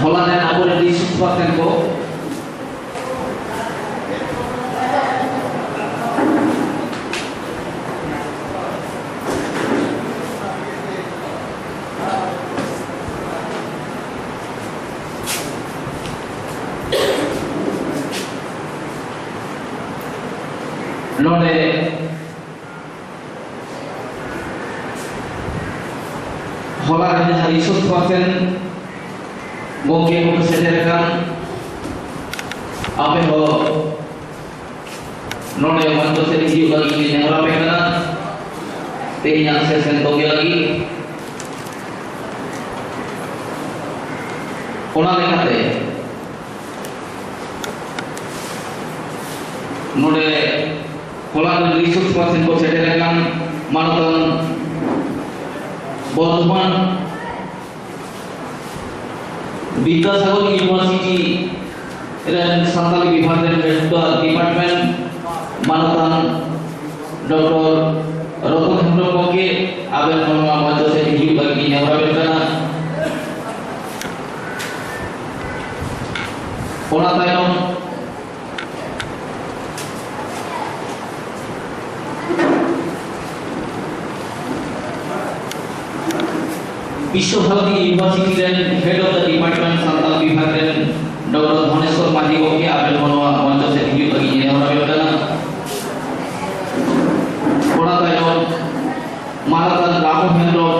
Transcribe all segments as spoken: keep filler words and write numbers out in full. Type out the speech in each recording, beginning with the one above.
ᱦᱚᱞᱟ ᱨᱮᱱ ᱟᱵᱚᱨᱮᱱ ᱨᱤᱥᱳᱨᱥ ᱯᱟᱨᱥᱚᱱ ᱠᱚ ᱱᱚᱰᱮ ᱦᱚᱞᱟ ᱨᱮ ᱡᱟᱦᱟᱸ ᱨᱤᱥᱳᱨᱥ ᱯᱟᱨᱥᱚᱱ ᱜᱚᱢᱠᱮ ᱠᱚ ᱥᱮᱴᱮᱨ ᱟᱠᱟᱱ, ᱟᱯᱮ ᱦᱚᱸ ᱱᱚᱰᱮ ᱢᱚᱧᱪᱚ ᱥᱮᱫ ᱦᱤᱡᱩᱜ ᱞᱟᱹᱜᱤᱫ ᱤᱧ ᱱᱮᱦᱚᱨ ᱟᱯᱮ ᱠᱟᱱᱟ, ᱛᱮᱦᱮᱧᱟᱜ ᱥᱮᱥᱚᱱ ᱛᱚᱸᱜᱮ ᱞᱟᱹᱜᱤᱫ᱾ ᱚᱱᱟ ᱞᱮᱠᱟᱛᱮ ᱱᱚᱰᱮ ᱦᱚᱞᱟ ᱨᱮᱱ ᱨᱤᱥᱳᱨᱥ ᱯᱟᱨᱥᱚᱱ ᱠᱚ ᱥᱮᱴᱮᱨ ᱟᱠᱟᱱ ᱢᱟᱱᱚᱛᱟᱱ ᱵᱚᱨᱫᱷᱚᱢᱟᱱ ᱵᱤᱫᱽᱫᱟᱥᱟᱜᱚᱨ ᱤᱭᱩᱱᱤᱵᱷᱟᱨᱥᱤᱴᱤ ᱨᱮᱱ ᱥᱟᱱᱛᱟᱲᱤ ᱵᱤᱵᱷᱟᱜᱽ ᱨᱮᱱ ᱰᱤᱯᱟᱨᱴᱢᱮᱱᱴ ᱢᱟᱱᱚᱛᱟᱱ ᱰᱚᱠᱴᱚᱨ ᱨᱚᱛᱚᱱ ᱦᱮᱢᱵᱨᱚᱢ ᱜᱚᱢᱠᱮ, ᱟᱵᱮᱱ ᱦᱚᱸ ᱱᱚᱣᱟ ᱢᱚᱧᱪᱚ ᱥᱮᱫ ᱦᱤᱡᱩᱜ ᱞᱟᱹᱜᱤᱫ ᱤᱧ ᱱᱮᱦᱚᱨ ᱟᱵᱮᱱ ᱠᱟᱱᱟ᱾ ᱚᱱᱟ ᱛᱟᱭᱚᱢ ᱵᱤᱥᱥᱚ ᱵᱷᱟᱨᱚᱛᱤ ᱤᱭᱩᱱᱤᱵᱷᱟᱨᱥᱤᱴᱤ ᱨᱮᱱ Head of the Department Santal ᱵᱤᱵᱷᱟᱜᱽ ᱨᱮᱱ ᱰᱚᱠᱴᱚᱨ ᱫᱷᱚᱱᱮᱥᱣᱚᱨ ᱢᱟᱹᱡᱷᱤ ᱜᱚᱢᱠᱮ, ᱟᱵᱮᱱ ᱦᱚᱸ ᱱᱚᱣᱟ ᱢᱚᱧᱪᱚ ᱥᱮᱫ ᱦᱤᱡᱩᱜ ᱞᱟᱹᱜᱤᱫ ᱱᱮᱦᱚᱨ ᱟᱵᱮᱱ ᱠᱟᱱᱟ᱾ ᱚᱱᱟ ᱛᱟᱭᱚᱢ ᱢᱟᱱᱚᱛᱟᱱ ᱨᱟᱢᱩ ᱦᱮᱢᱵᱨᱚᱢ,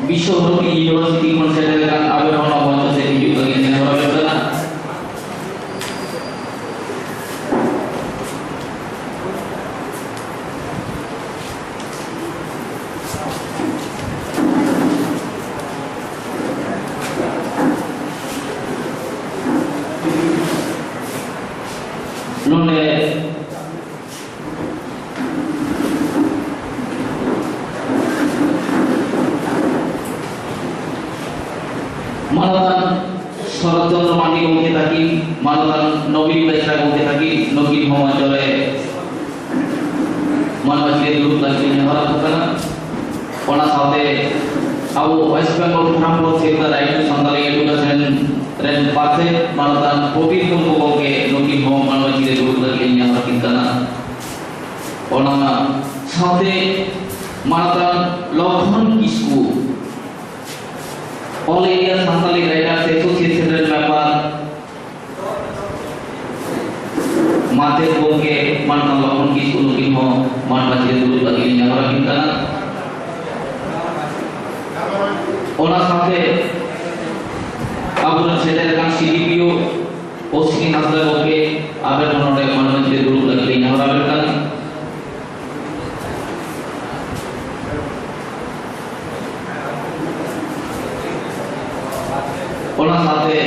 ᱵᱤᱥᱥᱚ ᱵᱷᱟᱨᱚᱛᱤ ᱤᱭᱩᱱᱤᱵᱷᱟᱨᱥᱤᱴᱤ ᱠᱷᱚᱱ ᱥᱮᱴᱮᱨ ᱟᱠᱟᱱ, ᱟᱵᱮᱱ ᱦᱚᱸ ᱱᱚᱣᱟ ᱢᱚᱧᱪᱚ ᱥᱮᱫ ᱦᱤᱡᱩᱜ ᱞᱟᱹᱜᱤᱫ ᱱᱮᱦᱚᱨ ᱟᱵᱮᱱ ᱠᱟᱱᱟ᱾ ᱱᱚᱰᱮ ᱢᱟᱱᱚᱛᱟᱱ ᱥᱚᱨᱚᱛ ᱪᱚᱱᱫᱨᱚ ᱢᱟᱱᱰᱤ ᱜᱚᱢᱠᱮ ᱛᱟᱹᱠᱤᱱ, ᱢᱟᱱᱚᱛᱟᱱ ᱱᱚᱵᱤᱱ ᱵᱮᱥᱨᱟ ᱜᱚᱢᱠᱮ ᱛᱟᱹᱠᱤᱱ, ᱱᱩᱠᱤᱱ ᱦᱚᱸ ᱢᱚᱧᱪᱚ ᱨᱮ ᱢᱟᱱᱚᱛ ᱜᱮ ᱫᱩᱲᱩᱵ ᱞᱟᱹᱜᱤᱫ ᱤᱧ ᱱᱮᱦᱚᱨ ᱟᱠᱚ ᱠᱟᱱᱟ᱾ ᱚᱱᱟ ᱥᱟᱶᱛᱮ ᱟᱵᱚ West Bengal Forum for Save the Right to Santali Education ᱯᱨᱚᱵᱤᱨ Murmu ᱜᱚᱢᱠᱮ, ᱱᱩᱠᱤᱱ ᱦᱚᱸ ᱢᱟᱱ ᱢᱟᱹᱪᱤ ᱨᱮ ᱫᱩᱲᱩᱵ ᱞᱟᱹᱜᱤᱫ ᱤᱧ ᱱᱮᱦᱚᱨ ᱟᱹᱠᱤᱱ ᱠᱟᱱᱟ᱾ ᱚᱱᱟ ᱥᱟᱶᱛᱮ ᱢᱟᱱᱚᱛᱟᱱ ᱞᱚᱠᱷᱚᱱ ᱠᱤᱥᱠᱩ, All India Santali Writers Association ᱨᱮᱱ ᱢᱮᱢᱵᱟᱨ, ᱢᱟᱪᱮᱛ ᱜᱚᱢᱠᱮ ᱢᱟᱱᱚᱛᱟᱱ ᱞᱚᱠᱷᱚᱱ ᱠᱤᱥᱠᱩ, ᱱᱩᱠᱤᱱ ᱦᱚᱸ ᱢᱟᱱ ᱢᱟᱹᱪᱤ ᱨᱮ ᱫᱩᱲᱩᱵ ᱞᱟᱹᱜᱤᱫ ᱤᱧ ᱱᱮᱦᱚᱨ ᱟᱹᱠᱤᱱ ᱠᱟᱱᱟ᱾ ᱚᱱᱟ ᱥᱟᱶᱛᱮ ᱟᱵᱚᱨᱮᱱ ᱥᱮᱴᱮᱨ ᱟᱠᱟᱱ ᱥᱤ ᱰᱤ ᱯᱤ ᱳ, ᱚᱥᱤᱱᱤ ᱦᱟᱸᱥᱫᱟ ᱜᱚᱢᱠᱮ, ᱟᱵᱮᱱ ᱦᱚᱸ ᱱᱚᱰᱮ ᱢᱟᱱ ᱢᱟᱹᱪᱤ ᱨᱮ ᱫᱩᱲᱩᱵ ᱞᱟᱹᱜᱤᱫ ᱤᱧ ᱱᱮᱦᱚᱨ ᱟᱵᱮᱱ ᱠᱟᱱᱟ᱾ ᱚᱱᱟ ᱥᱟᱶᱛᱮ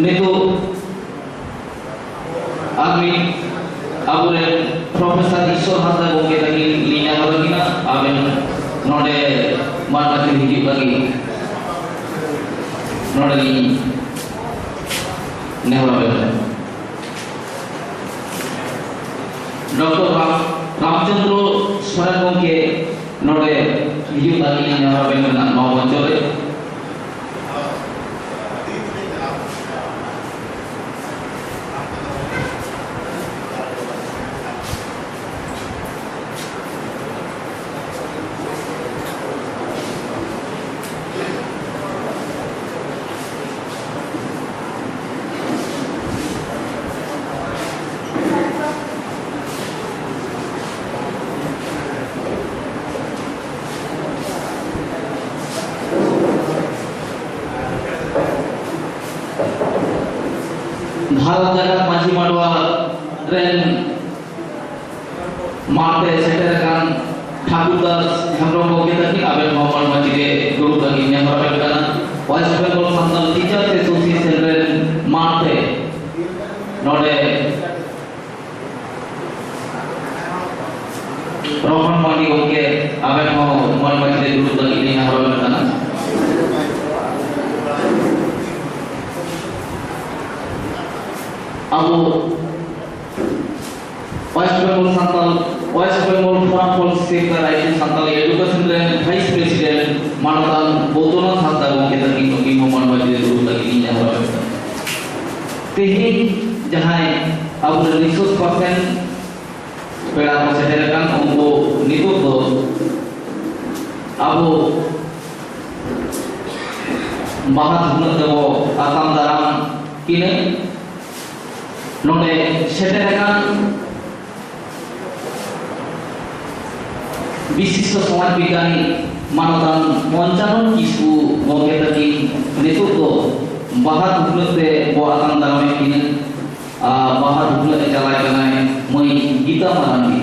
ᱱᱤᱛᱚᱜ ᱟᱨ ᱢᱤᱫ ᱟᱵᱚᱨᱮᱱ ᱯᱨᱚᱯᱷᱮᱥᱚᱨ ᱤᱥᱥᱚᱨ ᱦᱟᱸᱥᱫᱟ ᱜᱚᱢᱠᱮ ᱛᱟᱹᱠᱤᱱ ᱞᱤᱧ ᱱᱮᱦᱚᱨ ᱟᱹᱠᱤᱱᱟ, ᱟᱵᱮᱱ ᱱᱚᱰᱮ ᱢᱟᱱ ᱢᱟᱹᱪᱤ ᱦᱤᱡᱩᱜ ᱞᱟᱹᱜᱤᱫ ᱱᱚᱰᱮ ᱞᱤᱧ ᱱᱮᱦᱚᱨ ᱟᱵᱮᱱ ᱠᱟᱱᱟ᱾ ᱰᱚᱠᱴᱚᱨ ᱨᱟᱢ-, ᱨᱟᱢᱪᱚᱸᱫᱽᱨᱚ ᱥᱚᱨᱮᱱ ᱜᱚᱢᱠᱮ ᱱᱚᱰᱮ ᱦᱤᱡᱩᱜ ᱞᱟᱹᱜᱤᱫ ᱤᱧ ᱱᱮᱦᱚᱨ ᱟᱵᱮᱱ ᱠᱟᱱᱟ ᱱᱚᱣᱟ ᱢᱚᱧᱪᱚ ᱨᱮ᱾ ᱵᱷᱟᱨᱚᱛ ᱡᱟᱠᱟᱛ ᱢᱟᱹᱡᱷᱤ ᱢᱟᱰᱣᱟ ᱨᱮᱱ ᱢᱟᱲᱛᱮ ᱥᱮᱴᱮᱨ ᱟᱠᱟᱱ ᱴᱷᱟᱠᱩᱨ ᱫᱟᱥ ᱦᱮᱢᱵᱨᱚᱢ ᱜᱚᱢᱠᱮ ᱛᱟᱹᱠᱤᱱ, ᱟᱵᱮᱱ ᱦᱚᱸ ᱢᱟᱹᱡᱷᱤ ᱨᱮ ᱫᱩᱲᱩᱵ ᱞᱟᱹᱜᱤᱫ ᱱᱮᱦᱚᱨ ᱟᱵᱮᱱ ᱠᱟᱱᱟ᱾ West Bengal Santal teachers association ᱨᱮᱱ ᱢᱟᱲᱛᱮ ᱱᱚᱰᱮ ᱨᱚᱢᱚᱱ ᱢᱟᱹᱱᱰᱤ ᱜᱚᱢᱠᱮ, ᱟᱵᱮᱱ ᱦᱚᱸ ᱢᱟᱹᱡᱷᱤ ᱨᱮ ᱫᱩᱲᱩᱵ ᱞᱟᱹᱜᱤᱫ ᱞᱤᱧ ᱱᱮᱦᱚᱨ ᱟᱵᱮᱱ ᱠᱟᱱᱟ᱾ ᱟᱵᱚ West Bengal Santal, West Bengal Forum for Safeguard Right to Santal Education ᱨᱮᱱ Vice President ᱢᱟᱱᱚᱛᱟᱱ ᱵᱳᱫᱷᱚᱱᱟᱛᱷ ᱦᱟᱸᱥᱫᱟ ᱜᱚᱢᱠᱮ ᱛᱟᱹᱠᱤᱱ, ᱱᱩᱠᱤᱱ ᱦᱚᱸ ᱢᱟᱱᱣᱟ ᱡᱤᱨᱟᱹ ᱫᱩᱲᱩᱵ ᱞᱟᱹᱜᱤᱫ ᱤᱧ ᱱᱮᱦᱚᱨ ᱟᱠᱟᱫᱟ᱾ ᱛᱮᱦᱮᱧ ᱡᱟᱦᱟᱸᱭ ᱟᱵᱚᱨᱮᱱ resource person ᱯᱮᱲᱟ ᱠᱚ ᱥᱮᱴᱮᱨ ᱟᱠᱟᱱ, ᱩᱱᱠᱩ ᱱᱤᱛᱚᱜ ᱫᱚ ᱟᱵᱚ ᱵᱟᱦᱟ ᱫᱷᱩᱱᱟᱹ ᱛᱮᱵᱚ ᱟᱛᱟᱝ ᱫᱟᱨᱟᱢ ᱠᱤᱱᱟᱹ᱾ ᱱᱚᱰᱮ ᱥᱮᱴᱮᱨ ᱟᱠᱟᱱ ᱵᱤᱥᱤᱥᱴᱚ ᱥᱚᱢᱟᱡᱽ ᱵᱤᱜᱽᱜᱟᱱᱤ ᱢᱟᱱᱚᱛᱟᱱ ᱯᱚᱧᱪᱟᱱᱚᱱ ᱠᱤᱥᱠᱩ ᱜᱚᱢᱠᱮ ᱛᱟᱹᱠᱤᱱ ᱱᱤᱛᱚᱜ ᱫᱚ ᱵᱟᱦᱟ ᱫᱷᱩᱱᱟᱹ ᱛᱮ ᱵᱚ ᱟᱛᱟᱝ ᱫᱟᱨᱟᱢᱮᱫ ᱠᱤᱱᱟᱹ᱾ ᱟᱨ ᱵᱟᱦᱟ ᱫᱷᱩᱱᱟᱹ ᱮ ᱪᱟᱞᱟᱭ ᱠᱟᱱᱟᱭ ᱢᱟᱹᱭ ᱜᱤᱛᱟ ᱢᱟᱨᱟᱱᱰᱤ᱾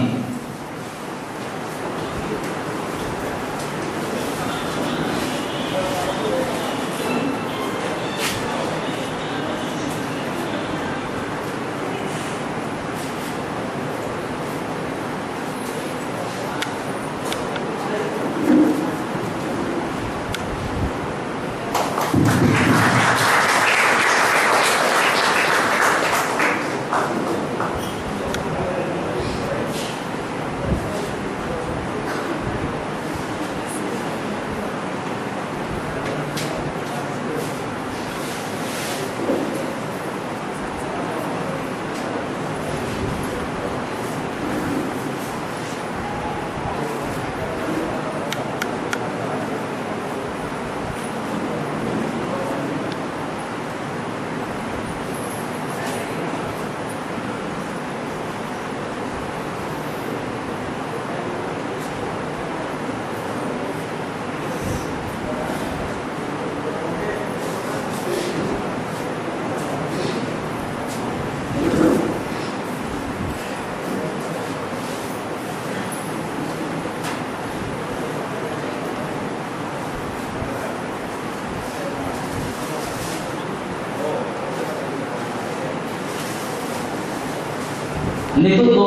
ᱱᱤᱛᱚᱜ ᱫᱚ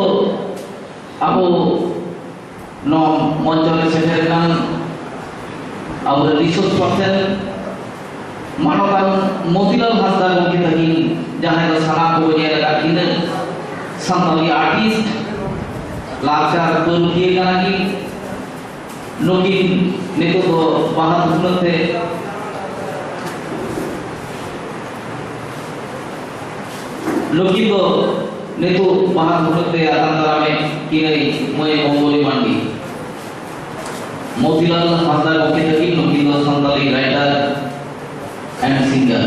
ᱟᱵᱚ ᱱᱚᱣᱟ ᱢᱚᱧᱪᱚ ᱨᱮ ᱥᱮᱴᱮᱨ ᱟᱠᱟᱱ ᱟᱵᱚᱨᱮᱱ resource person ᱢᱟᱱᱚᱛᱟᱱ ᱢᱚᱛᱤᱞᱟᱞ ᱦᱟᱸᱥᱫᱟ ᱜᱚᱢᱠᱮ ᱛᱟᱹᱠᱤᱱ, ᱡᱟᱦᱟᱸᱭ ᱫᱚ ᱥᱟᱱᱟᱢ ᱠᱚᱵᱚ ᱧᱮᱞ ᱟᱠᱟᱫ ᱠᱤᱱᱟᱹ, ᱥᱟᱱᱛᱟᱲᱤ ᱟᱨᱴᱤᱥᱴ, ᱞᱟᱠᱪᱟᱨ ᱯᱟᱹᱨᱩᱠᱷᱤᱭᱟᱹ ᱠᱟᱱᱟ ᱠᱤᱱ᱾ ᱱᱩᱠᱤᱱ ᱱᱤᱛᱚᱜ ᱫᱚ ᱵᱟᱦᱟ ᱛᱷᱩᱯᱱᱟᱹ ᱛᱮ, ᱱᱩᱠᱤᱱ ᱫᱚ ᱱᱤᱛᱚᱜ ᱵᱟᱦᱟ ᱛᱷᱩᱯᱱᱟᱹ ᱛᱮ ᱟᱛᱟᱝ ᱫᱟᱨᱟᱢᱮᱫ ᱠᱤᱱᱟᱹᱭ ᱢᱟᱹᱭ ᱢᱚᱝᱜᱚᱞᱤ ᱢᱟᱱᱰᱤ᱾ ᱢᱚᱛᱤᱞᱟᱞ ᱦᱟᱸᱥᱫᱟ ᱜᱚᱢᱠᱮ ᱛᱟᱹᱠᱤᱱ, ᱱᱩᱠᱤᱱ ᱫᱚ ᱥᱟᱱᱛᱟᱲᱤ writer and singer᱾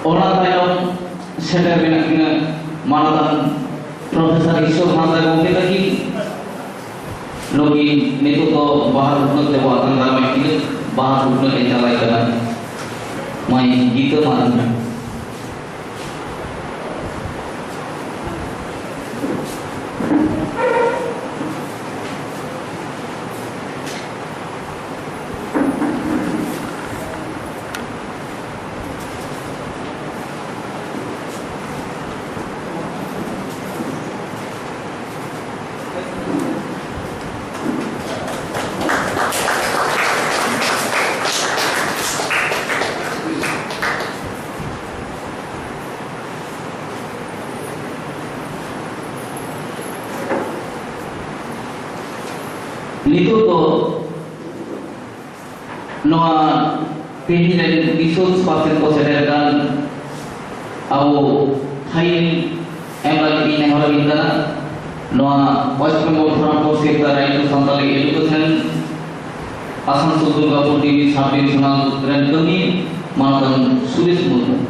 ᱚᱱᱟ ᱛᱟᱭᱚᱢ ᱥᱮᱴᱮᱨ ᱢᱮᱱᱟᱜ ᱠᱤᱱᱟ ᱢᱟᱱᱚᱛᱟᱱ ᱯᱨᱚᱯᱷᱮᱥᱚᱨ ᱤᱥᱣᱚᱨ ᱦᱟᱸᱥᱫᱟ ᱜᱚᱢᱠᱮ ᱛᱟᱹᱠᱤᱱ᱾ ᱱᱩᱠᱤᱱ ᱱᱤᱛᱚᱜ ᱫᱚ ᱵᱟᱦᱟ ᱛᱷᱩᱯᱱᱟᱹ ᱛᱮᱵᱚ ᱟᱛᱟᱝ ᱫᱟᱨᱟᱢᱮᱫ ᱠᱤᱱᱟ᱾ ᱵᱟᱦᱟ ᱛᱷᱩᱯᱱᱟᱹ ᱮ ᱪᱟᱞᱟᱭ ᱠᱟᱱᱟ ᱢᱟᱹᱭ ᱜᱤᱛᱟᱹ ᱢᱟᱨᱰᱤ᱾ ᱱᱤᱛᱚᱜ ᱫᱚ ᱱᱚᱣᱟ ᱛᱮᱦᱮᱧ ᱨᱮᱱ ᱵᱤᱥᱥᱚ ᱯᱟᱨᱥᱮᱱ ᱠᱚ ᱥᱮᱴᱮᱨ ᱟᱠᱟᱱ ᱟᱵᱚ ᱛᱷᱟᱭᱤ ᱮᱢ ᱞᱟᱹᱜᱤᱫ ᱤᱧ ᱱᱮᱦᱚᱨ ᱟᱹᱵᱤᱱ ᱠᱟᱱᱟ᱾ ᱱᱚᱣᱟ West Bengal Forum for Save the Right to Santali Education, Asansol Durgapur ᱰᱤᱵᱤ ᱥᱟᱵ ᱰᱤᱵᱤᱡᱚᱱᱟᱞ ᱨᱮᱱ ᱠᱟᱹᱢᱤ ᱢᱟᱱᱚᱛᱟᱱ ᱥᱩᱨᱮᱥ ᱢᱩᱨᱢᱩ᱾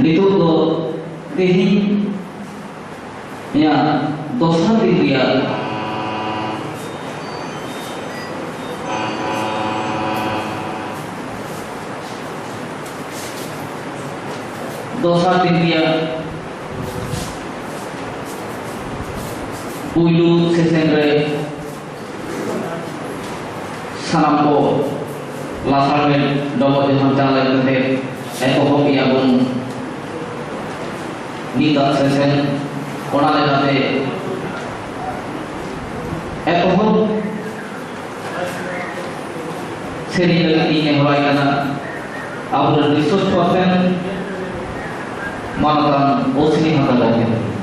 ᱱᱤᱛᱚᱜ ᱫᱚ ᱛᱮᱦᱮᱧ ᱤᱧᱟᱹᱜ ᱫᱚᱥᱟᱨ ᱫᱤᱱ ᱨᱮᱭᱟᱜ ᱫᱚᱥᱟᱨ ᱫᱤᱱ ᱨᱮᱭᱟᱜ ᱯᱩᱭᱞᱩ ᱥᱮᱥᱮᱱ ᱨᱮ ᱥᱟᱱᱟᱢ ᱠᱚ ᱞᱟᱥᱟᱲᱦᱮᱫ ᱰᱚᱵᱚᱜ ᱡᱚᱦᱟᱨ ᱪᱟᱞ ᱠᱟᱛᱮ ᱮᱛᱚᱦᱚᱵ ᱮᱫᱟ ᱵᱚᱱ ᱱᱤᱛᱟᱜ ᱥᱮᱥᱮᱱ᱾ ᱚᱱᱟ ᱞᱮᱠᱟᱛᱮ ᱮᱛᱚᱦᱚᱵ ᱥᱮᱨᱮᱧ ᱞᱟᱹᱜᱤᱫ ᱤᱧ ᱱᱮᱦᱚᱨᱟᱭ ᱠᱟᱱᱟ ᱟᱵᱚᱨᱮᱱ ᱨᱤᱥᱳᱨᱥ ᱯᱟᱨᱥᱚᱱ ᱢᱟᱱᱚᱛᱟᱱ ᱚᱥᱱᱤ ᱦᱟᱸᱥᱫᱟ ᱜᱚᱢᱠᱮ᱾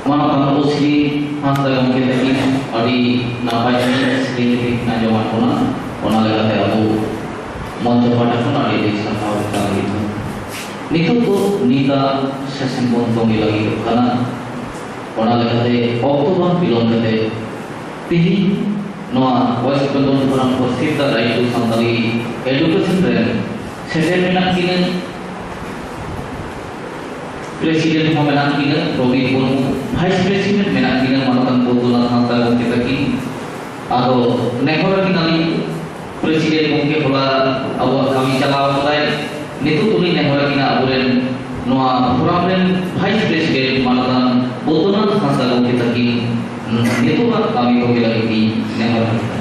ᱢᱟᱱᱚᱛᱟᱱ ᱳᱥᱤ ᱦᱟᱸᱥᱫᱟ ᱜᱚᱢᱠᱮ ᱛᱟᱹᱠᱤᱱ ᱟᱹᱰᱤ ᱱᱟᱯᱟᱭ ᱥᱟᱺᱦᱤᱡ ᱥᱮᱨᱮᱧ ᱠᱤᱱ ᱟᱸᱡᱚᱢᱟᱫ ᱵᱚᱱᱟ, ᱚᱱᱟ ᱞᱮᱠᱟᱛᱮ ᱟᱵᱚ ᱢᱚᱧᱪᱚ ᱯᱟᱦᱴᱟ ᱠᱷᱚᱱ ᱟᱹᱰᱤ ᱟᱹᱰᱤ ᱥᱟᱨᱦᱟᱣ ᱛᱮᱛᱟᱝ ᱦᱩᱭᱩᱜ ᱠᱟᱱᱟ᱾ ᱱᱤᱛᱚᱜ ᱫᱚ ᱱᱤᱛᱟᱜ ᱥᱮᱥᱚᱱ ᱵᱚᱱ ᱛᱚᱝᱜᱮ ᱞᱟᱹᱜᱤᱫᱚᱜ ᱠᱟᱱᱟ᱾ ᱚᱱᱟ ᱞᱮᱠᱟᱛᱮ ᱚᱠᱛᱚ ᱵᱟᱝ ᱵᱤᱞᱚᱢ ᱠᱟᱛᱮ ᱛᱤᱦᱤᱧ ᱱᱚᱣᱟ ᱳᱭᱮᱥᱴ ᱵᱮᱝᱜᱚᱞ ᱯᱷᱳᱨᱟᱢ ᱯᱷᱚᱨ ᱥᱤᱞ the right to Santali education ᱨᱮᱱ ᱥᱮᱴᱮᱨ ᱢᱮᱱᱟᱜ ᱠᱤᱱᱟ, ᱯᱨᱮᱥᱤᱰᱮᱱᱴ ᱦᱚᱸ ᱢᱮᱱᱟᱜ ᱠᱤᱱᱟ ᱯᱨᱚᱵᱤᱨ ᱢᱩᱨᱢᱩ, ᱵᱷᱟᱭᱤᱥ ᱯᱨᱮᱥᱤᱰᱮᱱᱴ ᱢᱮᱱᱟᱜ ᱠᱤᱱᱟ ᱢᱟᱱᱚᱛᱟᱱ ᱯᱚᱫᱩᱱᱟᱛᱷ ᱦᱟᱸᱥᱫᱟ ᱜᱚᱢᱠᱮ ᱛᱟᱹᱠᱤᱱ᱾ ᱟᱫᱚ ᱱᱮᱦᱚᱨ ᱟᱹᱠᱤᱱᱟᱞᱤᱧ, ᱯᱨᱮᱥᱤᱰᱮᱱᱴ ᱜᱚᱢᱠᱮ ᱦᱚᱞᱟ ᱟᱵᱚᱣᱟᱜ ᱠᱟᱹᱢᱤ ᱪᱟᱞᱟᱣ ᱠᱟᱫᱟᱭ, ᱱᱤᱛᱚᱜ ᱫᱚᱞᱤᱧ ᱱᱮᱦᱚᱨ ᱟᱹᱠᱤᱱᱟ ᱟᱵᱚᱨᱮᱱ ᱱᱚᱣᱟ ᱯᱷᱳᱨᱟᱢ ᱨᱮᱱ ᱵᱷᱟᱭᱤᱥ ᱯᱨᱮᱥᱤᱰᱮᱱᱴ ᱢᱟᱱᱚᱛᱟᱱ ᱯᱚᱫᱩᱱᱟᱛᱷ ᱦᱟᱸᱥᱫᱟ ᱜᱚᱢᱠᱮ ᱛᱟᱹᱠᱤᱱ ᱱᱤᱛᱚᱜᱟᱜ ᱠᱟᱹᱢᱤ ᱛᱚᱝᱜᱮ ᱞᱟᱹᱜᱤᱫ ᱞᱤᱧ ᱱᱮᱦᱚᱨ ᱟᱹᱠᱤᱱᱟ᱾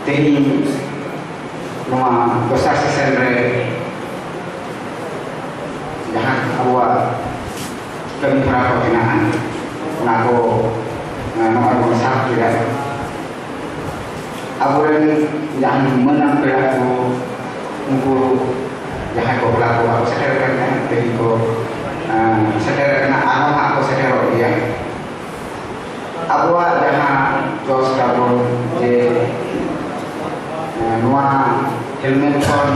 ᱛᱮᱦᱮᱧ ᱱᱚᱣᱟ ᱫᱚᱥᱟᱨ ᱥᱮᱥᱚᱱ ᱨᱮ ᱡᱟᱦᱟᱸ ᱟᱵᱚᱣᱟᱜ ᱠᱟᱹᱢᱤ ᱦᱚᱨᱟ ᱠᱚ ᱢᱮᱱᱟᱜᱼᱟ, ᱚᱱᱟ ᱠᱚ, ᱮᱸ, ᱱᱚᱜᱼᱚᱭ ᱵᱚᱱ ᱥᱟᱵ ᱠᱮᱫᱟ᱾ ᱟᱵᱚᱨᱮᱱ ᱡᱟᱦᱟᱸ ᱢᱟᱹᱱᱟᱱ ᱯᱮᱲᱟ ᱠᱚ, ᱩᱱᱠᱩ ᱡᱟᱦᱟᱸᱭ ᱠᱚ ᱦᱚᱞᱟ ᱠᱚ ᱵᱟᱠᱚ ᱥᱮᱴᱮᱨ ᱟᱠᱟᱱ ᱛᱟᱦᱮᱸᱫ, ᱛᱮᱦᱮᱧ ᱠᱚ, ᱮᱸ, ᱥᱮᱴᱮᱨ ᱟᱠᱟᱱᱟ, ᱟᱨᱦᱚᱸ ᱦᱟᱸᱜ ᱠᱚ ᱥᱮᱴᱮᱨᱚᱜ ᱜᱮᱭᱟ᱾ ᱟᱵᱚᱣᱟᱜ ᱡᱟᱦᱟᱸ ᱡᱚᱥ ᱛᱟᱵᱚᱱ ᱡᱮ, ᱮᱸ, ᱱᱚᱣᱟ ᱦᱮᱞᱢᱮᱴ ᱠᱷᱚᱱ,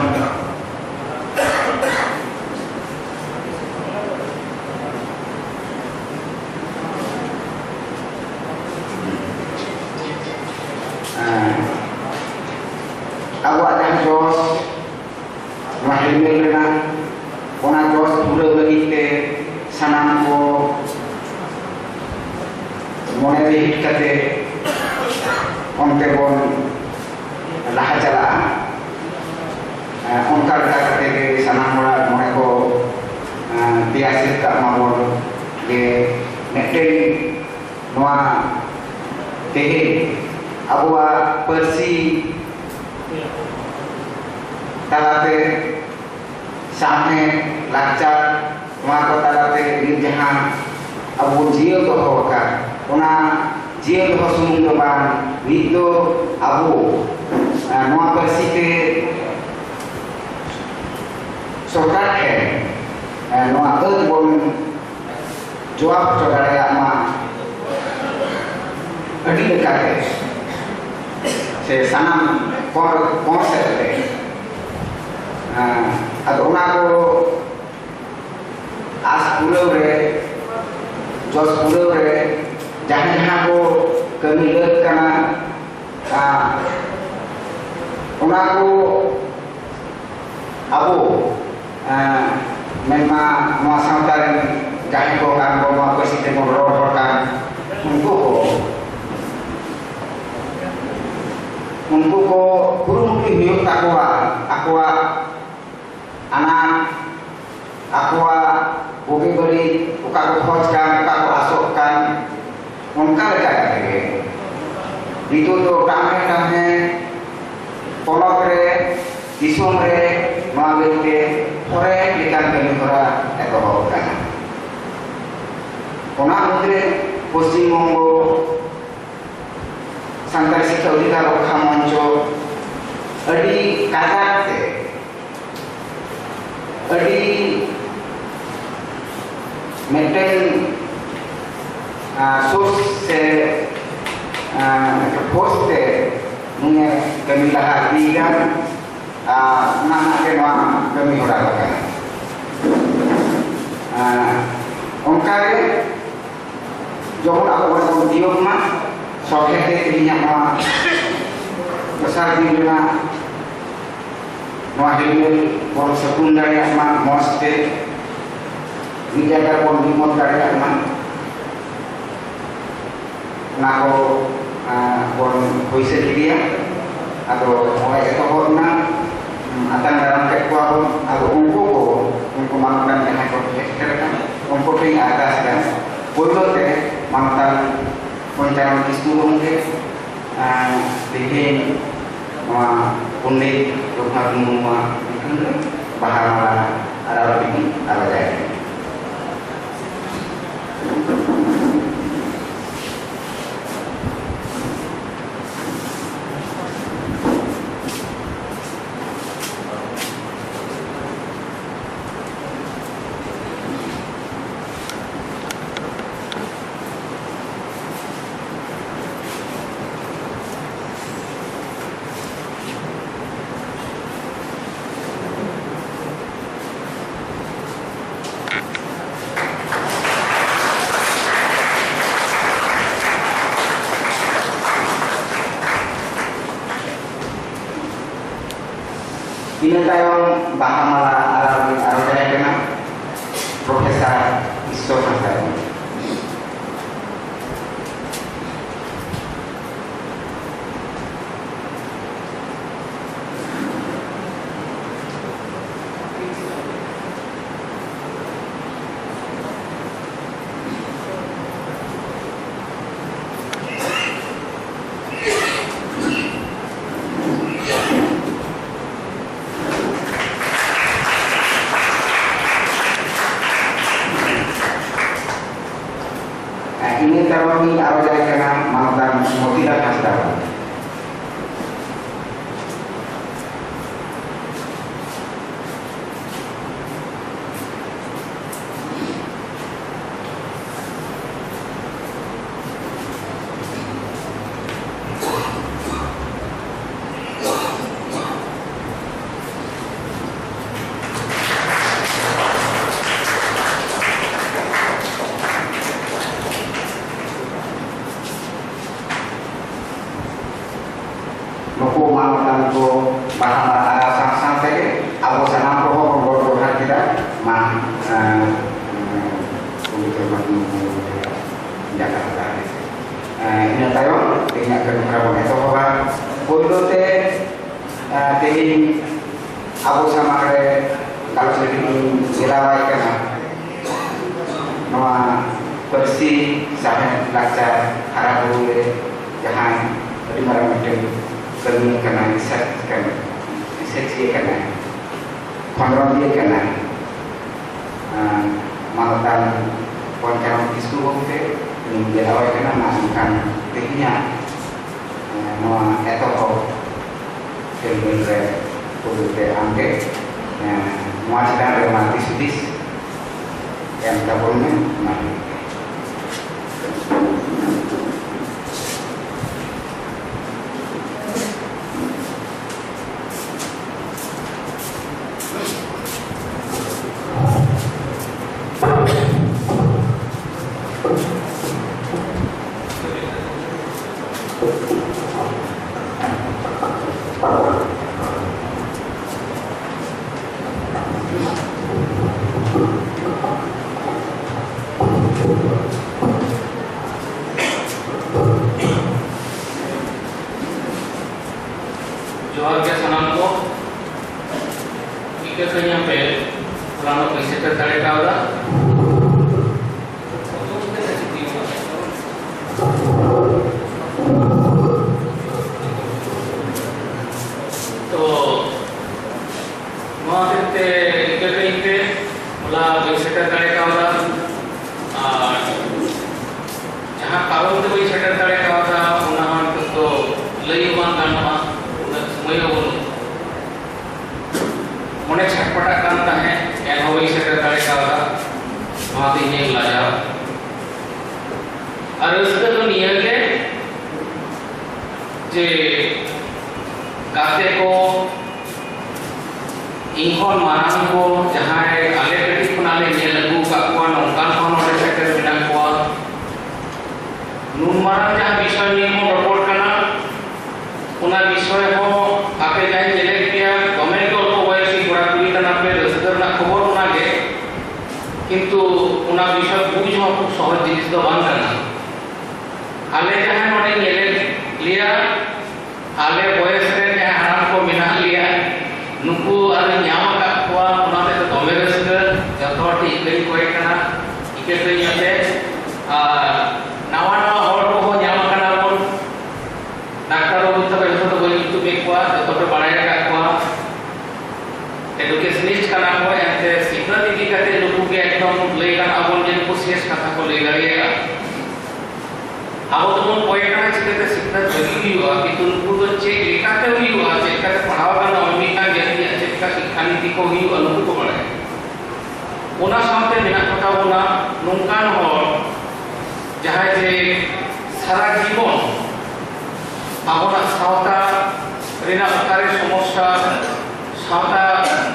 ᱮᱸ, ᱟᱵᱚᱣᱟᱜ ᱡᱟᱦᱟᱸ ᱡᱚᱥ, ᱱᱚᱣᱟ ᱦᱮᱞᱢᱮᱴ ᱨᱮᱱᱟᱜ ᱚᱱᱟ ᱡᱚᱥ ᱯᱩᱨᱟᱹᱣ ᱞᱟᱹᱜᱤᱫ ᱛᱮ ᱥᱟᱱᱟᱢ ᱠᱚ ᱢᱚᱱᱮ ᱨᱤᱦᱤᱴ ᱠᱟᱛᱮ ᱚᱱᱛᱮ ᱵᱚᱱ ᱞᱟᱦᱟ ᱪᱟᱞᱟᱜᱼᱟ᱾ ᱮᱸ, ᱚᱱᱠᱟ ᱞᱮᱠᱟ ᱠᱟᱛᱮ ᱜᱮ ᱥᱟᱱᱟᱢ ᱦᱚᱲᱟᱜ ᱢᱚᱱᱮ ᱠᱚ, ᱮᱸ, ᱛᱮᱭᱟᱨ ᱥᱟᱹᱛ ᱠᱟᱜ ᱢᱟᱵᱚᱱ ᱡᱮ ᱢᱤᱫᱴᱮᱱ ᱱᱚᱣᱟ ᱛᱮᱦᱮᱧ ᱟᱵᱚᱣᱟᱜ ᱯᱟᱹᱨᱥᱤ ᱛᱟᱞᱟᱛᱮ, ᱥᱟᱶᱦᱮᱫ, ᱞᱟᱠᱪᱟᱨ, ᱱᱚᱣᱟ ᱠᱚ ᱛᱟᱞᱟᱛᱮ ᱱᱤᱛ ᱡᱟᱦᱟᱸ ᱟᱵᱚ ᱵᱚᱱ ᱡᱤᱭᱟᱹᱣ ᱫᱚᱦᱚ ᱟᱠᱟᱫ, ᱚᱱᱟ ᱡᱤᱭᱟᱹᱣ ᱫᱚᱦᱚ ᱥᱩᱢᱩᱝ ᱫᱚ ᱵᱟᱝ, ᱱᱤᱛ ᱫᱚ ᱟᱵᱚ, ᱟᱸ, ᱱᱚᱣᱟ ᱯᱟᱹᱨᱥᱤ ᱛᱮ ᱥᱚᱨᱠᱟᱨ ᱴᱷᱮᱱ, ᱟᱸ, ᱱᱚᱣᱟ ᱟᱹᱫ ᱵᱚᱱ ᱡᱚᱣᱟᱵ ᱦᱚᱪᱚ ᱫᱟᱲᱮᱭᱟᱜ ᱢᱟ ᱟᱹᱰᱤ ᱞᱮᱠᱟᱛᱮ, ᱥᱮ ᱥᱟᱱᱟᱢ ᱠᱚᱬ, ᱠᱚᱬ ᱥᱮᱫ ᱛᱮ᱾ ᱦᱮᱸ, ᱟᱫᱚ ᱚᱱᱟ ᱠᱚ ᱟᱥ ᱯᱩᱨᱟᱹᱣ ᱨᱮ, ᱡᱚᱥ ᱯᱩᱨᱟᱹᱣ ᱨᱮ ᱡᱟᱦᱟᱸ ᱡᱟᱦᱟᱸ ᱠᱚ ᱠᱟᱹᱢᱤ ᱞᱟᱹᱠ ᱠᱟᱱᱟ, ᱟᱨ ᱚᱱᱟ ᱠᱚ ᱟᱵᱚ, ᱮᱸ, ᱢᱮᱱᱢᱟ ᱱᱚᱣᱟ ᱥᱟᱶᱛᱟ ᱨᱮᱱ ᱡᱟᱦᱟᱸᱭ ᱠᱚ ᱠᱟᱱ ᱵᱚᱱ, ᱱᱚᱣᱟ ᱯᱟᱹᱨᱥᱤ ᱛᱮᱵᱚᱱ ᱨᱚᱲ ᱦᱚᱲ ᱠᱟᱱ, ᱩᱱᱠᱩ ᱠᱚ, ᱩᱱᱠᱩ ᱠᱚ ᱠᱩᱨᱩᱢᱩᱴᱩᱭ ᱦᱩᱭᱩᱜ ᱛᱟᱠᱚᱣᱟ ᱟᱠᱚᱣᱟᱜ ᱟᱱᱟᱴ, ᱟᱠᱚᱣᱟᱜ ᱵᱩᱜᱤ ᱵᱟᱹᱲᱤᱡ, ᱚᱠᱟ ᱠᱚ ᱠᱷᱚᱡᱽ ᱠᱟᱱ, ᱚᱠᱟ ᱠᱚ ᱟᱥᱚᱜ ᱠᱟᱱ, ᱚᱱᱠᱟ ᱞᱮᱠᱟ ᱠᱟᱛᱮ ᱜᱮ ᱱᱤᱛᱚᱜ ᱫᱚ ᱴᱟᱢᱮ ᱴᱟᱢᱮ ᱯᱚᱱᱚᱛ ᱨᱮ, ᱫᱤᱥᱚᱢ ᱨᱮ ᱱᱚᱣᱟ ᱞᱟᱹᱜᱤᱫ ᱛᱮ ᱚᱱᱮᱠ ᱞᱮᱠᱟᱱ ᱠᱟᱹᱢᱤ ᱦᱚᱨᱟ ᱮᱛᱚᱦᱚᱵ ᱟᱠᱟᱱᱟ᱾ ᱚᱱᱟ ᱢᱩᱫᱽᱨᱮ ᱯᱚᱥᱪᱤᱢ ᱵᱚᱝᱜᱚ ᱥᱟᱱᱛᱟᱲᱤ ᱥᱤᱠᱠᱷᱟ ᱚᱫᱷᱤᱠᱟᱨ ᱨᱚᱠᱠᱷᱟ ᱢᱚᱧᱪᱚ ᱟᱹᱰᱤ ᱠᱟᱡᱟᱠ ᱛᱮ, ᱟᱹᱰᱤ ᱢᱤᱫᱴᱮᱱ, ᱟᱸ, ᱥᱳᱨᱥ ᱥᱮ, ᱟᱸ, ᱢᱤᱫᱴᱮᱱ ᱯᱷᱳᱨᱥ ᱛᱮ ᱱᱩᱭᱮ ᱠᱟᱹᱢᱤ ᱞᱟᱦᱟ ᱤᱫᱤᱭᱮᱫᱟ᱾ ᱟᱨ ᱚᱱᱟ ᱨᱮᱱᱟᱜ ᱜᱮ ᱱᱚᱣᱟ ᱠᱟᱹᱢᱤ ᱦᱚᱨᱟ ᱫᱚ ᱠᱟᱱᱟ᱾ ᱟᱨ ᱚᱱᱠᱟᱜᱮ ᱡᱮᱢᱚᱱ ᱟᱵᱚ ᱵᱚᱱ ᱛᱤᱭᱳᱜ ᱢᱟ, ᱥᱚᱞᱦᱮ ᱛᱮ ᱛᱮᱦᱮᱧᱟᱜ ᱱᱚᱣᱟ ᱫᱚᱥᱟᱨ ᱫᱤᱱ ᱨᱮᱱᱟᱜ ᱱᱚᱣᱟ ᱦᱤᱨᱢᱟᱹᱞ ᱵᱚᱱ ᱥᱟᱹᱜᱩᱱ ᱫᱟᱲᱮᱭᱟᱜ ᱢᱟ, ᱢᱚᱸᱡᱽ ᱛᱮ ᱢᱤᱫ ᱡᱟᱭᱜᱟ ᱨᱮᱵᱚᱱ ᱢᱤᱫ ᱢᱚᱛ ᱫᱟᱲᱮᱭᱟᱜ ᱢᱟ᱾ ᱚᱱᱟ ᱠᱚ, ᱟᱸ, ᱵᱚᱱ ᱦᱩᱭ ᱥᱟᱹᱛ ᱤᱫᱤᱭᱟ᱾ ᱟᱫᱚ ᱱᱚᱜᱼᱚᱭ ᱮᱛᱚᱦᱚᱵ ᱮᱱᱟ, ᱩᱸ, ᱟᱛᱟᱝ ᱫᱟᱨᱟᱢ ᱠᱮᱫ ᱠᱚᱣᱟ ᱵᱚᱱ᱾ ᱟᱫᱚ ᱩᱱᱠᱩ ᱠᱚ, ᱩᱱᱠᱩ ᱢᱟᱱᱚᱛᱟᱱ ᱡᱟᱦᱟᱸᱭ ᱠᱚ ᱥᱮᱴᱮᱨ ᱟᱠᱟᱱᱟ, ᱩᱱᱠᱩ ᱴᱷᱮᱱ ᱟᱨᱫᱟᱥ ᱮᱫᱟ, ᱯᱳᱭᱞᱳ ᱛᱮ ᱢᱟᱱᱚᱛᱟᱱ ᱯᱚᱧᱪᱟᱨᱟᱢ ᱠᱤᱥᱠᱩ ᱜᱚᱢᱠᱮ, ᱟᱸ, ᱛᱮᱦᱮᱧ ᱱᱚᱣᱟ ᱯᱚᱱᱰᱤᱛ ᱨᱚᱜᱷᱩᱱᱟᱛᱷ ᱢᱩᱨᱢᱩᱣᱟᱜ ᱧᱩᱛᱩᱢ ᱨᱮ ᱵᱟᱦᱟ ᱢᱟᱞᱟ ᱟᱨᱟᱣ ᱞᱟᱹᱜᱤᱫ ᱟᱨᱟᱣ ᱡᱟᱭᱜᱟ᱾ ᱤᱱᱟᱹ ᱛᱟᱭᱚᱢ ᱵᱟᱦᱟ ᱢᱟᱞᱟ ᱟᱨᱟᱣ ᱨᱤᱱ ᱟᱨᱚ ᱡᱟᱦᱟᱸᱭ ᱠᱟᱱᱟ, ᱯᱨᱚᱯᱷᱮᱥᱟᱨ ᱤᱥᱥᱚᱨ ᱦᱟᱸᱥᱫᱟ᱾ ᱵᱚᱱ ᱮᱛᱚᱦᱚᱵᱟ᱾ ᱯᱳᱭᱞᱳ ᱛᱮ, ᱟᱸ, ᱛᱮᱦᱮᱧ ᱟᱵᱚ ᱥᱟᱢᱟᱝ ᱨᱮ ᱜᱟᱞᱚᱪ ᱞᱟᱹᱜᱤᱫ ᱤᱧ ᱫᱮᱞᱟᱣᱟᱭ ᱠᱟᱱᱟ ᱱᱚᱣᱟ ᱯᱟᱹᱨᱥᱤ, ᱥᱟᱶᱦᱮᱫ, ᱞᱟᱠᱪᱟᱨ ᱦᱟᱨᱟ ᱵᱩᱨᱩ ᱨᱮ ᱡᱟᱦᱟᱸᱭ ᱟᱹᱰᱤ ᱢᱟᱨᱟᱝ ᱢᱤᱫᱴᱮᱱ ᱠᱟᱹᱢᱤ ᱠᱟᱱᱟᱭ, ᱨᱤᱥᱟᱨᱪ ᱠᱟᱱᱟᱭ, ᱨᱤᱥᱟᱨᱪᱤᱭᱟᱹ ᱠᱟᱱᱟᱭ, ᱠᱷᱚᱸᱫᱽᱨᱚᱸᱫᱤᱭᱟᱹ ᱠᱟᱱᱟᱭ, ᱟᱸ, ᱢᱟᱱᱚᱛᱟᱱ ᱯᱚᱧᱪᱟᱱᱚᱱ ᱠᱤᱥᱠᱩ ᱜᱚᱢᱠᱮ, ᱤᱧ ᱫᱮᱞᱟᱣᱟᱭ ᱠᱟᱱᱟ᱾ ᱢᱟ ᱮᱱᱠᱷᱟᱱ ᱛᱮᱦᱮᱧᱟᱜ, ᱟᱸ, ᱱᱚᱣᱟ ᱮᱛᱚᱦᱚᱵ ᱠᱷᱮᱞ ᱨᱮ ᱯᱩᱭᱞᱩ ᱛᱮ ᱟᱢᱜᱮ, ᱟᱸ, ᱱᱚᱣᱟ ᱪᱮᱛᱟᱱ ᱨᱮ ᱚᱱᱟ ᱫᱤᱥ ᱦᱩᱫᱤᱥ ᱮᱢ ᱛᱟᱵᱚᱱ ᱢᱮ᱾ ᱢᱟ᱾ ᱡᱚᱦᱟᱨ ᱜᱮ ᱥᱟᱱᱟᱢ ᱠᱚ᱾ ᱤᱠᱟᱹ ᱠᱟᱹᱧ ᱟᱯᱮ ᱦᱚᱞᱟᱱᱚᱜ ᱵᱟᱹᱧ ᱥᱮᱴᱮᱨ ᱫᱟᱲᱮ ᱠᱟᱣᱫᱟ᱾ ᱛᱚ, ᱱᱚᱣᱟ ᱠᱷᱟᱹᱛᱤᱨ ᱛᱮ ᱤᱠᱟᱹ ᱠᱟᱹᱧ ᱯᱮ, ᱦᱚᱞᱟ ᱵᱟᱹᱧ ᱥᱮᱴᱮᱨ ᱫᱟᱲᱮ ᱠᱟᱣᱫᱟ᱾ ᱟᱨ ᱡᱟᱦᱟᱸ ᱠᱟᱨᱚᱱ ᱛᱮ ᱵᱟᱹᱧ ᱥᱮᱴᱮᱨ ᱫᱟᱲᱮ ᱠᱟᱣᱫᱟ, ᱚᱱᱟ ᱦᱚᱸ ᱱᱤᱛᱚᱜ ᱫᱚ ᱞᱟᱹᱭ ᱦᱚᱸ ᱵᱟᱝ ᱜᱟᱱᱚᱜᱼᱟ, ᱩᱱᱟᱹᱜ ᱥᱚᱢᱚᱭ ᱦᱚᱸ ᱵᱟᱹᱱᱩᱜᱼᱟ᱾ ᱢᱚᱱᱮ ᱪᱷᱟᱴᱯᱟᱴᱟᱜ ᱠᱟᱱ ᱛᱟᱦᱮᱸᱫ, ᱮᱱᱦᱚᱸ ᱵᱟᱹᱧ ᱥᱮᱴᱮᱨ ᱫᱟᱲᱮ ᱠᱟᱣᱫᱟ᱾ ᱱᱚᱣᱟ ᱛᱮ ᱤᱧᱤᱧ ᱞᱟᱡᱟᱣ᱾ ᱟᱨ ᱨᱟᱹᱥᱠᱟᱹ ᱫᱚ ᱱᱤᱭᱟᱹ ᱜᱮ ᱡᱮ ᱜᱟᱛᱮ ᱠᱚ, ᱤᱧ ᱠᱷᱚᱱ ᱢᱟᱨᱟᱝ ᱠᱚ, ᱡᱟᱦᱟᱸᱭ ᱟᱞᱮ ᱠᱟᱹᱴᱤᱡ ᱠᱷᱚᱱᱟᱜ ᱞᱮ ᱧᱮᱞ ᱟᱹᱜᱩ ᱟᱠᱟᱫ ᱠᱚᱣᱟ, ᱱᱚᱝᱠᱟᱱ ᱠᱚ ᱱᱚᱰᱮ ᱥᱮᱴᱮᱨ ᱢᱮᱱᱟᱜ ᱠᱚᱣᱟ᱾ ᱱᱩᱱ ᱢᱟᱨᱟᱝ ᱡᱟᱦᱟᱸ ᱵᱤᱥᱚᱭ ᱱᱤᱭᱮ ᱵᱚᱱ ᱨᱚᱯᱚᱲ ᱠᱟᱱᱟ, ᱚᱱᱟ ᱵᱤᱥᱚᱭ ᱦᱚᱸ ᱟᱯᱮ ᱡᱟᱦᱟᱸᱧ ᱧᱮᱞᱮᱫ ᱯᱮᱭᱟ, ᱫᱚᱢᱮ ᱜᱮ ᱚᱞᱯᱚ ᱵᱚᱭᱚᱥᱤ ᱠᱚᱲᱟ ᱠᱩᱲᱤ ᱠᱟᱱᱟ ᱯᱮ, ᱨᱟᱹᱥᱠᱟᱹ ᱨᱮᱱᱟᱜ ᱠᱷᱚᱵᱚᱨ ᱚᱱᱟ ᱜᱮ, ᱠᱤᱱᱛᱩ ᱚᱱᱟ ᱵᱤᱥᱚᱭ ᱵᱩᱡᱽ ᱦᱚᱸ ᱠᱷᱩᱵ ᱥᱚᱦᱚᱡ ᱡᱤᱱᱤᱥ ᱫᱚ ᱵᱟᱝ ᱠᱟᱱᱟ᱾ ᱟᱞᱮ ᱡᱟᱦᱟᱸᱭ ᱱᱚᱰᱮ ᱧᱮᱞᱮᱫ ᱞᱮᱭᱟ, ᱠᱟᱛᱮ ᱟᱨ ᱱᱟᱣᱟ ᱱᱟᱣᱟ ᱦᱚᱲ ᱠᱚᱦᱚᱸ ᱧᱟᱢ ᱟᱠᱟᱱᱟ ᱵᱚᱱ᱾ ᱰᱟᱠᱛᱟᱨ ᱵᱟᱹᱵᱩ ᱛᱟᱠᱚ ᱡᱚᱛᱚ ᱫᱚ ᱵᱟᱹᱧ ᱧᱩᱛᱩᱢᱮᱫ ᱠᱚᱣᱟ, ᱡᱚᱛᱚ ᱯᱮ ᱵᱟᱲᱟᱭ ᱟᱠᱟᱫ ᱠᱚᱣᱟ᱾ ᱮᱰᱩᱠᱮᱥᱚᱱᱤᱥᱴ ᱠᱟᱱᱟ ᱠᱚ, ᱮᱱᱛᱮ ᱥᱤᱠᱷᱱᱟᱹᱛ ᱤᱫᱤ ᱠᱟᱛᱮ ᱱᱩᱠᱩ ᱜᱮ ᱮᱠᱫᱚᱢ ᱞᱟᱹᱭ ᱜᱟᱱᱚᱜᱼᱟ ᱵᱚᱱ ᱡᱮ ᱱᱩᱠᱩ ᱥᱮᱥ ᱠᱟᱛᱷᱟ ᱠᱚ ᱞᱟᱹᱭ ᱫᱟᱲᱮᱭᱟᱜᱼᱟ᱾ ᱟᱵᱚ ᱫᱚᱵᱚᱱ ᱠᱚᱭ ᱠᱟᱱᱟ ᱪᱤᱠᱟᱹᱛᱮ ᱥᱤᱠᱷᱱᱟᱹᱛ ᱵᱷᱟᱹᱜᱤ ᱦᱩᱭᱩᱜᱼᱟ, ᱠᱤᱱᱛᱩ ᱱᱩᱠᱩ ᱫᱚ ᱪᱮᱫ ᱞᱮᱠᱟᱛᱮ ᱦᱩᱭᱩᱜᱼᱟ, ᱪᱮᱫ ᱞᱮᱠᱟᱛᱮ ᱯᱟᱲᱦᱟᱣ ᱜᱟᱱᱚᱜᱼᱟ, ᱢᱤᱫᱴᱟᱝ ᱡᱟᱹᱛᱤᱭᱟᱜ ᱪᱮᱫ ᱞᱮᱠᱟ ᱥᱤᱠᱠᱷᱟ ᱱᱤᱛᱤ ᱠᱚ ᱦᱩᱭᱩᱜᱼᱟ, ᱱᱩᱠᱩ ᱠᱚ ᱵᱟᱲᱟᱭᱟ᱾ ᱚᱱᱟ ᱥᱟᱶᱛᱮ ᱢᱮᱱᱟᱜ ᱠᱚ ᱛᱟᱵᱚᱱᱟ ᱱᱚᱝᱠᱟᱱ ᱦᱚᱲ, ᱡᱟᱦᱟᱸᱭ ᱡᱮ ᱥᱟᱨᱟ ᱡᱤᱵᱚᱱ ᱟᱵᱚᱱᱟᱜ ᱥᱟᱶᱛᱟ ᱨᱮᱱᱟᱜ ᱚᱠᱟᱨᱮ ᱥᱚᱢᱚᱥᱥᱟ, ᱥᱟᱶᱛᱟ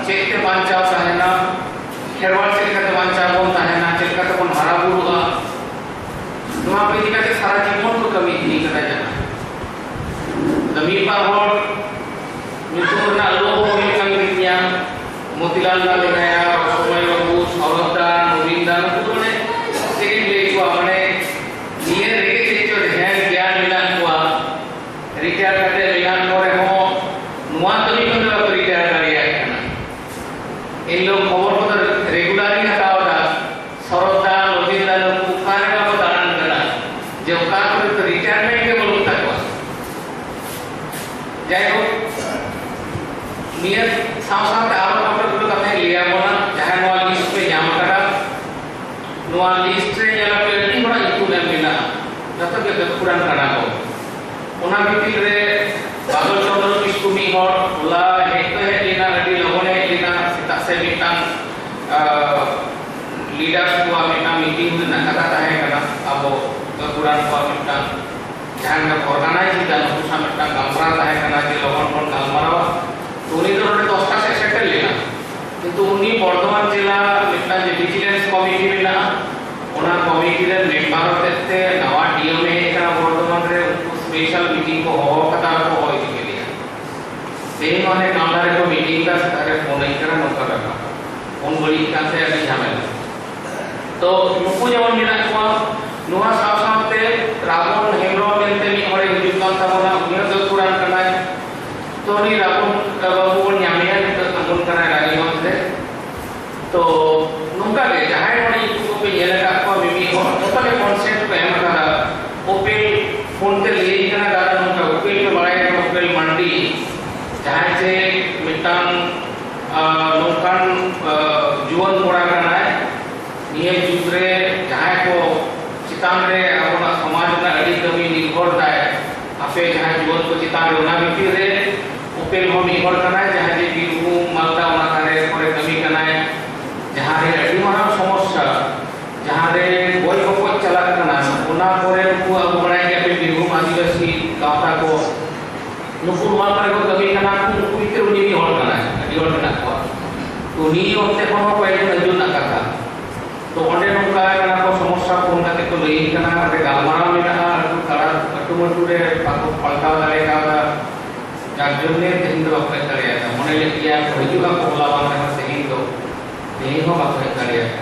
ᱪᱮᱫ ᱛᱮ ᱵᱟᱧᱪᱟᱣ ᱛᱟᱦᱮᱱᱟ, ᱠᱷᱮᱨᱣᱟᱲ ᱪᱮᱫ ᱞᱮᱠᱟᱛᱮ ᱵᱟᱧᱪᱟᱣ ᱵᱚᱱ ᱛᱟᱦᱮᱱᱟ, ᱪᱮᱫ ᱞᱮᱠᱟᱛᱮ ᱵᱚᱱ ᱦᱟᱨᱟ ᱵᱩᱨᱩᱜᱼᱟ, ᱱᱚᱣᱟ ᱠᱚ ᱤᱫᱤ ᱠᱟᱛᱮ ᱥᱟᱨᱟ ᱡᱤᱵᱚᱱ ᱠᱚ ᱠᱟᱹᱢᱤ ᱤᱫᱤ ᱠᱟᱫᱟ᱾ ᱡᱟᱦᱟᱸ ᱟᱫᱚ ᱢᱤᱫ ᱵᱟᱨ ᱦᱚᱲ ᱧᱩᱛᱩᱢ ᱨᱮᱱᱟᱜ ᱞᱳᱵᱷ ᱦᱚᱸ ᱦᱩᱭᱩᱜ ᱠᱟᱱ ᱜᱮᱛᱤᱧᱟ᱾ ᱢᱚᱛᱤᱞᱟᱞ ᱫᱟ ᱢᱮᱱᱟᱭᱟ, ᱨᱚᱥᱚᱢᱚᱭ ᱵᱟᱹᱵᱩ, ᱥᱚᱨᱚᱛ ᱫᱟ, ᱱᱚᱵᱤᱱ ᱫᱟ, ᱱᱩᱠᱩ ᱫᱚ ᱢᱟᱱᱮ ᱪᱮᱫ ᱤᱧ ᱞᱟᱹᱭ ᱠᱚᱣᱟ, ᱢᱟᱱᱮ ᱱᱤᱭᱟᱹ ᱨᱮᱜᱮ ᱪᱮᱫ ᱪᱚ ᱰᱷᱮᱨ ᱜᱮᱭᱟᱱ ᱢᱮᱱᱟᱜ ᱠᱚᱣᱟ᱾ ᱨᱤᱴᱟᱭᱟᱨ ᱠᱟᱛᱮ ᱢᱮᱱᱟᱜ ᱠᱚ ᱨᱮᱦᱚᱸ ᱱᱚᱣᱟ ᱠᱟᱹᱢᱤ ᱠᱷᱚᱱ ᱫᱚ ᱵᱟᱠᱚ ᱨᱤᱴᱟᱭᱟᱨ ᱫᱟᱲᱮᱭᱟᱜ ᱠᱟᱱᱟ᱾ ᱮᱱ ᱦᱤᱞᱳᱜ ᱠᱷᱚᱵᱚᱨ ᱠᱚᱫᱚ ᱨᱮᱜᱩᱞᱟᱨ ᱤᱧ ᱦᱟᱛᱟᱣ ᱮᱫᱟ, ᱥᱚᱨᱚᱛ ᱫᱟ, ᱱᱚᱵᱤᱱ ᱫᱟ, ᱱᱩᱠᱩ ᱚᱠᱟ ᱨᱮ ᱵᱟᱠᱚ ᱫᱟᱬᱟᱱ ᱠᱟᱱᱟ, ᱡᱮ ᱚᱠᱟ ᱠᱚᱨᱮ ᱫᱚ ᱨᱤᱴᱟᱭᱟᱨᱢᱮᱱᱴ ᱜᱮ ᱵᱟᱹᱱᱩᱜ ᱛᱟᱠᱚᱣᱟ᱾ ᱡᱟᱭᱦᱳᱠ, ᱱᱤᱭᱟᱹ ᱥᱟᱶ ᱥᱟᱶᱛᱮ ᱟᱨᱚ ᱠᱟᱹᱴᱤᱡ ᱠᱟᱛᱷᱟᱧ ᱞᱟᱹᱭ ᱟᱵᱚᱱᱟ, ᱡᱟᱦᱟᱸᱭ ᱱᱚᱣᱟ ᱞᱤᱥᱴ ᱯᱮ ᱧᱟᱢ ᱟᱠᱟᱫᱟ, ᱱᱚᱣᱟ ᱞᱤᱥᱴ ᱨᱮ ᱧᱮᱞ ᱟᱯᱮ ᱟᱹᱰᱤ ᱦᱚᱲᱟᱜ ᱧᱩᱛᱩᱢ ᱮᱢ ᱢᱮᱱᱟᱜᱼᱟ, ᱡᱚᱛᱚ ᱜᱮ ᱜᱟᱹᱠᱷᱩᱲᱟᱱ ᱠᱟᱱᱟ ᱠᱚ᱾ ᱚᱱᱟ ᱵᱷᱤᱛᱤᱨ ᱨᱮ ᱵᱟᱫᱚᱞ ᱪᱚᱸᱫᱽᱨᱚ ᱠᱤᱥᱠᱩ ᱢᱤᱫ ᱦᱚᱲ, ᱦᱚᱞᱟ ᱦᱮᱡ ᱫᱚ ᱦᱮᱡ ᱞᱮᱱᱟ, ᱟᱹᱰᱤ ᱞᱚᱜᱚᱱ ᱦᱮᱡ ᱞᱮᱱᱟ, ᱥᱮᱛᱟᱜ ᱥᱮ ᱢᱤᱫᱴᱟᱝ, ᱟᱸ, ᱞᱤᱰᱟᱨᱥ ᱠᱚᱣᱟᱜ ᱢᱤᱫᱴᱟᱝ ᱢᱤᱴᱤᱝ ᱨᱮᱱᱟᱜ ᱠᱟᱛᱷᱟ ᱛᱟᱦᱮᱸ ᱠᱟᱱᱟ, ᱟᱵᱚ ᱜᱟᱹᱠᱷᱩᱲᱟᱱ ᱠᱚᱣᱟᱜ ᱢᱤᱫᱴᱟᱝ ᱡᱟᱦᱟᱸ ᱞᱮᱠᱟ ᱚᱨᱜᱟᱱᱟᱭᱤᱡᱽ ᱮᱫᱟ, ᱱᱩᱠᱩ ᱥᱟᱶ ᱢᱤᱫᱴᱟᱝ ᱜᱟᱞᱢᱟᱨᱟᱣ ᱛᱟᱦᱮᱸ ᱠᱟᱱᱟ ᱡᱮ ᱞᱚᱜᱚᱱ ᱵᱚᱱ ᱜᱟᱞᱢᱟᱨᱟᱣᱟ᱾ ᱛᱚ ᱩᱱᱤ ᱫᱚ ᱱᱚᱰᱮ ᱫᱚᱥᱴᱟ ᱥᱮᱫ ᱥᱮᱴᱮᱨ ᱞᱮᱱᱟ, ᱠᱤᱱᱛᱩ ᱩᱱᱤ ᱵᱚᱨᱫᱷᱚᱢᱟᱱ ᱡᱮᱞᱟ ᱢᱤᱫᱴᱟᱝ ᱡᱮ ᱵᱷᱤᱡᱤᱞᱮᱱᱥ ᱠᱚᱢᱤᱴᱤ ᱢᱮᱱᱟᱜᱼᱟ, ᱚᱱᱟ ᱠᱚᱢᱤᱴᱤ ᱨᱮᱱ ᱢᱮᱢᱵᱟᱨ ᱦᱚᱛᱮᱡ ᱛᱮ ᱱᱟᱣᱟ ᱰᱤ ᱮᱢ ᱦᱮᱡ ᱟᱠᱟᱱᱟ ᱵᱚᱨᱫᱷᱚᱢᱟᱱ ᱨᱮ, ᱩᱱᱠᱩ ᱥᱯᱮᱥᱟᱞ ᱢᱤᱴᱤᱝ ᱠᱚ ᱦᱚᱦᱚ ᱟᱠᱟᱫᱟ ᱟᱨ ᱠᱚ ᱦᱚᱦᱚ ᱤᱫᱤ ᱠᱮᱫᱮᱭᱟ᱾ ᱛᱮᱦᱮᱧ ᱱᱚᱣᱟ ᱠᱟᱢᱨᱟ ᱨᱮᱠᱚ ᱢᱤᱴᱤᱝ ᱮᱫᱟ, ᱥᱮᱛᱟᱜ ᱨᱮ ᱯᱷᱳᱱ ᱟᱹᱧ ᱠᱟᱱᱟ, ᱱᱚᱝᱠᱟ ᱵᱮᱯᱟᱨ, ᱯᱷᱳᱱ ᱵᱟᱹᱲᱤᱡ ᱠᱟᱱ ᱛᱮ ᱟᱹᱰᱤ ᱡᱷᱟᱢᱮᱞᱟ᱾ ᱛᱚ ᱱᱩᱠᱩ ᱡᱮᱢᱚᱱ ᱢᱮᱱᱟᱜ ᱠᱚᱣᱟ, ᱱᱚᱣᱟ ᱥᱟᱶ ᱥᱟᱶᱛᱮ ᱨᱟᱵᱚᱱ ᱦᱮᱢᱵᱨᱚᱢ ᱢᱮᱱᱛᱮ ᱢᱤᱫ ᱦᱚᱲᱮ ᱦᱤᱡᱩᱜ ᱠᱟᱱ ᱛᱟᱵᱚᱱᱟ, ᱩᱱᱤ ᱦᱚᱸ ᱜᱟᱹᱠᱷᱩᱲᱟᱱ ᱠᱟᱱᱟᱭ᱾ ᱛᱚ ᱩᱱᱤ ᱨᱟᱵᱚᱱ ᱵᱟᱹᱵᱩ ᱵᱚᱱ ᱧᱟᱢᱮᱭᱟ, ᱱᱤᱛᱚᱜ ᱛᱟᱵᱚᱱ ᱠᱟᱱᱟᱭ ᱨᱟᱱᱤᱜᱚᱸᱡᱽ ᱨᱮ᱾ ᱛᱚ ᱱᱚᱝᱠᱟ ᱜᱮ ᱡᱟᱦᱟᱸᱭ ᱱᱚᱰᱮ ᱧᱩᱛᱩᱢ ᱠᱚᱯᱮ ᱧᱮᱞ ᱟᱠᱟᱫ ᱛᱟᱦᱞᱮ ᱠᱚᱱᱥᱮᱯᱴ ᱠᱚ ᱮᱢ ᱟᱠᱟᱫᱟ, ᱩᱯᱮᱞ ᱯᱷᱳᱱ ᱛᱮ ᱞᱟᱹᱭ ᱠᱟᱱᱟ, ᱫᱟᱫᱟ ᱱᱚᱝᱠᱟ ᱩᱯᱮᱞ ᱯᱮ ᱵᱟᱲᱟᱭ ᱠᱟᱱᱟ, ᱩᱯᱮᱞ ᱢᱟᱱᱰᱤ ᱡᱟᱦᱟᱸᱭ ᱡᱮ ᱢᱤᱫᱴᱟᱝ ᱟᱨ ᱱᱚᱝᱠᱟᱱ ᱟᱨ ᱡᱩᱣᱟᱹᱱ ᱠᱚᱲᱟ ᱠᱟᱱᱟᱭ, ᱱᱤᱭᱟᱹ ᱡᱩᱜᱽ ᱨᱮ ᱡᱟᱦᱟᱸᱭ ᱠᱚ ᱪᱮᱛᱟᱱ ᱨᱮ ᱟᱵᱚᱱᱟᱜ ᱥᱚᱢᱟᱡᱽ ᱨᱮᱱᱟᱜ ᱟᱹᱰᱤ ᱠᱟᱹᱢᱤ ᱱᱤᱨᱵᱷᱚᱨ ᱫᱟᱭ, ᱟᱯᱮ ᱡᱟᱦᱟᱸᱭ ᱡᱩᱣᱟᱹᱱ ᱠᱚ ᱪᱮᱛᱟᱱ ᱨᱮ, ᱚᱱᱟ ᱵᱷᱤᱛᱤᱨ ᱨᱮ ᱩᱯᱮᱞ ᱦᱚᱸ ᱢᱤᱫ ᱦᱚᱲ ᱠᱟᱱᱟᱭ, ᱡᱟᱦᱟᱸᱭ ᱡᱮ ᱵᱤᱨᱵᱷᱩᱢ, ᱢᱟᱞᱫᱟ, ᱚᱱᱟ ᱫᱷᱟᱨᱮ ᱠᱚᱨᱮ ᱠᱟᱹᱢᱤ ᱠᱟᱱᱟᱭ, ᱡᱟᱦᱟᱸ ᱨᱮ ᱟᱹᱰᱤ ᱢᱟᱨᱟᱝ ᱥᱚᱢᱚᱥᱥᱟ, ᱡᱟᱦᱟᱸ ᱨᱮ ᱜᱚᱡ ᱜᱚᱯᱚᱡ ᱪᱟᱞᱟᱜ ᱠᱟᱱᱟ, ᱚᱱᱟ ᱠᱚᱨᱮ ᱩᱱᱠᱩ ᱟᱵᱚ ᱵᱟᱲᱟᱭ ᱜᱮᱭᱟ ᱯᱮ ᱵᱤᱨᱵᱷᱩᱢ ᱟᱹᱫᱤᱵᱟᱹᱥᱤ ᱜᱟᱶᱛᱟ ᱠᱚ ᱱᱩᱠᱩ ᱱᱚᱣᱟ ᱠᱚᱨᱮ ᱠᱚ ᱠᱟᱹᱢᱤ ᱠᱟᱱᱟ, ᱩᱱᱠᱩ ᱵᱷᱤᱛᱤᱨ ᱩᱱᱤ ᱢᱤᱫ ᱦᱚᱲ ᱠᱟᱱᱟᱭ, ᱟᱹᱰᱤ ᱦᱚᱲ ᱢᱮᱱᱟᱜ ᱠᱚᱣᱟ᱾ ᱛᱚ ᱱᱤᱭᱟᱹ ᱚᱱᱛᱮ ᱠᱷᱚᱱ ᱦᱚᱸ ᱠᱚᱭᱮᱠ ᱫᱤᱱ ᱟᱹᱡᱩᱨ ᱨᱮᱱᱟᱜ ᱠᱟᱛᱷᱟ᱾ ᱛᱚ ᱚᱸᱰᱮ ᱱᱚᱝᱠᱟ ᱠᱟᱱᱟ ᱠᱚ, ᱥᱚᱢᱚᱥᱥᱟ ᱯᱷᱳᱱ ᱠᱟᱛᱮ ᱠᱚ ᱞᱟᱹᱭ ᱠᱟᱱᱟ, ᱚᱸᱰᱮ ᱜᱟᱞᱢᱟᱨᱟᱣ ᱢᱮᱱᱟᱜᱼᱟ, ᱟᱹᱛᱩ ᱛᱟᱲᱟ, ᱟᱹᱛᱩ ᱢᱟᱹᱴᱩ ᱨᱮ ᱵᱟᱠᱚ ᱯᱟᱞᱴᱟᱣ ᱫᱟᱲᱮ ᱠᱟᱣᱫᱟ, ᱡᱟᱨ ᱡᱚᱱᱱᱮ ᱛᱮᱦᱮᱧ ᱫᱚ ᱵᱟᱠᱚ ᱦᱮᱡ ᱫᱟᱲᱮᱭᱟᱫᱟ᱾ ᱢᱚᱱᱮ ᱞᱮᱫ ᱜᱮᱭᱟ ᱠᱚ ᱦᱤᱡᱩᱜᱼᱟ ᱠᱚ, ᱦᱚᱞᱟ ᱵᱟᱝ ᱨᱮᱦᱚᱸ ᱛᱮᱦᱮᱧ ᱫᱚ, ᱛᱮᱦᱮᱧ ᱦᱚᱸ ᱵᱟᱠᱚ ᱦᱮᱡ ᱫᱟᱲᱮᱭᱟᱫᱟ᱾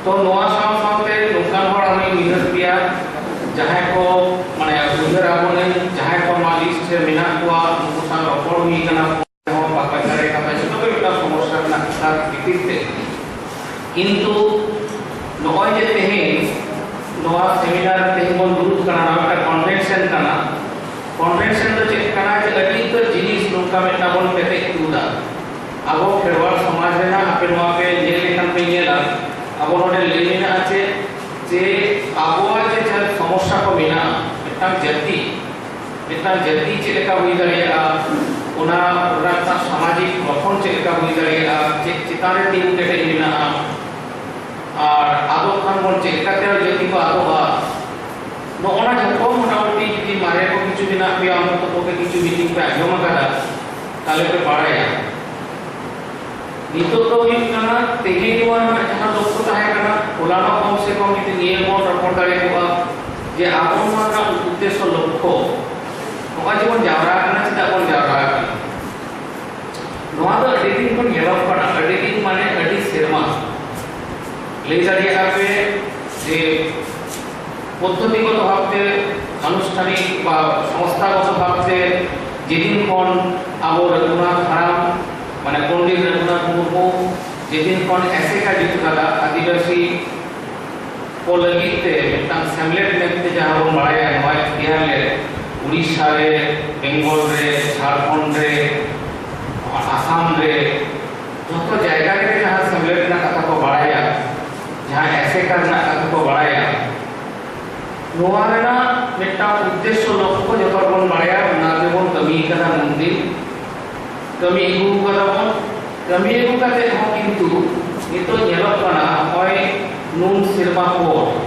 ᱛᱚ ᱱᱚᱣᱟ ᱥᱟᱶ ᱥᱟᱶᱛᱮ ᱱᱚᱝᱠᱟᱱ ᱦᱚᱲ ᱟᱨᱦᱚᱸᱧ ᱩᱭᱦᱟᱹᱨ ᱯᱮᱭᱟ, ᱡᱟᱦᱟᱸᱭ ᱠᱚ, ᱢᱟᱱᱮ, ᱩᱭᱦᱟᱹᱨ ᱟᱵᱚᱱᱟᱹᱧ, ᱡᱟᱦᱟᱸᱭ ᱠᱚ ᱱᱚᱣᱟ ᱞᱤᱥᱴ ᱨᱮ ᱢᱮᱱᱟᱜ ᱠᱚᱣᱟ, ᱩᱱᱠᱩ ᱥᱟᱶ ᱨᱚᱯᱚᱲ ᱦᱩᱭ ᱠᱟᱱᱟ, ᱦᱚᱸ ᱵᱟᱠᱚ ᱦᱮᱡ ᱫᱟᱲᱮ ᱠᱟᱣᱫᱟ, ᱡᱚᱛᱚ ᱜᱮ ᱢᱤᱫᱴᱟᱝ ᱥᱚᱢᱚᱥᱥᱟ ᱨᱮᱱᱟᱜ ᱠᱟᱛᱷᱟ ᱵᱷᱤᱛᱤᱨ ᱛᱮ᱾ ᱠᱤᱱᱛᱩ ᱱᱚᱜᱼᱚᱭ ᱡᱮ ᱛᱮᱦᱮᱧ ᱱᱚᱣᱟ ᱥᱮᱢᱤᱱᱟᱨ ᱛᱮᱦᱮᱧ ᱵᱚᱱ ᱫᱩᱲᱩᱵ ᱠᱟᱱᱟ, ᱱᱚᱣᱟ ᱢᱤᱫᱴᱟᱝ ᱠᱚᱱᱵᱷᱮᱱᱥᱚᱱ ᱠᱟᱱᱟ᱾ ᱠᱚᱱᱵᱷᱮᱱᱥᱚᱱ ᱫᱚ ᱪᱮᱫ ᱠᱟᱱᱟ? ᱡᱮ ᱟᱹᱰᱤ ᱩᱛᱟᱹᱨ ᱡᱤᱱᱤᱥ ᱱᱚᱝᱠᱟ ᱢᱤᱫᱴᱟᱝ ᱵᱚᱱ ᱯᱮᱴᱮᱡ ᱛᱩᱫᱟ᱾ ᱟᱵᱚ ᱠᱷᱮᱨᱣᱟᱲ ᱥᱚᱢᱟᱡᱽ ᱨᱮᱱᱟᱜ, ᱟᱯᱮ ᱱᱚᱣᱟ ᱯᱮ ᱧᱮᱞ ᱞᱮᱠᱷᱟᱱ ᱯᱮ ᱧᱮᱞᱟ, ᱟᱵᱚ ᱱᱚᱰᱮ ᱞᱟᱹᱭ ᱢᱮᱱᱟᱜᱼᱟ ᱪᱮᱫ, ᱡᱮ ᱟᱵᱚᱣᱟᱜ ᱡᱮ ᱡᱟᱦᱟᱸ ᱥᱚᱢᱚᱥᱥᱟ ᱠᱚ ᱢᱮᱱᱟᱜᱼᱟ, ᱢᱤᱫᱴᱟᱝ ᱡᱟᱹᱛᱤ, ᱢᱤᱫᱴᱟᱝ ᱡᱟᱹᱛᱤ ᱪᱮᱫ ᱞᱮᱠᱟ ᱦᱩᱭ ᱫᱟᱲᱮᱭᱟᱜᱼᱟ, ᱚᱱᱟ, ᱚᱱᱟ ᱨᱮᱱᱟᱜ ᱥᱟᱢᱟᱡᱤᱠ ᱜᱚᱴᱷᱚᱱ ᱪᱮᱫ ᱞᱮᱠᱟ ᱦᱩᱭ ᱫᱟᱲᱮᱭᱟᱜᱼᱟ, ᱪᱮᱫ ᱪᱮᱛᱟᱱ ᱨᱮ ᱛᱤᱸᱜᱩ ᱠᱮᱴᱮᱡ ᱢᱮᱱᱟᱜᱼᱟ, ᱟᱨ ᱟᱫᱚᱜ ᱠᱷᱟᱱ ᱵᱚᱱ ᱪᱮᱫ ᱞᱮᱠᱟᱛᱮ ᱡᱟᱹᱛᱤ ᱠᱚ ᱟᱫᱚᱜᱼᱟ, ᱱᱚᱜᱼᱚ ᱱᱟ ᱡᱷᱚᱛᱚ ᱢᱚᱴᱟᱢᱩᱴᱤ ᱡᱩᱫᱤ ᱢᱟᱨᱮ ᱠᱚ ᱠᱤᱪᱷᱩ ᱢᱮᱱᱟᱜ ᱯᱮᱭᱟ, ᱚᱱᱛᱚᱛᱚ ᱯᱚᱠᱠᱷᱮ ᱠᱤᱪᱷᱩ ᱢᱤᱴᱤᱝ ᱯᱮ ᱟᱸᱡᱚᱢ ᱟᱠᱟᱫᱟ, ᱛᱟᱦᱞᱮ ᱯᱮ ᱵᱟᱲᱟᱭᱟ᱾ ᱱᱤᱛᱚᱜ ᱫᱚ ᱦᱩᱭᱩᱜ ᱠᱟᱱᱟ, ᱛᱮᱦᱮᱧ ᱱᱚᱣᱟ ᱨᱮᱱᱟᱜ ᱡᱟᱦᱟᱸ ᱞᱚᱠᱠᱷᱚ ᱛᱟᱦᱮᱸ ᱠᱟᱱᱟ, ᱦᱚᱞᱟᱱᱚᱜ ᱠᱚᱢ ᱥᱮ ᱠᱚᱢ ᱡᱩᱫᱤ ᱱᱤᱭᱟᱹ ᱵᱚᱱ ᱨᱚᱯᱚᱲ ᱫᱟᱲᱮ ᱠᱚᱜᱼᱟ ᱡᱮ ᱟᱵᱚ ᱱᱚᱣᱟ ᱨᱮᱱᱟᱜ ᱩᱫᱽᱫᱮᱥᱥᱚ ᱞᱚᱠᱠᱷᱚ, ᱱᱚᱜᱼᱚᱭ ᱡᱮᱵᱚᱱ ᱡᱟᱣᱨᱟ ᱟᱠᱟᱱᱟ, ᱪᱮᱫᱟᱜ ᱵᱚᱱ ᱡᱟᱣᱨᱟ ᱟᱠᱟᱱᱟ? ᱱᱚᱣᱟ ᱫᱚ ᱟᱹᱰᱤ ᱫᱤᱱ ᱠᱷᱚᱱ ᱧᱮᱞᱚᱜ ᱠᱟᱱᱟ, ᱟᱹᱰᱤ ᱫᱤᱱ ᱢᱟᱱᱮ ᱟᱹᱰᱤ ᱥᱮᱨᱢᱟ᱾ ᱞᱟᱹᱭ ᱫᱟᱲᱮᱭᱟᱜᱼᱟ ᱯᱮ ᱡᱮ ᱯᱚᱫᱽᱫᱷᱚᱛᱤᱜᱚᱛᱚ ᱵᱷᱟᱵᱽᱛᱮ, ᱟᱱᱩᱥᱴᱷᱟᱱᱤᱠ ᱵᱟ ᱥᱚᱝᱥᱛᱷᱟᱜᱚᱛᱚ ᱵᱷᱟᱵᱽᱛᱮ ᱡᱮᱫᱤᱱ ᱠᱷᱚᱱ ᱟᱵᱚ ᱨᱚᱜᱷᱩᱱᱟᱛᱷ ᱦᱟᱲᱟᱢ, ᱢᱟᱱᱮ ᱯᱚᱱᱰᱤᱛ ᱨᱚᱜᱷᱩᱱᱟᱛᱷ ᱢᱩᱨᱢᱩ ᱡᱮᱫᱤᱱ ᱠᱷᱚᱱ ᱮᱥᱮᱠᱟ ᱡᱩᱛ ᱠᱟᱫᱟ, ᱟᱹᱫᱤᱵᱟᱹᱥᱤ ᱠᱚ ᱞᱟᱹᱜᱤᱫ ᱛᱮ ᱢᱤᱫᱴᱟᱝ ᱥᱮᱢᱞᱮᱫ ᱢᱮᱱᱛᱮ ᱡᱟᱦᱟᱸ ᱵᱚᱱ ᱵᱟᱲᱟᱭᱟ, ᱱᱚᱣᱟ ᱮᱠᱷᱛᱤᱭᱟᱨ ᱞᱮᱫ ᱩᱲᱤᱥᱥᱟ ᱨᱮ, ᱵᱮᱝᱜᱚᱞ ᱨᱮ, ᱡᱷᱟᱲᱠᱷᱚᱸᱰ ᱨᱮ, ᱟᱥᱟᱢ ᱨᱮ, ᱡᱚᱛᱚ ᱡᱟᱭᱜᱟ ᱨᱮᱜᱮ ᱡᱟᱦᱟᱸ ᱥᱮᱢᱞᱮᱫ ᱨᱮᱱᱟᱜ ᱠᱟᱛᱷᱟ ᱠᱚ ᱵᱟᱲᱟᱭᱟ, ᱡᱟᱦᱟᱸ ᱮᱥᱮᱠᱟ ᱨᱮᱱᱟᱜ ᱠᱟᱛᱷᱟ ᱠᱚ ᱵᱟᱲᱟᱭᱟ, ᱱᱚᱣᱟ ᱨᱮᱱᱟᱜ ᱢᱤᱫᱴᱟᱝ ᱩᱫᱽᱫᱮᱥᱥᱚ ᱞᱚᱠᱠᱷᱚ ᱡᱚᱛᱚ ᱦᱚᱲ ᱵᱚᱱ ᱵᱟᱲᱟᱭᱟ, ᱚᱱᱟ ᱜᱮᱵᱚᱱ ᱠᱟᱹᱢᱤ ᱠᱟᱫᱟ ᱱᱩᱱᱫᱤᱱ᱾ ᱠᱟᱹᱢᱤ ᱟᱹᱜᱩ ᱠᱟᱫᱟ ᱵᱚᱱ᱾ ᱠᱟᱹᱢᱤ ᱟᱹᱜᱩ ᱠᱟᱛᱮ ᱦᱚᱸ ᱠᱤᱱᱛᱩ ᱱᱤᱛᱚᱜ ᱧᱮᱞᱚᱜ ᱠᱟᱱᱟ, ᱱᱚᱜᱼᱚᱭ ᱱᱩᱱ ᱥᱮᱨᱢᱟ ᱯᱚᱨ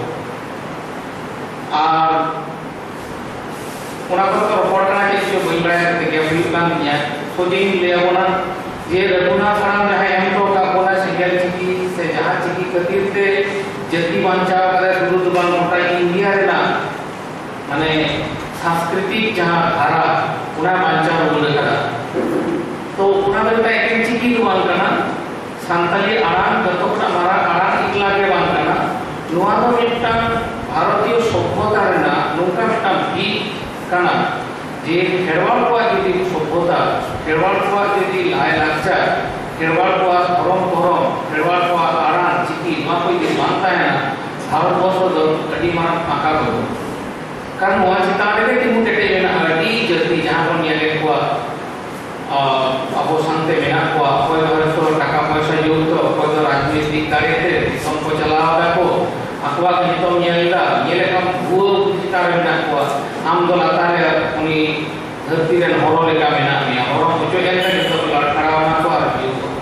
ᱟᱨ ᱚᱱᱟ ᱠᱚᱨᱮ ᱫᱚ ᱨᱚᱯᱚᱲ ᱠᱟᱱᱟ, ᱪᱮᱫ ᱪᱚ ᱵᱟᱹᱧ ᱵᱟᱲᱟᱭᱟ, ᱠᱟᱛᱮ ᱜᱮ ᱦᱩᱭᱩᱜ ᱠᱟᱱ ᱛᱤᱧᱟ᱾ ᱥᱚᱡᱷᱮᱧ ᱞᱟᱹᱭ ᱟᱵᱚᱱᱟ ᱡᱮ ᱨᱚᱜᱷᱩᱱᱟᱛᱷ ᱦᱟᱲᱟᱢ ᱡᱟᱦᱟᱸᱭ ᱮᱢ ᱦᱚᱴᱚ ᱠᱟᱜ ᱵᱚᱱᱟ ᱥᱮᱸᱜᱮᱞ ᱪᱤᱠᱤ, ᱥᱮ ᱡᱟᱦᱟᱸ ᱪᱤᱠᱤ ᱠᱷᱟᱹᱛᱤᱨ ᱛᱮ ᱡᱟᱹᱛᱤ ᱵᱟᱧᱪᱟᱣ ᱠᱟᱫᱟᱭ, ᱥᱩᱫᱷᱩ ᱫᱚ ᱵᱟᱝ, ᱜᱚᱴᱟ ᱤᱱᱰᱤᱭᱟ ᱨᱮᱱᱟᱜ ᱢᱟᱱᱮ ᱥᱟᱝᱥᱠᱨᱤᱛᱤᱠ ᱡᱟᱦᱟᱸ ᱫᱷᱟᱨᱟ, ᱚᱱᱟ ᱵᱟᱧᱪᱟᱣ ᱨᱩᱣᱟᱹᱲ ᱟᱠᱟᱫᱟ᱾ ᱛᱚ ᱚᱱᱟ ᱫᱚ ᱢᱤᱫᱴᱟᱝ ᱮᱠᱮᱱ ᱪᱤᱠᱤ ᱫᱚ ᱵᱟᱝ ᱠᱟᱱᱟ, ᱥᱟᱱᱛᱟᱞᱤ ᱟᱲᱟᱝ ᱡᱚᱛᱚ ᱠᱷᱚᱱᱟᱜ ᱢᱟᱨᱟᱝ ᱟᱲᱟᱝ ᱮᱠᱞᱟ ᱜᱮ ᱵᱟᱝ ᱠᱟᱱᱟ᱾ ᱱᱚᱣᱟ ᱫᱚ ᱢᱤᱫᱴᱟᱝ ᱵᱷᱟᱨᱚᱛᱤᱭᱚ ᱥᱚᱵᱷᱚᱛᱟ ᱨᱮᱱᱟᱜ ᱱᱚᱝᱠᱟ ᱢᱤᱫᱴᱟᱝ ᱵᱷᱤᱛ ᱠᱟᱱᱟ, ᱡᱮ ᱠᱷᱮᱨᱣᱟᱲ ᱠᱚᱣᱟᱜ ᱡᱩᱫᱤ ᱥᱚᱵᱷᱚᱛᱟ, ᱠᱷᱮᱨᱣᱟᱲ ᱠᱚᱣᱟᱜ ᱡᱩᱫᱤ ᱞᱟᱭ ᱞᱟᱠᱪᱟᱨ, ᱠᱷᱮᱨᱣᱟᱲ ᱠᱚᱣᱟᱜ ᱫᱷᱚᱨᱚᱢ ᱠᱚᱨᱚᱢ, ᱠᱷᱮᱨᱣᱟᱲ ᱠᱚᱣᱟᱜ ᱟᱲᱟᱝ ᱪᱤᱠᱤ, ᱱᱚᱣᱟ ᱠᱚ ᱡᱩᱫᱤ ᱵᱟᱝ ᱛᱟᱦᱮᱱᱟ, ᱵᱷᱟᱨᱚᱛᱵᱚᱨᱥᱚ ᱫᱚ ᱟᱹᱰᱤ ᱢᱟᱨᱟᱝ ᱯᱷᱟᱸᱠᱟ ᱵᱟᱹᱱᱩᱜᱼᱟ᱾ ᱠᱟᱨᱚᱱ ᱱᱚᱣᱟ ᱪᱮᱛᱟᱱ ᱨᱮᱜᱮ ᱛᱤᱸᱜᱩ ᱠᱮᱴᱮᱡ ᱢᱮᱱᱟᱜᱼᱟ ᱟᱹᱰᱤ ᱡᱟᱹᱛᱤ, ᱡᱟᱦᱟᱸ ᱵᱚᱱ ᱧᱮᱞᱮᱫ ᱠᱚᱣᱟ, ᱟᱵᱚ ᱥᱟᱶᱛᱮ ᱢᱮᱱᱟᱜ ᱠᱚᱣᱟ, ᱚᱠᱚᱭ ᱫᱚ ᱦᱚᱭᱛᱚ ᱴᱟᱠᱟ ᱯᱚᱭᱥᱟ ᱡᱳᱨ ᱛᱮ, ᱚᱠᱚᱭ ᱫᱚ ᱨᱟᱡᱽᱱᱳᱭᱛᱤᱠ ᱫᱟᱲᱮ ᱛᱮ ᱫᱤᱥᱚᱢ ᱠᱚ ᱪᱟᱞᱟᱣ ᱮᱫᱟ ᱠᱚ, ᱟᱠᱚᱣᱟᱜ ᱜᱮ ᱡᱚᱛᱚᱢ ᱧᱮᱞ ᱮᱫᱟ, ᱧᱮᱞ ᱞᱮᱠᱷᱟᱱ ᱵᱷᱩᱣᱟᱹ ᱪᱮᱛᱟᱱ ᱨᱮ ᱢᱮᱱᱟᱜ ᱠᱚᱣᱟ, ᱟᱢ ᱫᱚ ᱞᱟᱛᱟᱨ ᱨᱮ ᱩᱱᱤ ᱫᱷᱟᱹᱨᱛᱤ ᱨᱮᱱ ᱦᱚᱨᱚ ᱞᱮᱠᱟ ᱢᱮᱱᱟᱜ ᱢᱮᱭᱟ, ᱦᱚᱨᱚ ᱚᱪᱚᱜ ᱮᱱ ᱠᱷᱟᱱ ᱡᱚᱛᱚ ᱠᱚ ᱞᱟᱲᱠᱷᱟᱲᱟᱣ ᱮᱱᱟ ᱠᱚ ᱟᱨ ᱦᱩᱭᱩᱜ ᱠᱟᱱᱟ᱾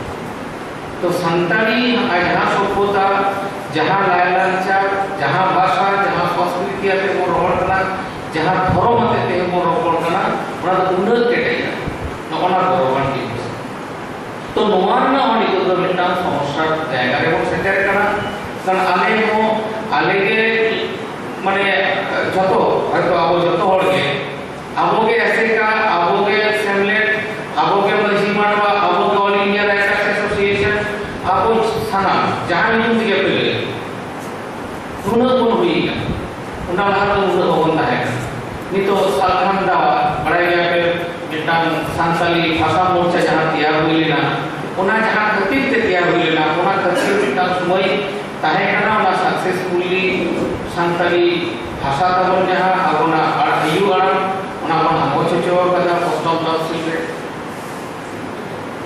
ᱛᱚ ᱥᱟᱱᱛᱟᱲᱤ ᱟᱨ ᱡᱟᱦᱟᱸ ᱥᱚᱵᱷᱚᱛᱟ, ᱡᱟᱦᱟᱸ ᱞᱟᱭᱞᱟᱠᱪᱟᱨ, ᱡᱟᱦᱟᱸ ᱵᱷᱟᱥᱟ, ᱡᱟᱦᱟᱸ ᱥᱚᱝᱥᱠᱨᱤᱛᱤ ᱟᱛᱮ ᱵᱚᱱ ᱨᱚᱲ ᱠᱟᱱᱟ, ᱡᱟᱦᱟᱸ ᱫᱷᱚᱨᱚᱢ ᱟᱛᱮ ᱛᱮᱦᱮᱧ ᱵᱚᱱ ᱨᱚᱯᱚᱲ ᱠᱟᱱᱟ, ᱚᱱᱟ ᱫᱚ ᱩᱱᱟᱹᱜ ᱠᱮᱴᱮᱡᱟ, ᱱᱚᱜᱼᱚ ᱱᱟ ᱜᱚᱨᱚᱵᱟᱱ ᱡᱤᱱᱤᱥ᱾ ᱛᱚ ᱱᱚᱣᱟ ᱨᱮᱱᱟᱜ ᱦᱚᱸ ᱱᱤᱛᱚᱜ ᱫᱚ ᱢᱤᱫᱴᱟᱝ ᱥᱚᱢᱚᱥᱥᱟ ᱡᱟᱭᱜᱟ ᱨᱮᱵᱚᱱ ᱥᱮᱴᱮᱨ ᱠᱟᱱᱟ᱾ ᱠᱟᱨᱚᱱ ᱟᱞᱮ ᱦᱚᱸ, ᱟᱞᱮ ᱜᱮ ᱢᱟᱱᱮ ᱡᱚᱛᱚ, ᱦᱚᱭᱛᱚ ᱟᱵᱚ ᱡᱚᱛᱚ ᱦᱚᱲ ᱜᱮ, ᱟᱵᱚ ᱜᱮ ᱟᱥᱮᱠᱟ, ᱟᱵᱚ ᱜᱮ ᱥᱮᱢᱞᱮᱫ, ᱟᱵᱚ ᱜᱮ ᱢᱟᱹᱡᱷᱤ ᱢᱟᱰᱣᱟ, ᱟᱵᱚ ᱜᱮ All India Writers Association, ᱟᱵᱚ ᱥᱟᱱᱟᱢ ᱡᱟᱦᱟᱸ ᱧᱩᱛᱩᱢ ᱛᱮᱜᱮ ᱯᱮ ᱞᱟᱹᱭ, ᱱᱩᱱᱟᱹᱜ ᱵᱚᱱ ᱦᱩᱭ ᱟᱠᱟᱱᱟ᱾ ᱚᱱᱟ ᱞᱟᱦᱟ ᱫᱚ ᱱᱩᱱᱟᱹᱜ ᱵᱟᱵᱚᱱ ᱛᱟᱦᱮᱸ ᱠᱟᱱᱟ᱾ ᱱᱤᱛᱚᱜ ᱥᱟᱞᱠᱷᱟᱱ ᱫᱟᱣᱟ, ᱵᱟᱲᱟᱭ ᱜᱮᱭᱟ ᱯᱮ, ᱢᱤᱫᱴᱟᱝ ᱥᱟᱱᱛᱟᱞᱤ ᱵᱷᱟᱥᱟ ᱢᱳᱨᱪᱟ ᱡᱟᱦᱟᱸ ᱛᱮᱭᱟᱨ ᱦᱩᱭ ᱞᱮᱱᱟ, ᱚᱱᱟ ᱡᱟᱦᱟᱸ ᱠᱷᱟᱹᱛᱤᱨ ᱛᱮ ᱛᱮᱭᱟᱨ ᱦᱩᱭ ᱞᱮᱱᱟ, ᱚᱱᱟ ᱠᱷᱟᱹᱛᱤᱨ ᱢᱤᱫᱴᱟᱝ ᱥᱚᱢᱚᱭ ᱛᱟᱦᱮᱸ ᱠᱟᱱᱟ, ᱚᱱᱟ ᱥᱟᱠᱥᱮᱥᱯᱷᱩᱞᱞᱤ ᱥᱟᱱᱛᱟᱲᱤ ᱵᱷᱟᱥᱟ ᱛᱟᱵᱚᱱ ᱡᱟᱦᱟᱸ ᱟᱵᱚᱱᱟᱜ ᱟᱲ-, ᱟᱭᱩ ᱟᱲᱟᱝ, ᱚᱱᱟ ᱵᱚᱱ ᱟᱸᱜᱚᱪ ᱦᱚᱪᱚ ᱟᱠᱟᱫᱟ ᱯᱚᱧᱪᱚᱢ ᱛᱟᱯᱥᱤᱞ ᱨᱮ᱾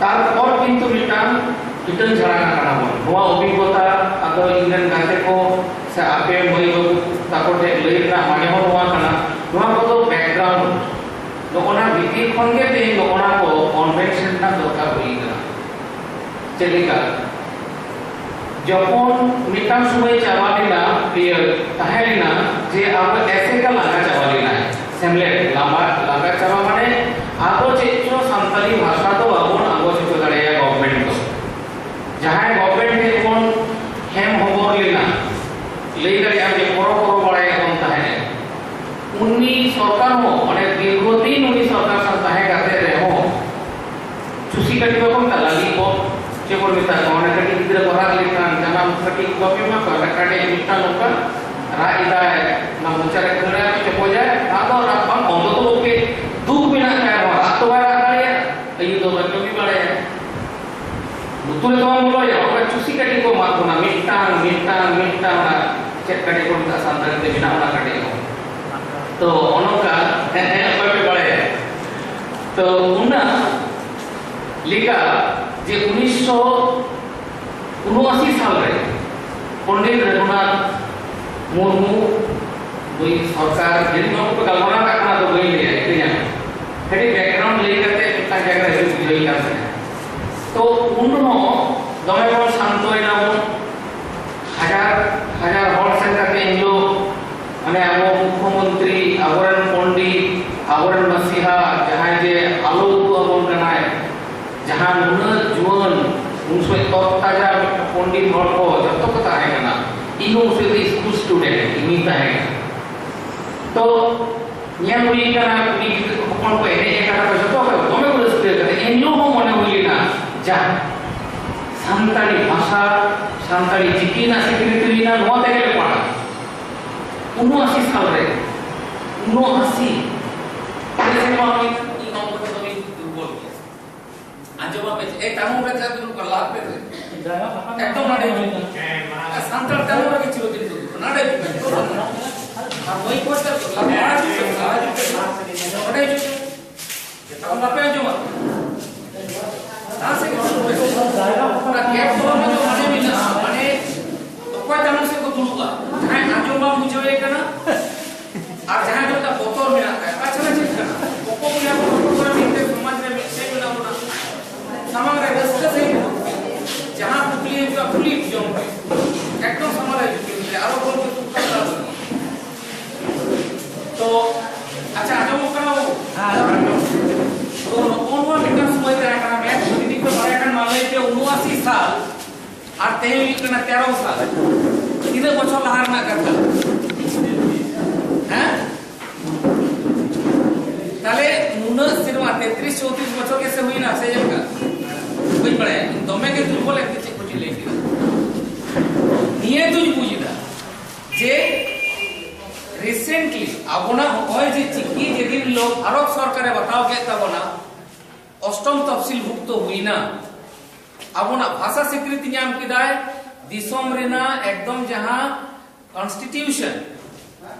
ᱛᱟᱨᱯᱚᱨ ᱠᱤᱱᱛᱩ ᱢᱤᱫᱴᱟᱝ ᱦᱤᱴᱟᱹᱱ ᱡᱷᱟᱲᱟᱝ ᱟᱠᱟᱱᱟ ᱵᱚᱱ᱾ ᱱᱚᱣᱟ ᱚᱵᱷᱤᱜᱽᱜᱚᱛᱟ ᱟᱫᱚ ᱤᱧ ᱨᱮᱱ ᱜᱟᱛᱮ ᱠᱚ ᱥᱮ ᱟᱯᱮ ᱢᱟᱹᱭ ᱵᱟᱹᱵᱩ ᱛᱟᱠᱚ ᱴᱷᱮᱱ ᱞᱟᱹᱭ ᱨᱮᱱᱟᱜ ᱢᱟᱱᱮ ᱦᱚᱸ ᱱᱚᱣᱟ ᱠᱟᱱᱟ, ᱱᱚᱣᱟ ᱠᱚᱫᱚ ᱵᱮᱠᱜᱨᱟᱣᱩᱱᱰ, ᱱᱚᱜᱼᱚᱱᱟ ᱵᱷᱤᱛᱤᱨ ᱠᱷᱚᱱ ᱜᱮ ᱛᱮᱦᱮᱧ ᱱᱚᱜᱼᱚᱱᱟ ᱠᱚ ᱠᱚᱱᱵᱷᱮᱱᱥᱚᱱ ᱨᱮᱱᱟᱜ ᱫᱚᱨᱠᱟᱨ ᱦᱩᱭ ᱠᱟᱱᱟ᱾ ᱪᱮᱫ ᱞᱮᱠᱟ? ᱡᱚᱠᱷᱚᱱ ᱢᱤᱫᱴᱟᱝ ᱥᱚᱢᱚᱭ ᱪᱟᱵᱟ ᱞᱮᱱᱟ, ᱤᱭᱟᱹ ᱛᱟᱦᱮᱸ ᱞᱮᱱᱟ ᱡᱮ ᱟᱵᱚ ᱮᱥᱮᱠᱟ ᱞᱟᱸᱜᱟ ᱪᱟᱵᱟ ᱞᱮᱱᱟᱭ, ᱥᱮᱢᱞᱮᱫ ᱞᱟᱸᱜᱟ, ᱞᱟᱸᱜᱟ ᱪᱟᱵᱟ ᱢᱟᱱᱮ ᱟᱫᱚ ᱪᱮᱫ ᱪᱚ ᱥᱟᱱᱛᱟᱲᱤ ᱵᱷᱟᱥᱟ ᱫᱚ ᱵᱟᱵᱚᱱ ᱟᱸᱜᱚᱪ ᱦᱚᱪᱚ ᱫᱟᱲᱮᱭᱟᱜᱼᱟ ᱜᱚᱵᱷᱢᱮᱱᱴ ᱫᱚ᱾ ᱡᱟᱦᱟᱸᱭ ᱜᱚᱵᱷᱢᱮᱱᱴ ᱴᱷᱮᱱ ᱵᱚᱱ ᱦᱮᱢ ᱦᱚᱵᱚᱨ ᱞᱮᱱᱟ, ᱞᱟᱹᱭ ᱫᱟᱲᱮᱭᱟᱜᱼᱟ ᱡᱮ ᱯᱚᱨᱚ ᱯᱚᱨᱚ ᱵᱟᱲᱟᱭᱟ ᱵᱚᱱ ᱛᱟᱦᱮᱸᱫ, ᱩᱱᱤ ᱥᱚᱨᱠᱟᱨ ᱦᱚᱸ, ᱢᱟᱱᱮ ᱫᱤᱨᱜᱷᱚ ᱫᱤᱱ ᱩᱱᱤ ᱥᱚᱨᱠᱟᱨ ᱥᱟᱶ ᱛᱟᱦᱮᱸ ᱠᱟᱛᱮ ᱨᱮᱦᱚᱸ, ᱪᱩᱥᱤ ᱠᱟᱹᱴᱤ ᱵᱟᱠᱚ ᱢᱮᱛᱟᱜᱼᱟ, ᱞᱟᱹᱞᱤ ᱠᱚ, ᱪᱮᱫ ᱵᱚᱱ ᱢᱮᱛᱟ ᱠᱚᱣᱟ, ᱚᱱᱮ ᱠᱟᱹᱴᱤᱡ ᱜᱤᱫᱽᱨᱟᱹ ᱠᱚ ᱨᱟᱜ ᱞᱮᱠᱷᱟᱱ, ᱡᱟᱱᱟᱢ ᱠᱟᱹᱴᱤᱡ ᱵᱟᱯᱮ ᱮᱢᱟ ᱠᱚᱣᱟ, ᱚᱱᱟ ᱠᱟᱹᱴᱤᱡ ᱢᱤᱫᱴᱟᱝ ᱱᱚᱝᱠᱟ ᱨᱟᱜ ᱮᱫᱟᱭ, ᱚᱱᱟ ᱢᱚᱪᱟ ᱨᱮ ᱠᱷᱟᱹᱲᱟᱭ, ᱪᱚᱯᱚᱡᱟᱭ, ᱨᱟᱜ ᱫᱚ ᱨᱟᱜ ᱵᱟᱝ, ᱚᱱᱛᱚᱛᱚ ᱯᱚᱠᱠᱷᱮ ᱫᱩᱠ ᱢᱮᱱᱟᱜ ᱛᱟᱭᱟ, ᱱᱚᱣᱟ ᱨᱟᱜ ᱫᱚ ᱵᱟᱭ ᱨᱟᱜ ᱫᱟᱲᱮᱭᱟᱜᱼᱟ, ᱟᱹᱭᱩ ᱫᱚ ᱵᱟᱭ ᱠᱟᱹᱢᱤ ᱵᱟᱲᱟᱭᱟ᱾ ᱞᱩᱛᱩᱨ ᱨᱮᱫᱚ ᱵᱟᱝ ᱵᱚᱞᱚᱭᱟ, ᱚᱱᱠᱟ ᱪᱩᱥᱤ ᱠᱟᱹᱴᱤᱡ ᱠᱚ ᱮᱢᱟ ᱠᱚ ᱠᱟᱱᱟ, ᱢᱤᱫᱴᱟᱝ, ᱢᱤᱫᱴᱟᱝ, ᱢᱤᱫᱴᱟᱝ, ᱚᱱᱟ ᱪᱮᱫ ᱠᱟᱹᱴᱤᱡ ᱠᱚ ᱢᱮᱛᱟᱜᱼᱟ ᱥᱟᱱᱛᱟᱲᱤ ᱛᱮ ᱢᱮᱱᱟᱜᱼᱟ, ᱚᱱᱟ ᱠᱟᱹᱴᱤᱡ ᱦᱚᱸ᱾ ᱛᱚ, ᱚᱱᱠᱟ, ᱦᱮᱸ, ᱦᱮᱸ, ᱚᱠᱚᱭ ᱯᱮ ᱵᱟᱲᱟᱭᱟ? ᱛᱚ, ᱚᱱᱟ ᱞᱮᱠᱟ ᱡᱮ ᱩᱱᱤᱥᱥᱚ ᱩᱱᱚᱟᱥᱤ ᱥᱟᱞ ᱨᱮ ᱯᱚᱱᱰᱤᱛ ᱨᱚᱜᱷᱩᱱᱟᱛᱷ ᱢᱩᱨᱢᱩ ᱱᱩᱭ ᱥᱚᱨᱠᱟᱨ, ᱡᱮᱫᱤᱱ ᱱᱚᱣᱟ ᱠᱚ ᱜᱟᱞᱢᱟᱨᱟᱣ ᱠᱟᱜ ᱠᱟᱱᱟ, ᱫᱚ ᱵᱟᱹᱧ ᱞᱟᱹᱭᱟ, ᱤᱠᱟᱹᱧᱟ᱾ ᱠᱟᱹᱴᱤᱡ ᱵᱮᱠᱜᱨᱟᱣᱩᱱᱰ ᱞᱟᱹᱭ ᱠᱟᱛᱮ ᱢᱤᱫᱴᱟᱝ ᱡᱟᱭᱜᱟ ᱨᱮ ᱦᱤᱡᱩᱜ ᱵᱩᱡᱷᱟᱹᱣ ᱠᱟᱱ ᱛᱟᱦᱮᱸᱫ᱾ ᱛᱚ ᱩᱱ ᱦᱚᱸ ᱫᱚᱢᱮ ᱵᱚᱱ ᱥᱟᱱᱛᱚᱭᱮᱱᱟ ᱵᱚᱱ, ᱦᱟᱡᱟᱨ ᱦᱟᱡᱟᱨ ᱦᱚᱲ ᱥᱮᱱ ᱠᱟᱛᱮ ᱮᱱᱦᱤᱞᱳᱜ, ᱢᱟᱱᱮ ᱟᱵᱚ ᱢᱩᱠᱷᱚᱢᱚᱱᱛᱨᱤ, ᱟᱵᱚᱨᱮᱱ ᱯᱚᱱᱰᱤᱛ, ᱟᱵᱚᱨᱮᱱ ᱢᱟᱹᱥᱤᱦᱟ, ᱡᱟᱦᱟᱸᱭ ᱡᱮ ᱟᱞᱚ ᱩᱫᱩᱜ ᱟᱵᱚᱱ ᱠᱟᱱᱟᱭ, ᱡᱟᱦᱟᱸ ᱱᱩᱱᱟᱹᱜ ᱡᱩᱣᱟᱹᱱ, ᱩᱱ ᱥᱚᱢᱚᱭ ᱛᱚᱨ ᱛᱟᱡᱟ ᱯᱚᱱᱰᱤᱛ ᱦᱚᱲ ᱠᱚ ᱡᱚᱛᱚ ᱠᱚ ᱛᱟᱦᱮᱸ ᱠᱟᱱᱟ᱾ ᱤᱧ ᱦᱚᱸ ᱩᱱ ᱥᱚᱢᱚᱭ ᱫᱚ ᱥᱠᱩᱞ ᱥᱴᱩᱰᱮᱱᱴ ᱤᱧᱤᱧ ᱛᱟᱦᱮᱸ ᱠᱟᱱᱟ᱾ ᱛᱚ ᱧᱮᱞ ᱦᱩᱭ ᱠᱟᱱᱟ, ᱠᱩᱲᱤ ᱜᱤᱫᱽᱨᱟᱹ ᱦᱚᱯᱚᱱ ᱠᱚ ᱮᱱᱮᱡ ᱟᱠᱟᱫᱟ ᱠᱚ, ᱡᱚᱛᱚ ᱦᱚᱲ ᱫᱚᱢᱮ ᱠᱚ ᱨᱟᱹᱥᱠᱟᱹ ᱟᱠᱟᱫᱟ᱾ ᱮᱱᱦᱤᱞᱳᱜ ᱦᱚᱸ ᱢᱚᱱᱮ ᱦᱩᱭ ᱞᱮᱱᱟ, ᱡᱟ ᱥᱟᱱᱛᱟᱲᱤ ᱵᱷᱟᱥᱟ, ᱥᱟᱱᱛᱟᱲᱤ ᱪᱤᱠᱤ ᱨᱮᱱᱟᱜ ᱥᱤᱠᱨᱤᱛᱤ ᱦᱩᱭᱱᱟ, ᱱᱚᱣᱟ ᱛᱮᱜᱮ ᱞᱮ ᱯᱟᱲᱦᱟᱜᱼᱟ᱾ ᱩᱱᱚᱟᱥᱤ ᱥᱟᱞ ᱨᱮ, ᱩᱱᱚᱟᱥᱤ, ᱯᱮ ᱥᱮᱨᱢᱟ ᱦᱩᱭᱱᱟ, ᱤᱧ ᱱᱚᱣᱟ ᱠᱚᱨᱮ ᱫᱚ ᱤᱧ ᱫᱩᱨᱵᱚᱞ ᱜᱮᱭᱟ᱾ ᱟᱸᱡᱚᱢ ᱟᱯᱮ, ᱮ, ᱛᱟᱭᱱᱚᱢ ᱨᱮ ᱪᱮᱫ ᱫᱩᱲᱩᱵ ᱠᱟᱱᱟ, ᱞᱟᱦᱟ ᱯᱮ ᱫᱩᱲᱩᱵ᱾ ᱮᱠᱫᱚᱢ ᱱᱟᱰᱮ ᱦᱤᱡᱩᱜ ᱠᱟᱱᱟ᱾ ᱟᱨ ᱥᱟᱱᱛᱟᱲ ᱛᱮ ᱟᱞᱚ ᱨᱮᱜᱮ ᱪᱤᱨᱚᱫᱤᱱ ᱫᱚ ᱱᱟᱰᱮ ᱦᱤᱡᱩᱜ ᱠᱟᱱᱟ᱾ ᱟᱨ ᱵᱟᱹᱧ ᱠᱚᱥᱴᱚ ᱠᱚᱣᱟ, ᱱᱟᱰᱮ ᱦᱤᱡᱩᱜ ᱠᱟᱱᱟ᱾ ᱟᱨ ᱵᱟᱯᱮ ᱟᱸᱡᱚᱢᱟ? ᱡᱟᱦᱟᱸ ᱥᱮᱫ ᱜᱮ ᱫᱩᱲᱩᱵ ᱯᱮ᱾ ᱚᱱᱟ ᱜᱮᱴ ᱠᱚ ᱢᱟᱱᱮ ᱢᱮᱱᱟᱜᱼᱟ, ᱢᱟᱱᱮ ᱚᱠᱚᱭ ᱛᱟᱭᱱᱚᱢ ᱥᱮᱫ ᱠᱚ ᱫᱩᱲᱩᱵᱼᱟ? ᱡᱟᱦᱟᱸᱭ ᱟᱸᱡᱚᱢ ᱵᱟᱢ ᱵᱩᱡᱷᱟᱹᱣ ᱮ ᱠᱟᱱᱟ, ᱟᱨ ᱡᱟᱦᱟᱸᱭ ᱫᱚ ᱢᱤᱫᱴᱟᱝ ᱵᱚᱛᱚᱨ ᱢᱮᱱᱟᱜ ᱛᱟᱭᱟ, ᱛᱟᱪᱷᱟᱲᱟ ᱪᱮᱫ ᱠᱟᱱᱟ? ᱚᱠᱚᱭ ᱠᱚ ᱧᱟᱢ ᱠᱚ ᱵᱚᱛᱚᱨ ᱠᱚᱨᱮ ᱢᱤᱫᱴᱮᱱ ᱥᱚᱢᱟᱡᱽ ᱨᱮ ᱢᱤᱫᱴᱮᱱ ᱢᱮᱱᱟᱜ ᱵᱚᱱᱟ, ᱥᱟᱢᱟᱝ ᱨᱮ ᱨᱟᱹᱥᱠᱟᱹ ᱥᱟᱺᱦᱤᱡ ᱫᱩᱲᱩᱵ ᱯᱮ᱾ ᱡᱟᱦᱟᱸ ᱠᱩᱠᱞᱤ ᱦᱤᱡᱩᱜᱼᱟ, ᱠᱩᱞᱤ ᱡᱚᱝ ᱯᱮ᱾ ᱮᱠᱫᱚᱢ ᱥᱟᱢᱟᱝ ᱨᱮ ᱦᱤᱡᱩᱜ ᱯᱮ, ᱟᱨᱚ ᱵᱚᱞ ᱯᱮ ᱛᱩᱫ ᱠᱟᱜ ᱠᱟᱱᱟ᱾ ᱛᱚ, ᱟᱪᱪᱷᱟ, ᱟᱸᱡᱚᱢᱚᱜ ᱠᱟᱱᱟ ᱵᱟᱹᱵᱩ? ᱦᱮᱸ, ᱟᱸᱡᱚᱢᱚᱜ ᱠᱟᱱᱟ᱾ ᱛᱚ, ᱱᱚᱜᱼᱚ ᱱᱚᱣᱟ ᱢᱤᱫᱴᱟᱝ ᱥᱚᱢᱚᱭ ᱛᱟᱦᱮᱸ ᱠᱟᱱᱟ, ᱢᱮᱛᱷ ᱡᱩᱫᱤ ᱯᱮ ᱵᱟᱲᱟᱭ ᱠᱷᱟᱱ, ᱢᱟ ᱞᱟᱹᱭ ᱯᱮ, ᱩᱱᱩᱟᱥᱤ ᱥᱟᱞ ᱟᱨ ᱛᱮᱦᱮᱧ ᱦᱩᱭᱩᱜ ᱠᱟᱱᱟ ᱛᱮᱨᱚ ᱥᱟᱞ᱾ ᱛᱤᱱᱟᱹᱜ ᱵᱚᱪᱷᱚᱨ ᱞᱟᱦᱟ ᱨᱮᱱᱟᱜ ᱠᱟᱛᱷᱟ? ᱦᱮᱸ? ᱛᱟᱦᱞᱮ ᱱᱩᱱᱟᱹᱜ ᱥᱮᱨᱢᱟ, ᱛᱮᱛᱨᱤᱥ ᱪᱳᱣᱛᱨᱤᱥ ᱵᱚᱪᱷᱚᱨ ᱜᱮ ᱥᱮ ᱦᱩᱭᱱᱟ, ᱥᱮ ᱪᱮᱫ ᱞᱮᱠᱟ? ᱵᱟᱹᱧ ᱵᱟᱲᱟᱭᱟ, ᱤᱧ ᱫᱚᱢᱮ ᱜᱮ ᱫᱩᱨᱵᱚᱞ ᱮᱠᱴᱩ ᱪᱮᱫ ᱠᱚ ᱪᱮᱫ ᱞᱟᱹᱭ ᱠᱮᱫᱟ᱾ ᱱᱤᱭᱟᱹ ᱫᱩᱧ ᱵᱩᱡᱽ ᱮᱫᱟ ᱡᱮ recently ᱟᱵᱚᱱᱟᱜ ᱱᱚᱜᱼᱚᱭ ᱡᱮ ᱪᱤᱠᱤ ᱡᱮᱫᱤᱱ ᱞᱳ ᱵᱷᱟᱨᱚᱛ ᱥᱚᱨᱠᱟᱨᱮ ᱵᱟᱛᱟᱣ ᱠᱮᱫ ᱛᱟᱵᱚᱱᱟ, ᱚᱥᱴᱚᱢ ᱛᱚᱯᱥᱤᱞ ᱵᱷᱩᱠᱛᱚ ᱦᱩᱭᱱᱟ, ᱟᱵᱚᱱᱟᱜ ᱵᱷᱟᱥᱟ ᱥᱤᱠᱨᱤᱛᱤ ᱧᱟᱢ ᱠᱮᱫᱟᱭ, ᱫᱤᱥᱚᱢ ᱨᱮᱱᱟᱜ ᱮᱠᱫᱚᱢ ᱡᱟᱦᱟᱸ constitution,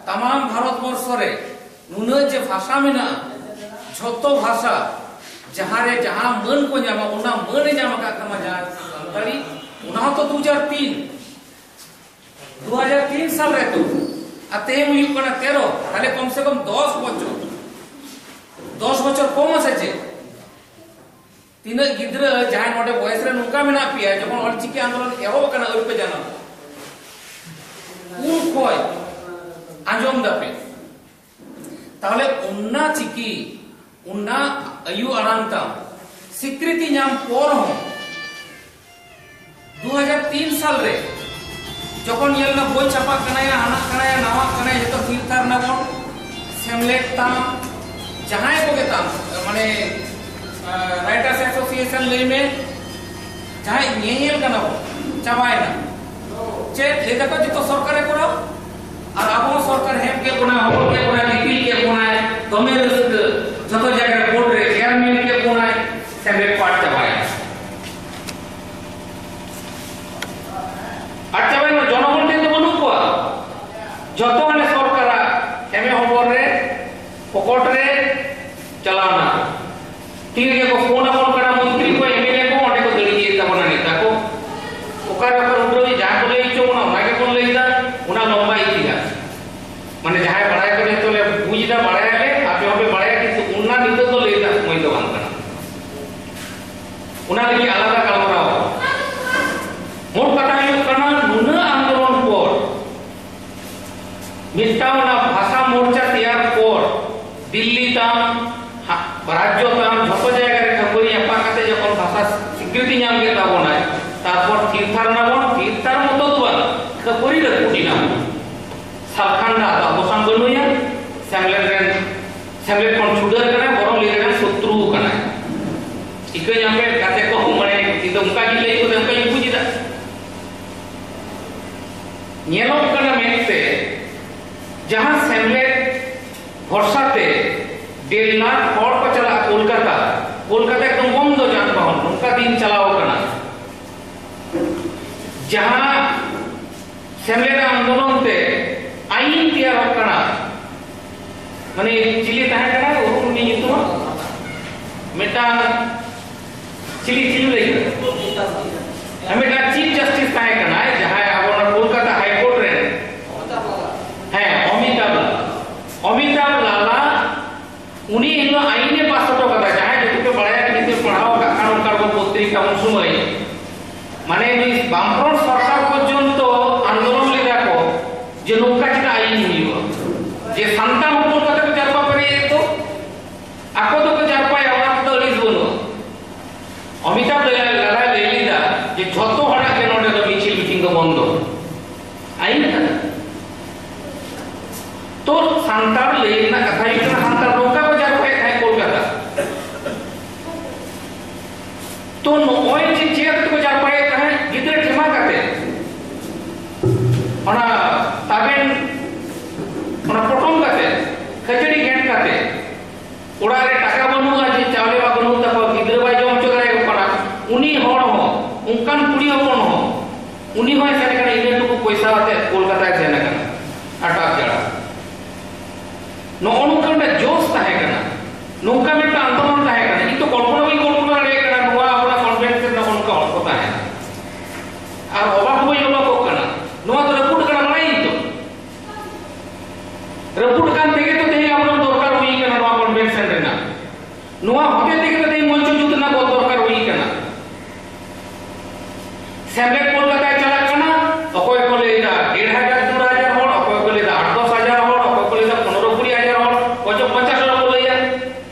ᱛᱟᱢᱟᱢ ᱵᱷᱟᱨᱚᱛ ᱵᱚᱨᱥᱚ ᱨᱮ ᱱᱩᱱᱟᱹᱜ ᱡᱮ ᱵᱷᱟᱥᱟ ᱢᱮᱱᱟᱜᱼᱟ, ᱡᱷᱚᱛᱚ ᱵᱷᱟᱥᱟ ᱡᱟᱦᱟᱸ ᱨᱮ ᱡᱟᱦᱟᱸ ᱢᱟᱹᱱ ᱠᱚ ᱧᱟᱢᱟ, ᱚᱱᱟ ᱢᱟᱹᱱ ᱮ ᱧᱟᱢ ᱟᱠᱟᱫ ᱛᱟᱢᱟ ᱡᱟᱦᱟᱸ ᱥᱟᱱᱛᱟᱲᱤ, ᱚᱱᱟ ᱦᱚᱸᱛᱚ ᱫᱩ ᱦᱟᱡᱟᱨ ᱛᱤᱱ, ᱫᱩ ᱦᱟᱡᱟᱨ ᱛᱤᱱ ᱥᱟᱞ ᱨᱮ ᱛᱚ᱾ ᱟᱨ ᱛᱮᱦᱮᱧ ᱦᱩᱭᱩᱜ ᱠᱟᱱᱟ ᱛᱮᱨᱚ, ᱛᱟᱦᱞᱮ ᱠᱚᱢ ᱥᱮ ᱠᱚᱢ ᱫᱚᱥ ᱵᱚᱪᱷᱚᱨ, ᱫᱚᱥ ᱵᱚᱪᱷᱚᱨ ᱠᱚᱢ ᱟᱥᱮ ᱪᱮᱫ? ᱛᱤᱱᱟᱹᱜ ᱜᱤᱫᱽᱨᱟᱹ ᱡᱟᱦᱟᱸᱭ ᱱᱚᱰᱮ ᱵᱚᱭᱮᱥ ᱨᱮ ᱱᱚᱝᱠᱟ ᱢᱮᱱᱟᱜ ᱯᱮᱭᱟ, ᱡᱚᱠᱷᱚᱱ ᱚᱞᱪᱤᱠᱤ ᱟᱱᱫᱳᱞᱚᱱ ᱮᱦᱚᱵ ᱟᱠᱟᱱᱟ, ᱟᱹᱣᱨᱤ ᱯᱮ ᱡᱟᱱᱟᱢ, ᱩᱱ ᱠᱷᱚᱱ ᱟᱸᱡᱚᱢ ᱫᱟᱯᱮ, ᱛᱟᱦᱞᱮ ᱚᱱᱟ ᱪᱤᱠᱤ, ᱚᱱᱟ ᱟᱭᱩ ᱟᱲᱟᱝ ᱛᱟᱢ ᱥᱤᱠᱨᱤᱛᱤ ᱧᱟᱢ ᱯᱚᱨ ᱦᱚᱸ ᱫᱩ ᱦᱟᱡᱟᱨ ᱛᱤᱱ ᱥᱟᱞ ᱨᱮ ᱡᱚᱠᱷᱚᱱ ᱧᱮᱞ ᱮᱱᱟ ᱵᱳᱭ ᱪᱷᱟᱯᱟᱜ ᱠᱟᱱᱟᱭᱟ, ᱦᱟᱱᱟᱜ ᱠᱟᱱᱟᱭᱟ, ᱱᱟᱣᱟᱜ ᱠᱟᱱᱟᱭᱟ, ᱡᱚᱛᱚ ᱛᱷᱤᱨ ᱛᱷᱟᱨ ᱱᱟᱵᱚᱱ, ᱥᱮᱢᱞᱮᱫ ᱛᱟᱢ, ᱡᱟᱦᱟᱸᱭ ᱠᱚᱜᱮ ᱛᱟᱢ, ᱢᱟᱱᱮ, ᱟᱸ, Writers Association ᱞᱟᱹᱭ ᱢᱮ, ᱡᱟᱦᱟᱸᱭ ᱧᱮᱧᱮᱞ ᱠᱟᱱᱟ ᱵᱚᱱ, ᱪᱟᱵᱟᱭᱮᱱᱟ᱾ ᱪᱮᱫ ᱞᱟᱹᱭ ᱫᱟᱠᱚ ᱡᱚᱛᱚ ᱥᱚᱨᱠᱟᱨᱮ ᱠᱚᱨᱟᱣ, ᱟᱨ ᱟᱵᱚ ᱦᱚᱸ ᱥᱚᱨᱠᱟᱨ ᱦᱮᱡ ᱠᱮᱫ ᱵᱚᱱᱟ, ᱦᱚᱦᱚ ᱠᱮᱫ ᱵᱚᱱᱟ, ᱜᱤᱛᱤᱞ ᱠᱮᱫ ᱵᱚᱱᱟᱭ, ᱫᱚᱢᱮ ᱨᱟᱹᱥᱠᱟᱹ, ᱡᱚᱛᱚ ᱡᱟᱭᱜᱟ ᱨᱮ ᱵᱳᱨᱰ ᱨᱮ ᱪᱮᱭᱟᱨᱢᱮᱱ ᱠᱮᱫ ᱵᱚᱱᱟᱭ, ᱥᱮᱢᱞᱮᱫ ᱯᱟᱴ ᱪᱟᱵᱟᱭᱮᱱᱟ᱾ ᱛᱤ ᱨᱮᱜᱮ ᱠᱚ ᱯᱷᱳᱱ ᱟᱵᱚᱱ ᱠᱟᱱᱟ, ᱢᱚᱱᱛᱨᱤ ᱠᱚ, ᱮᱢᱮᱞᱮ ᱠᱚ, ᱚᱸᱰᱮ ᱠᱚ ᱫᱟᱹᱲ ᱤᱫᱤᱭᱮᱫ ᱛᱟᱵᱚᱱᱟ ᱱᱮᱛᱟ ᱠᱚ᱾ ᱚᱠᱟᱨᱮ ᱚᱠᱟ ᱩᱰᱟᱹᱣ ᱡᱟᱦᱟᱸ ᱠᱚ ᱞᱟᱹᱭ ᱦᱚᱪᱚ ᱵᱚᱱᱟ, ᱚᱱᱟ ᱜᱮᱵᱚᱱ ᱞᱟᱹᱭᱫᱟ, ᱚᱱᱟ ᱞᱚᱢᱵᱟ ᱤᱛᱤᱦᱟᱥ᱾ ᱢᱟᱱᱮ ᱡᱟᱦᱟᱸᱭ ᱵᱟᱲᱟᱭ ᱠᱚ ᱡᱚᱛᱚ ᱞᱮ ᱵᱩᱡᱽ ᱮᱫᱟ, ᱵᱟᱲᱟᱭᱟᱞᱮ, ᱟᱯᱮ ᱦᱚᱸᱯᱮ ᱵᱟᱲᱟᱭᱟ, ᱠᱤᱱᱛᱩ ᱚᱱᱟ ᱱᱤᱛᱚᱜ ᱫᱚ ᱞᱟᱹᱭ ᱨᱮᱱᱟᱜ ᱥᱚᱢᱚᱭ ᱫᱚ ᱵᱟᱝ ᱠᱟᱱᱟ᱾ ᱚᱱᱟ ᱞᱟᱹᱜᱤᱫ ᱟᱞᱟᱫᱟ ᱜᱟᱞᱢᱟᱨᱟᱣ᱾ ᱢᱳᱴ ᱠᱟᱛᱷᱟ ᱦᱩᱭᱩᱜ ᱠᱟᱱᱟ, ᱱᱩᱱᱟᱹᱜ ᱟᱱᱫᱳᱞᱚᱱ ᱯᱚᱨ ᱢᱤᱫᱴᱟᱝ ᱚᱱᱟ ᱵᱷᱟᱥᱟ ᱢᱳᱨᱪᱟ ᱛᱮᱭᱟᱨ ᱯᱚᱨ ᱫᱤᱞᱞᱤ ᱛᱟᱢ, ᱦᱟ-, ᱨᱟᱡᱽᱡᱚ ᱛᱟᱢ, ᱡᱷᱚᱛᱚ ᱡᱟᱭᱜᱟ ᱨᱮ ᱠᱷᱟᱹᱯᱟᱹᱨᱤ ᱧᱟᱯᱟᱢ ᱠᱟᱛᱮ ᱡᱚᱠᱷᱚᱱ ᱵᱷᱟᱥᱟ ᱥᱤᱠᱨᱤᱛᱤ ᱧᱟᱢ ᱠᱮᱫ ᱛᱟᱵᱚᱱᱟᱭ, ᱛᱟᱨᱯᱚᱨ ᱛᱷᱤᱨ ᱛᱷᱟᱨ ᱱᱟᱵᱚᱱ, ᱛᱷᱤᱨ ᱛᱷᱟᱨ ᱢᱚᱛᱚ ᱫᱚ ᱵᱟᱝ, ᱠᱷᱟᱹᱯᱟᱹᱨᱤ ᱨᱟᱹᱯᱩᱫ ᱮᱱᱟ᱾ ᱥᱟᱞᱠᱷᱟᱱ ᱫᱟ ᱟᱫᱚ ᱟᱵᱚ ᱥᱟᱶ ᱵᱟᱹᱱᱩᱭᱟ, ᱥᱮᱢᱞᱮᱫ ᱨᱮᱱ, ᱥᱮᱢᱞᱮᱫ ᱠᱷᱚᱱ ᱪᱷᱩᱰᱟᱹᱨ ᱠᱟᱱᱟᱭ, ᱵᱚᱨᱚᱝ ᱞᱟᱹᱭ ᱞᱮᱠᱷᱟᱱ ᱥᱚᱛᱨᱩ ᱠᱟᱱᱟᱭ᱾ ᱤᱠᱟᱹ ᱧᱟᱢ ᱠᱮᱫ ᱜᱟᱛᱮ ᱠᱚ, ᱢᱟᱱᱮ ᱤᱧ ᱫᱚ ᱚᱱᱠᱟ ᱜᱤᱧ ᱞᱟᱹᱭ ᱠᱚᱫᱟ, ᱚᱱᱠᱟᱧ ᱵᱩᱡᱽ ᱮᱫᱟ᱾ ᱧᱮᱞᱚᱜ ᱠᱟᱱᱟ ᱢᱮᱱᱛᱮ ᱡᱟᱦᱟᱸ ᱥᱮᱢᱞᱮᱫ ᱵᱷᱚᱨᱥᱟ ᱛᱮ ᱰᱮᱲ ᱞᱟᱠᱷ ᱦᱚᱲ ᱠᱚ ᱪᱟᱞᱟᱜᱼᱟ ᱠᱳᱞᱠᱟᱛᱟ, ᱠᱳᱞᱠᱟᱛᱟ ᱮᱠᱫᱚᱢ ᱵᱚᱱᱫᱚ ᱡᱟᱱᱵᱟᱦᱚᱱ, ᱱᱚᱝᱠᱟ ᱫᱤᱱ ᱪᱟᱞᱟᱣ ᱟᱠᱟᱱᱟ᱾ ᱡᱟᱦᱟᱸ ᱥᱮᱢᱞᱮᱫ ᱟᱱᱫᱳᱞᱚᱱ ᱛᱮ ᱟᱭᱤᱱ ᱛᱮᱭᱟᱨᱚᱜ ᱠᱟᱱᱟ, ᱢᱟᱱᱮ ᱪᱤᱞᱤ ᱛᱟᱦᱮᱸ ᱠᱟᱱᱟ ᱩᱱᱤ ᱧᱩᱛᱩᱢ? ᱢᱤᱫᱴᱟᱝ ᱪᱤᱞᱤ, ᱪᱤᱞᱤ ᱞᱟᱹᱭ ᱠᱮᱫᱟ? ᱦᱮᱸ, ᱢᱤᱫᱴᱟᱝ ᱪᱤᱯ ᱡᱟᱥᱴᱤᱥ ᱛᱟᱦᱮᱸ ᱠᱟᱱᱟᱭ, ᱡᱟᱦᱟᱸᱭ ᱟᱵᱚ ᱚᱱᱟ ᱠᱳᱞᱠᱟᱛᱟ ᱦᱟᱭ ᱠᱳᱨᱴ ᱨᱮᱱ, ᱦᱮᱸ, ᱚᱢᱤᱛᱟᱵᱷ ᱞᱟᱞᱟ᱾ ᱚᱢᱤᱛᱟᱵᱷ ᱞᱟᱞᱟ, ᱩᱱᱤ ᱦᱤᱞᱳᱜ ᱟᱭᱤᱱ ᱮ ᱯᱟᱥ ᱦᱚᱴᱚ ᱠᱟᱫᱟ, ᱡᱟᱦᱟᱸᱭ ᱡᱩᱫᱤ ᱯᱮ ᱵᱟᱲᱟᱭᱟ, ᱡᱩᱫᱤ ᱯᱮ ᱯᱟᱲᱦᱟᱣ ᱟᱠᱟᱫ ᱠᱷᱟᱱ ᱚᱱᱠᱟ ᱨᱚᱠᱚᱢ ᱯᱚᱛᱨᱤᱠᱟ ᱩᱱ ᱥᱚᱢᱚᱭ, ᱢᱟᱱᱮ ᱱᱩᱭ ᱵᱟᱢᱯᱷᱨᱚᱱᱴ ᱥᱚᱨᱠᱟᱨ ᱯᱚᱨᱡᱚᱱᱛᱚ ᱟᱱᱫᱳᱞᱚᱱ ᱞᱮᱫᱟ ᱠᱚ ᱡᱮ ᱱᱚᱝᱠᱟ ᱪᱮᱫᱟᱜ ᱟᱭᱤᱱ ᱦᱩᱭᱩᱜᱼᱟ, ᱡᱮ ᱥᱟᱱᱛᱟᱲ ᱦᱚᱯᱚᱱ ᱠᱟᱛᱮ ᱠᱚ ᱡᱟᱨᱯᱟ ᱯᱮᱨᱮᱡ ᱮᱫ ᱫᱚ, ᱟᱠᱚ ᱫᱚᱠᱚ ᱡᱟᱨᱯᱟᱭᱟ, ᱚᱱᱟ ᱛᱮᱫᱚ ᱟᱹᱲᱤᱥ ᱵᱟᱹᱱᱩᱜᱼᱟ᱾ ᱚᱢᱤᱛᱟᱵᱷ ᱞᱟᱞᱟ ᱞᱟᱹᱭ ᱞᱮᱫᱟ ᱡᱮ ᱡᱷᱚᱛᱚ ᱦᱚᱲᱟᱜ ᱜᱮ ᱱᱚᱰᱮ ᱫᱚ ᱢᱤᱪᱷᱤᱞ ᱢᱤᱴᱤᱝ ᱫᱚ ᱵᱚᱱᱫᱚ᱾ ᱟᱭᱤᱱ ᱠᱟᱱᱟ᱾ ᱛᱚ ᱥᱟᱱᱛᱟᱲ ᱞᱟᱹᱭ ᱨᱮᱱᱟᱜ ᱠᱟᱛᱷᱟ ᱦᱩᱭᱩᱜ ᱠᱟᱱᱟ, ᱥᱟᱱᱛᱟᱲ ᱱᱚᱝᱠᱟ ᱠᱚ ᱡᱟᱨᱯᱟᱭᱮᱫ ᱛᱟᱦᱮᱸᱫ ᱠᱳᱞᱠᱟᱛᱟ᱾ ᱛᱚ ᱱᱚᱜᱼᱚᱭ ᱡᱮ ᱪᱮᱫ ᱠᱚ ᱡᱟᱨᱯᱟᱭᱮᱫ ᱛᱟᱦᱮᱸᱫ ᱜᱤᱫᱽᱨᱟᱹ ᱴᱷᱮᱢᱟ ᱠᱟᱛᱮ, ᱚᱱᱟ ᱛᱟᱵᱮᱱ, ᱚᱱᱟ ᱯᱚᱴᱚᱢ ᱠᱟᱛᱮ, ᱠᱷᱟᱹᱡᱟᱹᱲᱤ ᱜᱷᱮᱸᱴ ᱠᱟᱛᱮ, ᱚᱲᱟᱜ ᱨᱮ ᱴᱟᱠᱟ ᱵᱟᱹᱱᱩᱜᱼᱟ, ᱡᱮ ᱪᱟᱣᱞᱮ ᱢᱟ ᱵᱟᱹᱱᱩᱜ ᱛᱟᱠᱚᱣᱟ, ᱜᱤᱫᱽᱨᱟᱹ ᱵᱟᱭ ᱡᱚᱢ ᱦᱚᱪᱚ ᱫᱟᱲᱮᱭᱟᱠᱚ ᱠᱟᱱᱟ, ᱩᱱᱤ ᱦᱚᱲ ᱦᱚᱸ, ᱚᱱᱠᱟᱱ ᱠᱩᱲᱤ ᱦᱚᱯᱚᱱ ᱦᱚᱸ, ᱩᱱᱤ ᱦᱚᱸᱭ ᱥᱮᱱ ᱠᱟᱱᱟ, ᱤᱱᱟᱹ ᱴᱩᱠᱩ ᱯᱚᱭᱥᱟ ᱟᱛᱮ ᱠᱳᱞᱠᱟᱛᱟᱭ ᱥᱮᱱ ᱠᱟᱱᱟ, ᱟᱴᱟᱯ ᱡᱟᱲᱟ᱾ ᱱᱚᱜᱼᱚ ᱱᱚᱝᱠᱟ ᱢᱤᱫᱴᱟᱝ ᱡᱳᱥ ᱛᱟᱦᱮᱸ ᱠᱟᱱᱟ, ᱱᱚᱝᱠᱟ ᱢᱤᱫᱴᱟᱝ ᱟᱱᱫᱳᱞᱚᱱ ᱛᱟᱦᱮᱸ ᱠᱟᱱᱟ᱾ ᱤᱧ ᱫᱚ ᱥᱮᱢᱞᱮᱫ ᱠᱳᱞᱠᱟᱛᱟᱭ ᱪᱟᱞᱟᱜ ᱠᱟᱱᱟ, ᱚᱠᱚᱭ ᱠᱚ ᱞᱟᱹᱭ ᱮᱫᱟ ᱰᱮᱲ ᱦᱟᱡᱟᱨ ᱫᱩ ᱦᱟᱡᱟᱨ ᱦᱚᱲ, ᱚᱠᱚᱭ ᱠᱚ ᱞᱟᱹᱭ ᱮᱫᱟ ᱟᱴ ᱫᱚᱥ ᱦᱟᱡᱟᱨ ᱦᱚᱲ, ᱚᱠᱚᱭ ᱠᱚ ᱞᱟᱹᱭ ᱮᱫᱟ ᱯᱚᱱᱨᱚ ᱠᱩᱲᱤ ᱦᱟᱡᱟᱨ ᱦᱚᱲ, ᱚᱠᱚᱭ ᱪᱚ ᱯᱚᱧᱪᱟᱥ ᱦᱚᱲ ᱠᱚ ᱞᱟᱹᱭᱟ᱾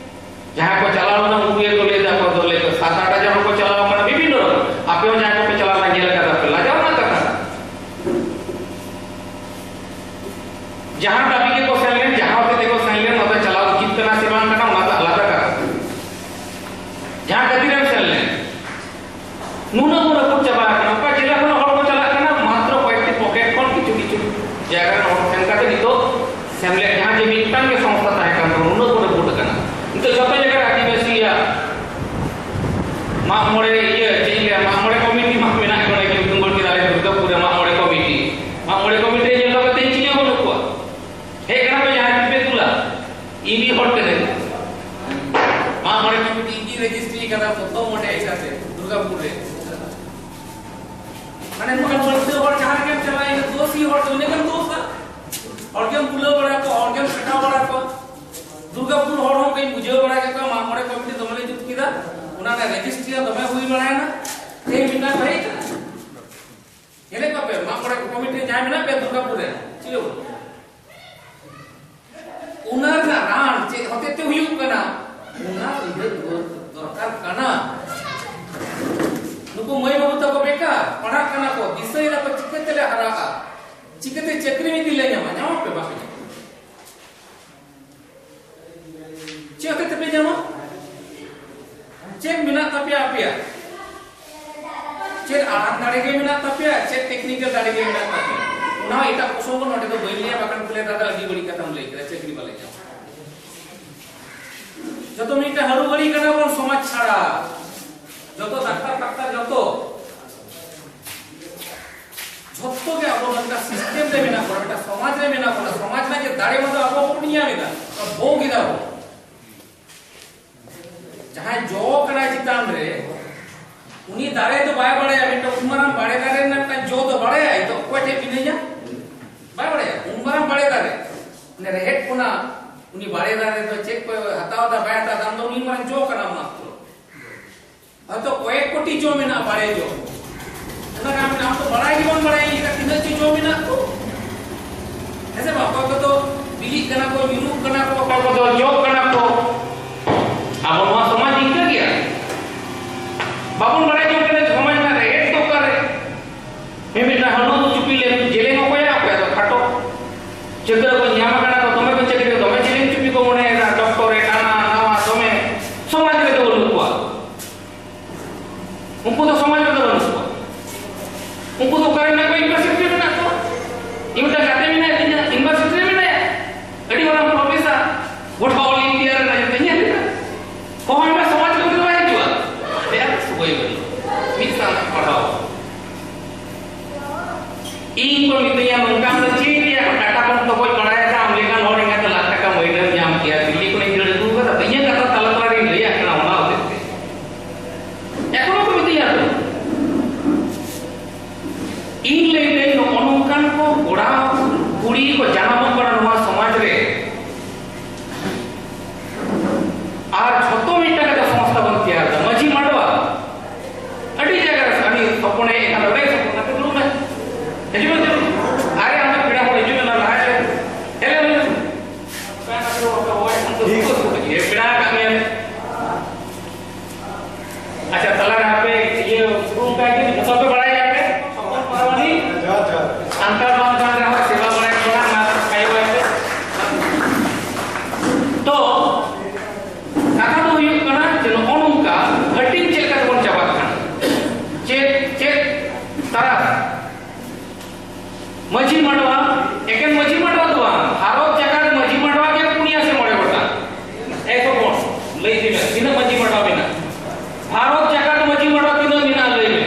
ᱡᱟᱦᱟᱸᱭ ᱠᱚ ᱪᱟᱞᱟᱣ ᱞᱮᱱᱟ ᱩᱱᱠᱩ ᱜᱮᱠᱚ ᱞᱟᱹᱭ ᱮᱫᱟ, ᱚᱠᱚᱭ ᱫᱚ ᱞᱟᱹᱭ ᱮᱫᱟ ᱥᱟᱛ ᱟᱴ ᱦᱟᱡᱟᱨ ᱦᱚᱲ ᱠᱚ ᱪᱟᱞᱟᱣ ᱟᱠᱟᱱᱟ, ᱵᱤᱵᱷᱤᱱᱱᱚ ᱨᱚᱠᱚᱢ᱾ ᱟᱯᱮ ᱦᱚᱸ ᱡᱟᱦᱟᱸᱭ ᱠᱚᱯᱮ ᱪᱟᱞᱟᱣ ᱞᱮᱱᱟ ᱧᱮᱞ ᱟᱠᱟᱫᱟ ᱯᱮ, ᱞᱟᱡᱟᱣ ᱨᱮᱱᱟᱜ ᱠᱟᱛᱷᱟ᱾ ᱡᱟᱦᱟᱸ ᱫᱟᱹᱵᱤ ᱜᱮᱠᱚ ᱥᱮᱱ ᱞᱮᱱ, ᱡᱟᱦᱟᱸ ᱦᱚᱛᱮ ᱛᱮᱠᱚ ᱥᱮᱱ ᱞᱮᱱ, ᱚᱱᱟ ᱫᱚ ᱪᱟᱞᱟᱣ ᱩᱪᱤᱛ ᱠᱟᱱᱟ ᱥᱮ ᱵᱟᱝ ᱠᱟᱱᱟ, ᱚᱱᱟ ᱫᱚ ᱟᱞᱟᱫᱟ ᱠᱟᱛᱷᱟ᱾ ᱡᱟᱦᱟᱸ ᱠᱷᱟᱹᱛᱤᱨᱮᱢ ᱥᱮᱱ ᱞᱮᱱ, ᱱᱩᱱᱟᱹᱜ ᱵᱚᱱ ᱨᱟᱹᱯᱩᱫ ᱪᱟᱵᱟ ᱟᱠᱟᱱᱟ᱾ ᱚᱠᱟ ᱡᱮᱞᱟ ᱠᱷᱚᱱ ᱦᱚᱲ ᱠᱚ ᱪᱟᱞᱟᱜ ᱠᱟᱱᱟ, ᱢᱟᱛᱨᱚ ᱠᱚᱭᱮᱠᱴᱤ ᱯᱚᱠᱮᱴ ᱠᱷᱚᱱ ᱠᱤᱪᱷᱩ ᱠᱤᱪᱷᱩ ᱡᱟᱭᱜᱟ ᱨᱮᱱ ᱦᱚᱲ ᱥᱮᱱ ᱠᱟᱛᱮ ᱱᱤᱛᱚᱜ ᱥᱮᱢᱞᱮᱫ ᱡᱟᱦᱟᱸ ᱡᱮ ᱢᱤᱫᱴᱟᱝ ᱜᱮ ᱥᱚᱝᱥᱛᱷᱟ ᱛᱟᱦᱮᱸ ᱠᱟᱱ ᱛᱟᱵᱚᱱᱟ, ᱩᱱᱟᱹᱜ ᱵᱚᱱ ᱨᱟᱹᱯᱩᱫ ᱟᱠᱟᱱᱟ᱾ ᱱᱤᱛᱚᱜ ᱡᱚᱛᱚ ᱡᱟᱭᱜᱟ ᱨᱮ ᱟᱹᱫᱤᱵᱟᱹᱥᱤᱭᱟᱜ ᱢᱟᱜ ᱢᱚᱬᱮ, ᱤᱭᱟᱹ, ᱪᱮᱫ ᱤᱧ ᱞᱟᱹᱭᱟ, ᱢᱟᱜ ᱢᱚᱬᱮ ᱠᱚᱢᱤᱴᱤ ᱢᱟ ᱢᱮᱱᱟᱜ ᱜᱮ, ᱚᱸᱰᱮ ᱜᱮ ᱩᱫᱩᱢ ᱜᱚᱲ ᱠᱮᱫᱟ ᱞᱮ ᱫᱩᱨᱜᱟᱯᱩᱨ ᱨᱮ ᱢᱟᱜ ᱢᱚᱬᱮ ᱠᱚᱢᱤᱴᱤ᱾ ᱢᱟᱜ ᱢᱚᱬᱮ ᱠᱚᱢᱤᱴᱤ ᱨᱮ ᱧᱮᱞ ᱠᱟᱛᱮ ᱛᱮᱦᱮᱧ ᱪᱤᱞᱤ ᱦᱚᱸ ᱵᱟᱹᱱᱩᱜ ᱠᱚᱣᱟ᱾ ᱦᱮᱡ ᱠᱟᱱᱟ ᱠᱚ ᱡᱟᱦᱟᱸᱭ ᱯᱮ ᱛᱩᱞᱟ, ᱤᱧ ᱦᱚᱲ ᱠᱟᱹᱱᱟᱹᱧ᱾ ᱢᱟᱜ ᱢᱚᱬᱮ ᱠᱚᱢᱤᱴᱤ ᱤᱧ ᱨᱮᱡᱤᱥᱴᱨᱤ ᱠᱟᱫᱟ ᱯᱨᱚᱛᱷᱚᱢ ᱚᱸᱰᱮ ᱦᱮᱡ ᱠᱟᱛᱮ ᱫᱩᱨᱜᱟᱯᱩᱨ ᱨᱮ᱾ ᱢᱟᱱᱮ ᱱᱚᱝᱠᱟᱱ ᱵᱟᱹᱲᱛᱤ ᱦᱚᱲ ᱡᱟᱦᱟᱸ ᱨᱮᱜᱮᱢ ᱪᱟᱞᱟᱜᱼᱟ, ᱤᱱᱟᱹ ᱫᱳᱥᱤ ᱦᱚᱲ ᱫᱚ ᱤᱱᱟᱹ ᱜᱮᱢ ᱫᱳᱥᱟ᱾ ᱦᱚᱲ ᱜᱮᱢ ᱵᱩᱞᱟᱹᱣ ᱵᱟᱲᱟ ᱠᱚᱣᱟ, ᱦᱚᱲ ᱜᱮᱢ ᱥᱮᱴᱟᱣ ᱵᱟᱲᱟ ᱠᱚᱣᱟ᱾ ᱫᱩᱨᱜᱟᱯᱩᱨ ᱦᱚᱲ ᱦᱚᱸ ᱠᱟᱹᱧ ᱵᱩᱡᱷᱟᱹᱣ ᱵᱟᱲᱟ ᱠᱮᱫ ᱠᱚᱣᱟ, ᱢᱟᱜ ᱢᱚᱬᱮ ᱠᱚᱢᱤᱴᱤ ᱫᱚᱢᱮ ᱞᱮ ᱡᱩᱛ ᱠᱮᱫᱟ, ᱚᱱᱟ ᱨᱮᱱᱟᱜ ᱨᱮᱡᱤᱥᱴᱨᱤ ᱦᱚᱸ ᱫᱚᱢᱮ ᱦᱩᱭ ᱵᱟᱲᱟᱭᱮᱱᱟ᱾ ᱛᱮᱦᱮᱧ ᱢᱤᱫᱴᱟᱝ ᱠᱚ ᱦᱮᱡ ᱠᱟᱱᱟ, ᱧᱮᱞᱮᱫ ᱠᱚᱣᱟ ᱯᱮ, ᱢᱟᱜ ᱢᱚᱬᱮ ᱠᱚᱢᱤᱴᱤ ᱨᱮ ᱡᱟᱦᱟᱸᱭ ᱢᱮᱱᱟᱜ ᱯᱮᱭᱟ ᱫᱩᱨᱜᱟᱯᱩᱨ ᱨᱮ, ᱪᱤᱞᱤ ᱵᱟᱹᱱᱩᱜ ᱠᱚᱣᱟ? ᱚᱱᱟ ᱨᱮᱱᱟᱜ ᱨᱟᱱ ᱪᱮᱫ ᱦᱚᱛᱮ ᱛᱮ ᱦᱩᱭᱩᱜ ᱠᱟᱱᱟ, ᱚᱱᱟ ᱩᱭᱦᱟᱹᱨ ᱫᱚᱨᱠᱟᱨ ᱠᱟᱱᱟ᱾ ᱱᱩᱠᱩ ᱢᱟᱹᱭ ᱵᱟᱹᱵᱩ ᱛᱟᱠᱚ ᱵᱮᱠᱟᱨ ᱯᱟᱲᱦᱟᱜ ᱠᱟᱱᱟ ᱠᱚ, ᱫᱤᱥᱟᱹᱭ ᱫᱟᱠᱚ ᱪᱤᱠᱟᱹ ᱛᱮᱞᱮ ᱦᱟᱨᱟᱜᱼᱟ, ᱪᱤᱠᱟᱹᱛᱮ ᱪᱟᱹᱠᱨᱤ ᱢᱤᱫ ᱫᱤᱱ ᱞᱮ ᱧᱟᱢᱟ, ᱧᱟᱢᱟ ᱯᱮ ᱵᱟᱯᱮ ᱧᱟᱢᱟ? ᱪᱮᱫ ᱦᱚᱛᱮ ᱛᱮᱯᱮ ᱧᱟᱢᱟ? ᱪᱮᱫ ᱢᱮᱱᱟᱜ ᱛᱟᱯᱮᱭᱟ ᱟᱯᱮᱭᱟᱜ? ᱪᱮᱫ ᱟᱲᱟᱝ ᱫᱟᱲᱮ ᱜᱮ ᱢᱮᱱᱟᱜ ᱛᱟᱯᱮᱭᱟ? ᱪᱮᱫ ᱴᱮᱠᱱᱤᱠᱮᱞ ᱫᱟᱲᱮ ᱜᱮ ᱢᱮᱱᱟᱜ ᱛᱟᱯᱮᱭᱟ? ᱚᱱᱟ ᱦᱚᱸ ᱮᱴᱟᱜ ᱯᱨᱚᱥᱚᱝᱜᱚ, ᱱᱚᱰᱮ ᱫᱚ ᱵᱟᱹᱧ ᱞᱟᱹᱭᱟ, ᱵᱟᱠᱷᱟᱱ ᱠᱚ ᱞᱟᱹᱭᱟ, "ᱫᱟᱫᱟ, ᱟᱹᱰᱤ ᱵᱟᱹᱲᱤᱡ ᱠᱟᱛᱷᱟᱢ ᱞᱟᱹᱭ ᱠᱮᱫᱟ, ᱪᱟᱹᱠᱨᱤ ᱵᱟᱞᱮ ᱧᱟᱢᱟ᱾" ᱡᱚᱛᱚ ᱢᱤᱫᱴᱟᱝ ᱦᱟᱹᱲᱩ ᱵᱟᱹᱲᱤ ᱠᱟᱱᱟ ᱵᱚᱱ ᱥᱚᱢᱟᱡᱽ ᱪᱷᱟᱲᱟ᱾ ᱡᱚᱛᱚ ᱰᱟᱠᱛᱟᱨ, ᱰᱟᱠᱛᱟᱨ ᱡᱚᱛᱚ ᱡᱷᱚᱛᱚ ᱜᱮ ᱟᱵᱚ ᱢᱤᱫᱴᱟᱝ ᱥᱤᱥᱴᱮᱢ ᱨᱮ ᱢᱮᱱᱟᱜ ᱵᱚᱱᱟ, ᱢᱤᱫᱴᱟᱝ ᱥᱚᱢᱟᱡᱽ ᱨᱮ ᱢᱮᱱᱟᱜ ᱵᱚᱱᱟ᱾ ᱥᱚᱢᱟᱡᱽ ᱨᱮᱱᱟᱜ ᱡᱮ ᱫᱟᱲᱮ, ᱚᱱᱟ ᱫᱚ ᱟᱵᱚ ᱵᱚᱱ ᱧᱟᱢ ᱮᱫᱟ, ᱵᱷᱳᱜᱽ ᱮᱫᱟ ᱵᱚᱱ᱾ ᱡᱟᱦᱟᱸᱭ ᱡᱚ ᱠᱟᱱᱟᱭ ᱪᱮᱛᱟᱱ ᱨᱮ, ᱩᱱᱤ ᱫᱟᱨᱮ ᱫᱚ ᱵᱟᱭ ᱵᱟᱲᱟᱭᱟ, ᱢᱤᱫᱴᱟᱝ ᱩᱱ ᱢᱟᱨᱟᱝ ᱵᱟᱲᱮ ᱫᱟᱨᱮ ᱨᱮᱱᱟᱜ ᱢᱤᱫᱴᱟᱝ ᱡᱚ ᱫᱚ ᱵᱟᱲᱟᱭᱟᱭ ᱛᱚ, ᱚᱠᱚᱭ ᱴᱷᱮᱡ ᱵᱤᱞᱤᱧᱟ? ᱵᱟᱭ ᱵᱟᱲᱟᱭᱟ᱾ ᱩᱱ ᱢᱟᱨᱟᱝ ᱵᱟᱲᱮ ᱫᱟᱨᱮ, ᱚᱱᱮ ᱨᱮᱦᱮᱫ ᱠᱷᱚᱱᱟᱜ ᱩᱱᱤ ᱵᱟᱲᱮ ᱫᱟᱨᱮ ᱫᱚ ᱪᱮᱫ ᱠᱚᱭ ᱦᱟᱛᱟᱣ ᱮᱫᱟ, ᱵᱟᱭ ᱦᱟᱛᱟᱣ ᱮᱫᱟ, ᱟᱢ ᱫᱚ ᱩᱱᱤ ᱢᱟᱨᱟᱝ ᱡᱚ ᱠᱟᱱᱟ ᱢᱟᱛᱨᱚ᱾ ᱦᱚᱭᱛᱚ ᱠᱚᱭᱮᱠ ᱠᱳᱴᱤ ᱡᱚ ᱢᱮᱱᱟᱜᱼᱟ, ᱵᱟᱲᱮ ᱡᱚ᱾ ᱟᱢ ᱫᱚ ᱵᱟᱲᱟᱭ ᱜᱮ ᱵᱟᱢ ᱵᱟᱲᱟᱭᱟ ᱤᱧ ᱞᱮᱠᱟ ᱛᱤᱱᱟᱹᱜ ᱪᱚ ᱡᱚ ᱢᱮᱱᱟᱜ ᱠᱚ᱾ ᱦᱮᱸ ᱥᱮ ᱵᱟᱝ? ᱚᱠᱚᱭ ᱠᱚᱫᱚ ᱵᱤᱞᱤᱜ ᱠᱟᱱᱟ ᱠᱚ, ᱧᱩᱨᱩᱜ ᱠᱟᱱᱟ ᱠᱚ, ᱚᱠᱚᱭ ᱠᱚᱫᱚ ᱡᱚᱜ ᱠᱟᱱᱟ ᱠᱚ᱾ ᱟᱵᱚ ᱱᱚᱣᱟ ᱥᱚᱢᱟᱡᱽ ᱱᱤᱝᱠᱟᱹ ᱜᱮᱭᱟ᱾ ᱵᱟᱵᱚᱱ ᱵᱟᱲᱟᱭ ᱡᱚᱝ ᱠᱟᱱᱟ ᱥᱚᱢᱟᱡᱽ ᱨᱮᱱᱟᱜ ᱨᱮᱦᱮᱫ ᱫᱚ ᱚᱠᱟᱨᱮ? ᱢᱤᱢᱤᱫ ᱦᱟᱹᱱᱩ ᱫᱚ ᱪᱩᱯᱤ ᱞᱮᱱ ᱡᱮᱞᱮᱧ ᱚᱠᱚᱭᱟ, ᱚᱠᱚᱭᱟᱜ ᱫᱚ ᱠᱷᱟᱴᱚ᱾ ᱪᱟᱹᱠᱨᱤ ᱠᱚ ᱧᱟᱢ ᱟᱠᱟᱱᱟ ᱠᱚ, ᱫᱚᱢᱮ ᱠᱚ ᱪᱟᱹᱠᱨᱤ, ᱫᱚᱢᱮ ᱡᱮᱞᱮᱧ ᱪᱩᱯᱤ ᱠᱚ ᱢᱚᱱᱮᱭᱮᱫᱟ, ᱰᱚᱠᱴᱚᱨᱮᱴ, ᱦᱟᱱᱟ ᱱᱟᱣᱟ, ᱫᱚᱢᱮ᱾ ᱥᱚᱢᱟᱡᱽ ᱨᱮᱫᱚ ᱵᱟᱹᱱᱩᱜ ᱠᱚᱣᱟ᱾ ᱩᱱᱠᱩ ᱫᱚ ᱥᱚᱢᱟᱡᱽ ᱨᱮᱫᱚ ᱵᱟᱹᱱᱩᱜ ᱠᱚᱣᱟ᱾ ᱩᱱᱠᱩ ᱫᱚ ᱚᱠᱟᱨᱮ ᱢᱮᱱᱟᱜ ᱠᱚᱣᱟ? ᱤᱭᱩᱱᱤᱵᱷᱟᱨᱥᱤᱴᱤ ᱨᱮ ᱢᱮᱱᱟᱜ ᱠᱚᱣᱟ᱾ ᱤᱧ ᱢᱤᱫᱴᱟᱝ ᱜᱟᱛᱮ ᱢᱮᱱᱟᱭ ᱛᱤᱧᱟ, ᱤᱭᱩᱱᱤᱵᱷᱟᱨᱥᱤᱴᱤ ᱨᱮ ᱢᱮᱱᱟᱭᱟ, ᱟᱹᱰᱤ ᱢᱟᱨᱟᱝ ᱯᱨᱚᱯᱷᱮᱥᱟᱨ, ᱜᱚᱴᱟ ᱚᱞ ᱤᱱᱰᱤᱭᱟ ᱨᱮᱱᱟᱜ ᱡᱚᱛᱚ ᱧᱮᱞ ᱞᱮᱫᱟ᱾ ᱦᱚᱦᱚᱭ ᱢᱮ, ᱥᱚᱢᱟᱡᱽ ᱨᱮ ᱩᱱᱤ ᱫᱚ ᱵᱟᱭ ᱦᱤᱡᱩᱜᱼᱟ᱾ ᱞᱟᱹᱭᱟ, ᱥᱚᱢᱚᱭ ᱵᱟᱹᱱᱩᱜ, ᱢᱤᱫ ᱥᱟᱶ ᱯᱟᱲᱦᱟᱣ᱾ ᱤᱧ ᱠᱚ ᱢᱤᱛᱟᱹᱧᱟ, ᱱᱚᱝᱠᱟᱢ ᱫᱚ ᱪᱮᱫ ᱨᱮᱭᱟᱜ ᱠᱟᱴᱟ ᱵᱚᱱ ᱛᱚᱜᱚᱡ ᱵᱟᱲᱟᱭᱮᱫᱟ, ᱟᱢ ᱞᱮᱠᱟᱱ ᱦᱚᱲ ᱮᱸᱜᱟᱛ ᱞᱟᱠᱷ ᱴᱟᱠᱟ ᱢᱟᱹᱭᱱᱟᱹᱢ ᱧᱟᱢ ᱠᱮᱭᱟ, ᱫᱤᱞᱞᱤ ᱠᱷᱚᱱᱤᱧ ᱫᱟᱹᱲ ᱟᱹᱜᱩ ᱠᱟᱫᱟ, ᱤᱧᱟᱹᱜ ᱠᱟᱛᱷᱟ ᱛᱟᱞᱟ ᱛᱟᱞᱟ ᱨᱤᱧ ᱞᱟᱹᱭᱟᱜ ᱠᱟᱱᱟ, ᱚᱱᱟ ᱦᱚᱛᱮᱡ ᱛᱮ᱾ ᱮᱠᱷᱚᱱᱳ ᱠᱚ ᱢᱤᱛᱟᱹᱧᱟ ᱛᱚ, ᱤᱧ ᱞᱟᱹᱭᱫᱟᱹᱧ, ᱱᱚᱜᱼᱚ ᱱᱚᱝᱠᱟᱱ ᱠᱚ ᱠᱚᱲᱟ ᱠᱩᱲᱤ ᱠᱚ ᱡᱟᱱᱟᱢᱚᱜ ᱠᱟᱱᱟ ᱱᱚᱣᱟ ᱥᱚᱢᱟᱡᱽ ᱨᱮ, ᱟᱨ ᱡᱷᱚᱛᱚ ᱢᱤᱫᱴᱟᱝ ᱠᱟᱛᱮ ᱥᱚᱝᱥᱛᱷᱟ ᱵᱚᱱ ᱛᱮᱭᱟᱨ ᱮᱫᱟ, ᱢᱟᱹᱡᱷᱤ ᱢᱟᱰᱣᱟ᱾ ᱟᱹᱰᱤ ᱡᱟᱭᱜᱟ ᱨᱮ ᱟᱹᱰᱤ ᱦᱚᱯᱚᱱ ᱦᱮᱡ ᱟᱠᱟᱱ ᱱᱚᱰᱮ ᱥᱚᱯᱚᱱ ᱠᱟᱛᱮ ᱫᱩᱲᱩᱵ ᱢᱮ, ᱦᱤᱡᱩᱜ ᱢᱮ, ᱫᱩᱲᱩᱵ ᱢᱮ᱾ ᱟᱨᱮ ᱟᱢ ᱫᱚ ᱯᱮᱲᱟ ᱦᱚᱲ ᱦᱤᱡᱩᱜ ᱢᱮ, ᱞᱟᱦᱟ ᱦᱮᱡ ᱞᱮᱱ, ᱦᱮᱡ ᱞᱮᱱ, ᱦᱮᱡ ᱞᱮᱱ᱾ ᱯᱮᱲᱟ ᱟᱠᱟᱫ ᱢᱮᱭᱟ᱾ ᱟᱪᱪᱷᱟ, ᱛᱟᱞᱟ ᱨᱮ ᱟᱯᱮ ᱤᱭᱟᱹ ᱩᱯᱨᱩᱢ ᱠᱟᱭ ᱜᱮ, ᱡᱚᱛᱚ ᱯᱮ ᱵᱟᱲᱟᱭ ᱜᱮᱭᱟ ᱯᱮ, ᱦᱚᱯᱚᱱ ᱯᱟᱨᱣᱟᱱᱤ, ᱡᱚᱦᱟᱨ, ᱡᱚᱦᱟᱨ᱾ ᱥᱟᱱᱛᱟᱲ ᱵᱟᱝ ᱠᱟᱱ ᱨᱮᱦᱚᱸ ᱥᱮᱵᱟ ᱵᱟᱲᱟᱭ ᱠᱟᱱᱟ, ᱢᱟ ᱟᱭᱳ ᱵᱟᱵᱟ ᱯᱮ᱾ ᱛᱚ, ᱠᱟᱛᱷᱟ ᱫᱚ ᱦᱩᱭᱩᱜ ᱠᱟᱱᱟ ᱡᱮ ᱱᱚᱜᱼᱚ ᱱᱚᱝᱠᱟ ᱦᱟᱹᱴᱤᱧ ᱪᱮᱫ ᱞᱮᱠᱟ ᱛᱮᱵᱚᱱ ᱪᱟᱵᱟᱜ ᱠᱟᱱᱟ? ᱪᱮᱫ, ᱪᱮᱫ ᱛᱟᱨᱟ? ᱢᱟᱹᱡᱷᱤ ᱢᱟᱰᱣᱟ, ᱮᱠᱮᱱ ᱢᱟᱹᱡᱷᱤ ᱢᱟᱰᱣᱟ ᱫᱚ ᱵᱟᱝ, ᱵᱷᱟᱨᱚᱛ ᱡᱟᱠᱟᱛ ᱢᱟᱹᱡᱷᱤ ᱢᱟᱰᱣᱟ ᱜᱮ ᱯᱩᱱᱭᱟ ᱥᱮ ᱢᱚᱬᱮ ᱜᱚᱴᱟᱝ᱾ ᱮ ᱛᱚᱯᱚᱱ, ᱞᱟᱹᱭ ᱤᱫᱤ ᱢᱮ, ᱛᱤᱱᱟᱹᱜ ᱢᱟᱹᱡᱷᱤ ᱢᱟᱰᱣᱟ ᱢᱮᱱᱟᱜᱼᱟ? ᱵᱷᱟᱨᱚᱛ ᱡᱟᱠᱟᱛ ᱢᱟᱹᱡᱷᱤ ᱢᱟᱰᱣᱟ ᱛᱤᱱᱟᱹᱜ ᱢᱮᱱᱟᱜᱼᱟ, ᱞᱟᱹᱭ ᱢᱮ᱾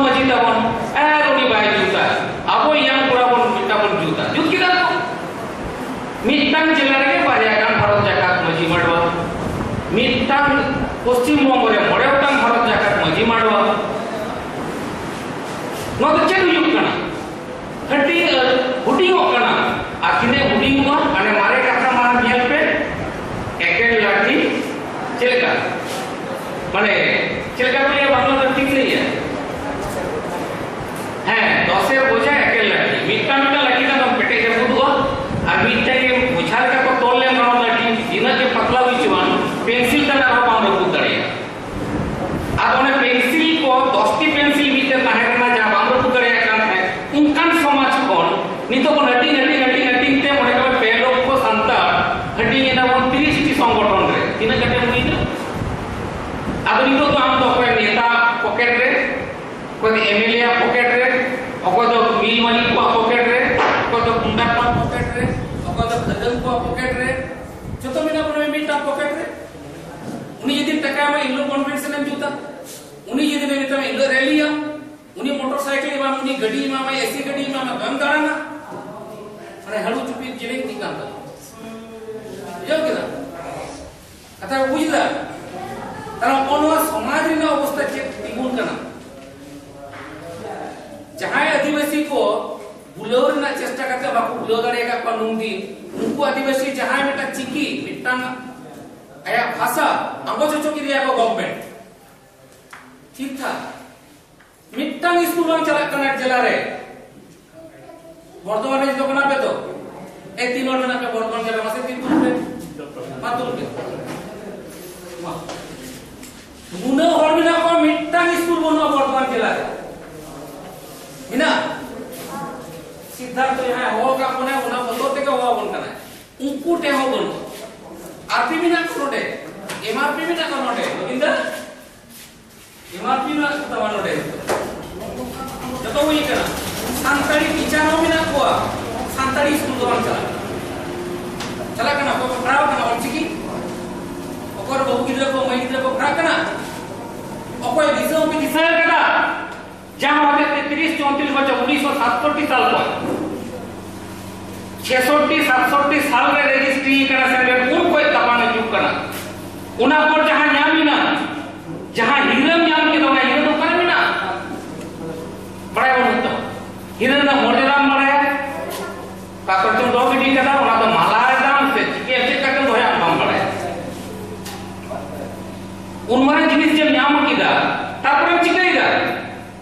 ᱢᱟᱹᱡᱷᱤ ᱛᱟᱵᱚᱱ, ᱟᱨ ᱩᱱᱤ ᱵᱟᱭ ᱡᱩᱛᱟ᱾ ᱟᱵᱚ ᱤᱭᱟᱝ ᱠᱚᱲᱟ ᱵᱚᱱ ᱢᱤᱫᱴᱟᱝ ᱵᱚᱱ ᱡᱩᱛᱟ, ᱡᱩᱛ ᱠᱮᱫᱟ ᱠᱚ᱾ ᱢᱤᱫᱴᱟᱝ ᱡᱮᱞᱟ ᱨᱮᱜᱮ ᱵᱟᱨᱭᱟ ᱜᱟᱱ ᱵᱷᱟᱨᱚᱛ ᱡᱟᱠᱟᱛ ᱢᱟᱹᱡᱷᱤ ᱢᱟᱰᱣᱟ, ᱢᱤᱫᱴᱟᱝ ᱯᱚᱥᱪᱤᱢ ᱵᱚᱝᱜᱚ ᱨᱮ ᱢᱚᱬᱮ ᱜᱚᱴᱟᱝ ᱵᱷᱟᱨᱚᱛ ᱡᱟᱠᱟᱛ ᱢᱟᱹᱡᱷᱤ ᱢᱟᱰᱣᱟ᱾ ᱱᱚᱣᱟ ᱫᱚ ᱪᱮᱫ ᱦᱩᱭᱩᱜ ᱠᱟᱱᱟ? ᱦᱟᱹᱴᱤᱧ ᱦᱩᱰᱤᱧᱚᱜ ᱠᱟᱱᱟ᱾ ᱟᱨ ᱛᱤᱱᱟᱹᱜ ᱦᱩᱰᱤᱧᱚᱜᱼᱟ? ᱦᱟᱱᱮ ᱢᱟᱨᱮ ᱠᱟᱛᱷᱟ ᱢᱟ ᱧᱮᱞ ᱯᱮ, ᱮᱠᱮᱱ ᱞᱟᱴᱷᱤ ᱪᱮᱫ ᱞᱮᱠᱟ? ᱢᱟᱱᱮ ᱪᱮᱫ ᱞᱮᱠᱟ ᱠᱚ ᱞᱟᱹᱭᱟ ᱵᱟᱝᱞᱟ ᱫᱚ ᱴᱷᱤᱠ ᱞᱟᱹᱭᱟ? ᱦᱮᱸ, ᱫᱚᱥᱮᱨ ᱵᱚᱡᱷᱟ ᱮᱠᱮᱱ ᱞᱟᱴᱷᱤ᱾ ᱢᱤᱫᱴᱟᱝ ᱢᱤᱫᱴᱟᱝ ᱞᱟᱴᱷᱤ ᱠᱷᱟᱱ ᱫᱚ ᱯᱮᱴᱮᱡ ᱨᱟᱹᱯᱩᱫᱚᱜᱼᱟ᱾ ᱟᱨ ᱢᱤᱫᱴᱟᱝ ᱜᱮ ᱵᱚᱡᱷᱟ ᱞᱮᱠᱟ ᱠᱚ ᱛᱚᱞ ᱞᱮᱱ ᱨᱮᱦᱚᱸ ᱞᱟᱴᱷᱤ ᱛᱤᱱᱟᱹᱜ ᱜᱮ ᱯᱟᱛᱞᱟ ᱦᱩᱭ ᱦᱚᱪᱚᱣᱟᱱ, ᱯᱮᱱᱥᱤᱞ ᱛᱮ ᱟᱨᱦᱚᱸ ᱵᱟᱢ ᱨᱟᱹᱯᱩᱫ ᱫᱟᱲᱮᱭᱟᱜᱼᱟ᱾ ᱟᱨ ᱚᱱᱮ ᱯᱮᱱᱥᱤᱞ ᱠᱚ, ᱫᱚᱥᱴᱤ ᱯᱮᱱᱥᱤᱞ ᱢᱤᱫᱴᱮᱱ ᱛᱟᱦᱮᱸ ᱠᱟᱱᱟ, ᱡᱟᱦᱟᱸ ᱵᱟᱢ ᱨᱟᱹᱯᱩᱫ ᱫᱟᱲᱮᱭᱟᱜ ᱠᱟᱱ ᱛᱟᱦᱮᱸᱫ, ᱚᱱᱠᱟᱱ ᱥᱚᱢᱟᱡᱽ ᱠᱷᱚᱱ ᱱᱤᱛᱚᱜ ᱵᱚᱱ ᱦᱟᱹᱴᱤᱧ, ᱦᱟᱹᱴᱤᱧ, ᱦᱟᱹᱴᱤᱧ, ᱦᱟᱹᱴᱤᱧ ᱛᱮ ᱢᱚᱱᱮ ᱠᱟᱜ ᱢᱮ ᱯᱮ ᱞᱚᱠᱠᱷᱚ ᱥᱟᱱᱛᱟᱲ ᱦᱟᱹᱴᱤᱧ ᱮᱱᱟ ᱵᱚᱱ ᱛᱤᱨᱤᱥ ᱴᱤ ᱥᱚᱝᱜᱚᱴᱷᱚᱱ ᱨᱮ᱾ ᱛᱤᱱᱟᱹᱜ ᱠᱟᱛᱮ ᱦᱩᱭᱱᱟ? ᱟᱫᱚ ᱱᱤᱛᱚᱜ ᱫᱚ ᱟᱢ ᱫᱚ ᱚᱠᱚᱭ ᱱᱮᱛᱟ ᱯᱚᱠᱮᱴ ᱨᱮ, ᱚᱠᱚᱭ ᱫᱚ ᱮᱢ ᱮᱞ ᱮ ᱟᱜ ᱯᱚᱠᱮᱴ ᱨᱮ, ᱚᱠᱚᱭ ᱫᱚ ᱢᱤᱞ ᱢᱟᱹᱞᱤᱠ ᱠᱚᱣᱟᱜ ᱯᱚᱠᱮᱴ ᱨᱮ, ᱚᱠᱚᱭ ᱫᱚ ᱜᱩᱱᱰᱟ ᱠᱚᱣᱟᱜ ᱯᱚᱠᱮᱴ ᱨᱮ, ᱚᱠᱚᱭ ᱫᱚ ᱠᱷᱟᱹᱫᱟᱹᱢ ᱠᱚᱣᱟᱜ ᱯᱚᱠᱮᱴ ᱨᱮ, ᱡᱚᱛᱚ ᱢᱮᱱᱟᱜ ᱵᱚᱱᱟ ᱢᱤᱫᱴᱟᱝ ᱯᱚᱠᱮᱴ ᱨᱮ᱾ ᱩᱱᱤ ᱡᱩᱫᱤ ᱴᱟᱠᱟ ᱮᱢᱟ, ᱤᱱᱞᱳ ᱠᱚᱱᱵᱷᱮᱱᱥᱚᱱ ᱮᱢ ᱡᱩᱛᱟ, ᱩᱱᱤ ᱡᱩᱫᱤ ᱢᱮᱛᱟᱢᱟ ᱤᱱᱞᱳ ᱨᱮᱞᱤ ᱭᱟᱢ, ᱩᱱᱤ ᱢᱚᱴᱚᱨ ᱥᱟᱭᱠᱮᱞ ᱮᱢᱟᱢ, ᱩᱱᱤ ᱜᱟᱹᱰᱤ ᱮᱢᱟᱢᱟᱭ, ᱮᱥᱤ ᱜᱟᱹᱰᱤ ᱮᱢᱟᱢᱟᱭ, ᱵᱟᱢ ᱫᱟᱬᱟᱱᱟ᱾ ᱢᱟᱱᱮ ᱦᱟᱹᱲᱩ ᱪᱩᱯᱤ ᱡᱮᱞᱮᱧ ᱤᱫᱤ ᱠᱟᱱ ᱛᱟᱢᱟ᱾ ᱵᱩᱡᱷᱟᱹᱣ ᱠᱮᱫᱟ? ᱠᱟᱛᱷᱟ ᱯᱮ ᱵᱩᱡᱽ ᱮᱫᱟ? ᱛᱟᱦᱞᱮ ᱱᱚᱜᱼᱚ ᱱᱚᱣᱟ ᱥᱚᱢᱟᱡᱽ ᱨᱮᱱᱟᱜ ᱚᱵᱚᱥᱛᱟ ᱪᱮᱫ ᱛᱤᱸᱜᱩᱱ ᱠᱟᱱᱟ? ᱡᱟᱦᱟᱸᱭ ᱟᱹᱫᱤᱵᱟᱹᱥᱤ ᱠᱚ ᱵᱩᱞᱟᱹᱣ ᱨᱮᱱᱟᱜ ᱪᱮᱥᱴᱟ ᱠᱟᱛᱮ ᱵᱟᱠᱚ ᱵᱩᱞᱟᱹᱣ ᱫᱟᱲᱮ ᱟᱠᱟᱫ ᱠᱚᱣᱟ ᱱᱩᱱ ᱫᱤᱱ, ᱩᱱᱠᱩ ᱟᱹᱫᱤᱵᱟᱹᱥᱤ ᱡᱟᱦᱟᱸᱭ ᱢᱤᱫᱴᱟᱝ ᱪᱤᱠᱤ, ᱢᱤᱫᱴᱟᱝ ᱟᱭᱟᱜ ᱵᱷᱟᱥᱟ ᱟᱸᱜᱚᱪ ᱦᱚᱪᱚ ᱠᱮᱫᱮᱭᱟ ᱠᱚ ᱜᱚᱵᱷᱢᱮᱱᱴ᱾ ᱴᱷᱤᱠ ᱴᱷᱟᱠ ᱢᱤᱫᱴᱟᱝ ᱥᱠᱩᱞ ᱵᱟᱝ ᱪᱟᱞᱟᱜ ᱠᱟᱱᱟ ᱡᱮᱞᱟ ᱨᱮ᱾ ᱵᱚᱨᱫᱷᱚᱢᱟᱱ ᱨᱮ ᱡᱚᱛᱚ ᱠᱟᱱᱟ ᱯᱮ ᱛᱚ? ᱮ, ᱛᱤᱱ ᱦᱚᱲ ᱢᱮᱱᱟᱜ ᱯᱮ ᱵᱚᱨᱫᱷᱚᱢᱟᱱ ᱡᱮᱞᱟ? ᱢᱟᱥᱮ ᱛᱤ ᱛᱩᱞ ᱯᱮ᱾ ᱢᱟ ᱛᱩᱞ ᱯᱮ᱾ ᱢᱟ᱾ ᱱᱩᱱᱟᱹᱜ ᱦᱚᱲ ᱢᱮᱱᱟᱜ ᱠᱚᱣᱟ, ᱢᱤᱫᱴᱟᱝ ᱥᱠᱩᱞ ᱵᱟᱹᱱᱩᱜᱼᱟ ᱵᱚᱨᱫᱷᱚᱢᱟᱱ ᱡᱮᱞᱟ ᱨᱮ᱾ ᱢᱮᱱᱟᱜᱼᱟ? ᱥᱤᱫᱽᱫᱷᱟᱨᱛᱷᱚ ᱡᱟᱦᱟᱸᱭ ᱦᱚᱦᱚ ᱟᱠᱟᱫ ᱵᱚᱱᱟᱭ, ᱚᱱᱟ ᱵᱚᱫᱚᱞ ᱛᱮᱜᱮ ᱦᱚᱦᱚ ᱟᱵᱚᱱ ᱠᱟᱱᱟᱭ᱾ ᱩᱱᱠᱩ ᱴᱷᱮᱱ ᱦᱚᱸ ᱵᱟᱹᱱᱩᱜᱼᱟ᱾ ᱟᱨ ᱯᱤ ᱢᱮᱱᱟᱜ ᱠᱚ ᱱᱚᱰᱮ, ᱮᱢ ᱟᱨ ᱯᱤ ᱢᱮᱱᱟᱜ ᱠᱚ ᱱᱚᱰᱮ, ᱜᱳᱵᱤᱱᱫᱟ? ᱮᱢ ᱟᱨ ᱯᱤ ᱢᱮᱱᱟᱜ ᱠᱚ ᱛᱟᱵᱚᱱᱟ ᱱᱚᱰᱮ᱾ ᱡᱚᱛᱚ ᱦᱩᱭ ᱠᱟᱱᱟ᱾ ᱥᱟᱱᱛᱟᱲᱤ ᱴᱤᱪᱟᱨ ᱦᱚᱸ ᱢᱮᱱᱟᱜ ᱠᱚᱣᱟ, ᱥᱟᱱᱛᱟᱲᱤ ᱥᱠᱩᱞ ᱫᱚ ᱵᱟᱝ ᱪᱟᱞᱟᱜ ᱠᱟᱱᱟ᱾ ᱪᱟᱞᱟᱜ ᱠᱟᱱᱟ, ᱚᱠᱚᱭ ᱠᱚ ᱯᱟᱲᱦᱟᱣ ᱠᱟᱱᱟ ᱚᱞᱪᱤᱠᱤ? ᱚᱠᱚᱭ ᱨᱮ ᱵᱟᱹᱵᱩ ᱜᱤᱫᱽᱨᱟᱹ ᱠᱚ, ᱢᱟᱹᱭ ᱜᱤᱫᱽᱨᱟᱹ ᱠᱚ ᱯᱟᱲᱦᱟᱜ ᱠᱟᱱᱟ? ᱚᱠᱚᱭ ᱫᱤᱥᱟᱹ ᱦᱚᱸᱯᱮ ᱫᱤᱥᱟᱹ ᱟᱠᱟᱫᱟ? ᱡᱟᱦᱟᱸ ᱦᱚᱛᱮᱡ ᱛᱮ ᱛᱤᱨᱤᱥ ᱪᱚᱣᱛᱨᱤᱥ ᱵᱚᱪᱷᱚᱨ ᱩᱱᱤᱥᱥᱚ ᱥᱟᱛᱥᱚᱴᱴᱤ ᱥᱟᱞ ᱠᱷᱚᱱ ᱪᱷᱮᱥᱚᱴᱴᱤ ᱥᱟᱛᱥᱚᱴᱴᱤ ᱥᱟᱞ ᱨᱮ ᱨᱮᱡᱤᱥᱴᱨᱤ ᱠᱟᱱᱟ ᱥᱮ ᱩᱱ ᱠᱷᱚᱱ ᱛᱟᱯᱟᱢ ᱦᱤᱡᱩᱜ ᱠᱟᱱᱟ᱾ ᱚᱱᱟ ᱯᱚᱨ ᱡᱟᱦᱟᱸ ᱧᱟᱢ ᱮᱱᱟ, ᱡᱟᱦᱟᱸ ᱦᱤᱨᱟᱹᱢ ᱧᱟᱢ ᱠᱮᱫᱟ, ᱚᱱᱟ ᱦᱤᱨᱟᱹ ᱫᱚ ᱚᱠᱟᱨᱮ ᱢᱮᱱᱟᱜᱼᱟ? ᱵᱟᱲᱟᱭ ᱵᱟᱹᱱᱩᱜ ᱛᱟᱢᱟ᱾ ᱦᱤᱨᱟᱹ ᱨᱮᱱᱟᱜ ᱢᱚᱨᱡᱟᱫᱟᱢ ᱵᱟᱲᱟᱭᱟ? ᱚᱠᱟ ᱠᱚᱨᱮ ᱪᱚᱢ ᱫᱚᱦᱚ ᱜᱤᱰᱤ ᱠᱟᱫᱟ, ᱚᱱᱟ ᱫᱚ ᱢᱟᱞᱟ ᱫᱟᱢ ᱥᱮ ᱪᱤᱠᱟᱹ ᱪᱮᱫ ᱠᱟᱛᱮᱢ ᱫᱚᱦᱚᱭᱟ, ᱟᱢ ᱵᱟᱢ ᱵᱟᱲᱟᱭᱟ᱾ ᱩᱱ ᱢᱟᱨᱟᱝ ᱡᱤᱱᱤᱥ ᱡᱮᱢ ᱧᱟᱢ ᱠᱮᱫᱟ, ᱛᱟᱨᱯᱚᱨᱮᱢ ᱪᱤᱠᱟᱹᱭᱮᱫᱟ?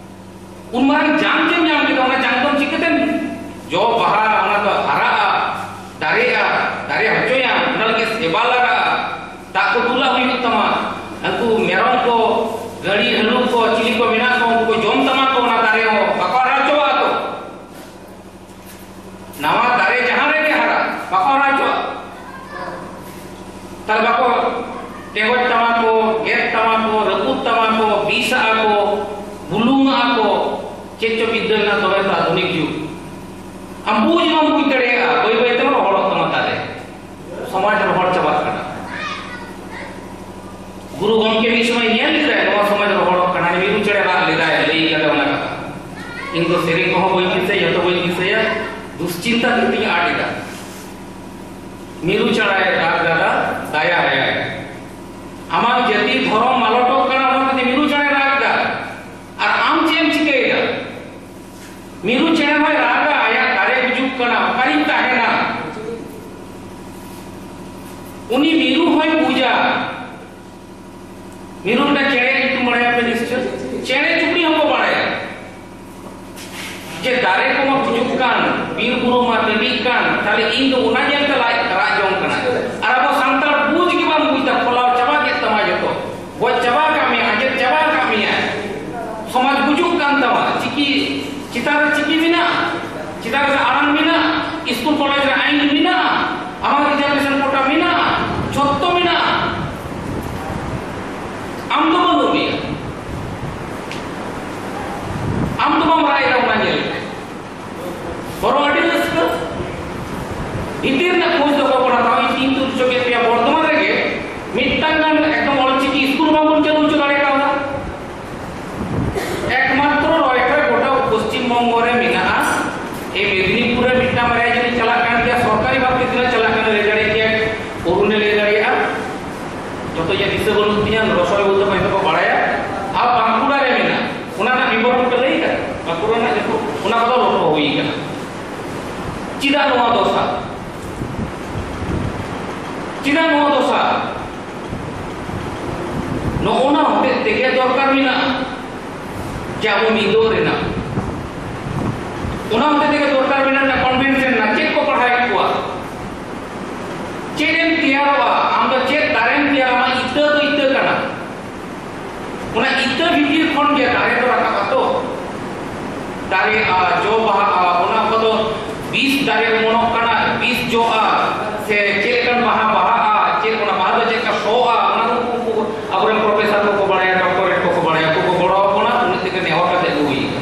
ᱩᱱ ᱢᱟᱨᱟᱝ ᱡᱟᱝ ᱡᱮᱢ ᱧᱟᱢ ᱠᱮᱫᱟ, ᱚᱱᱟ ᱡᱟᱝ ᱫᱚᱢ ᱪᱤᱠᱟᱹᱛᱮᱢ ᱡᱚ ᱵᱟᱦᱟ, ᱚᱱᱟ ᱫᱚ ᱦᱟᱨᱟᱜᱼᱟ, ᱫᱟᱨᱮᱜᱼᱟ, ᱫᱟᱨᱮ ᱦᱚᱪᱚᱭᱟᱢ, ᱚᱱᱟ ᱞᱟᱹᱜᱤᱫ ᱥᱮᱵᱟ ᱞᱟᱜᱟᱜᱼᱟ, ᱫᱟᱜ ᱠᱚ ᱫᱩᱞᱟᱜ ᱦᱩᱭᱩᱜ ᱛᱟᱢᱟ᱾ ᱩᱱᱠᱩ ᱢᱮᱨᱚᱢ ᱠᱚ, ᱜᱟᱹᱲᱤ ᱦᱟᱹᱞᱩ ᱠᱚ, ᱪᱤᱞᱤ ᱠᱚ ᱢᱮᱱᱟᱜ ᱠᱚ, ᱩᱱᱠᱩ ᱠᱚ ᱡᱚᱢ ᱛᱟᱢᱟ ᱠᱚ, ᱚᱱᱟ ᱫᱟᱨᱮ ᱦᱚᱸ ᱵᱟᱠᱚ ᱦᱟᱨᱟ ᱦᱚᱪᱚᱣᱟᱜᱼᱟ ᱛᱚ᱾ ᱱᱟᱣᱟ ᱫᱟᱨᱮ ᱡᱟᱦᱟᱸ ᱨᱮᱜᱮ ᱦᱟᱨᱟ, ᱵᱟᱠᱚ ᱦᱟᱨᱟ ᱦᱚᱪᱚᱣᱟᱜᱼᱟ᱾ ᱛᱟᱦᱞᱮ ᱵᱟᱠᱚ ᱴᱮᱸᱜᱚᱡ ᱛᱟᱢᱟ ᱠᱚ, ᱜᱮᱫ ᱛᱟᱢᱟ ᱠᱚ, ᱨᱟᱹᱯᱩᱫ ᱛᱟᱢᱟ ᱠᱚ, ᱵᱤᱥᱟᱜᱼᱟ ᱠᱚ, ᱵᱩᱞᱩᱝᱟᱜᱼᱟ ᱠᱚ, ᱪᱮᱫ ᱪᱚ ᱵᱤᱫᱽᱫᱟᱹ ᱢᱮᱱᱟᱜ ᱫᱚᱢᱮ ᱛᱚ ᱟᱫᱷᱩᱱᱤᱠ ᱡᱩᱜᱽ᱾ ᱟᱢ ᱵᱩᱡᱽ ᱵᱟᱢ ᱵᱩᱡᱽ ᱫᱟᱲᱮᱭᱟᱜᱼᱟ, ᱵᱟᱹᱭ ᱵᱟᱹᱭ ᱛᱮᱢ ᱨᱚᱦᱚᱲᱚᱜ ᱛᱟᱢᱟ ᱫᱟᱨᱮ᱾ ᱥᱚᱢᱟᱡᱽ ᱨᱚᱦᱚᱲ ᱪᱟᱵᱟᱜ ᱠᱟᱱᱟ᱾ ᱜᱩᱨᱩ ᱜᱚᱢᱠᱮ ᱢᱤᱫ ᱥᱚᱢᱚᱭ ᱧᱮᱞ ᱠᱮᱫᱟᱭ, ᱱᱚᱣᱟ ᱥᱚᱢᱟᱡᱽ ᱨᱚᱦᱚᱲᱚᱜ ᱠᱟᱱᱟ, ᱢᱤᱨᱩ ᱪᱮᱬᱮ ᱨᱟᱜ ᱞᱮᱫᱟᱭ, ᱞᱟᱹᱭ ᱠᱟᱫᱟ ᱚᱱᱟ ᱠᱟᱛᱷᱟ᱾ ᱤᱧ ᱫᱚ ᱥᱮᱨᱮᱧ ᱠᱚᱦᱚᱸ ᱵᱟᱹᱧ ᱫᱤᱥᱟᱹᱭᱟ, ᱡᱚᱛᱚ ᱵᱟᱹᱧ ᱫᱤᱥᱟᱹᱭᱟ, ᱫᱩᱥᱪᱤᱱᱛᱟ ᱛᱮ ᱛᱤᱧ ᱟᱫ ᱮᱫᱟ᱾ ᱢᱤᱨᱩ ᱪᱮᱬᱮ ᱨᱟᱜ ᱫᱟᱫᱟ, ᱫᱟᱭᱟ ᱟᱭᱟᱭ᱾ ᱟᱢᱟᱜ ᱡᱟᱹᱛᱤ ᱫᱷᱚᱨᱚᱢ ᱢᱟᱞᱚᱴᱚᱜ ᱠᱟᱱᱟ, ᱚᱱᱟ ᱛᱮ ᱢᱤᱨᱩ ᱪᱮᱬᱮ ᱨᱟᱜ ᱮᱫᱟ᱾ ᱟᱨ ᱟᱢ ᱪᱮᱫ ᱮᱢ ᱪᱤᱠᱟᱹᱭᱮᱫᱟ? ᱢᱤᱨᱩ ᱪᱮᱬᱮ ᱦᱚᱸᱭ ᱨᱟᱜᱟ, ᱟᱭᱟᱜ ᱫᱟᱨᱮ ᱜᱩᱡᱩᱜ ᱠᱟᱱᱟ, ᱚᱠᱟᱨᱤᱧ ᱛᱟᱦᱮᱱᱟ? ᱩᱱᱤ ᱢᱤᱨᱩ ᱦᱚᱸᱭ ᱵᱩᱡᱟ᱾ ᱢᱤᱨᱩ ᱢᱤᱫᱴᱟᱝ ᱪᱮᱬᱮ ᱧᱩᱛᱩᱢ ᱵᱟᱲᱟᱭᱟᱯᱮ ᱱᱤᱥᱪᱚᱭ? ᱪᱮᱬᱮ ᱪᱩᱯᱲᱤ ᱦᱚᱸᱠᱚ ᱵᱟᱲᱟᱭᱟ᱾ ᱡᱮ ᱫᱟᱨᱮ ᱠᱚᱢᱟ ᱜᱩᱡᱩᱜ ᱠᱟᱱ, ᱵᱤᱨ ᱵᱩᱨᱩ ᱢᱟ ᱴᱟᱺᱰᱤᱜ ᱠᱟᱱ, ᱛᱟᱦᱞᱮ ᱤᱧ ᱫᱚ ᱚᱱᱟ ᱧᱮᱞᱛᱮ ᱞᱟᱡ ᱨᱟᱜ ᱡᱚᱝ ᱠᱟᱱᱟ᱾ ᱟᱨ ᱟᱵᱚ ᱥᱟᱱᱛᱟᱲ ᱵᱩᱡᱽ ᱜᱮ ᱵᱟᱢ ᱵᱩᱡᱽ ᱫᱟ, ᱯᱷᱚᱞᱟᱣ ᱪᱟᱵᱟ ᱠᱮᱫ ᱛᱟᱢᱟ ᱡᱚᱛᱚ, ᱜᱚᱡ ᱪᱟᱵᱟ ᱠᱟᱜ ᱢᱮᱭᱟ, ᱟᱸᱡᱮᱫ ᱪᱟᱵᱟ ᱠᱟᱜ ᱢᱮᱭᱟ᱾ ᱥᱚᱢᱟᱡᱽ ᱜᱩᱡᱩᱜ ᱠᱟᱱ ᱛᱟᱢᱟ᱾ ᱪᱤᱠᱤ ᱪᱮᱛᱟᱱ ᱨᱮ ᱪᱤᱠᱤ ᱢᱮᱱᱟᱜᱼᱟ, ᱪᱮᱛᱟᱱ ᱨᱮ ᱟᱲᱟᱝ ᱢᱮᱱᱟᱜᱼᱟ, ᱤᱥᱠᱩᱞ ᱠᱚᱞᱮᱡᱽ ᱨᱮ ᱟᱭᱤᱱ ᱢᱮᱱᱟᱜᱼᱟ, ᱟᱢᱟᱜ ᱨᱤᱡᱟᱨᱵᱷᱮᱥᱚᱱ ᱠᱳᱴᱟ ᱢᱮᱱᱟᱜᱼᱟ, ᱡᱷᱚᱛᱚ ᱢᱮᱱᱟᱜᱼᱟ᱾ ᱟᱢ ᱫᱚ ᱵᱟᱹᱱᱩᱜ ᱢᱮᱭᱟ, ᱟᱢ ᱫᱚ ᱵᱟᱢ ᱨᱟᱜ ᱮᱫᱟ ᱚᱱᱟ ᱧᱮᱞ ᱛᱮ᱾ ᱵᱚᱨᱚᱝ ᱟᱹᱰᱤ ᱨᱟᱹᱥᱠᱟᱹ᱾ ᱵᱷᱤᱛᱤᱨ ᱨᱮᱱᱟᱜ ᱠᱷᱳᱡᱽ ᱫᱚ ᱵᱟᱵᱚᱱ ᱦᱟᱛᱟᱣᱟ᱾ ᱤᱧ ᱛᱤᱧ ᱛᱩᱫ ᱦᱚᱪᱚ ᱠᱮᱫ ᱯᱮᱭᱟ, ᱵᱚᱨᱫᱷᱚᱢᱟᱱ ᱨᱮᱜᱮ ᱢᱤᱫᱴᱟᱝ ᱜᱟᱱ ᱮᱠᱫᱚᱢ ᱚᱞᱪᱤᱠᱤ ᱤᱥᱠᱩᱞ ᱵᱟᱵᱚᱱ ᱪᱟᱹᱞᱩ ᱦᱚᱪᱚ ᱫᱟᱲᱮ ᱠᱟᱣᱫᱟ᱾ ᱮᱠᱢᱟᱛᱨᱚ ᱨᱚᱭ ᱱᱚᱣᱟ ᱫᱚᱥᱟ? ᱪᱮᱫᱟᱜ ᱱᱚᱣᱟ ᱫᱚᱥᱟ? ᱱᱚᱜᱼᱚ ᱱᱟ ᱦᱚᱛᱮᱡ ᱛᱮᱜᱮ ᱫᱚᱨᱠᱟᱨ ᱢᱮᱱᱟᱜᱼᱟ ᱡᱮ ᱟᱵᱚ ᱢᱤᱫᱚᱜ ᱨᱮᱱᱟᱜ᱾ ᱚᱱᱟ ᱦᱚᱛᱮᱡ ᱛᱮᱜᱮ ᱫᱚᱨᱠᱟᱨ ᱢᱮᱱᱟᱜᱼᱟ ᱠᱚᱱᱵᱷᱮᱱᱥᱚᱱ ᱨᱮᱱᱟᱜ᱾ ᱪᱮᱫ ᱠᱚ ᱯᱟᱲᱦᱟᱣᱮᱫ ᱠᱚᱣᱟ? ᱪᱮᱫ ᱮᱢ ᱛᱮᱭᱟᱨᱚᱜᱼᱟ? ᱟᱢ ᱫᱚ ᱪᱮᱫ ᱫᱟᱨᱮᱢ ᱛᱮᱭᱟᱨᱟ? ᱟᱢᱟᱜ ᱤᱛᱟᱹ ᱫᱚ ᱤᱛᱟᱹ ᱠᱟᱱᱟ᱾ ᱚᱱᱟ ᱤᱛᱟᱹ ᱵᱷᱤᱛᱤᱨ ᱠᱷᱚᱱ ᱜᱮ ᱫᱟᱨᱮ ᱫᱚ ᱨᱟᱠᱟᱵ ᱟᱛᱚ᱾ ᱫᱟᱨᱮᱜᱼᱟ, ᱡᱚ ᱵᱟᱦᱟᱜᱼᱟ, ᱚᱱᱟ ᱠᱚᱫᱚ ᱵᱤᱥ ᱫᱟᱨᱮ ᱚᱢᱚᱱᱚᱜ ᱠᱟᱱᱟ, ᱵᱤᱥ ᱡᱚᱜᱼᱟ, ᱥᱮ ᱪᱮᱫ ᱞᱮᱠᱟᱱ ᱵᱟᱦᱟ ᱵᱟᱦᱟᱜᱼᱟ, ᱪᱮᱫ, ᱚᱱᱟ ᱵᱟᱦᱟ ᱫᱚ ᱪᱮᱫ ᱞᱮᱠᱟ ᱥᱚᱜᱼᱟ, ᱚᱱᱟ ᱫᱚ ᱩᱱᱠᱩ, ᱩᱱᱠᱩ ᱟᱵᱚᱨᱮᱱ ᱯᱨᱚᱯᱷᱮᱥᱚᱨ ᱠᱚᱠᱚ ᱵᱟᱲᱟᱭᱟ, ᱰᱚᱠᱴᱚᱨᱮᱴ ᱠᱚᱠᱚ ᱵᱟᱲᱟᱭᱟ, ᱩᱱᱠᱩ ᱠᱚ ᱜᱚᱲᱚ ᱟᱵᱚᱱᱟ, ᱩᱱᱟᱹᱜ ᱛᱮᱜᱮ ᱱᱮᱦᱚᱨ ᱠᱟᱛᱮ ᱟᱹᱜᱩ ᱦᱩᱭ ᱠᱟᱱᱟ᱾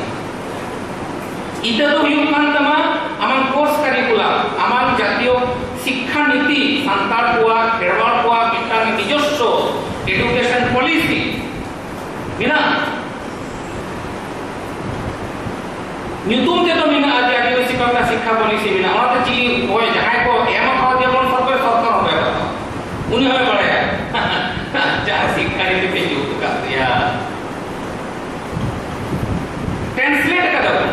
ᱤᱛᱟᱹ ᱫᱚ ᱦᱩᱭᱩᱜ ᱠᱟᱱ ᱛᱟᱢᱟ ᱟᱢᱟᱜ ᱠᱳᱨᱥ ᱠᱟᱨᱤᱠᱩᱞᱟᱢ, ᱟᱢᱟᱜ ᱡᱟᱛᱤᱭᱚ ᱥᱤᱠᱠᱷᱟ ᱱᱤᱛᱤ, ᱥᱟᱱᱛᱟᱲ ᱠᱚᱣᱟᱜ, ᱠᱷᱮᱨᱣᱟᱲ ᱠᱚᱣᱟᱜ ᱢᱤᱫᱴᱟᱝ ᱱᱤᱡᱚᱥᱥᱚ ᱮᱰᱩᱠᱮᱥᱚᱱ ᱯᱚᱞᱤᱥᱤ ᱢᱮᱱᱟᱜᱼᱟ᱾ ᱧᱩᱛᱩᱢ ᱛᱮᱫᱚ ᱢᱮᱱᱟᱜᱼᱟ ᱡᱮ ᱟᱹᱫᱤᱵᱟᱹᱥᱤ ᱠᱚᱣᱟᱜ ᱥᱤᱠᱠᱷᱟ ᱯᱚᱞᱤᱥᱤ ᱢᱮᱱᱟᱜᱼᱟ, ᱚᱱᱟᱛᱮ ᱪᱤᱞᱤ ᱚᱠᱚᱭ ᱡᱟᱦᱟᱸᱭ ᱠᱚ ᱮᱢ ᱟᱠᱟᱫ ᱡᱮᱢᱚᱱ ᱥᱚᱨᱠᱟᱨ, ᱥᱚᱨᱠᱟᱨ ᱦᱚᱸ ᱵᱟᱭ ᱵᱟᱲᱟᱭᱟ᱾ ᱩᱱᱤ ᱦᱚᱸᱭ ᱵᱟᱲᱟᱭᱟ ᱡᱟᱦᱟᱸ ᱥᱤᱠᱠᱷᱟ ᱱᱤᱛᱤ ᱯᱮ ᱡᱩᱛ ᱟᱠᱟᱫ ᱜᱮᱭᱟ᱾ ᱴᱨᱟᱱᱥᱞᱮᱴ ᱟᱠᱟᱫᱟ ᱵᱚᱱ᱾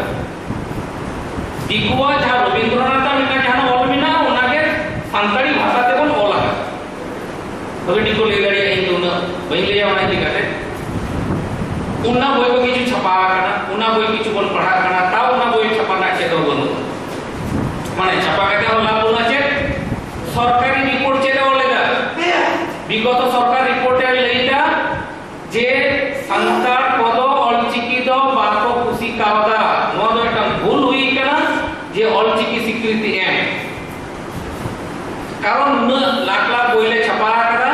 ᱫᱤᱠᱩᱣᱟᱜ ᱡᱟᱦᱟᱸ ᱨᱚᱵᱤᱱᱫᱨᱚᱱᱟᱛᱷᱟᱜ ᱢᱤᱫᱴᱟᱝ ᱡᱟᱦᱟᱸ ᱚᱞ ᱢᱮᱱᱟᱜᱼᱟ, ᱚᱱᱟᱜᱮ ᱥᱟᱱᱛᱟᱲᱤ ᱵᱷᱟᱥᱟ ᱛᱮᱵᱚᱱ ᱚᱞ ᱟᱠᱟᱫᱟ᱾ ᱵᱷᱟᱹᱜᱤ ᱴᱷᱤᱠ ᱠᱚ ᱞᱟᱹᱭ ᱫᱟᱲᱮᱭᱟᱜᱼᱟ, ᱤᱧ ᱫᱚ ᱩᱱᱟᱹᱜ ᱵᱟᱹᱧ ᱞᱟᱹᱭᱟ ᱚᱱᱟ ᱤᱫᱤ ᱠᱟᱛᱮ᱾ ᱚᱱᱟ ᱵᱳᱭ ᱠᱚ ᱠᱤᱪᱷᱩ ᱪᱷᱟᱯᱟ ᱟᱠᱟᱱᱟ, ᱚᱱᱟ ᱵᱳᱭ ᱠᱤᱪᱷᱩ ᱵᱚᱱ ᱯᱟᱲᱦᱟᱜ ᱠᱟᱱᱟ, ᱛᱟᱣ ᱚᱱᱟ ᱵᱳᱭ ᱪᱷᱟᱯᱟ ᱨᱮᱱᱟᱜ ᱪᱮᱫ ᱦᱚᱸ ᱵᱟᱹᱱᱩᱜᱼᱟ᱾ ᱢᱟᱱᱮ ᱪᱷᱟᱯᱟ ᱠᱟᱛᱮ ᱦᱚᱸ ᱞᱟᱵᱷ ᱵᱟᱹᱱᱩᱜᱼᱟ᱾ ᱪᱮᱫ ᱥᱚᱨᱠᱟᱨᱤ ᱨᱤᱯᱳᱨᱴ ᱪᱮᱫ ᱮ ᱚᱞ ᱞᱮᱫᱟ? ᱵᱤᱜᱚᱛᱚ ᱥᱚᱨᱠᱟᱨ ᱨᱤᱯᱳᱨᱴ ᱮ ᱞᱟᱹᱭ ᱮᱫᱟ ᱡᱮ ᱥᱟᱱᱛᱟᱲ ᱠᱚᱫᱚ ᱚᱞᱪᱤᱠᱤ ᱫᱚ ᱵᱟᱠᱚ ᱠᱩᱥᱤ ᱠᱟᱣᱫᱟ᱾ ᱱᱚᱣᱟ ᱫᱚ ᱢᱤᱫᱴᱟᱝ ᱵᱷᱩᱞ ᱦᱩᱭ ᱠᱟᱱᱟ ᱡᱮ ᱚᱞᱪᱤᱠᱤ ᱥᱤᱠᱨᱤᱛᱤ ᱮᱢ᱾ ᱠᱟᱨᱚᱱ ᱩᱱᱟᱹᱜ ᱞᱟᱠᱷ ᱞᱟᱠᱷ ᱵᱳᱭ ᱞᱮ ᱪᱷᱟᱯᱟ ᱟᱠᱟᱫᱟ,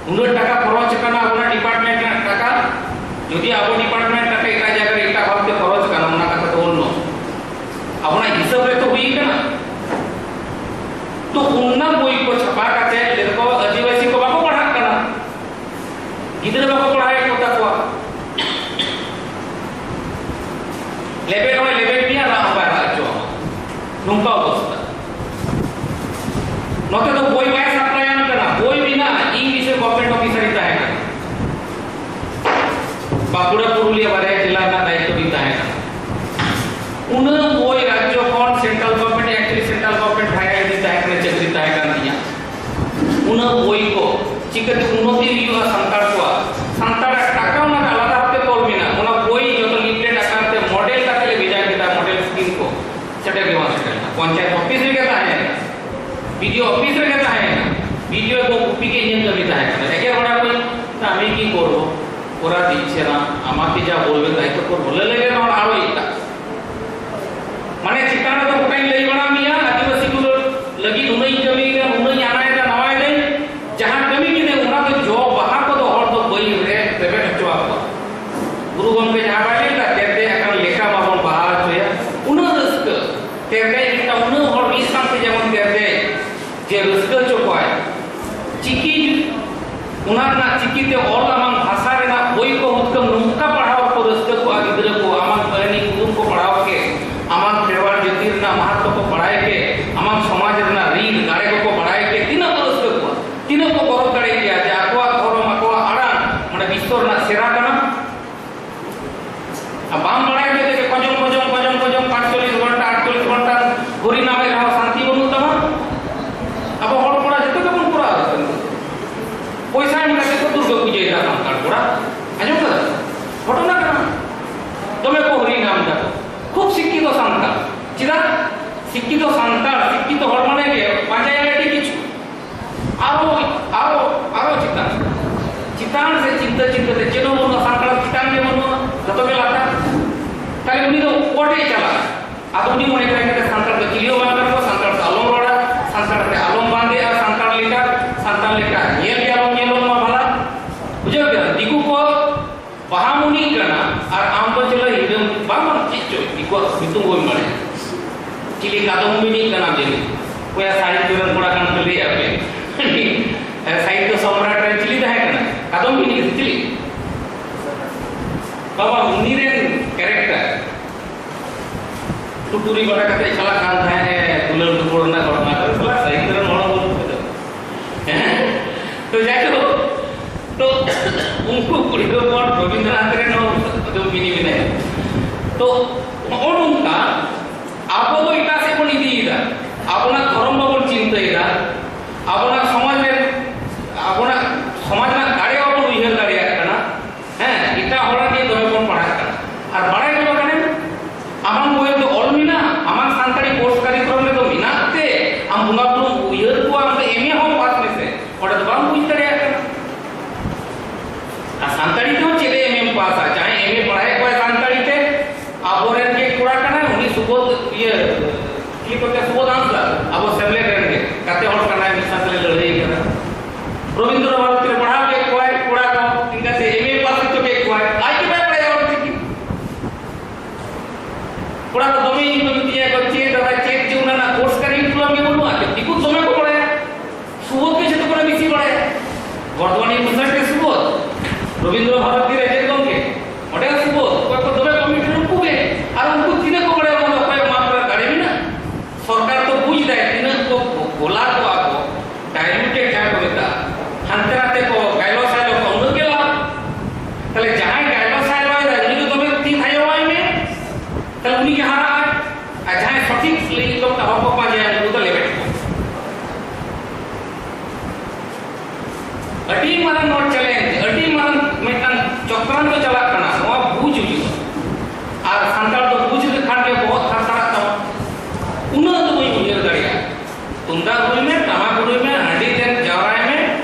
ᱩᱱᱟᱹᱜ ᱴᱟᱠᱟ ᱠᱷᱚᱨᱚᱪ ᱟᱠᱟᱱᱟ ᱟᱵᱚᱱᱟᱜ ᱰᱤᱯᱟᱨᱴᱢᱮᱱᱴ ᱨᱮᱱᱟᱜ ᱴᱟᱠᱟ᱾ ᱡᱩᱫᱤ ᱟᱵᱚ ᱰᱤᱯᱟᱨᱴᱢᱮᱱᱴ ᱴᱟᱠᱟ ᱮᱴᱟᱜ ᱡᱟᱭᱜᱟ ᱨᱮ ᱮᱴᱟᱜ ᱵᱷᱟᱵᱛᱮ ᱠᱷᱚᱨᱚᱪ ᱟᱠᱟᱱᱟ, ᱚᱱᱟ ᱠᱟᱛᱷᱟ ᱫᱚ ᱚᱱᱱᱚ, ᱟᱵᱚᱱᱟᱜ ᱦᱤᱥᱟᱹᱵ ᱨᱮ ᱛᱚ ᱦᱩᱭ ᱟᱠᱟᱱᱟ᱾ ᱛᱚ ᱚᱱᱟ ᱵᱳᱭ ᱠᱚ ᱪᱷᱟᱯᱟ ᱠᱟᱛᱮ ᱞᱟᱹᱭ ᱫᱟᱠᱚ ᱟᱹᱫᱤᱵᱟᱹᱥᱤ ᱠᱚ ᱵᱟᱠᱚ ᱯᱟᱲᱦᱟᱜ ᱠᱟᱱᱟ, ᱜᱤᱫᱽᱨᱟᱹ ᱵᱟᱠᱚ ᱯᱟᱲᱦᱟᱣᱮᱫ ᱠᱚ ᱛᱟᱠᱚᱣᱟ᱾ ᱞᱮᱵᱮᱫ ᱦᱚᱸᱭ ᱞᱮᱵᱮᱫ ᱢᱮᱭᱟ, ᱨᱟᱜ ᱦᱚᱸ ᱵᱟᱭ ᱨᱟᱜ ᱦᱚᱪᱚ ᱟᱢᱟ᱾ ᱱᱚᱝᱠᱟ ᱚᱵᱚᱥᱛᱟ᱾ ᱱᱚᱛᱮ ᱫᱚ ᱵᱳᱭ ᱵᱟᱭ ᱥᱟᱯᱞᱟᱭ ᱟᱢ ᱠᱟᱱᱟ, ᱵᱳᱭ ᱢᱮᱱᱟᱜᱼᱟ, ᱤᱧ ᱢᱤᱫᱴᱮᱱ ᱜᱚᱵᱷᱢᱮᱱᱴ ᱚᱯᱷᱤᱥᱟᱨ ᱤᱧ ᱛᱟᱦᱮᱸ ᱠᱟᱱᱟ, ᱵᱟᱸᱠᱩᱲᱟ ᱯᱩᱨᱩᱞᱤᱭᱟᱹ ᱵᱟᱨᱭᱟ ᱡᱮᱞᱟ ᱨᱮᱱᱟᱜ ᱫᱟᱭᱤᱛᱛᱚ ᱨᱤᱧ ᱛᱟᱦᱮᱸ ᱠᱟᱱᱟ᱾ ᱩᱱᱟᱹᱜ ᱵᱳᱭ ᱨᱟᱡᱽᱡᱚ ᱠᱷᱚᱱ ᱥᱮᱱᱴᱨᱟᱞ ᱜᱚᱵᱷᱢᱮᱱᱴ ᱠᱚᱨᱟᱣ ᱫᱤᱪᱷᱮ ᱱᱟ, আমাকে যা বলবে তাই তো করব। ᱞᱟᱹᱞᱟᱹᱭ ᱞᱮ ᱱᱚᱣᱟ ᱟᱨᱚ ᱮᱴᱟᱜ, ᱢᱟᱱᱮ ᱪᱮᱛᱟᱱ ᱨᱮᱫᱚ ᱜᱚᱴᱟᱧ ᱞᱟᱹᱭ ᱵᱟᱲᱟ ᱢᱮᱭᱟ, ᱟᱹᱫᱤᱵᱟᱹᱥᱤ ᱠᱚ ᱞᱟᱹᱜᱤᱫ ᱩᱱᱟᱹᱜ ᱤᱧ ᱠᱟᱹᱢᱤᱭᱮᱫᱟ, ᱩᱱᱟᱹᱜ ᱤᱧ ᱟᱱᱟᱭᱮᱫᱟ, ᱱᱟᱣᱟᱭᱮᱫᱟᱹᱧ, ᱡᱟᱦᱟᱸ ᱠᱟᱹᱢᱤ ᱠᱮᱫᱟᱹᱧ ᱚᱱᱟ ᱫᱚ ᱡᱚ ᱵᱟᱦᱟ ᱠᱚᱫᱚ ᱦᱚᱲ ᱫᱚ ᱵᱟᱹᱧ ᱨᱮ ᱨᱮᱵᱮᱫ ᱦᱚᱪᱚ ᱟᱠᱚᱣᱟ᱾ ᱜᱩᱨᱩ ᱜᱚᱢᱠᱮ ᱡᱟᱦᱟᱸ ᱵᱟᱭ ᱞᱟᱹᱭ ᱠᱟᱫᱟ, ᱛᱮᱨᱫᱮᱡ ᱟᱠᱟᱱ ᱞᱮᱠᱟ ᱵᱟᱵᱚᱱ ᱵᱟᱦᱟ ᱦᱚᱪᱚᱭᱟ, ᱩᱱᱟᱹᱜ ᱨᱟᱹᱥᱠᱟᱹ, ᱛᱮᱨᱫᱮᱡ ᱞᱮᱠᱟ ᱩᱱᱟᱹᱜ ᱦᱚᱲ ᱢᱤᱫ ᱥᱟᱶᱛᱮ ᱡᱮᱢᱚᱱ ᱛᱮᱨᱫᱮᱡ, ᱡᱮ ᱨᱟᱹᱥᱠᱟᱹ ᱦᱚᱪᱚ ᱠᱚᱣᱟᱭ᱾ ᱪᱤᱠᱤ, ᱚᱱᱟ ᱨᱮᱱᱟᱜ ᱪᱤᱠᱤᱛᱮ ᱚᱞ ᱟᱢᱟᱝ ᱵᱷᱟᱥᱟ ᱨᱮᱱᱟᱜ ᱵᱳᱭ ᱠᱚ ᱦᱩᱛᱠᱟᱹᱢ ᱱᱚᱝᱠᱟ ᱯᱟᱲᱦᱟᱣ ᱠᱚ ᱨᱟᱹᱥᱠᱟᱹ ᱠᱚᱜᱼᱟ ᱜᱤᱫᱽᱨᱟᱹ ᱠᱚ, ᱟᱢᱟᱝ ᱠᱟᱹᱦᱱᱤ ᱠᱩᱫᱩᱢ ᱠᱚ ᱯᱟᱲᱦᱟᱣ ᱠᱮ, ᱟᱢᱟᱝ ᱠᱷᱮᱨᱣᱟᱲ ᱡᱟᱹᱛᱤ ᱨᱮᱱᱟᱜ ᱢᱟᱦᱟᱛᱢᱚ ᱠᱚ ᱵᱟᱲᱟᱭ ᱠᱮ, ᱟᱢᱟᱝ ᱥᱚᱢᱟᱡᱽ ᱨᱮᱱᱟᱜ ᱨᱤᱱ ᱫᱟᱲᱮ ᱠᱚᱠᱚ ᱵᱟᱲᱟᱭ ᱠᱮ, ᱛᱤᱱᱟᱹᱜ ᱠᱚ ᱨᱟᱹᱥᱠᱟᱹ ᱠᱚᱜᱼᱟ, ᱛᱤᱱᱟᱹᱜ ᱠᱚ ᱜᱚᱨᱚᱵ ᱫᱟᱲᱮ ᱠᱮᱭᱟ ᱡᱮ ᱟᱠᱚᱣᱟᱜ ᱫᱷᱚᱨᱚᱢ, ᱟᱠᱚᱣᱟᱜ ᱟᱲᱟᱝ ᱢᱟᱱᱮ ᱵᱤᱥᱥᱚ ᱨᱮᱱᱟᱜ ᱥᱮᱨᱟ ᱠᱟᱱᱟ᱾ ᱟᱨ ᱵᱟᱢ ᱵᱟᱲᱟᱭ ᱠᱟᱛᱮ ᱜᱮ ᱠᱚᱡᱚᱝ, ᱠᱚᱡᱚᱝ, ᱠᱚᱡᱚᱝ, ᱠᱚᱡᱚᱝ, ᱯᱟᱸᱪᱪᱚᱞᱞᱤᱥ ᱜᱷᱚᱱᱴᱟ, ᱟᱴᱪᱚᱞᱞᱤᱥ ᱜᱷᱚᱱᱴᱟ ᱦᱚᱨᱤ ᱱᱟᱢᱮ ᱨᱮᱦᱚᱸ ᱥᱟᱱᱛᱤ ᱵᱟᱹᱱᱩᱜ ᱛᱟᱢᱟ᱾ ᱟᱵᱚ ᱦᱚᱲ ᱠᱚᱲᱟ ᱡᱚᱛᱚ ᱜᱮᱵᱚᱱ ᱠᱚᱨᱟᱣ ᱮᱫᱟ᱾ ᱯᱚᱭᱥᱟ ᱮᱢ ᱠᱟᱛᱮ ᱠᱚ ᱫᱩᱨᱜᱟᱹ ᱯᱩᱡᱟᱹᱭᱮᱫᱟ ᱥᱟᱱᱛᱟᱲ ᱠᱚᱲᱟ᱾ ᱟᱸᱡᱚᱢ ᱠᱟᱫᱟ? ᱜᱷᱚᱴᱚᱱᱟ ᱠᱟᱱᱟ᱾ ᱫᱚᱢᱮ ᱠᱚ ᱦᱚᱨᱤ ᱱᱟᱢ ᱫᱟ᱾ ᱠᱷᱩᱵ ᱥᱤᱠᱠᱷᱤᱛᱚ ᱥᱟᱱᱛᱟᱲ᱾ ᱪᱮᱫᱟᱜ? ᱥᱤᱠᱠᱷᱤᱛᱚ ᱥᱟᱱᱛᱟᱲ, ᱥᱤᱠᱠᱷᱤᱛᱚ ᱦᱚᱲ ᱢᱟᱱᱮ ᱜᱮ ᱯᱟᱸᱡᱟᱭᱟ ᱟᱹᱰᱤ ᱠᱤᱪᱷᱩ᱾ ᱟᱨᱚ, ᱟᱨᱚ, ᱟᱨᱚ ᱪᱮᱛᱟᱱ, ᱪᱮᱛᱟᱱ ᱥᱮ ᱪᱤᱱᱛᱟᱹ, ᱪᱤᱱᱛᱟᱹ ᱛᱮ ᱪᱮᱫ ᱦᱚᱸ ᱵᱟᱹᱱᱩᱜᱼᱟ, ᱥᱟᱱᱛᱟᱲ ᱪᱮᱛᱟᱱ ᱜᱮ ᱵᱟᱹᱱᱩᱜᱼᱟ, ᱡᱚᱛᱚ ᱜᱮ ᱞᱟᱛᱟᱨ᱾ ᱛᱟᱦᱞᱮ ᱩᱱᱤ ᱫᱚ ᱚᱠᱚᱭ ᱴᱷᱮᱡ ᱪᱟᱞᱟᱜᱼᱟ? ᱟᱫᱚ ᱩᱱᱤ ᱢᱚᱱᱮ ᱠᱮᱫᱟᱭ, ᱥᱟᱱᱛᱟᱲ ᱫᱚ ᱪᱤᱞᱤ ᱦᱚᱸ ᱵᱟᱝ ᱠᱟᱱᱟ ᱠᱚ, ᱥᱟᱱᱛᱟᱲ ᱛᱮ ᱟᱞᱚᱢ ᱨᱚᱲᱟ, ᱥᱟᱱᱛᱟᱲ ᱛᱮ ᱟᱞᱚᱢ ᱵᱟᱸᱫᱮᱜᱼᱟ, ᱥᱟᱱᱛᱟᱲ ᱞᱮᱠᱟ, ᱥᱟᱱᱛᱟᱲ ᱞᱮᱠᱟ ᱧᱮᱞ ᱜᱮ ᱟᱞᱚᱢ ᱧᱮᱞᱚᱜ ᱢᱟ ᱵᱷᱟᱞᱟ᱾ ᱵᱩᱡᱷᱟᱹᱣ ᱠᱮᱫᱟ? ᱫᱤᱠᱩ ᱠᱚ ᱵᱟᱦᱟ ᱢᱩᱱᱤ ᱠᱟᱱᱟ ᱟᱨ ᱟᱢ ᱫᱚ ᱪᱮᱞᱮ ᱦᱤᱨᱟᱹ, ᱵᱟᱝ, ᱵᱟᱝ, ᱪᱮᱫ ᱪᱚ ᱫᱤᱠᱩᱣᱟᱜ ᱧᱩᱛᱩᱢ ᱵᱟᱹᱧ ᱵᱟᱲᱟᱭᱟ᱾ ᱪᱤᱞᱤ ᱠᱟᱫᱚᱢᱵᱤᱱᱤ ᱠᱟᱱᱟ ᱡᱟᱹᱱᱤᱡ᱾ ᱚᱠᱚᱭᱟ ᱥᱟᱦᱤᱛᱭᱚ ᱨᱮᱱ ᱠᱚᱲᱟ ᱠᱟᱱ ᱛᱟᱞᱮᱭᱟ ᱯᱮ᱾ ᱥᱟᱦᱤᱛᱭᱚ ᱥᱚᱢᱨᱟᱴ ᱨᱮᱱ ᱪᱤᱞᱤ ᱛᱟᱦᱮᱸ ᱠᱟᱱᱟ? ᱠᱟᱫᱚᱢᱵᱤᱱᱤ ᱥᱮ ᱪᱤᱞᱤ? ᱵᱟᱵᱟ, ᱩᱱᱤ ᱨᱮᱱ ᱠᱮᱨᱮᱠᱴᱟᱨ᱾ ᱴᱩᱴᱩᱨᱤ ᱵᱟᱲᱟ ᱠᱟᱛᱮ ᱪᱟᱞᱟᱜ ᱠᱟᱱ ᱛᱟᱦᱮᱸᱫ ᱮ, ᱫᱩᱞᱟᱹᱲ ᱫᱩᱯᱩᱞ ᱨᱮᱱᱟᱜ ᱜᱷᱚᱴᱚᱱᱟ ᱠᱚ ᱥᱟᱞᱟᱜ ᱥᱟᱹᱦᱤᱛ ᱨᱮᱱ ᱦᱚᱲ ᱵᱚᱱ ᱵᱩᱡᱷᱟᱹᱣ᱾ ᱦᱮᱸ? ᱛᱚ ᱡᱟᱭᱦᱳᱠ, ᱛᱚ ᱩᱱᱠᱩ ᱠᱩᱲᱤ ᱦᱚᱯᱚᱱ ᱨᱚᱵᱤᱱᱫᱨᱚᱱᱟᱛᱷ ᱨᱮᱱ ᱦᱚᱸ ᱫᱚ ᱢᱤᱱᱤ ᱢᱮᱱᱟᱭᱟ᱾ ᱛᱚ ᱱᱚᱜᱼᱚ ᱱᱚᱝᱠᱟ ᱟᱵᱚ ᱫᱚ ᱮᱴᱟᱜ ᱥᱮᱫ ᱵᱚᱱ ᱤᱫᱤᱭᱮᱫᱟ, ᱟᱵᱚᱱᱟᱜ ᱫᱷᱚᱨᱚᱢ ᱵᱟᱵᱚᱱ ᱪᱤᱱᱛᱟᱹᱭᱮᱫᱟ, ᱟᱵᱚᱱᱟᱜ ᱥᱚᱢᱟᱡᱽ ᱨᱮ, ᱟᱵᱚᱱᱟᱜ ᱥᱚᱢᱟᱡᱽ ᱨᱮᱱᱟᱜ ᱫᱟᱲᱮ ᱵᱟᱵᱚᱱ ᱩᱭᱦᱟᱹᱨ ᱫᱟᱲᱮᱭᱟᱜ ᱠᱟᱱᱟ᱾ ᱦᱮᱸ, ᱮᱴᱟᱜ ᱦᱚᱲᱟᱜ ᱜᱮ ᱫᱚᱢᱮ ᱵᱚᱱ ᱯᱟᱲᱦᱟᱜ ᱠᱟᱱᱟ᱾ ᱟᱨ ᱵᱟᱲᱟᱭ ᱜᱮ ᱵᱟᱠᱷᱟᱱᱮᱢ, ᱟᱢᱟᱝ ᱵᱳᱭ ᱨᱮᱫᱚ ᱚᱞ ᱢᱮᱱᱟᱜᱼᱟ, ᱟᱢᱟᱝ ᱥᱟᱱᱛᱟᱲᱤ ᱠᱳᱨᱥ ᱠᱟᱨᱤᱠᱩᱞᱟᱢ ᱨᱮᱫᱚ ᱢᱮᱱᱟᱜ ᱛᱮ ᱟᱢ ᱵᱚᱸᱜᱟ ᱵᱩᱨᱩᱢ ᱩᱭᱦᱟᱹᱨ ᱠᱚᱣᱟ, ᱟᱢ ᱫᱚ ᱮᱢ ᱮ ᱦᱚᱸ ᱯᱟᱥ ᱢᱮᱥᱮ, ᱚᱸᱰᱮ ᱫᱚ ᱵᱟᱢ ᱵᱩᱡᱽ ᱫᱟᱲᱮᱭᱟᱜ ᱠᱟᱱᱟ᱾ ᱟᱨ ᱱᱤᱛᱚᱜ ᱜᱮ ᱥᱩᱵᱳᱫᱷ ᱦᱟᱸᱥᱫᱟ, ᱟᱵᱚ ᱥᱮᱢᱞᱮᱫ ᱨᱮᱱ ᱜᱮ, ᱜᱟᱛᱮ ᱦᱚᱲ ᱠᱟᱱᱟᱭ, ᱢᱤᱫ ᱥᱟᱶ ᱛᱮᱞᱮ ᱞᱟᱹᱲᱦᱟᱹᱭ ᱠᱟᱱᱟ᱾ ᱨᱚᱵᱤᱱᱫᱨᱚ ᱵᱷᱟᱨᱚᱛᱤ ᱨᱮ ᱯᱟᱲᱦᱟᱣ ᱠᱮᱫ ᱠᱚᱣᱟᱭ ᱠᱚᱲᱟ ᱠᱚ, ᱤᱱᱠᱟᱹᱛᱮ ᱮᱢ ᱮ ᱯᱟᱥ ᱦᱚᱪᱚ ᱠᱮᱫ ᱠᱚᱣᱟᱭ, ᱟᱡ ᱜᱮ ᱵᱟᱭ ᱵᱟᱲᱟᱭᱟ ᱚᱞ ᱪᱤᱠᱤ᱾ ᱠᱚᱲᱟ ᱠᱚ ᱫᱚᱢᱮ ᱤᱧ ᱠᱚ ᱢᱤᱛᱟᱹᱧᱟ ᱠᱚ, "ᱪᱮᱫ ᱫᱟᱫᱟ, ᱪᱮᱫ ᱡᱮ ᱚᱱᱟ ᱨᱮᱱᱟᱜ ᱠᱳᱨᱥ curriculum ᱜᱮ ᱵᱟᱹᱱᱩᱜᱼᱟ?" ᱫᱤᱠᱩ ᱫᱚᱢᱮ ᱠᱚ ᱵᱟᱲᱟᱭᱟ, ᱥᱩᱵᱳᱫᱷ ᱜᱮ ᱡᱷᱚᱛᱚ ᱠᱷᱚᱱᱟᱜ ᱵᱮᱥᱤ ᱵᱟᱲᱟᱭᱟ᱾ ᱵᱚᱨᱫᱷᱚᱢᱟᱱ ᱤᱭᱩᱱᱤᱵᱷᱟᱨᱥᱤᱴᱤ ᱨᱮ ᱥᱩᱵᱳᱫᱷ, ᱨᱚᱵᱤᱱᱫᱨᱚ ᱵᱷᱟᱨᱚᱛᱤ ᱨᱮ ᱡᱮ ᱜᱚᱢᱠᱮ, ᱚᱸᱰᱮ ᱦᱚᱸ ᱥᱩᱵᱳᱫᱷ, ᱚᱠᱚᱭ ᱠᱚ ᱫᱚᱢᱮ ᱠᱚ ᱢᱤᱫ ᱩᱱᱠᱩ ᱜᱮ᱾ ᱟᱨ ᱩᱱᱠᱩ ᱛᱤᱱᱟᱹᱜ ᱠᱚ ᱵᱟᱲᱟᱭᱟ, ᱚᱱᱟ ᱫᱚ ᱚᱠᱚᱭᱟᱜ ᱢᱟᱯ ᱨᱮ ᱫᱟᱲᱮ ᱢᱮᱱᱟᱜᱼᱟ? ᱥᱚᱨᱠᱟᱨ ᱫᱚ ᱵᱩᱡᱽ ᱫᱟᱭ ᱛᱤᱱᱟᱹᱜ ᱠᱚ ᱜᱚᱞᱟ ᱠᱚᱣᱟ ᱠᱚ, diluted ᱡᱟᱦᱟᱸ ᱠᱚ ᱢᱮᱛᱟᱜᱼᱟ, ᱦᱟᱱᱛᱮ ᱱᱟᱛᱮ ᱠᱚ ᱜᱟᱭᱞᱚ ᱥᱟᱭᱞᱚ ᱠᱚ, ᱩᱱᱟᱹᱜ ᱜᱮ ᱞᱟᱵᱷ᱾ ᱛᱟᱦᱞᱮ ᱡᱟᱦᱟᱸᱭ ᱜᱟᱭᱞᱚ ᱥᱟᱭᱞᱚᱭ ᱫᱟᱭ, ᱩᱱᱤ ᱫᱚ ᱫᱚᱢᱮ ᱛᱤ ᱛᱷᱟᱭᱚᱣᱟᱭ ᱢᱮ, ᱛᱟᱦᱞᱮ ᱩᱱᱤ ᱜᱮ ᱦᱟᱨᱟᱜᱼᱟᱭ᱾ ᱟᱨ ᱡᱟᱦᱟᱸᱭ ᱥᱚᱴᱷᱤᱠ ᱞᱟᱹᱭ ᱠᱚ ᱦᱚᱲ ᱠᱚ ᱯᱟᱸᱡᱟᱭᱟ, ᱩᱱᱠᱩ ᱫᱚ ᱞᱮᱵᱮᱫ ᱠᱚ᱾ ᱟᱹᱰᱤ ᱢᱟᱨᱟᱝ ᱱᱚᱣᱟ challenge, ᱟᱹᱰᱤ ᱢᱟᱨᱟᱝ ᱢᱤᱫᱴᱟᱝ ᱪᱚᱠᱨᱟᱱᱛᱚ ᱪᱟᱞᱟᱜ ᱠᱟᱱᱟ, ᱱᱚᱣᱟ ᱵᱩᱡᱽ ᱦᱩᱭᱩᱜᱼᱟ᱾ ᱟᱨ ᱥᱟᱱᱛᱟᱲ ᱫᱚ ᱵᱩᱡᱽ ᱞᱮᱠᱷᱟᱱ ᱜᱮ ᱵᱚᱦᱚᱜ ᱛᱷᱟᱨᱛᱷᱟᱨᱟᱜ ᱛᱟᱢᱟ᱾ ᱩᱱᱟᱹᱜ ᱫᱚ ᱵᱟᱹᱧ ᱩᱭᱦᱟᱹᱨ ᱫᱟᱲᱮᱭᱟᱜᱼᱟ᱾ ᱛᱩᱢᱫᱟᱜ ᱨᱩᱭ ᱢᱮ, ᱴᱟᱢᱟᱠ ᱨᱩᱭ ᱢᱮ, ᱦᱟᱺᱰᱤ ᱛᱮ ᱡᱟᱣᱨᱟᱭ ᱢᱮ,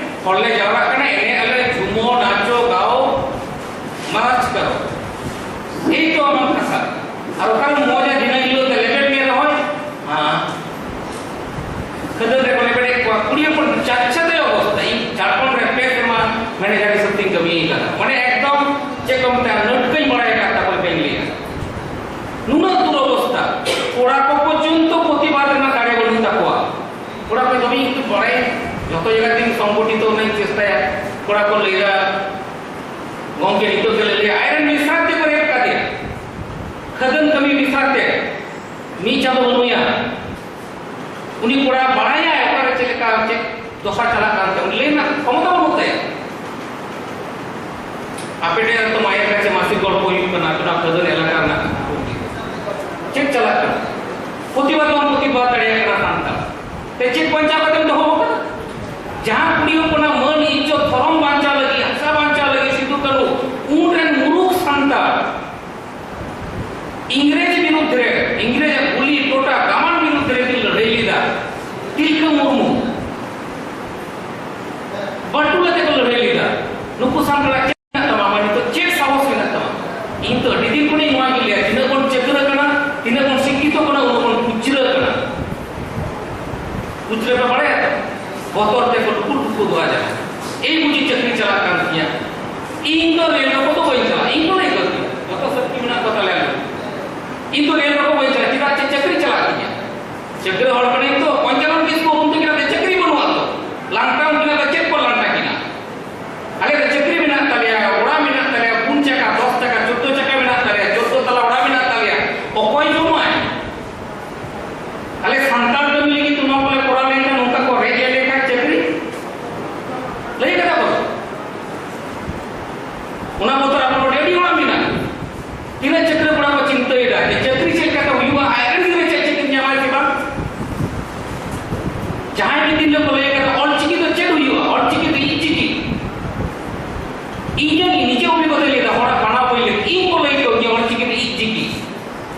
ᱦᱚᱲ ᱞᱮ ᱡᱟᱣᱨᱟᱜ ᱠᱟᱱᱟ, ᱮᱱᱮᱡ ᱟᱞᱮ, ᱡᱷᱩᱢᱚ, ᱱᱟᱪᱚ, ᱜᱟᱣ, ᱢᱟᱨᱟᱡᱽ ᱠᱟᱨᱚ᱾ ᱮᱭ ᱛᱚ ᱟᱢᱟᱜ ᱠᱟᱛᱷᱟ᱾ ᱟᱨ ᱚᱠᱟᱨᱮᱢ ᱢᱚᱡᱟ ᱫᱷᱤᱱᱟᱹᱝ ᱦᱤᱞᱳᱜ ᱛᱮ ᱞᱮᱵᱮᱫ ᱢᱮ ᱨᱮᱦᱚᱸᱭ? ᱦᱮᱸ᱾ ᱠᱷᱟᱹᱫᱟᱹᱱ ᱨᱮᱠᱚ ᱞᱮᱵᱮᱫᱮᱫ ᱠᱚᱣᱟ᱾ ᱠᱩᱲᱤ ᱦᱚᱯᱚᱱ ᱪᱟᱪᱪᱷᱟ ᱛᱮ ᱚᱵᱚᱥᱛᱟ᱾ ᱤᱧ ᱡᱷᱟᱲᱠᱷᱚᱸᱰ ᱨᱮ ᱯᱮ ᱥᱮᱨᱢᱟ ᱢᱮᱱᱮᱡᱟᱨ ᱦᱤᱥᱟᱹᱵ ᱛᱤᱧ ᱠᱟᱹᱢᱤ ᱟᱠᱟᱫᱟ᱾ ᱢᱟᱱᱮ ᱮᱠᱫᱚᱢ ᱪᱮᱫ ᱠᱚ ᱢᱮᱛᱟᱜᱼᱟ, ᱱᱟᱹᱴᱠᱟᱹᱧ ᱵᱟᱲᱟᱭ ᱟᱠᱟᱫ ᱛᱟᱠᱚ ᱞᱮᱠᱟᱧ ᱞᱟᱹᱭᱟ᱾ ᱱᱩᱱᱟᱹᱜ ᱫᱩᱨᱚᱵᱚᱥᱛᱟ᱾ ᱠᱚᱲᱟ ᱠᱚ ᱯᱚᱨᱡᱚᱱᱛᱚ ᱯᱨᱚᱛᱤᱵᱟᱫ ᱨᱮᱱᱟᱜ ᱫᱟᱲᱮ ᱵᱟᱹᱱᱩᱜ ᱛᱟᱠᱚᱣᱟ᱾ ᱠᱚᱲᱟ ᱠᱚ ᱫᱚᱢᱮ ᱤᱧ ᱵᱟᱲᱟᱭ, ᱡᱚᱛᱚ ᱡᱟᱭᱜᱟ ᱛᱤᱧ ᱥᱚᱝᱜᱚᱴᱷᱤᱛᱚ ᱨᱮᱱᱟᱜ ᱤᱧ ᱪᱮᱥᱴᱟᱭᱟ᱾ ᱠᱚᱲᱟ ᱠᱚ ᱞᱟᱹᱭᱟ, ᱜᱚᱢᱠᱮ, ᱱᱤᱛᱚᱜ ᱜᱮᱞᱮ ᱞᱟᱹᱭᱟ, ᱟᱡᱨᱮᱱ ᱢᱤᱥᱨᱟ ᱛᱮᱠᱚ ᱨᱮᱯ ᱠᱟᱫᱮᱭᱟ᱾ ᱠᱷᱟᱹᱫᱟᱹᱱ ᱠᱟᱹᱢᱤ ᱢᱤᱥᱨᱟ ᱛᱮ, ᱢᱤᱫ ᱪᱟᱸᱫᱚ ᱵᱟᱹᱱᱩᱭᱟ᱾ ᱩᱱᱤ ᱠᱚᱲᱟ ᱵᱟᱲᱟᱭᱟᱭ ᱚᱠᱟᱨᱮ ᱪᱮᱫ ᱞᱮᱠᱟ, ᱪᱮᱫ ᱫᱚᱥᱟ ᱪᱟᱞᱟᱜ ᱠᱟᱱ ᱛᱟᱭᱟ, ᱩᱱᱤ ᱞᱟᱹᱭ ᱨᱮᱱᱟᱜ ᱠᱷᱚᱢᱚᱛᱟ ᱵᱟᱹᱱᱩᱜ ᱛᱟᱭᱟ᱾ ᱟᱯᱮ ᱴᱷᱮᱱ ᱛᱚ ᱢᱟᱭᱟᱨ ᱠᱟᱪᱷᱮ ᱢᱟᱥᱤᱠ ᱜᱚᱞᱯᱚ ᱦᱩᱭᱩᱜ ᱠᱟᱱᱟ, ᱚᱱᱟ ᱠᱷᱟᱹᱫᱟᱹᱱ ᱮᱞᱟᱠᱟ ᱨᱮᱱᱟᱜ ᱪᱮᱫ ᱪᱟᱞᱟᱜ ᱠᱟᱱᱟ? ᱯᱨᱚᱛᱤᱵᱟᱫ ᱵᱟᱢ ᱯᱨᱚᱛᱤᱵᱟᱫ ᱫᱟᱲᱮᱭᱟᱜ ᱠᱟᱱᱟ ᱥᱟᱱᱛᱟᱲ᱾ ᱛᱮ ᱪᱮᱫ ᱵᱟᱧᱪᱟᱣ ᱠᱟᱛᱮᱢ ᱫᱚᱦᱚ ᱟᱠᱟᱫᱟ? ᱡᱟᱦᱟᱸ ᱠᱩᱲᱤ ᱦᱚᱯᱚᱱᱟᱜ ᱢᱟᱹᱱ, ᱤᱡᱽᱡᱚᱛ, ᱫᱷᱚᱨᱚᱢ ᱵᱟᱧᱪᱟᱣ ᱞᱟᱹᱜᱤᱫ, ᱦᱟᱥᱟ ᱵᱟᱧᱪᱟᱣ ᱞᱟᱹᱜᱤᱫ ᱥᱤᱫᱩ ᱠᱟᱹᱱᱦᱩ, ᱩᱱ ᱨᱮᱱ ᱢᱩᱨᱩᱠᱷ ᱥᱟᱱᱛᱟᱲ ᱤᱝᱨᱮᱡᱽ ᱵᱤᱨᱩᱫᱽ ᱨᱮ, ᱤᱝᱨᱮᱡᱽ ᱟᱜ ᱜᱩᱞᱤ, ᱴᱚᱴᱟ, ᱠᱟᱢᱟᱱ ᱵᱤᱨᱩᱫᱽ ᱨᱮ ᱠᱤᱱ ᱞᱟᱹᱲᱦᱟᱹᱭ ᱞᱮᱫᱟ᱾ ᱛᱤᱞᱠᱟᱹ ᱢᱩᱨᱢᱩ, ᱵᱟᱹᱴᱩᱞ ᱟᱛᱮ ᱠᱚ ᱞᱟᱹᱲᱦᱟᱹᱭ ᱞᱮᱫᱟ᱾ ᱱᱩᱠᱩ ᱥᱟᱱᱛᱟᱲᱟᱜ ᱪᱮᱫ ᱢᱮᱱᱟᱜ ᱛᱟᱢᱟ? ᱟᱢᱟᱜ ᱱᱤᱛᱚᱜ ᱪᱮᱫ ᱥᱟᱦᱚᱥ ᱢᱮᱱᱟᱜ ᱛᱟᱢᱟ? ᱤᱧ ᱛᱚ ᱟᱹᱰᱤ ᱫᱤᱱ ᱠᱷᱚᱱᱤᱧ ᱱᱚᱣᱟ ᱜᱤᱧ ᱞᱟᱹᱭᱟ, ᱛᱤᱱᱟᱹᱜ ᱵᱚᱱ ᱪᱟᱹᱠᱨᱟᱹ ᱠᱟᱱᱟ, ᱛᱤᱱᱟᱹᱜ ᱵᱚᱱ ᱥᱤᱠᱠᱷᱤᱛᱚ ᱠᱟᱱᱟ, ᱩᱱᱟᱹᱜ ᱵᱚᱱ ᱠᱷᱩᱪᱨᱟᱹ ᱠᱟᱱᱟ᱾ ᱨᱮᱞ ᱨᱚᱠᱚ ᱫᱚ ᱵᱟᱹᱧ ᱪᱟᱞᱟᱜᱼᱟ, ᱤᱧ ᱠᱚ ᱞᱟᱹᱭ ᱠᱟᱹᱫᱤᱧᱟ, ᱡᱚᱛᱚ ᱥᱟᱹᱠᱷᱤ ᱢᱮᱱᱟᱜ ᱠᱚ ᱛᱟᱞᱮᱭᱟ᱾ ᱤᱧ ᱫᱚ ᱨᱮᱞ ᱨᱚᱠᱚ ᱵᱟᱹᱧ ᱪᱟᱞᱟᱜᱼᱟ, ᱪᱮᱫᱟᱜ ᱪᱮ ᱪᱟᱹᱠᱨᱤ ᱪᱟᱞᱟᱜ ᱛᱤᱧᱟ᱾ ᱪᱟᱹᱠᱨᱤ ᱦᱚᱲ ᱠᱟᱹᱱᱟᱹᱧ ᱛᱚ, ᱯᱚᱧᱪᱟᱱᱚᱱ ᱠᱤᱥᱠᱩ ᱦᱩᱱᱛᱩ ᱠᱤᱱᱟ ᱛᱮ ᱪᱟᱹᱠᱨᱤ ᱵᱟᱹᱱᱩᱜᱼᱟ ᱛᱚ, ᱞᱟᱝᱴᱟ ᱩᱱᱠᱤᱱᱟᱜ ᱫᱚ ᱪᱮᱫ ᱠᱚ ᱞᱟᱝᱴᱟ ᱠᱤᱱᱟ? ᱟᱞᱮ ᱫᱚ ᱪᱟᱹᱠᱨᱤ ᱢᱮᱱᱟᱜ ᱛᱟᱞᱮᱭᱟ, ᱚᱲᱟᱜ ᱢᱮᱱᱟᱜ ᱛᱟᱞᱮᱭᱟ, ᱯᱩᱱ ᱪᱟᱠᱟ, ᱫᱚᱥ ᱪᱟᱠᱟ, ᱪᱳᱫᱽᱫᱳ ᱪᱟᱠᱟ ᱢᱮᱱᱟᱜ ᱛᱟᱞᱮᱭᱟ, ᱪᱳᱫᱽᱫᱳ ᱛᱟᱞᱟ ᱚᱲᱟᱜ ᱢᱮᱱᱟᱜ ᱛᱟᱞᱮᱭᱟ, ᱚᱠᱚᱭ ᱡᱚᱢᱟᱭ? ᱟᱞᱮ ᱥᱟᱱᱛᱟᱲ ᱠᱟᱹᱢᱤ ᱞᱟᱹᱜᱤᱫ ᱱᱚᱣᱟ ᱠᱚᱞᱮ ᱠᱚᱨᱟᱣ ᱞᱮᱱᱠᱷᱟᱱ ᱱᱚᱝᱠᱟ ᱠᱚ ᱨᱮᱡ ᱞᱮ ᱞᱮᱠᱷᱟᱱ ᱪᱟᱹᱠᱨᱤ? ᱞᱟᱹᱭ ᱠᱟᱫᱟ ᱠᱚ᱾ ᱚᱱᱟ ᱵᱚᱛᱚᱨ ᱟᱵᱚ ᱱᱚᱰᱮ ᱟᱹᱰᱤ ᱦᱚᱲᱟᱜ ᱢᱮᱱᱟᱜᱼᱟ᱾ ᱛᱤᱱᱟᱹᱜ ᱪᱟᱹᱠᱨᱤ ᱠᱚᱲᱟ ᱠᱚ ᱪᱤᱱᱛᱟᱹᱭᱮᱫᱟ ᱡᱮ ᱪᱟᱹᱠᱨᱤ ᱪᱮᱫ ᱞᱮᱠᱟᱛᱮ ᱦᱩᱭᱩᱜᱼᱟ, ᱟᱡ ᱨᱮᱱ ᱜᱤᱫᱽᱨᱟᱹ ᱪᱮᱫ ᱪᱟᱹᱠᱨᱤ ᱧᱟᱢᱟᱭ ᱥᱮ ᱵᱟᱝ? ᱡᱟᱦᱟᱸᱭ ᱜᱮ ᱛᱤᱨᱞᱟᱹ ᱠᱚ ᱞᱟᱹᱭ ᱠᱟᱫᱟ, ᱚᱞᱪᱤᱠᱤ ᱫᱚ ᱪᱮᱫ ᱦᱩᱭᱩᱜᱼᱟ? ᱚᱞᱪᱤᱠᱤ ᱫᱚ ᱤᱧ ᱪᱤᱠᱤ᱾ ᱤᱧ ᱡᱮ ᱱᱤᱡᱮ ᱚᱵᱷᱤᱜᱚᱛᱟ ᱞᱟᱹᱭ ᱮᱫᱟ, ᱦᱚᱲᱟᱜ ᱯᱟᱲᱦᱟᱣ ᱵᱳᱭ ᱞᱟᱹᱜᱤᱫ ᱤᱧ ᱠᱚ ᱞᱟᱹᱭ ᱠᱚ ᱡᱮ ᱚᱞᱪᱤᱠᱤ ᱫᱚ ᱤᱧ ᱪᱤᱠᱤ᱾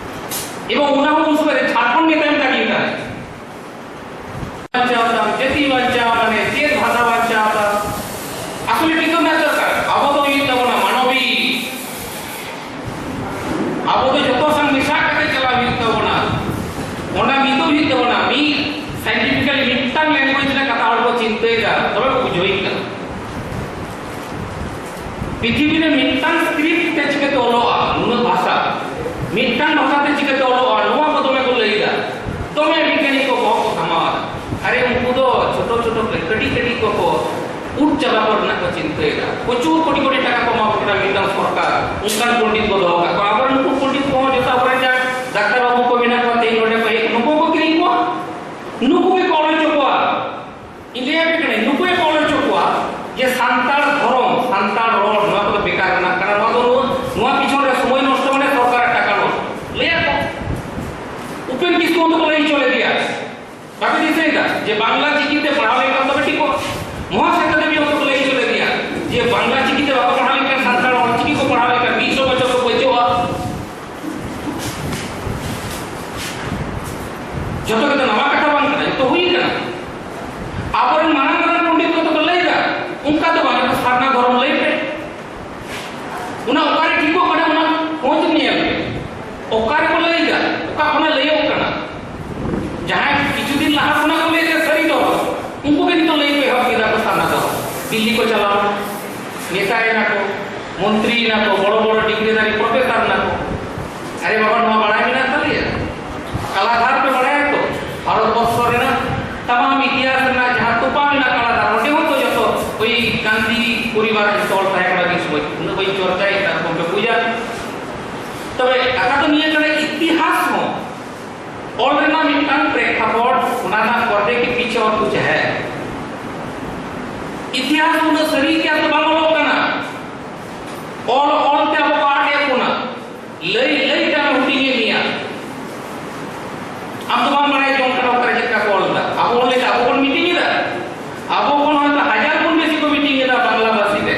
ᱮᱵᱚᱝ ᱚᱱᱟ ᱦᱚᱸ ᱩᱱ ᱥᱚᱢᱚᱭ ᱨᱮ ᱡᱷᱟᱲᱠᱷᱚᱸᱰ ᱱᱮᱛᱟᱭ ᱢᱮᱛᱟ ᱫᱤᱧ ᱠᱟᱱᱟ, ᱵᱟᱧᱪᱟᱣ ᱛᱟᱢ, ᱡᱟᱹᱛᱤ ᱵᱟᱧᱪᱟᱣ ᱢᱟᱱᱮ ᱪᱮᱫ ᱵᱷᱟᱥᱟ ᱵᱟᱧᱪᱟᱣ ᱛᱟᱢ? ᱟᱥᱚᱞᱮ ᱴᱷᱤᱠᱟᱹ ᱨᱮᱱᱟᱜ ᱫᱚᱨᱠᱟᱨ᱾ ᱟᱵᱚ ᱫᱚ ᱦᱩᱭᱩᱜ ᱛᱟᱵᱚᱱᱟ ᱢᱟᱱᱚᱵᱤᱠ᱾ ᱟᱵᱚ ᱫᱚ ᱡᱚᱛᱚ ᱥᱟᱝ ᱢᱮᱥᱟ ᱠᱟᱛᱮ ᱪᱟᱞᱟᱣ ᱦᱩᱭᱩᱜ ᱛᱟᱵᱚᱱᱟ᱾ ᱚᱱᱟ ᱢᱤᱫᱚᱜ ᱦᱩᱭᱩᱜ ᱛᱟᱵᱚᱱᱟ᱾ ᱢᱤᱫ scientifically ᱢᱤᱫᱴᱟᱝ language ᱨᱮᱱᱟᱜ ᱠᱟᱛᱷᱟ ᱦᱚᱲ ᱠᱚ ᱪᱤᱱᱛᱟᱹᱭᱮᱫᱟ, ᱛᱚᱵᱮ ᱠᱚ ᱵᱩᱡᱷᱟᱹᱣ ᱠᱟᱱᱟ᱾ ᱯᱨᱤᱛᱷᱤᱵᱤ ᱨᱮ ᱢᱤᱫᱴᱟᱝ script ᱛᱮ ᱪᱤᱠᱟᱹᱛᱮ ᱚᱞᱚᱜᱼᱟ, ᱱᱩᱱᱟᱹᱜ ᱵᱷᱟᱥᱟ, ᱢᱤᱫᱴᱟᱝ ᱵᱷᱟᱥᱟ ᱛᱮ ᱪᱤᱠᱟᱹᱛᱮ ᱚᱞᱚᱜᱼᱟ, ᱱᱚᱣᱟ ᱠᱚ ᱫᱚᱢᱮ ᱠᱚ ᱞᱟᱹᱭ ᱮᱫᱟ᱾ ᱫᱚᱢᱮ ᱵᱤᱜᱽᱜᱟᱱᱤ ᱠᱚ ᱵᱚᱦᱚᱜ ᱠᱚ ᱜᱷᱟᱢᱟᱣ ᱮᱫᱟ᱾ ᱟᱨᱮ, ᱩᱱᱠᱩ ᱫᱚ ᱪᱷᱳᱴᱳ ᱪᱷᱳᱴᱳ ᱠᱟᱹᱴᱤᱡ ᱠᱟᱹᱴᱤᱡ ᱠᱚᱠᱚ ᱩᱫ ᱪᱟᱵᱟ ᱠᱚ ᱨᱮᱱᱟᱜ ᱠᱚ ᱪᱤᱱᱛᱟᱹᱭᱮᱫᱟ᱾ ᱯᱨᱚᱪᱩᱨ ᱠᱳᱴᱤ ᱠᱳᱴᱤ ᱴᱟᱠᱟ ᱠᱚ ᱮᱢᱟ ᱠᱚ ᱠᱟᱱᱟ ᱢᱤᱫᱴᱟᱝ ᱥᱚᱨᱠᱟᱨ, ᱚᱱᱠᱟᱱ ᱯᱚᱱᱰᱤᱛ ᱠᱚ ᱫᱚᱦᱚ ᱠᱟᱜ ᱠᱚᱣᱟ᱾ ᱟᱵᱚᱨᱮᱱ ᱱᱩᱠᱩ ᱯᱚᱱᱰᱤᱛ ᱠᱚᱦᱚᱸ ᱡᱚᱛᱚ ᱟᱵᱚᱨᱮᱱ ᱡᱟᱦᱟᱸ ᱰᱟᱠᱛᱟᱨ ᱵᱟᱹᱵᱩ ᱠᱚ ᱢᱮᱱᱟᱜ ᱠᱚᱣᱟ, ᱛᱮᱦᱮᱧ ᱱᱚᱰᱮ ᱠᱚ ᱦᱮᱡ, ᱱᱩᱠᱩ ᱠᱚ ᱠᱤᱨᱤᱧ ᱠᱚᱣᱟ, ᱱᱩᱠᱩ ᱜᱮᱠᱚ ᱚᱞ ᱦᱚᱪᱚ ᱠᱚᱣᱟ᱾ ᱤᱧ ᱞᱟᱹᱭ ᱟᱯᱮ ᱠᱟᱹᱱᱟᱹᱧ, ᱱᱩᱠᱩ ᱜᱮᱠᱚ ᱚᱞ ᱦᱚᱪᱚ ᱠᱚᱣᱟ ᱡᱮ ᱥᱟᱱᱛᱟᱲ ᱫᱷᱚᱨᱚᱢ, ᱥᱟᱱᱛᱟᱲ ᱨᱚᱲ, ᱱᱚᱣᱟ ᱠᱚᱫᱚ ᱵᱮᱠᱟᱨ ᱨᱮᱱᱟᱜ ᱠᱟᱱᱟ, ᱱᱚᱣᱟ ᱫᱚ ᱱᱚᱣᱟ, ᱱᱚᱣᱟ ᱯᱤᱪᱷᱚᱱ ᱨᱮ ᱥᱚᱢᱚᱭ ᱱᱚᱥᱴᱚ ᱢᱟᱱᱮ ᱥᱚᱨᱠᱟᱨᱟᱜ ᱴᱟᱠᱟ ᱱᱚᱥᱴᱚ᱾ ᱞᱟᱹᱭᱟ ᱠᱚ, ᱩᱯᱮᱱ ᱠᱤᱥᱠᱩ ᱦᱚᱸ ᱫᱚᱠᱚ ᱞᱟᱹᱭ ᱦᱚᱪᱚ ᱞᱮᱫᱮᱭᱟ᱾ ᱵᱟᱯᱮ ᱫᱤᱥᱟᱹᱭᱮᱫᱟ ᱡᱮ ᱵᱟᱝᱞᱟ ᱪᱤᱠᱤ ᱛᱮ ᱯᱟᱲᱦᱟᱣ ᱞᱮᱱᱠᱷᱟᱱ ᱛᱚᱵᱮ ᱴᱷᱤᱠᱚᱜᱼᱟ? ᱢᱚᱦᱟᱥᱮᱱ ᱫᱮᱵᱤ ᱦᱚᱸ ᱫᱚᱠᱚ ᱞᱟᱹᱭ ᱦᱚᱪᱚ ᱞᱮᱫᱮᱭᱟ ᱡᱮ ᱵᱟᱝᱞᱟ ᱪᱤᱠᱤ ᱛᱮ ᱵᱟᱠᱚ ᱯᱟᱲᱦᱟᱣ ᱞᱮᱱᱠᱷᱟᱱ ᱥᱟᱱᱛᱟᱲ ᱚᱞ ᱪᱤᱠᱤ ᱠᱚ ᱯᱟᱲᱦᱟᱣ ᱞᱮᱱᱠᱷᱟᱱ ᱢᱤᱫ ᱥᱚ ᱵᱚᱪᱷᱚᱨ ᱠᱚ ᱯᱟᱹᱪᱟᱹᱜᱼᱟ᱾ ᱡᱚᱛᱚ ᱜᱮᱛᱚ ᱱᱟᱣᱟ ᱠᱟᱛᱷᱟ ᱵᱟᱝ ᱠᱟᱱᱟ, ᱡᱚᱛᱚ ᱦᱩᱭ ᱠᱟᱱᱟ᱾ ᱟᱵᱚᱨᱮᱱ ᱢᱟᱨᱟᱝ ᱢᱟᱨᱟᱝ ᱯᱚᱱᱰᱤᱛ ᱠᱚ ᱫᱚᱠᱚ ᱞᱟᱹᱭ ᱮᱫᱟ, ᱚᱱᱠᱟ ᱫᱚ ᱵᱟᱝ, ᱥᱟᱨᱱᱟ ᱫᱷᱚᱨᱚᱢ ᱞᱟᱹᱭ ᱯᱮ᱾ ᱚᱱᱟ ᱚᱠᱟᱨᱮ ᱴᱷᱤᱠᱚᱜ ᱠᱟᱱᱟ, ᱚᱱᱟ ᱠᱷᱚᱡᱽ ᱧᱮᱞ ᱯᱮ᱾ ᱚᱠᱟ ᱨᱮᱠᱚ ᱞᱟᱹᱭ ᱮᱫᱟ, ᱚᱠᱟ ᱠᱷᱚᱱᱟᱜ ᱞᱟᱹᱭᱚᱜ ᱠᱟᱱᱟ? ᱡᱟᱦᱟᱸᱭ ᱠᱤᱪᱷᱩ ᱫᱤᱱ ᱞᱟᱦᱟ ᱠᱷᱚᱱᱟᱜ ᱠᱚ ᱞᱟᱹᱭ ᱮᱫᱟ ᱥᱟᱹᱨᱤ ᱫᱷᱚᱨᱚᱢ, ᱩᱱᱠᱩ ᱜᱮ ᱱᱤᱛᱚᱜ ᱞᱟᱹᱭ ᱠᱚ ᱮᱦᱚᱵ ᱠᱮᱫᱟ ᱠᱚ ᱥᱟᱨᱱᱟ ᱫᱷᱚᱨᱚᱢ᱾ ᱫᱤᱞᱞᱤ ᱠᱚ ᱪᱟᱞᱟᱣ ᱮᱱᱟ, ᱱᱮᱛᱟᱭᱮᱱᱟ ᱠᱚ, ᱢᱚᱱᱛᱨᱤ ᱮᱱᱟ ᱠᱚ, ᱵᱚᱲᱚ ᱵᱚᱲᱚ ᱰᱤᱜᱽᱨᱤ ᱫᱷᱟᱨᱤ ᱯᱨᱚᱯᱷᱮᱥᱚᱨ ᱮᱱᱟ ᱠᱚ᱾ ᱟᱨᱮ ᱵᱟᱵᱟ, ᱱᱚᱣᱟ ᱵᱟᱲᱟᱭ ᱢᱮᱱᱟᱜ ᱛᱟᱞᱮᱭᱟ? ᱠᱟᱞᱟᱫᱷᱟᱨ ᱯᱮ ᱵᱟᱲᱟᱭᱟ ᱛᱚ? ᱵᱷᱟᱨᱚᱛ ᱵᱚᱨᱥᱚ ᱨᱮᱱᱟᱜ ᱛᱟᱢᱟᱢ ᱤᱛᱤᱦᱟᱥ ᱨᱮᱱᱟᱜ ᱡᱟᱦᱟᱸ ᱛᱚᱯᱟ ᱢᱮᱱᱟᱜ ᱠᱟᱞᱟᱫᱷᱟᱨ, ᱚᱸᱰᱮ ᱦᱚᱸ ᱛᱚ ᱡᱚᱛᱚ ᱳᱭ ᱜᱟᱱᱫᱷᱤ ᱯᱚᱨᱤᱵᱟᱨ ᱡᱚᱛᱚ ᱦᱚᱲ ᱛᱟᱦᱮᱸ ᱠᱟᱱᱟ ᱢᱤᱫ ᱥᱚᱢᱚᱭ᱾ ᱩᱱᱟᱹᱜ ᱵᱟᱹᱧ ᱪᱚᱨᱪᱟᱭᱮᱫᱟ, ᱠᱚᱢ ᱯᱮ ᱵᱩᱡᱟ᱾ ᱛᱚᱵᱮ ᱠᱟᱛᱷᱟ ᱫᱚ ᱱᱤᱭᱟᱹ ᱠᱟᱱᱟ, ᱤᱛᱤᱦᱟᱥ ᱦᱚᱸ ᱚᱞ ᱨᱮᱱᱟᱜ ᱢᱤᱫᱴᱟᱝ ᱯᱨᱮᱠᱷᱟᱯᱚᱴ, ᱚᱱᱟ ᱨᱮᱱᱟᱜ ᱯᱚᱨᱫᱮ ᱠᱤ ᱯᱤᱪᱷᱮ ᱚᱨ ᱠᱩᱪ ᱦᱮ᱾ ᱤᱛᱤᱦᱟᱥ ᱩᱱᱟᱹᱜ ᱥᱟᱹᱨᱤ ᱜᱮᱭᱟ ᱛᱚ ᱵᱟᱝ ᱚᱞᱚᱜ ᱠᱟᱱᱟ, ᱚᱞ ᱚᱞ ᱛᱮ ᱟᱵᱚ ᱠᱚ ᱟᱫ ᱮᱫ ᱵᱚᱱᱟ᱾ ᱞᱟᱹᱭ ᱞᱟᱹᱭ ᱛᱮ ᱟᱢ ᱦᱩᱰᱤᱧ ᱮᱫ ᱢᱮᱭᱟ᱾ ᱟᱢ ᱫᱚ ᱵᱟᱢ ᱵᱟᱲᱟᱭ ᱡᱚᱝ ᱠᱟᱱᱟ ᱚᱠᱟᱨᱮ ᱪᱮᱫ ᱞᱮᱠᱟ ᱠᱚ ᱚᱞ ᱮᱫᱟ᱾ ᱟᱵᱚ ᱵᱚᱱ ᱞᱟᱹᱭ ᱮᱫᱟ, ᱟᱵᱚ ᱵᱚᱱ ᱢᱤᱴᱤᱝ ᱮᱫᱟ, ᱟᱵᱚ ᱠᱷᱚᱱ ᱦᱚᱭᱛᱚ ᱦᱟᱡᱟᱨ ᱜᱩᱱ ᱵᱮᱥᱤ ᱠᱚ ᱢᱤᱴᱤᱝ ᱮᱫᱟ ᱵᱟᱝᱞᱟ ᱵᱷᱟᱥᱤ ᱛᱮ᱾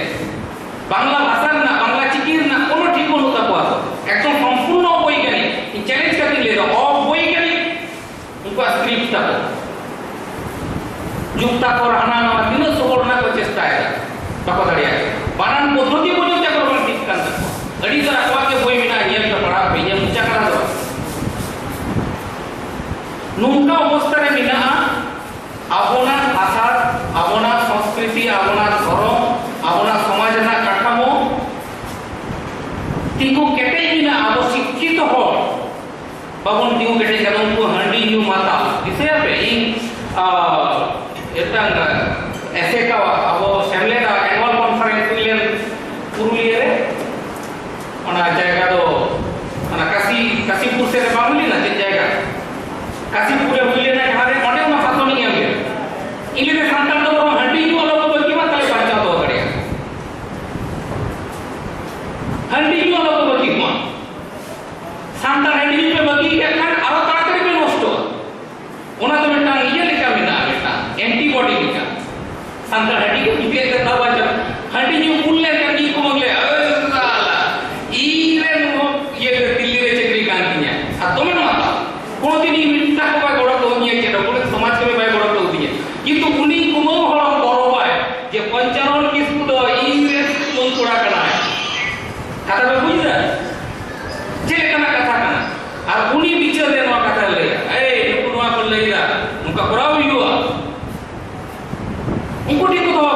ᱵᱟᱝᱞᱟ ᱵᱷᱟᱥᱟ ᱨᱮᱱᱟᱜ, ᱵᱟᱝᱞᱟ ᱪᱤᱠᱤ ᱨᱮᱱᱟᱜ ᱠᱳᱱᱳ ᱴᱷᱤᱠ ᱵᱟᱹᱱᱩᱜ ᱛᱟᱠᱚᱣᱟ᱾ ᱮᱠᱫᱚᱢ ᱥᱚᱢᱯᱩᱨᱱᱚ ᱚᱵᱳᱭᱜᱟᱱᱤᱠ᱾ ᱤᱧ ᱪᱮᱞᱮᱧᱡᱽ ᱠᱟᱛᱮᱧ ᱞᱟᱹᱭ ᱮᱫᱟ, ᱚᱵᱳᱭᱜᱟᱱᱤᱠ᱾ ᱩᱱᱠᱩᱣᱟᱜ ᱥᱠᱨᱤᱯᱴ ᱛᱟᱠᱚ, ᱡᱩᱠᱛᱟᱠᱷᱚᱨ ᱦᱟᱱᱟ ᱱᱟᱣᱟ ᱛᱤᱱᱟᱹᱜ ᱥᱚᱦᱚᱲ ᱨᱮᱱᱟᱜ ᱠᱚ ᱪᱮᱥᱴᱟᱭᱮᱫᱟ, ᱵᱟᱠᱚ ᱫᱟᱲᱮᱭᱟᱜ ᱠᱟᱱᱟ᱾ ᱵᱟᱱᱟᱱ ᱯᱚᱫᱽᱫᱷᱚᱛᱤ ᱯᱚᱨᱡᱚᱱᱛᱚ ᱮᱠᱫᱚᱢ ᱵᱟᱝ ᱴᱷᱤᱠ ᱠᱟᱱ ᱛᱟᱠᱚᱣᱟ᱾ ᱟᱹᱰᱤ ᱩᱛᱟᱹᱨ ᱟᱠᱚᱣᱟᱜ ᱜᱮ ᱵᱳᱭ ᱢᱮᱱᱟᱜᱼᱟ, ᱧᱮᱞ ᱯᱮ, ᱯᱟᱲᱦᱟᱣ ᱯᱮ, ᱤᱧᱟᱹᱜ ᱢᱚᱪᱟ ᱠᱟᱱᱟ ᱫᱚ ᱵᱟᱝ᱾ ᱱᱚᱝᱠᱟ ᱚᱵᱚᱥᱛᱷᱟ ᱨᱮ ᱢᱮᱱᱟᱜᱼᱟ ᱟᱵᱚᱱᱟᱜ ᱵᱷᱟᱥᱟ, ᱟᱵᱚᱱᱟᱜ ᱥᱚᱝᱥᱠᱨᱤᱛᱤ, ᱟᱵᱚᱱᱟᱜ ᱫᱷᱚᱨᱚᱢ, ᱟᱵᱚᱱᱟᱜ ᱥᱚᱢᱟᱡᱽ ᱨᱮᱱᱟᱜ ᱠᱟᱴᱷᱟᱢᱳ᱾ ᱛᱤᱸᱜᱩ ᱠᱮᱴᱮᱡ ᱢᱮᱱᱟᱜᱼᱟ ᱟᱵᱚ ᱥᱤᱠᱠᱷᱤᱛᱚ ᱦᱚᱲ᱾ ᱵᱟᱵᱚᱱ ᱛᱤᱸᱜᱩ ᱠᱮᱴᱮᱡ ᱠᱟᱱᱟ, ᱩᱱᱠᱩ ᱦᱟᱺᱰᱤ ᱧᱩ ᱢᱟᱛᱟᱞ᱾ ᱫᱤᱥᱟᱹᱭᱟᱯᱮ, ᱤᱧ, ᱟ, ᱢᱤᱫᱴᱟᱝ ᱮᱥᱮᱠᱟ ᱟᱵᱚ ᱥᱮᱢᱞᱮᱫ ᱟᱜ annual conference ᱦᱩᱭ ᱞᱮᱱ ᱯᱩᱨᱩᱞᱤᱭᱟᱹ ᱨᱮ, ᱚᱱᱟ ᱡᱟᱭᱜᱟ ᱫᱚ ᱚᱱᱟ ᱠᱟᱥᱤ, ᱠᱟᱥᱤᱯᱩᱨ ᱥᱮᱫ ᱨᱮ ᱵᱟᱝ ᱦᱩᱭ ᱞᱮᱱᱟ? ᱪᱮᱫ ᱡᱟᱭᱜᱟ? ᱠᱟᱥᱤᱯᱩᱨ ᱨᱮ ᱦᱩᱭ ᱞᱮᱱᱟ, ᱡᱟᱦᱟᱸ ᱨᱮ ᱚᱸᱰᱮ ᱚᱱᱟ ᱵᱷᱟᱥᱚᱱ ᱤᱧ ᱮᱢ ᱞᱮᱫᱟ᱾ ᱤᱧ ᱞᱟᱹᱭᱫᱟ, ᱥᱟᱱᱛᱟᱲ ᱫᱚ ᱵᱚᱨᱚᱝ ᱦᱟᱺᱰᱤ ᱧᱩ ᱟᱞᱚ ᱠᱚ ᱵᱟᱹᱜᱤ ᱢᱟ, ᱛᱟᱦᱞᱮ ᱵᱟᱧᱪᱟᱣ ᱫᱚᱦᱚ ᱫᱟᱲᱮᱭᱟᱜᱼᱟ᱾ ᱦᱟᱺᱰᱤ ᱧᱩ ᱟᱞᱚ ᱠᱚ ᱵᱟᱹᱜᱤ ᱢᱟ᱾ ᱥᱟᱱᱛᱟᱲ ᱦᱟᱺᱰᱤ ᱧᱩ ᱯᱮ ᱵᱟᱹᱜᱤ ᱠᱮᱫ ᱠᱷᱟᱱ ᱟᱨᱚ ᱛᱟᱲᱟᱛᱟᱲᱤ ᱯᱮ ᱱᱚᱥᱴᱚᱜᱼᱟ᱾ ᱚᱱᱟ ᱫᱚ ᱢᱤᱫᱴᱟᱝ ᱤᱭᱟᱹ ᱞᱮᱠᱟ ᱢᱮᱱᱟᱜᱼᱟ, ᱢᱤᱫᱴᱟᱝ antibody ᱞᱮᱠᱟ᱾ ᱥᱟᱱᱛᱟᱲ ᱦᱟᱺᱰᱤ ᱠᱚ ᱧᱩᱭᱮᱫ ᱛᱮ ᱫᱟᱣ ᱵᱟᱧᱪᱟᱣ᱾ ᱦᱟᱺᱰᱤ ᱧᱩ ᱵᱩᱞ ᱞᱮᱱᱠᱷᱟᱱ ᱜᱮ ᱠᱚ ᱵᱚᱞᱮ, "ᱮ ᱥᱟᱞᱟ, ᱤᱧ ᱨᱮᱱ ᱦᱚᱸ ᱤᱭᱟᱹ ᱫᱤᱞᱞᱤ ᱨᱮ ᱪᱟᱹᱠᱨᱤ ᱠᱟᱱ ᱛᱤᱧᱟ, ᱟᱨ ᱫᱚᱢᱮ ᱱᱚᱣᱟ ᱫᱟᱣ᱾ ᱠᱳᱱᱳ ᱫᱤᱱ ᱤᱧ ᱢᱤᱫᱴᱟᱝ ᱦᱚᱸ ᱵᱟᱭ ᱜᱚᱲᱚ ᱠᱟᱹᱣᱫᱤᱧᱟ, ᱪᱮᱫ ᱦᱚᱸ ᱠᱳᱱᱳ ᱥᱚᱢᱟᱡᱽ ᱠᱟᱹᱢᱤ ᱵᱟᱭ ᱜᱚᱲᱚ ᱠᱟᱹᱣᱫᱤᱧᱟ, ᱠᱤᱱᱛᱩ ᱩᱱᱤ ᱠᱩᱢᱟᱹᱝ ᱦᱚᱲ ᱜᱚᱨᱚᱵᱟᱭ ᱡᱮ ᱯᱚᱧᱪᱟᱱᱚᱱ ᱠᱤᱥᱠᱩ ᱫᱚ ᱤᱧ ᱨᱮᱱ ᱠᱩᱢᱟᱹᱝ ᱠᱚᱲᱟ ᱠᱟᱱᱟᱭ᱾" ᱠᱟᱛᱷᱟ ᱯᱮ ᱵᱩᱡᱽ ᱮᱫᱟ? ᱪᱮᱫ ᱞᱮᱠᱟᱱᱟᱜ ᱠᱟᱛᱷᱟ ᱠᱟᱱᱟ? ᱟᱨ ᱩᱱᱤ ᱵᱤᱪᱟᱹᱨ ᱨᱮ ᱱᱚᱣᱟ ᱠᱟᱛᱷᱟᱭ ᱞᱟᱹᱭᱟ, "ᱮᱭ, ᱱᱩᱠᱩ ᱱᱚᱣᱟ ᱠᱚ ᱞᱟᱹᱭ ᱮᱫᱟ, ᱱᱚᱝᱠᱟ ᱠᱚᱨᱟᱣ ᱦᱩᱭᱩᱜᱼᱟ, ᱩᱱᱠᱩ ᱴᱷᱮᱱ ᱠᱚ ᱫᱚᱦᱚ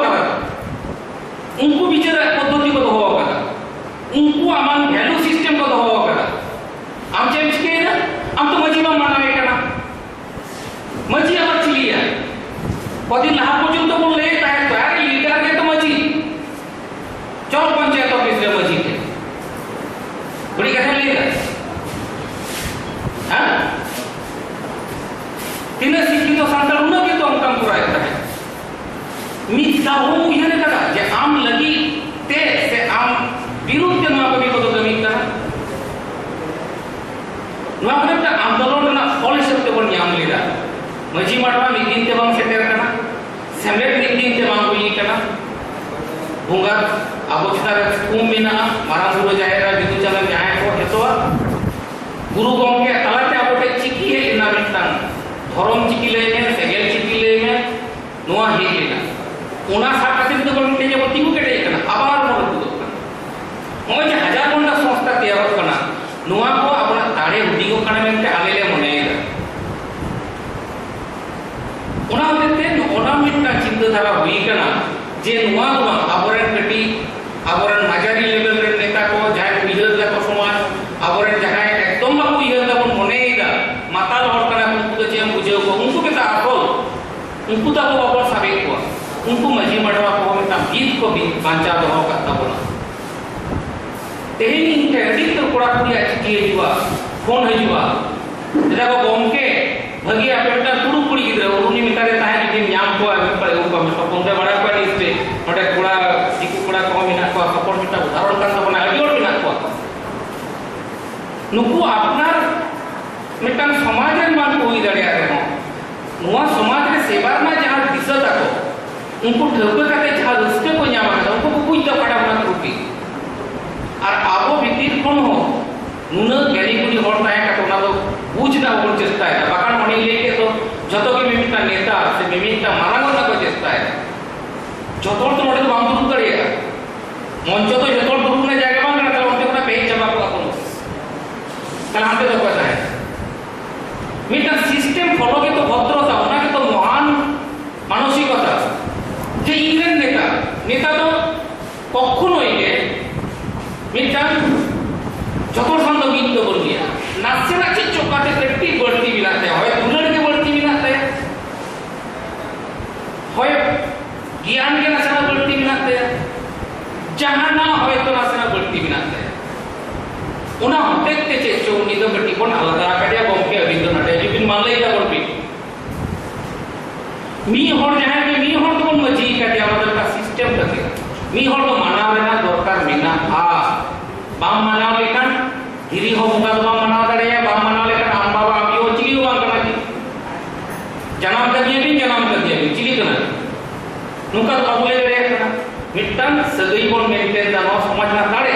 ᱠᱚᱫᱤᱱ ᱞᱟᱦᱟ ᱯᱚᱨᱡᱚᱱᱛᱚ ᱵᱚᱱ ᱞᱟᱹᱭᱮᱫ ᱛᱟᱦᱮᱸᱫ, ᱟᱨᱮ ᱞᱤᱰᱟᱨ ᱜᱮᱛᱚ ᱢᱟᱹᱡᱷᱤ᱾ ᱪᱚᱞ ᱯᱚᱧᱪᱟᱭᱮᱛ ᱚᱯᱷᱤᱥ ᱨᱮ ᱢᱟᱹᱡᱷᱤ ᱴᱷᱮᱱ᱾ ᱵᱟᱹᱲᱤᱡ ᱠᱟᱛᱷᱟᱧ ᱞᱟᱹᱭ ᱮᱫᱟ? ᱦᱮᱸ? ᱛᱤᱱᱟᱹᱜ ᱥᱤᱠᱠᱷᱤᱛᱚ ᱥᱟᱱᱛᱟᱲ, ᱩᱱᱟᱹᱜ ᱜᱮᱛᱚ ᱚᱱᱠᱟᱢ ᱠᱚᱨᱟᱣᱮᱫ ᱛᱟᱦᱮᱸᱫ᱾ ᱢᱤᱫ ᱫᱷᱟᱣ ᱦᱚᱸ ᱩᱭᱦᱟᱹᱨ ᱟᱠᱟᱫᱟ ᱡᱮ ᱟᱢ ᱞᱟᱹᱜᱤᱫ ᱛᱮ ᱥᱮ ᱟᱢ ᱵᱤᱨᱩᱫᱷ ᱛᱮ ᱱᱚᱣᱟ ᱠᱟᱹᱢᱤ ᱠᱚᱫᱚ ᱠᱟᱹᱢᱤ ᱠᱟᱱᱟ? ᱱᱚᱣᱟ ᱠᱚᱫᱚ ᱢᱤᱫᱴᱟᱝ ᱟᱱᱫᱳᱞᱚᱱ ᱨᱮᱱᱟᱜ ᱯᱷᱚᱞ ᱦᱤᱥᱟᱹᱵ ᱛᱮᱵᱚᱱ ᱧᱟᱢ ᱞᱮᱫᱟ᱾ ᱢᱟᱹᱡᱷᱤ ᱢᱟᱰᱣᱟ ᱢᱤᱫ ᱫᱤᱱ ᱛᱮ ᱵᱟᱝ ᱥᱮᱴᱮᱨ ᱟᱠᱟᱱᱟ, ᱥᱮᱢᱞᱮᱫ ᱢᱤᱫ ᱫᱤᱱ ᱛᱮ ᱵᱟᱝ ᱦᱩᱭ ᱟᱠᱟᱱᱟ᱾ ᱵᱚᱸᱜᱟ ᱟᱵᱚ ᱪᱮᱛᱟᱱ ᱨᱮ ᱛᱷᱩᱠᱩᱢ ᱢᱮᱱᱟᱜᱼᱟ, ᱢᱟᱨᱟᱝ ᱵᱩᱨᱩ, ᱡᱟᱦᱮᱨ ᱮᱨᱟ, ᱵᱤᱫᱩ ᱪᱟᱸᱫᱟᱱ, ᱡᱟᱦᱟᱸᱭ ᱠᱚ ᱡᱚᱛᱚᱣᱟᱜ᱾ ᱜᱩᱨᱩ ᱜᱚᱢᱠᱮ ᱛᱟᱞᱟᱛᱮ ᱟᱵᱚ ᱴᱷᱮᱱ ᱪᱤᱠᱤ ᱦᱮᱡ ᱮᱱᱟ, ᱢᱤᱫᱴᱟᱝ ᱫᱷᱚᱨᱚᱢ ᱪᱤᱠᱤ ᱞᱟᱹᱭ ᱢᱮ, ᱥᱮᱸᱜᱮᱞ ᱪᱤᱠᱤ ᱞᱟᱹᱭ ᱢᱮ, ᱱᱚᱣᱟ ᱦᱮᱡ ᱞᱮᱱᱟ᱾ ᱚᱱᱟ ᱥᱟᱵ ᱠᱟᱛᱮ ᱫᱚ ᱵᱚᱱ ᱛᱮᱧ ᱟᱵᱚ ᱛᱤᱸᱜᱩ ᱠᱮᱴᱮᱡ ᱟᱠᱟᱱᱟ, ᱟᱵᱟᱨ ᱵᱚᱱ ᱨᱟᱹᱯᱩᱫᱚᱜ ᱠᱟᱱᱟ᱾ ᱱᱚᱜᱼᱚᱭ ᱡᱮ ᱦᱟᱡᱟᱨ ᱜᱚᱱᱰᱟ ᱥᱚᱝᱥᱛᱷᱟ ᱛᱮᱭᱟᱨᱚᱜ ᱠᱟᱱᱟ, ᱱᱚᱣᱟ ᱠᱚ ᱟᱵᱚᱱᱟᱜ ᱫᱟᱲᱮ ᱦᱩᱰᱤᱧᱚᱜ ᱠᱟᱱᱟ ᱢᱮᱱᱛᱮ ᱟᱞᱮ ᱞᱮ ᱢᱚᱱᱮᱭᱮᱫᱟ᱾ ᱚᱱᱟ ᱦᱚᱛᱮᱡ ᱛᱮ ᱱᱚᱜᱼᱚ ᱱᱟ ᱢᱤᱫᱴᱟᱝ ᱪᱤᱱᱛᱟᱹ ᱫᱷᱟᱨᱟ ᱦᱩᱭ ᱠᱟᱱᱟ ᱡᱮ ᱱᱚᱣᱟ ᱫᱚ ᱵᱟᱝ, ᱟᱵᱚᱨᱮᱱ ᱠᱟᱹᱴᱤᱡ, ᱟᱵᱚᱨᱮᱱ ᱢᱟᱡᱟᱨᱤ ᱞᱮᱵᱮᱞ ᱨᱮᱱ ᱱᱮᱛᱟ ᱠᱚ, ᱡᱟᱦᱟᱸᱭ ᱠᱚ ᱩᱭᱦᱟᱹᱨ ᱫᱟᱠᱚ ᱥᱚᱢᱟᱡᱽ, ᱟᱵᱚᱨᱮᱱ ᱡᱟᱦᱟᱸᱭ ᱮᱠᱫᱚᱢ ᱵᱟᱠᱚ ᱩᱭᱦᱟᱹᱨ ᱫᱟᱵᱚᱱ ᱢᱚᱱᱮᱭᱮᱫᱟ, ᱢᱟᱛᱟᱞ ᱦᱚᱲ ᱠᱟᱱᱟ ᱠᱚ, ᱩᱱᱠᱩ ᱫᱚ ᱪᱮᱫ ᱮᱢ ᱵᱩᱡᱷᱟᱹᱣ ᱠᱚᱣᱟ? ᱩᱱᱠᱩ ᱜᱮ ᱛᱚ ᱟᱥᱚᱞ, ᱩᱱᱠᱩ ᱫᱚ ᱟᱵᱚ ᱵᱟᱵᱚᱱ ᱥᱟᱵᱮᱫ ᱠᱚᱣᱟ᱾ ᱩᱱᱠᱩ ᱢᱟᱹᱡᱷᱤ ᱢᱟᱰᱣᱟ ᱠᱚᱦᱚᱸ ᱢᱤᱫᱴᱟᱝ ᱵᱷᱤᱛ ᱠᱚ ᱵᱤ-, ᱵᱟᱧᱪᱟᱣ ᱫᱚᱦᱚ ᱟᱠᱟᱫ ᱛᱟᱵᱚᱱᱟ᱾ ᱛᱮᱦᱮᱧ ᱤᱧ ᱴᱷᱮᱱ ᱟᱹᱰᱤ ᱩᱛᱟᱹᱨ ᱠᱚᱲᱟ ᱠᱩᱲᱤᱭᱟᱜ ᱪᱤᱴᱷᱤ ᱦᱤᱡᱩᱜᱼᱟ, ᱯᱷᱳᱱ ᱦᱤᱡᱩᱜᱼᱟ, ᱞᱟᱹᱭ ᱫᱟᱠᱚ, "ᱜᱚᱢᱠᱮ, ᱵᱷᱟᱹᱜᱤ ᱟᱯᱮ ᱢᱤᱫᱴᱟᱝ ᱛᱩᱲᱩᱠ ᱠᱩᱲᱤ ᱜᱤᱫᱽᱨᱟᱹ, ᱩᱨᱩᱢᱤᱧ ᱢᱮᱛᱟ ᱫᱮ ᱛᱟᱦᱮᱸᱫ, ᱡᱩᱫᱤᱢ ᱧᱟᱢ ᱠᱚᱣᱟ, ᱟᱹᱜᱩ ᱠᱚᱣᱟ, ᱟᱹᱜᱩ ᱠᱚᱣᱟ ᱢᱮ᱾ ᱛᱚᱯᱚᱱ ᱫᱚᱭ ᱵᱟᱲᱟᱭ ᱠᱚᱣᱟ ᱱᱤᱥᱪᱚᱭ, ᱱᱚᱰᱮ ᱠᱚᱲᱟ, ᱫᱤᱠᱩ ᱠᱚᱲᱟ ᱠᱚᱦᱚᱸ ᱢᱮᱱᱟᱜ ᱠᱚᱣᱟ, ᱛᱚᱯᱚᱱ ᱢᱤᱫᱴᱟᱝ ᱩᱫᱟᱦᱚᱨᱚᱱ ᱠᱟᱱ ᱛᱟᱵᱚᱱᱟ, ᱟᱹᱰᱤ ᱦᱚᱲ ᱢᱮᱱᱟᱜ ᱠᱚᱣᱟ᱾" ᱱᱩᱠᱩ ᱟᱯᱱᱟᱨ ᱢᱤᱫᱴᱟᱝ ᱥᱚᱢᱟᱡᱽ ᱨᱮᱱ ᱵᱟᱝ ᱠᱚ ᱦᱩᱭ ᱫᱟᱲᱮᱭᱟᱜ ᱨᱮᱦᱚᱸ, ᱱᱚᱣᱟ ᱥᱚᱢᱟᱡᱽ ᱨᱮ ᱥᱮᱵᱟ ᱨᱮᱱᱟᱜ ᱡᱟᱦᱟᱸ ᱫᱤᱥᱟᱹ ᱛᱟᱠᱚ, ᱩᱱᱠᱩ ᱴᱷᱟᱹᱣᱠᱟᱹ ᱠᱟᱛᱮ ᱡᱟᱦᱟᱸ ᱨᱟᱹᱥᱠᱟᱹ ᱠᱚ ᱧᱟᱢ ᱟᱠᱟᱫᱟ, ᱩᱱᱠᱩ ᱠᱚ ᱵᱩᱡᱽ ᱮᱫᱟ ᱚᱠᱟᱴᱟᱜ ᱚᱱᱟ ᱛᱨᱩᱴᱤ᱾ ᱟᱨ ᱟᱵᱚ ᱵᱷᱤᱛᱤᱨ ᱠᱷᱚᱱ ᱦᱚᱸ ᱱᱩᱱᱟᱹᱜ ᱜᱮᱭᱟᱱᱤ ᱜᱩᱱᱤ ᱦᱚᱲ ᱛᱟᱦᱮᱸ ᱠᱟᱛᱮ ᱚᱱᱟ ᱫᱚ ᱵᱩᱡᱽ ᱨᱮᱱᱟᱜ ᱵᱚᱱ ᱪᱮᱥᱴᱟᱭᱮᱫᱟ᱾ ᱵᱟᱠᱷᱟᱱ ᱚᱱᱮᱧ ᱞᱟᱹᱭ ᱠᱮᱫ ᱫᱚ, ᱡᱷᱚᱛᱚ ᱜᱮ ᱢᱤᱢᱤᱫᱴᱟᱝ ᱱᱮᱛᱟ ᱥᱮ ᱢᱤᱢᱤᱫᱴᱟᱝ ᱢᱟᱨᱟᱝ ᱨᱮᱱᱟᱜ ᱠᱚ ᱪᱮᱥᱴᱟᱭᱮᱫᱟ᱾ ᱡᱷᱚᱛᱚ ᱦᱚᱲ ᱫᱚ ᱱᱚᱰᱮ ᱫᱚ ᱵᱟᱢ ᱫᱩᱲᱩᱵ ᱫᱟᱲᱮᱭᱟᱜᱼᱟ᱾ ᱢᱚᱧᱪᱚ ᱫᱚ ᱡᱷᱚᱛᱚ ᱦᱚᱲ ᱫᱩᱲᱩᱵ ᱨᱮᱱᱟᱜ ᱡᱟᱭᱜᱟ ᱵᱟᱝ ᱠᱟᱱᱟ, ᱛᱟᱦᱞᱮ ᱚᱱᱛᱮ ᱠᱷᱚᱱᱟᱜ ᱯᱮ ᱦᱮᱡ ᱪᱟᱵᱟ ᱠᱚᱜᱼᱟ ᱠᱚ᱾ ᱛᱟᱦᱞᱮ ᱦᱟᱱᱛᱮ ᱫᱚ ᱚᱠᱚᱭ ᱛᱟᱦᱮᱸ? ᱢᱤᱫᱴᱟᱝ ᱥᱤᱥᱴᱮᱢ ᱯᱷᱚᱞᱳ ᱜᱮᱛᱚ ᱵᱷᱚᱫᱨᱚᱛᱟ, ᱚᱱᱟ ᱜᱮᱛᱚ ᱢᱚᱦᱟᱱ ᱢᱟᱱᱚᱥᱤᱠᱚᱛᱟ᱾ ᱡᱮ ᱤᱧ ᱨᱮᱱ ᱱᱮᱛᱟ, ᱱᱮᱛᱟ ᱫᱚ ᱠᱚᱠᱷᱚᱱᱳᱭ ᱜᱮ ᱢᱤᱫᱴᱟᱝ ᱡᱚᱛᱚ ᱦᱚᱲ ᱥᱟᱶ ᱫᱚ ᱢᱤᱫ ᱫᱚ ᱵᱟᱹᱱᱩᱜ ᱮᱭᱟ᱾ ᱱᱟᱥᱮᱱᱟᱜ ᱪᱮᱫ ᱪᱚ ᱚᱠᱟᱛᱮ ᱠᱟᱹᱴᱤᱡ ᱵᱟᱹᱲᱛᱤ ᱢᱮᱱᱟᱜ ᱛᱟᱭᱟ, ᱦᱚᱭ ᱫᱩᱞᱟᱹᱲ ᱜᱮ ᱵᱟᱹᱲᱛᱤ ᱢᱮᱱᱟᱜ ᱛᱟᱭᱟ᱾ ᱵᱟᱢ ᱢᱟᱱᱟᱣ ᱞᱮᱠᱷᱟᱱ ᱫᱷᱤᱨᱤ ᱦᱚᱸ ᱵᱚᱸᱜᱟ ᱫᱚ ᱵᱟᱢ ᱢᱟᱱᱟᱣ ᱫᱟᱲᱮᱭᱟᱭᱟ, ᱵᱟᱢ ᱢᱟᱱᱟᱣ ᱞᱮᱠᱷᱟᱱ ᱟᱢ ᱵᱟᱵᱟ ᱟᱢ ᱭᱳ ᱪᱤᱞᱤ ᱦᱚᱸ ᱵᱟᱝ ᱠᱟᱱᱟ ᱠᱤ? ᱡᱟᱱᱟᱢ ᱠᱟᱫᱮᱭᱟ ᱵᱤᱱ, ᱡᱟᱱᱟᱢ ᱠᱟᱫᱮᱭᱟ ᱵᱤᱱ, ᱪᱤᱞᱤ ᱠᱟᱱᱟ? ᱱᱚᱝᱠᱟ ᱫᱚ ᱵᱟᱵᱚ ᱞᱟᱹᱭ ᱫᱟᱲᱮᱭᱟᱜ ᱠᱟᱱᱟ᱾ ᱢᱤᱫᱴᱟᱝ ᱥᱟᱹᱜᱟᱹᱭ ᱵᱚᱱ ᱢᱮᱱᱴᱮᱱ ᱫᱟ, ᱱᱚᱣᱟ ᱥᱚᱢᱟᱡᱽ ᱨᱮᱱᱟᱜ ᱫᱟᱲᱮ,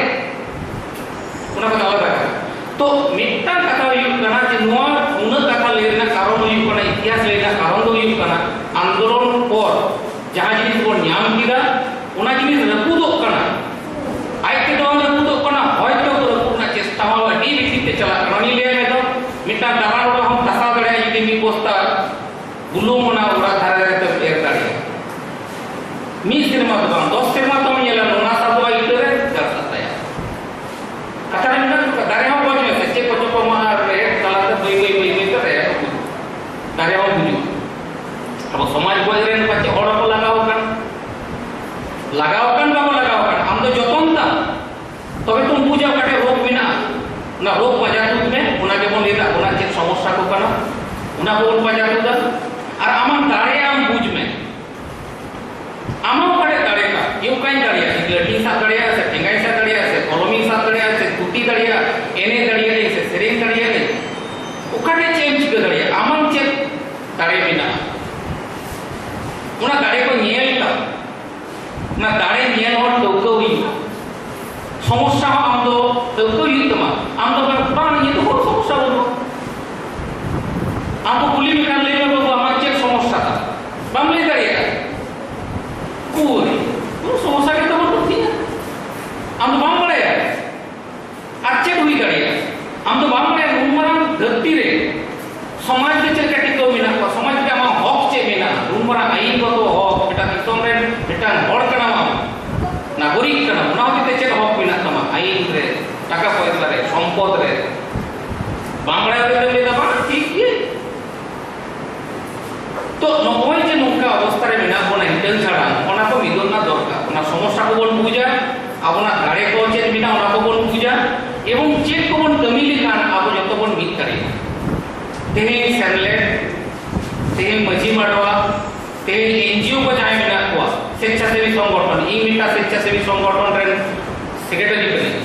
ᱚᱱᱟ ᱠᱚᱫᱚ ᱟᱞᱟᱫᱟ ᱠᱟᱱᱟ᱾ ᱛᱚ ᱢᱤᱫᱴᱟᱝ ᱠᱟᱛᱷᱟ ᱦᱩᱭᱩᱜ ᱠᱟᱱᱟ ᱡᱮ ᱱᱚᱣᱟ ᱩᱱᱟᱹᱜ ᱠᱟᱛᱷᱟ ᱞᱟᱹᱭ ᱨᱮᱱᱟᱜ ᱠᱟᱨᱚᱱ ᱦᱩᱭᱩᱜ ᱠᱟᱱᱟ, ᱤᱛᱤᱦᱟᱥ ᱞᱟᱹᱭ ᱨᱮᱱᱟᱜ ᱠᱟᱨᱚᱱ ᱫᱚ ᱦᱩᱭᱩᱜ ᱠᱟᱱᱟ, ᱟᱱᱫᱳᱞᱚᱱ ᱯᱚᱨ ᱡᱟᱦᱟᱸ ᱡᱤᱱᱤᱥ ᱵᱚᱱ ᱧᱟᱢ ᱠᱮᱫᱟ, ᱚᱱᱟ ᱡᱤᱱᱤᱥ ᱨᱟᱹᱯᱩᱫᱚᱜ ᱠᱟᱱᱟ᱾ ᱟᱡ ᱛᱮᱫᱚ ᱵᱟᱝ ᱨᱟᱹᱯᱩᱫᱚᱜ ᱠᱟᱱᱟ, ᱦᱚᱭᱛᱚ ᱨᱟᱹᱯᱩᱫ ᱨᱮᱱᱟᱜ ᱪᱮᱥᱴᱟ ᱦᱚᱸ ᱟᱹᱰᱤ ᱵᱷᱤᱛᱤᱨ ᱛᱮ ᱪᱟᱞᱟᱜ ᱠᱟᱱᱟ᱾ ᱩᱱᱤ ᱞᱟᱹᱭ ᱢᱮ ᱫᱚ, ᱢᱤᱫᱴᱟᱝ ᱫᱟᱬᱟ ᱚᱲᱟᱜ ᱦᱚᱸ ᱫᱷᱟᱥᱟᱣ ᱫᱟᱲᱮᱭᱟᱜᱼᱟ ᱡᱩᱫᱤ ᱢᱤᱫ ᱵᱚᱥᱛᱟ ᱵᱩᱞᱩᱝ ᱚᱱᱟ ᱚᱲᱟᱜ ᱫᱷᱟᱨᱮ ᱫᱷᱟᱨᱮ ᱛᱮᱢ ᱮᱨ ᱫᱟᱲᱮᱭᱟᱜᱼᱟ᱾ ᱢᱤᱫ ᱥᱮᱨᱢᱟ ᱫᱚ ᱵᱟᱝ, ᱫᱚᱥ ᱥᱮᱨᱢᱟ ᱛᱮᱢ ᱧᱮᱞᱟ, ᱚᱱᱟ ᱥᱟᱵᱚᱜᱼᱟ ᱤᱴᱟᱹ ᱨᱮ, ᱜᱟᱨᱥᱟᱜ ᱛᱟᱭᱟ᱾ ᱠᱟᱛᱷᱟ ᱨᱮ ᱢᱮᱱᱟᱜ ᱠᱚᱣᱟ, ᱫᱟᱨᱮ ᱦᱚᱸ ᱜᱚᱡ ᱢᱮᱥᱮ, ᱪᱮᱫ ᱠᱚᱪᱚ ᱠᱚ ᱢᱟᱜᱼᱟ, ᱨᱮᱦᱮᱫ ᱛᱟᱞᱟᱛᱮ ᱵᱟᱹᱭ ᱵᱟᱹᱭ ᱵᱟᱹᱭ ᱵᱟᱹᱭ ᱛᱮ ᱨᱮᱦᱮᱫ ᱦᱚᱸ ᱜᱩᱡᱩᱜᱼᱟ᱾ ᱫᱟᱨᱮ ᱦᱚᱸ ᱜᱩᱡᱩᱜᱼᱟ᱾ ᱟᱵᱚ ᱥᱚᱢᱟᱡᱽ ᱜᱚᱡ ᱨᱮᱱ ᱯᱟᱪᱮ ᱦᱚᱲ ᱦᱚᱸᱠᱚ ᱞᱟᱜᱟᱣ ᱟᱠᱟᱱ, ᱞᱟᱜᱟᱣ ᱟᱠᱟᱱ ᱵᱟᱠᱚ ᱞᱟᱜᱟᱣ ᱟᱠᱟᱱ, ᱟᱢ ᱫᱚ ᱡᱚᱛᱚᱱ ᱛᱟᱢ, ᱛᱚᱵᱮ ᱛᱚᱢ ᱵᱩᱡᱟ ᱚᱠᱟᱴᱷᱮᱱ ᱨᱳᱜᱽ ᱢᱮᱱᱟᱜᱼᱟ᱾ ᱚᱱᱟ ᱨᱳᱜᱽ ᱯᱟᱸᱡᱟ ᱛᱩᱫ ᱢᱮ, ᱚᱱᱟ ᱜᱮᱵᱚᱱ ᱞᱟᱹᱭ ᱮᱫᱟ ᱟᱵᱚᱱᱟᱜ ᱪᱮᱫ ᱥᱚᱢᱚᱥᱥᱟ ᱠᱚ ᱠᱟᱱᱟ, ᱚᱱᱟ ᱠᱚᱵᱚᱱ ᱯᱟᱸᱡᱟ ᱛᱩᱫᱟ᱾ ᱟᱨ ᱟᱢᱟᱜ ᱫᱟᱲᱮ ᱟᱢ ᱵᱩᱡᱽ ᱢᱮ, ᱟᱢᱟᱜ ᱚᱠᱟᱴᱷᱮᱱ ᱫᱟᱲᱮ ᱠᱟᱱᱟ, ᱡᱮ ᱚᱠᱟᱧ ᱫᱟᱲᱮᱭᱟᱜᱼᱟ, ᱤᱧ ᱞᱟᱹᱴᱷᱤᱧ ᱥᱟᱵ ᱫᱟᱲᱮᱭᱟᱜᱼᱟ ᱥᱮ ᱴᱷᱮᱸᱜᱟᱧ ᱥᱟᱵ ᱫᱟᱲᱮᱭᱟᱜᱼᱟ ᱥᱮ ᱠᱚᱞᱚᱢᱤᱧ ᱥᱟᱵ ᱫᱟᱲᱮᱭᱟᱜᱼᱟ ᱥᱮ ᱛᱷᱩᱛᱤ ᱫᱟᱲᱮᱭᱟᱜᱼᱟ, ᱮᱱᱮᱡ ᱫᱟᱲᱮᱭᱟᱜᱼᱟ ᱥᱮ ᱥᱮᱨᱮᱧ ᱫᱟᱲᱮᱭᱟᱜᱼᱟ, ᱚᱠᱟᱴᱷᱮᱱ ᱪᱮᱫ ᱮᱢ ᱪᱤᱠᱟᱹ ᱫᱟᱲᱮᱭᱟᱜᱼᱟ, ᱟᱢᱟᱜ ᱪᱮᱫ ᱫᱟᱲᱮ ᱢᱮᱱᱟᱜᱼᱟ, ᱚᱱᱟ ᱫᱟᱲᱮ ᱠᱚ ᱧᱮᱞ ᱛᱟᱢ᱾ ᱚᱱᱟ ᱫᱟᱲᱮ ᱧᱮᱞ ᱦᱚᱲ ᱴᱷᱟᱹᱣᱠᱟᱹ ᱦᱩᱭᱩᱜᱼᱟ᱾ ᱥᱚᱢᱚᱥᱥᱟ ᱦᱚᱸ ᱟᱢ ᱫᱚ ᱴᱷᱟᱹᱣᱠᱟᱹ ᱦᱩᱭᱩᱜ ᱛᱟᱢᱟ᱾ ᱟᱢ ᱫᱚ ᱵᱟᱝ, ᱵᱟᱝ, ᱤᱧᱟᱹᱜ ᱫᱚ ᱠᱳᱱᱳ ᱥᱚᱢᱚᱥᱥᱟ ᱵᱟᱹᱱᱩᱜᱼᱟ᱾ ᱟᱢ ᱠᱚ ᱠᱩᱞᱤ ᱢᱮᱠᱷᱟᱱ, "ᱞᱟᱹᱭ ᱢᱮ ᱵᱟᱹᱵᱩ, ᱟᱢᱟᱜ ᱪᱮᱫ ᱥᱚᱢᱚᱥᱥᱟ ᱛᱟᱢ?" ᱵᱟᱢ ᱞᱟᱹᱭ ᱫᱟᱲᱮᱭᱟᱜᱼᱟ᱾ ᱩᱠᱩᱨ, ᱠᱳᱱᱳ ᱥᱚᱢᱚᱥᱥᱟ ᱜᱮᱛᱚ ᱵᱟᱹᱱᱩᱜ ᱛᱤᱧᱟᱹ᱾ ᱟᱢ ᱫᱚ ᱵᱟᱢ ᱵᱟᱲᱟᱭᱟ᱾ ᱟᱨ ᱪᱮᱫ ᱦᱩᱭ ᱫᱟᱲᱮᱭᱟᱜᱼᱟ? ᱟᱢ ᱫᱚ ᱵᱟᱢ ᱵᱟᱲᱟᱭᱟ ᱱᱩᱱ ᱢᱟᱨᱟᱝ ᱫᱷᱟᱹᱨᱛᱤ ᱨᱮ ᱥᱚᱢᱟᱡᱽ ᱨᱮ ᱪᱮᱫ ᱞᱮᱠᱟ ᱴᱤᱠᱟᱹᱣ ᱢᱮᱱᱟᱜ ᱠᱚᱣᱟ, ᱥᱚᱢᱟᱡᱽ ᱨᱮ ᱟᱢᱟᱜ ᱦᱚᱠ ᱪᱮᱫ ᱢᱮᱱᱟᱜᱼᱟ? ᱱᱩᱱ ᱢᱟᱨᱟᱝ ᱟᱹᱭᱤᱱ ᱜᱚᱛᱚ ᱦᱚᱠ, ᱢᱤᱫᱴᱟᱝ ᱫᱤᱥᱚᱢ ᱨᱮᱱ ᱢᱤᱫᱴᱟᱝ ᱦᱚᱲ ᱠᱟᱱᱟᱢ ᱟᱢ, ᱱᱟᱜᱚᱨᱤᱠ ᱠᱟᱱᱟᱢ, ᱚᱱᱟ ᱦᱚᱛᱮᱡ ᱛᱮ ᱪᱮᱫ ᱦᱚᱠ ᱢᱮᱱᱟᱜ ᱛᱟᱢᱟ ᱟᱹᱭᱤᱱ ᱨᱮ, ᱴᱟᱠᱟ ᱯᱚᱭᱥᱟ ᱨᱮ, ᱥᱚᱢᱯᱚᱫ ᱨᱮ? ᱵᱟᱢ ᱵᱟᱲᱟᱭ ᱦᱚᱛᱮᱡ ᱛᱮᱢ ᱞᱟᱹᱭ ᱮᱫᱟ, "ᱵᱟᱝ, ᱴᱷᱤᱠ ᱜᱮ᱾" ᱛᱚ ᱱᱚᱜᱼᱚᱭ ᱡᱮ ᱱᱚᱝᱠᱟ ᱚᱵᱚᱥᱛᱟ ᱨᱮ ᱢᱮᱱᱟᱜ ᱵᱚᱱᱟ, ᱦᱤᱴᱟᱹᱝ ᱪᱷᱟᱲᱟ, ᱚᱱᱟ ᱠᱚ ᱢᱤᱫᱚᱜ ᱨᱮᱱᱟᱜ ᱫᱚᱨᱠᱟᱨ᱾ ᱚᱱᱟ ᱥᱚᱢᱚᱥᱥᱟ ᱠᱚᱵᱚᱱ ᱵᱩᱡᱟ, ᱟᱵᱚᱱᱟᱜ ᱫᱟᱲᱮ ᱠᱚ ᱪᱮᱫ ᱢᱮᱱᱟᱜᱼᱟ, ᱚᱱᱟ ᱠᱚᱵᱚᱱ ᱵᱩᱡᱟ, ᱮᱵᱚᱝ ᱪᱮᱫ ᱠᱚᱵᱚᱱ ᱠᱟᱹᱢᱤ ᱞᱮᱠᱷᱟᱱ ᱟᱵᱚ ᱡᱚᱛᱚ ᱵᱚᱱ ᱢᱤᱫ ᱫᱟᱲᱮᱭᱟᱜᱼᱟ᱾ ᱛᱮᱦᱮᱧ ᱥᱮᱢᱞᱮᱫ, ᱛᱮᱦᱮᱧ ᱢᱟᱹᱡᱷᱤ ᱢᱟᱰᱣᱟ, ᱛᱮᱦᱮᱧ ᱮᱱᱡᱤᱳ ᱠᱚ ᱡᱟᱦᱟᱸᱭ ᱢᱮᱱᱟᱜ ᱠᱚᱣᱟ, ᱥᱮᱪᱪᱷᱟᱥᱮᱵᱤ ᱥᱚᱝᱜᱚᱴᱷᱚᱱ, ᱤᱧ ᱢᱤᱫᱴᱟᱝ ᱥᱮᱪᱪᱷᱟᱥᱮᱵᱤ ᱥᱚᱝᱜᱚᱴᱷᱚᱱ ᱨᱮᱱ ᱥᱮᱠᱨᱮᱴᱟᱨᱤ ᱠᱟᱹᱱᱟᱹᱧ᱾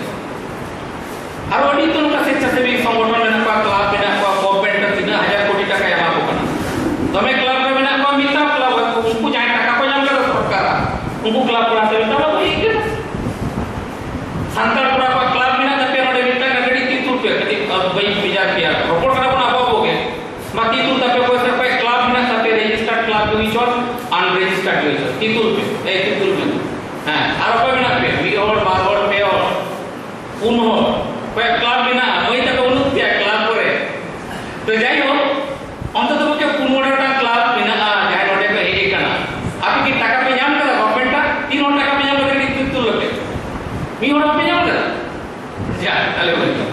ᱥᱟᱱᱛᱟᱲ ᱠᱚᱲᱟ ᱠᱚᱣᱟᱜ ᱠᱞᱟᱵᱽ ᱢᱮᱱᱟᱜ ᱛᱟᱯᱮᱭᱟ ᱱᱚᱰᱮ ᱢᱤᱫᱴᱟᱝ, ᱠᱟᱹᱴᱤᱡ ᱛᱤ ᱛᱩᱞ ᱯᱮ, ᱠᱟᱹᱴᱤᱡ ᱵᱟᱹᱧ ᱵᱷᱮᱡᱟ ᱯᱮᱭᱟ, ᱨᱚᱯᱚᱲ ᱠᱟᱱᱟ ᱵᱚᱱ ᱟᱵᱚ ᱟᱵᱚ ᱜᱮ᱾ ᱢᱟ ᱛᱤ ᱛᱩᱞ ᱛᱟᱯᱮ ᱚᱠᱚᱭ ᱥᱮ ᱚᱠᱚᱭ ᱠᱞᱟᱵᱽ ᱢᱮᱱᱟᱜ ᱛᱟᱯᱮᱭᱟ, ᱨᱮᱡᱤᱥᱴᱟᱨᱰ ᱠᱞᱟᱵᱽ ᱦᱩᱭ ᱦᱚᱪᱚᱱ, ᱟᱱᱨᱮᱡᱤᱥᱴᱟᱨᱰ ᱦᱩᱭ ᱦᱚᱪᱚᱱ, ᱛᱤ ᱛᱩᱞ ᱯᱮ, ᱮᱭ ᱛᱤ ᱛᱩᱞ ᱢᱮ᱾ ᱦᱮᱸ, ᱟᱨ ᱚᱠᱚᱭ ᱢᱮᱱᱟᱜ ᱯᱮᱭᱟ? ᱢᱤᱫ ᱦᱚᱲ, ᱵᱟᱨ ᱦᱚᱲ, ᱯᱮ ᱦᱚᱲ, ᱯᱩᱱ ᱦᱚᱲ, ᱚᱠᱚᱭᱟᱜ ᱠᱞᱟᱵᱽ ᱢᱮᱱᱟᱜᱼᱟ? ᱢᱟᱹᱭ ᱛᱟᱠᱚ ᱵᱟᱹᱱᱩᱜ ᱯᱮᱭᱟ ᱠᱞᱟᱵᱽ ᱠᱚᱨᱮ? ᱛᱚ ᱡᱟᱭᱦᱳᱠ, ᱚᱱᱛᱚᱛᱚ ᱯᱚᱠᱠᱷᱮ ᱯᱩᱱ ᱢᱚᱬᱮ ᱜᱚᱴᱟᱝ ᱠᱞᱟᱵᱽ ᱢᱮᱱᱟᱜᱼᱟ ᱡᱟᱦᱟᱸᱭ ᱱᱚᱰᱮ ᱠᱚ ᱦᱮᱡ ᱟᱠᱟᱱᱟ᱾ ᱟᱯᱮ ᱠᱤ ᱴᱟᱠᱟ ᱯᱮ ᱧᱟᱢ ᱠᱟᱫᱟ ᱜᱚᱵᱷᱢᱮᱱᱴ ᱟᱜ? ᱛᱤᱱ ᱦᱚᱲ ᱴᱟᱠᱟ ᱯᱮ ᱧᱟᱢ ᱠᱟᱫᱟ? ᱠᱟᱹᱴᱤᱡ ᱛᱤ ᱛᱩᱞ ᱞᱮᱯᱮ᱾ ᱢᱤᱫ ᱦᱚᱲ ᱦᱚᱸ ᱯᱮ ᱧᱟᱢ ᱠᱟᱫᱟ? ᱡᱟ, ᱛᱟᱦᱞᱮ ᱵᱷᱟᱹᱜᱤ᱾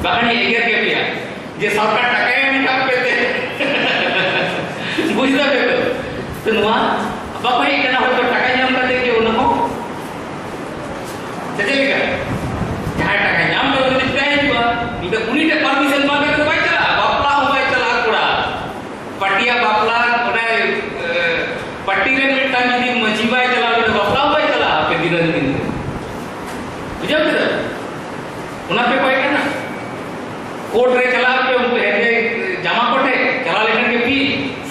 ᱵᱟᱠᱷᱟᱱ ᱤᱧ ᱮᱜᱮᱨ ᱠᱮᱫ ᱯᱮᱭᱟ ᱡᱮ ᱥᱚᱨᱠᱟᱨ ᱴᱟᱠᱟᱭ ᱮᱢ ᱠᱟᱜ ᱯᱮ ᱛᱮ᱾ ᱵᱩᱡᱽ ᱫᱟᱯᱮ ᱛᱚ? ᱛᱚ ᱱᱚᱣᱟ ᱵᱟᱠᱚ ᱦᱮᱡ ᱠᱟᱱᱟ, ᱦᱚᱭᱛᱚ ᱴᱟᱠᱟ ᱧᱟᱢ ᱠᱟᱛᱮ ᱜᱮ ᱚᱱᱟ ᱦᱚᱸ᱾ ᱥᱮ ᱪᱮᱫ ᱞᱮᱠᱟ? ᱡᱟᱦᱟᱸᱭ ᱴᱟᱠᱟ ᱧᱟᱢ ᱠᱟᱛᱮ ᱩᱱᱤ ᱪᱮᱫᱟᱜ ᱦᱤᱡᱩᱜᱼᱟ? ᱩᱱᱤ ᱫᱚ ᱩᱱᱤ ᱴᱷᱮᱱ ᱯᱟᱨᱢᱤᱥᱚᱱ ᱵᱟᱝ ᱠᱟᱛᱮ ᱵᱟᱭ ᱪᱟᱞᱟᱜᱼᱟ, ᱵᱟᱯᱞᱟ ᱦᱚᱸ ᱵᱟᱭ ᱪᱟᱞᱟᱜᱼᱟ ᱠᱚᱲᱟ᱾ ᱯᱟᱹᱴᱤᱭᱟ ᱵᱟᱯᱞᱟ, ᱚᱱᱟ, ᱮ, ᱯᱟᱹᱴᱤ ᱨᱮᱱ ᱢᱤᱫᱴᱟᱝ ᱡᱩᱫᱤ ᱢᱟᱹᱡᱷᱤ ᱵᱟᱭ ᱪᱟᱞᱟᱣ ᱞᱮᱱᱟ, ᱵᱟᱯᱞᱟ ᱦᱚᱸ ᱵᱟᱭ ᱪᱟᱞᱟᱜᱼᱟ ᱦᱟᱯᱮ ᱫᱤᱱᱟᱹᱢ ᱫᱤᱱ ᱨᱮ᱾ ᱵᱩᱡᱷᱟᱹᱣ ᱠᱮᱫᱟ? ᱚᱱᱟ ᱯᱮ ᱠᱚᱭ ᱠᱟᱱᱟ᱾ ᱠᱳᱨᱴ ᱨᱮ ᱪᱟᱞᱟᱜ ᱯᱮ, ᱩᱱᱠᱩ ᱦᱮᱸᱫᱮ ᱡᱟᱢᱟ ᱠᱚ ᱴᱷᱮᱱ ᱪᱟᱞᱟᱣ ᱞᱮᱠᱷᱟᱱ ᱜᱮ ᱯᱷᱤ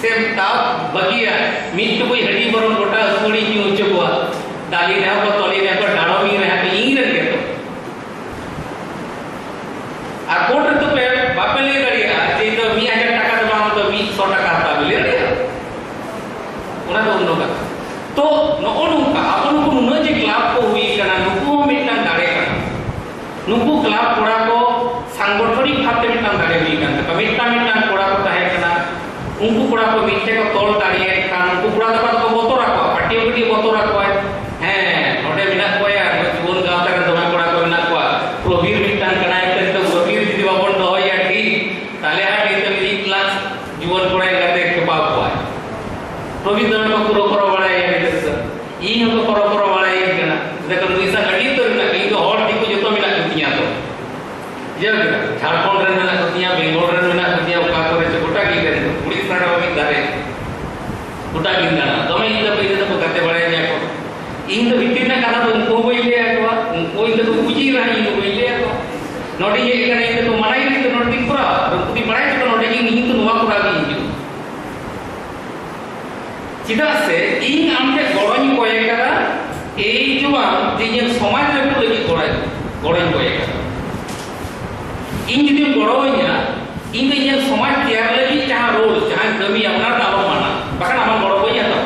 ᱥᱮ ᱛᱟᱣ ᱵᱟᱹᱜᱤᱭᱟ᱾ ᱢᱤᱫ ᱴᱩᱠᱩᱡ ᱦᱟᱺᱰᱤ ᱵᱚᱨᱚᱝ ᱜᱚᱴᱟ ᱟᱹᱛᱩ ᱦᱚᱲᱤᱧ ᱧᱩ ᱦᱚᱪᱚ ᱠᱚᱣᱟ᱾ ᱫᱟᱞᱤᱧ ᱨᱮᱦᱚᱸ ᱠᱚ, ᱛᱚᱞᱤᱧ ᱨᱮᱦᱚᱸ ᱠᱚ, ᱰᱟᱲᱚᱢᱤᱧ ᱨᱮᱦᱚᱸ ᱠᱚ, ᱤᱧ ᱨᱮᱱ ᱜᱮᱛᱚ᱾ ᱟᱨ ᱠᱳᱨᱴ ᱨᱮᱫᱚ ᱯᱮ ᱵᱟᱯᱮ ᱞᱟᱹᱭ ᱫᱟᱲᱮᱭᱟᱜᱼᱟ ᱡᱮ ᱤᱧ ᱫᱚ ᱢᱤᱫ ᱦᱟᱡᱟᱨ ᱴᱟᱠᱟ ᱫᱚ ᱵᱟᱝ, ᱫᱚ ᱢᱤᱫ ᱥᱚ ᱴᱟᱠᱟ ᱦᱟᱛᱟᱣ ᱯᱮ, ᱞᱟᱹᱭ ᱫᱟᱲᱮᱭᱟᱜᱼᱟ? ᱚᱱᱟ ᱫᱚ ᱚᱱᱱᱚ ᱠᱟᱛᱷᱟ᱾ ᱛᱚ ᱱᱚᱜᱼᱚ ᱱᱚᱝᱠᱟ ᱟᱵᱚ ᱱᱩᱠᱩ ᱱᱩᱱᱟᱹᱜ ᱡᱮ ᱠᱞᱟᱵᱽ ᱠᱚ ᱦᱩᱭ ᱠᱟᱱᱟ, ᱱᱩᱠᱩ ᱦᱚᱸ ᱢᱤᱫᱴᱟᱝ ᱫᱟᱲᱮ ᱠᱟᱱᱟ᱾ ᱱᱩᱠᱩ ᱠᱞᱟᱵᱽ ᱠᱚᱲᱟ ᱠᱚ ᱥᱟᱝᱜᱚᱴᱷᱚᱱᱤᱠ ᱵᱷᱟᱵᱽ ᱛᱮ ᱢᱤᱫᱴᱟᱝ ᱫᱟᱲᱮ ᱦᱩᱭ ᱠᱟᱱ ᱛᱟᱠᱚᱣᱟ᱾ ᱢᱤᱫᱴᱟᱝ ᱢᱤᱫᱴᱟᱝ ᱠᱚᱲᱟ ᱠᱚ ᱛᱟᱦᱮᱸ ᱠᱟᱱᱟ, ᱩᱱᱠᱩ ᱠᱚᱲᱟ ᱠᱚ ᱢᱤᱫᱴᱷᱮᱱ ᱠᱚ ᱛᱚᱞ ᱫᱟᱲᱮᱭᱟᱭ ᱠᱷᱟᱱ ᱩᱱᱠᱩ ᱠᱚᱲᱟ ᱫᱚ ᱟᱫᱚ ᱠᱚ ᱵᱚᱛᱚᱨ ᱟᱠᱚᱣᱟ, ᱯᱟᱹᱴᱤᱭᱟᱹ ᱠᱟᱹᱴᱤᱡ ᱵᱚᱛᱚᱨ ᱟᱠᱚᱣᱟᱭ᱾ ᱦᱮᱸ, ᱱᱚᱰᱮ ᱢᱮᱱᱟᱜ ᱠᱚᱣᱟ ᱭᱟ, ᱱᱚᱣᱟ ᱡᱩᱣᱟᱹᱱ ᱜᱟᱶᱛᱟ ᱨᱮᱱ ᱫᱚᱢᱮ ᱠᱚᱲᱟ ᱠᱚ ᱢᱮᱱᱟᱜ ᱠᱚᱣᱟ, ᱯᱨᱚᱵᱤᱨ ᱢᱤᱫᱴᱟᱝ ᱠᱟᱱᱟᱭ, ᱱᱤᱛᱚᱜ ᱯᱨᱚᱵᱤᱨ ᱡᱩᱫᱤ ᱵᱟᱵᱚᱱ ᱫᱚᱦᱚᱭᱟ ᱴᱷᱤᱠ, ᱛᱟᱦᱞᱮ ᱦᱟᱸᱜ ᱱᱤᱛᱚᱜ ᱢᱤᱫ ᱞᱟᱠᱷ ᱡᱩᱣᱟᱹᱱ ᱠᱚᱲᱟ ᱮᱸᱜᱟᱛᱮ ᱠᱷᱮᱯᱟᱣ ᱠᱚᱣᱟᱭ᱾ ᱯᱨᱚᱵᱤᱨ ᱫᱚᱢᱮ ᱠᱚ ᱠᱩᱨᱩ ᱠᱚᱨᱚ ᱵᱟᱲᱟᱭᱟ ᱱᱤᱛᱚᱜ ᱫᱚ᱾ ᱤᱧ ᱦᱚᱸᱠᱚ ᱠᱚᱨᱚ ᱠᱚᱨᱚ ᱵᱟᱲᱟᱭᱤᱧ ᱠᱟᱱᱟ᱾ ᱢᱮᱛᱟ ᱠᱚ ᱱᱩᱭ ᱥᱟᱶ ᱟᱹᱰᱤ ᱩᱛᱟᱹᱨ ᱢᱮᱱᱟᱜ ᱠᱚᱣᱟ, ᱤᱧ ᱫᱚ ᱦᱚᱲ ᱫᱤᱠᱩ ᱡᱚᱛᱚ ᱢᱮᱱᱟᱜ ᱠᱚᱛᱤᱧᱟ ᱛᱚ᱾ ᱵᱩᱡᱷᱟᱹᱣ ᱠᱮᱫᱟ? ᱡᱷᱟᱲᱠᱷᱚᱸᱰ ᱨᱮᱱ ᱢᱮᱱᱟᱜ ᱠᱚᱛᱤᱧᱟ, ᱵᱮᱝᱜᱚᱞ ᱨᱮᱱ ᱢᱮᱱᱟᱜ ᱠᱚᱛᱤᱧᱟ, ᱚᱠᱟ ᱠᱚᱨᱮ ᱪᱚ ᱜᱚᱴᱟ ᱜᱮ ᱤᱧ ᱨᱮᱱ ᱫᱚ᱾ ᱩᱲᱤᱥᱥᱟ ᱨᱮᱦᱚᱸ ᱢᱤᱫ ᱫᱷᱟᱨᱮ᱾ ᱜᱚᱴᱟ ᱜᱮᱧ ᱫᱟᱬᱟ᱾ ᱫᱚᱢᱮ ᱤᱧ ᱫᱚ, ᱤᱧ ᱫᱚᱠᱚ ᱜᱟᱛᱮ ᱵᱟᱲᱟᱭᱤᱧᱟ ᱠᱚ᱾ ᱤᱧ ᱫᱚ ᱵᱷᱤᱛᱤᱨ ᱨᱮᱱᱟᱜ ᱠᱟᱛᱷᱟ ᱫᱚ ᱩᱱᱠᱩ ᱦᱚᱸ ᱵᱟᱹᱧ ᱞᱟᱹᱭ ᱟᱠᱚᱣᱟ, ᱩᱱᱠᱩ ᱤᱧ ᱫᱚᱠᱚ ᱵᱩᱡᱷᱟᱹᱣ ᱨᱮᱦᱚᱸ ᱤᱧ ᱫᱚ ᱵᱟᱹᱧ ᱞᱟᱹᱭ ᱟᱠᱚᱣᱟ᱾ ᱱᱚᱰᱮᱧ ᱦᱮᱡ ᱟᱠᱟᱱᱟ, ᱤᱧ ᱫᱚᱠᱚ ᱢᱟᱱᱟᱧ ᱠᱟᱱᱟ, ᱱᱚᱰᱮ ᱫᱚᱧ ᱠᱚᱨᱟᱣᱟ᱾ ᱟᱨ ᱩᱱᱠᱩ ᱫᱚᱧ ᱵᱟᱲᱟᱭ ᱦᱚᱪᱚ ᱠᱚᱣᱟ, ᱱᱚᱰᱮ ᱜᱮ ᱤᱧ ᱫᱚ ᱱᱚᱣᱟ ᱠᱚᱨᱟᱣ ᱜᱮ ᱦᱤᱡᱩᱜᱼᱟ᱾ ᱪᱮᱫᱟᱜ ᱥᱮ ᱤᱧ ᱟᱢ ᱴᱷᱮᱱ ᱜᱚᱲᱚᱧ ᱠᱚᱭ ᱟᱠᱟᱫᱟ, ᱮᱭ ᱡᱮ ᱵᱟᱝ ᱡᱮ ᱤᱧᱟᱹᱜ ᱥᱚᱢᱟᱡᱽ ᱨᱮ ᱜᱚᱲᱚᱧ ᱠᱚᱭ ᱠᱟᱱᱟ᱾ ᱤᱧ ᱡᱩᱫᱤᱢ ᱜᱚᱲᱚᱣᱟᱹᱧᱟ, ᱤᱧ ᱫᱚ ᱤᱧᱟᱹᱜ ᱥᱚᱢᱟᱡᱽ ᱛᱮᱭᱟᱨ ᱞᱟᱹᱜᱤᱫ ᱡᱟᱦᱟᱸ ᱨᱳᱞ, ᱡᱟᱦᱟᱸᱧ ᱠᱟᱹᱢᱤᱭᱟ, ᱚᱱᱟ ᱨᱮᱫᱚ ᱟᱞᱚᱢ ᱢᱟᱱᱟ, ᱵᱟᱠᱷᱟᱱ ᱟᱢᱟᱜ ᱜᱚᱲᱚ ᱵᱟᱹᱧ ᱦᱟᱛᱟᱣᱟ᱾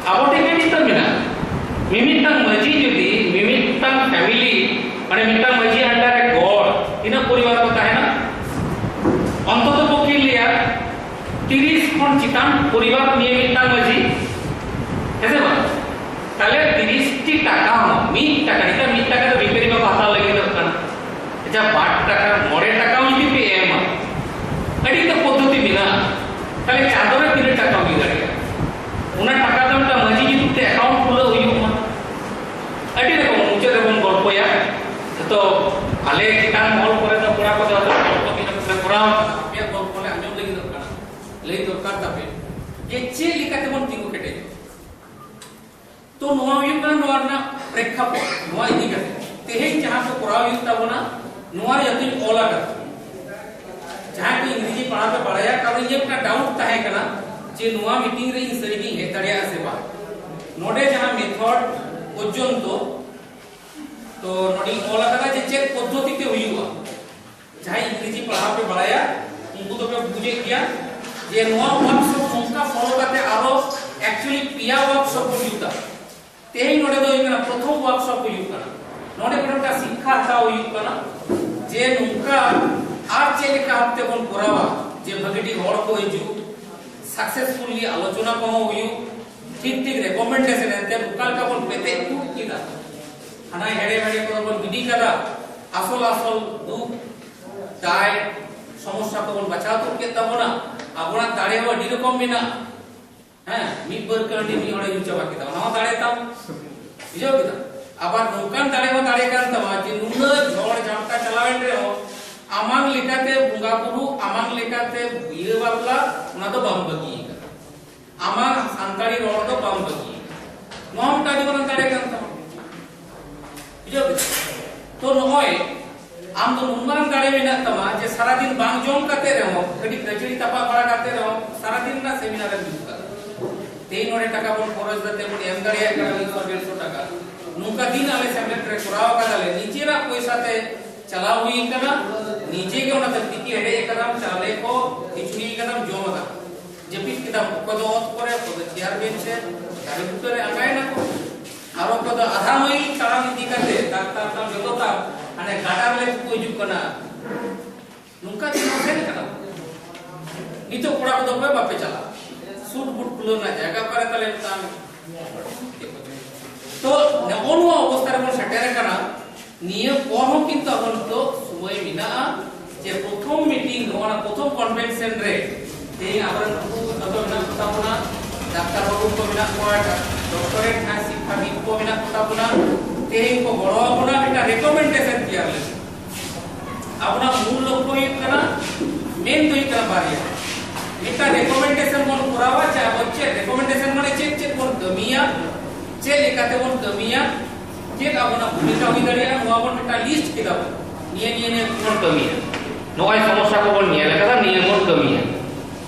ᱟᱵᱚ ᱴᱷᱮᱱ ᱜᱮ ᱱᱤᱛᱚᱜ ᱢᱮᱱᱟᱜᱼᱟ᱾ ᱢᱤᱢᱤᱫᱴᱟᱝ ᱢᱟᱹᱡᱷᱤ ᱡᱩᱫᱤ, ᱢᱤᱢᱤᱫᱴᱟᱝ ᱯᱷᱮᱢᱤᱞᱤ, ᱢᱟᱱᱮ ᱢᱤᱫᱴᱟᱝ ᱢᱟᱹᱡᱷᱤ under ᱨᱮ ᱜᱚᱲ ᱛᱤᱱᱟᱹᱜ ᱯᱚᱨᱤᱵᱟᱨ ᱠᱚ ᱛᱟᱦᱮᱱᱟ? ᱚᱱᱛᱚᱛᱚ ᱯᱚᱠᱠᱷᱮ ᱞᱟᱹᱭᱟ ᱛᱤᱨᱤᱥ ᱠᱷᱚᱱ ᱪᱮᱛᱟᱱ ᱯᱚᱨᱤᱵᱟᱨ ᱱᱤᱭᱮ ᱢᱤᱫᱴᱟᱝ ᱢᱟᱹᱡᱷᱤ, ᱦᱮᱸ ᱥᱮ ᱵᱟᱝ? ᱛᱟᱦᱞᱮ ᱛᱤᱨᱤᱥ ᱴᱤ ᱴᱟᱠᱟ ᱦᱚᱸ, ᱢᱤᱫ ᱴᱟᱠᱟ, ᱱᱤᱛᱚᱜ ᱢᱤᱫ ᱴᱟᱠᱟ ᱫᱚ ᱵᱮᱯᱟᱨᱤ ᱵᱟᱠᱚ ᱦᱟᱛᱟᱣ ᱞᱟᱹᱜᱤᱫᱚᱜ ᱠᱟᱱᱟ᱾ ᱟᱪᱪᱷᱟ, ᱵᱟᱨ ᱴᱟᱠᱟ, ᱢᱚᱬᱮ ᱴᱟᱠᱟ ᱦᱚᱸ ᱡᱩᱫᱤ ᱯᱮ ᱮᱢᱟ, ᱟᱹᱰᱤ ᱛᱚ ᱯᱚᱫᱽᱫᱷᱚᱛᱤ ᱢᱮᱱᱟᱜᱼᱟ᱾ ᱛᱟᱦᱞᱮ ᱪᱟᱸᱫᱳ ᱨᱮ ᱛᱤᱱᱟᱹᱜ ᱴᱟᱠᱟ ᱦᱩᱭ ᱫᱟᱲᱮᱭᱟᱜᱼᱟ? ᱚᱱᱟ ᱴᱟᱠᱟ ᱫᱚ ᱢᱤᱫᱴᱟᱝ ᱢᱟᱹᱡᱷᱤ ᱧᱩᱛᱩᱢ ᱛᱮ ᱮᱠᱟᱣᱩᱱᱴ ᱠᱷᱩᱞᱟᱹᱣ ᱦᱩᱭᱩᱜ ᱢᱟ᱾ ᱟᱹᱰᱤ ᱨᱚᱠᱚᱢ ᱢᱩᱪᱟᱹᱫ ᱨᱮᱵᱚᱱ ᱜᱚᱞᱯᱚᱭᱟ᱾ ᱡᱚᱛᱚ ᱟᱞᱮ ᱪᱮᱛᱟᱱ ᱢᱚᱦᱚᱞ ᱠᱚᱨᱮ ᱫᱚ ᱠᱚᱲᱟ ᱠᱚᱫᱚ ᱦᱚᱭᱛᱳ ᱜᱚᱞᱯᱚ ᱠᱮᱫᱟ ᱠᱚ, ᱠᱚᱨᱟᱣ ᱠᱟᱫᱟ, ᱟᱯᱮᱭᱟᱜ ᱜᱚᱞᱯᱚ ᱞᱮ ᱟᱸᱡᱚᱢ ᱞᱟᱹᱜᱤᱫᱚᱜ ᱠᱟᱱᱟ, ᱞᱟᱹᱭ ᱫᱚᱨᱠᱟᱨ ᱛᱟᱯᱮ ᱡᱮ ᱪᱮᱫ ᱞᱮᱠᱟ ᱛᱮᱵᱚᱱ ᱛᱤᱸᱜᱩ ᱠᱮᱴᱮᱡᱚᱜᱼᱟ᱾ ᱛᱚ ᱱᱚᱣᱟ ᱦᱩᱭᱩᱜ ᱠᱟᱱᱟ ᱱᱚᱣᱟ ᱨᱮᱱᱟᱜ ᱯᱨᱮᱠᱠᱷᱟᱯᱚᱴ᱾ ᱱᱚᱣᱟ ᱤᱫᱤ ᱠᱟᱛᱮ ᱛᱮᱦᱮᱧ ᱡᱟᱦᱟᱸ ᱠᱚ ᱠᱚᱨᱟᱣ ᱦᱩᱭᱩᱜ ᱛᱟᱵᱚᱱᱟ, ᱱᱚᱣᱟ ᱨᱮ ᱡᱚᱛᱚᱧ ᱚᱞ ᱟᱠᱟᱫᱟ᱾ ᱡᱟᱦᱟᱸᱭ ᱠᱚ ᱤᱝᱨᱮᱡᱤ ᱯᱟᱲᱦᱟᱣ ᱯᱮ ᱵᱟᱲᱟᱭᱟ, ᱠᱟᱨᱚᱱ ᱤᱧᱟᱹᱜ ᱢᱤᱫᱴᱟᱝ ᱰᱟᱣᱩᱴ ᱛᱟᱦᱮᱸ ᱠᱟᱱᱟ ᱡᱮ ᱱᱚᱣᱟ ᱢᱤᱴᱤᱝ ᱨᱮ ᱤᱧ ᱥᱟᱹᱨᱤᱜᱮᱧ ᱦᱮᱡ ᱫᱟᱲᱮᱭᱟᱜᱼᱟ ᱥᱮ ᱵᱟᱝ᱾ ᱱᱚᱰᱮ ᱡᱟᱦᱟᱸ ᱢᱮᱛᱷᱚᱰ ᱯᱚᱨᱡᱚᱱᱛᱚ, ᱛᱚ ᱱᱚᱰᱮᱧ ᱚᱞ ᱟᱠᱟᱫᱟ ᱡᱮ ᱪᱮᱫ ᱯᱚᱫᱽᱫᱷᱚᱛᱤ ᱛᱮ ᱦᱩᱭᱩᱜᱼᱟ᱾ ᱡᱟᱦᱟᱸᱭ ᱤᱝᱨᱮᱡᱤ ᱯᱟᱲᱦᱟᱣ ᱯᱮ ᱵᱟᱲᱟᱭᱟ, ᱩᱱᱠᱩ ᱫᱚᱯᱮ ᱵᱩᱡᱮᱫ ᱜᱮᱭᱟ ᱡᱮ ᱱᱚᱣᱟ ᱣᱟᱨᱠᱥᱚᱯ ᱱᱚᱝᱠᱟ ᱯᱷᱚᱞᱳ ᱠᱟᱛᱮ ᱟᱨᱚ actually ᱯᱮᱭᱟ ᱣᱟᱨᱠᱥᱚᱯ ᱵᱚᱱ ᱡᱩᱛᱟ᱾ ᱛᱮᱦᱮᱧ ᱱᱚᱰᱮ ᱫᱚ ᱦᱩᱭᱩᱜ ᱠᱟᱱᱟ ᱯᱨᱚᱛᱷᱚᱢ ᱣᱟᱨᱠᱥᱚᱯ ᱦᱩᱭᱩᱜ ᱠᱟᱱᱟ᱾ ᱱᱚᱰᱮ ᱠᱷᱚᱱ ᱢᱤᱫᱴᱟᱝ ᱥᱤᱠᱠᱷᱟ ᱦᱟᱛᱟᱣ ᱦᱩᱭᱩᱜ ᱠᱟᱱᱟ ᱡᱮ ᱱᱚᱝᱠᱟ ᱟᱨ ᱪᱮᱫ ᱞᱮᱠᱟ ᱵᱷᱟᱵ ᱛᱮᱵᱚᱱ ᱠᱚᱨᱟᱣᱟ ᱡᱮ ᱵᱷᱟᱹᱜᱤ ᱴᱷᱤᱠ ᱦᱚᱲ ᱠᱚ ᱦᱤᱡᱩᱜ, ᱥᱟᱠᱥᱮᱥᱯᱷᱩᱞᱞᱤ ᱟᱞᱳᱪᱚᱱᱟ ᱠᱚᱦᱚᱸ ᱦᱩᱭᱩᱜ, ᱴᱷᱤᱠ ᱴᱷᱤᱠ ᱨᱮᱠᱚᱢᱮᱱᱰᱮᱥᱚᱱ ᱮᱱᱛᱮ ᱚᱠᱟ ᱞᱮᱠᱟ ᱵᱚᱱ ᱯᱮᱴᱮᱡ ᱛᱩᱫ ᱠᱮᱫᱟ, ᱦᱟᱱᱟ ᱦᱮᱲᱮ ᱢᱮᱲᱮ ᱠᱚᱫᱚ ᱵᱚᱱ ᱜᱤᱰᱤ ᱠᱟᱫᱟ, ᱟᱥᱚᱞ ᱟᱥᱚᱞ ᱫᱩᱠ ᱫᱟᱭ ᱥᱚᱢᱚᱥᱥᱟ ᱠᱚᱵᱚᱱ ᱵᱟᱪᱷᱟᱣ ᱛᱩᱫ ᱠᱮᱫ ᱛᱟᱵᱚᱱᱟ᱾ ᱟᱵᱚᱱᱟᱜ ᱫᱟᱲᱮ ᱦᱚᱸ ᱟᱹᱰᱤ ᱨᱚᱠᱚᱢ ᱢᱮᱱᱟᱜᱼᱟ᱾ ᱦᱮᱸ, ᱢᱤᱫ ᱵᱟᱹᱨᱠᱟᱹ ᱦᱟᱺᱰᱤ ᱢᱤᱫ ᱦᱚᱲᱮ ᱧᱩ ᱪᱟᱵᱟ ᱠᱮᱫᱟ, ᱚᱱᱟ ᱦᱚᱸ ᱫᱟᱲᱮ ᱛᱟᱢ᱾ ᱵᱩᱡᱷᱟᱹᱣ ᱠᱮᱫᱟ? ᱟᱵᱟᱨ ᱱᱚᱝᱠᱟᱱ ᱫᱟᱲᱮ ᱦᱚᱸ ᱫᱟᱲᱮ ᱠᱟᱱ ᱛᱟᱢᱟ ᱡᱮ ᱱᱩᱱᱟᱹᱜ ᱡᱷᱚᱲ ᱡᱷᱟᱯᱴᱟ ᱪᱟᱞᱟᱣᱮᱱ ᱨᱮᱦᱚᱸ ᱟᱢᱟᱝ ᱞᱮᱠᱟᱛᱮ ᱵᱚᱸᱜᱟ ᱵᱩᱨᱩ, ᱟᱢᱟᱝ ᱞᱮᱠᱟᱛᱮ ᱵᱤᱦᱟᱹ ᱵᱟᱯᱞᱟ, ᱚᱱᱟ ᱫᱚ ᱵᱟᱢ ᱵᱟᱹᱜᱤ ᱠᱟᱫᱟ᱾ ᱟᱢᱟᱝ ᱥᱟᱱᱛᱟᱲᱤ ᱨᱚᱲ ᱫᱚ ᱵᱟᱢ ᱵᱟᱹᱜᱤ ᱠᱟᱫᱟ᱾ ᱱᱚᱣᱟ ᱢᱤᱫᱴᱟᱝ ᱟᱹᱰᱤ ᱢᱟᱨᱟᱝ ᱫᱟᱲᱮ ᱠᱟᱱ ᱛᱟᱢᱟ᱾ ᱵᱩᱡᱷᱟᱹᱣ ᱠᱮᱫᱟ? ᱛᱚ ᱱᱚᱜᱼᱚᱭ ᱟᱢ ᱫᱚ ᱱᱩᱱ ᱢᱟᱨᱟᱝ ᱫᱟᱲᱮ ᱢᱮᱱᱟᱜ ᱛᱟᱢᱟ ᱡᱮ ᱥᱟᱨᱟᱫᱤᱱ ᱵᱟᱝ ᱡᱚᱢ ᱠᱟᱛᱮ ᱨᱮᱦᱚᱸ, ᱠᱟᱹᱴᱤᱡ ᱠᱷᱟᱹᱡᱟᱹᱲᱤ ᱛᱟᱯᱟ ᱵᱟᱲᱟ ᱠᱟᱛᱮ ᱨᱮᱦᱚᱸ ᱥᱟᱨᱟᱫᱤᱱ ᱨᱮᱱᱟᱜ ᱥᱮᱢᱤᱱᱟᱨ ᱮᱢ ᱡᱩᱛ ᱠᱟᱫᱟ᱾ ᱛᱮᱦᱮᱧ ᱱᱚᱰᱮ ᱴᱟᱠᱟ ᱵᱚᱱ ᱠᱷᱚᱨᱚᱪ ᱠᱟᱛᱮ ᱵᱚᱱ ᱮᱢ ᱫᱟᱲᱮᱭᱟᱜ ᱠᱟᱱᱟ ᱢᱤᱫᱥᱚ ᱰᱮᱲᱥᱚ ᱴᱟᱠᱟ᱾ ᱱᱚᱝᱠᱟ ᱫᱤᱱ ᱟᱞᱮ ᱥᱮᱢᱞᱮᱫ ᱨᱮ ᱠᱚᱨᱟᱣ ᱠᱟᱫᱟᱞᱮ, ᱱᱤᱡᱮᱨ ᱠᱟᱛᱮ ᱪᱟᱞᱟᱣ ᱦᱩᱭ ᱠᱟᱱᱟ᱾ ᱱᱤᱡᱮ ᱜᱮ ᱚᱱᱟᱛᱮ ᱛᱤᱠᱤ ᱦᱮᱰᱮᱡ ᱟᱠᱟᱫᱟᱢ, ᱪᱟᱣᱞᱮ ᱠᱚ ᱠᱷᱤᱪᱩᱲᱤ ᱟᱠᱟᱫᱟᱢ, ᱡᱚᱢ ᱟᱠᱟᱫᱟᱢ᱾ ᱡᱟᱹᱯᱤᱫ ᱠᱮᱫᱟᱢ, ᱚᱠᱚᱭ ᱫᱚ ᱚᱛ ᱠᱚᱨᱮ, ᱚᱠᱚᱭ ᱫᱚ ᱪᱮᱭᱟᱨ ᱵᱮᱧᱪ ᱨᱮ, ᱫᱟᱨᱮ ᱵᱩᱴᱟᱹ ᱨᱮ ᱟᱸᱜᱟᱭᱮᱱᱟ ᱠᱚ᱾ ᱟᱨ ᱚᱠᱚᱭ ᱫᱚ ᱟᱫᱷᱟ ᱢᱟᱹᱭᱤᱞ ᱛᱟᱲᱟᱢ ᱤᱫᱤ ᱠᱟᱛᱮ ᱰᱟᱠᱛᱟᱨ ᱛᱟᱢ ᱡᱚᱛᱚ ᱛᱟᱢ ᱦᱟᱱᱮ ᱜᱟᱰᱟᱨ ᱞᱮ ᱛᱩᱯᱩ ᱦᱤᱡᱩᱜ ᱠᱟᱱᱟ᱾ ᱱᱚᱝᱠᱟ ᱫᱤᱱ ᱦᱚᱸ ᱥᱮᱱ ᱠᱟᱱᱟ᱾ ᱱᱤᱛᱚᱜ ᱠᱚᱲᱟ ᱠᱚᱫᱚ ᱚᱠᱚᱭ ᱵᱟᱯᱮ ᱪᱟᱞᱟᱜᱼᱟ? ᱥᱩᱴ ᱵᱩᱴ ᱠᱷᱩᱞᱟᱹᱣ ᱨᱮᱱᱟᱜ ᱡᱟᱭᱜᱟ ᱚᱠᱟᱨᱮ ᱛᱟᱞᱮ ᱢᱤᱫᱴᱟᱝ? ᱛᱚ ᱱᱚᱜᱼᱚ ᱱᱚᱣᱟ ᱚᱵᱚᱥᱛᱟ ᱨᱮᱵᱚᱱ ᱥᱮᱴᱮᱨ ᱟᱠᱟᱱᱟ᱾ ᱱᱤᱭᱟᱹ ᱯᱚᱨ ᱦᱚᱸ ᱠᱤᱱᱛᱩ ᱟᱵᱚ ᱱᱤᱛᱚᱜ ᱥᱚᱢᱚᱭ ᱢᱮᱱᱟᱜᱼᱟ ᱡᱮ ᱯᱨᱚᱛᱷᱚᱢ ᱢᱤᱴᱤᱝ, ᱱᱚᱣᱟ ᱯᱨᱚᱛᱷᱚᱢ ᱠᱚᱱᱵᱷᱮᱱᱥᱚᱱ ᱨᱮ ᱛᱮᱦᱮᱧ ᱟᱵᱚᱨᱮᱱ ᱱᱩᱠᱩ ᱡᱚᱛᱚ ᱢᱮᱱᱟᱜ ᱠᱚᱛᱟ ᱵᱚᱱᱟ, ᱰᱟᱠᱛᱟᱨ ᱵᱟᱹᱵᱩ ᱠᱚ ᱢᱮᱱᱟᱜ ᱠᱚᱣᱟ, ᱰᱟᱠ-, ᱰᱚᱠᱴᱚᱨᱮᱴ ᱡᱟᱦᱟᱸᱭ ᱥᱤᱠᱠᱷᱟᱵᱤᱫ ᱠᱚ ᱢᱮᱱᱟᱜ ᱠᱚᱛᱟ ᱵᱚᱱᱟ, ᱛᱮᱦᱮᱧ ᱠᱚ ᱜᱚᱲᱚ ᱟᱵᱚᱱᱟ ᱢᱤᱫᱴᱟᱝ ᱨᱮᱠᱚᱢᱮᱱᱰᱮᱥᱚᱱ ᱛᱮᱭᱟᱨ ᱞᱟᱹᱜᱤᱫ᱾ ᱟᱵᱚᱱᱟᱜ ᱢᱩᱞ ᱞᱚᱠᱠᱷᱚ ᱦᱩᱭᱩᱜ ᱠᱟᱱᱟ, ᱢᱮᱱ ᱫᱚ ᱦᱩᱭᱩᱜ ᱠᱟᱱᱟ ᱵᱟᱨᱭᱟ᱾ ᱢᱤᱫᱴᱟᱝ ᱨᱮᱠᱚᱢᱮᱱᱰᱮᱥᱚᱱ ᱵᱚᱱ ᱠᱚᱨᱟᱣᱟ ᱡᱮ ᱟᱵᱚ ᱪᱮᱫ ᱨᱮᱠᱚᱢᱮᱱᱰᱮᱥᱚᱱ ᱢᱟᱱᱮ ᱪᱮᱫ ᱪᱮᱫ ᱵᱚᱱ ᱠᱟᱹᱢᱤᱭᱟ, ᱪᱮᱫ ᱞᱮᱠᱟᱛᱮ ᱵᱚᱱ ᱠᱟᱹᱢᱤᱭᱟ, ᱪᱮᱫ ᱟᱵᱚᱱᱟᱜ ᱵᱷᱩᱢᱤᱠᱟ ᱦᱩᱭ ᱫᱟᱲᱮᱭᱟᱜᱼᱟ, ᱱᱚᱣᱟ ᱵᱚᱱ ᱢᱤᱫᱴᱟᱝ ᱞᱤᱥᱴ ᱠᱮᱫᱟ ᱵᱚᱱ, ᱱᱤᱭᱟᱹ ᱱᱤᱭᱟᱹ ᱱᱤᱭᱟᱹ ᱵᱚᱱ ᱠᱟᱹᱢᱤᱭᱟ, ᱱᱚᱜᱼᱚᱭ ᱥᱚᱢᱚᱥᱥᱟ ᱠᱚᱵᱚᱱ ᱧᱮᱞ ᱟᱠᱟᱫᱟ, ᱱᱤᱭᱟᱹ ᱵᱚᱱ ᱠᱟᱹᱢᱤᱭᱟ᱾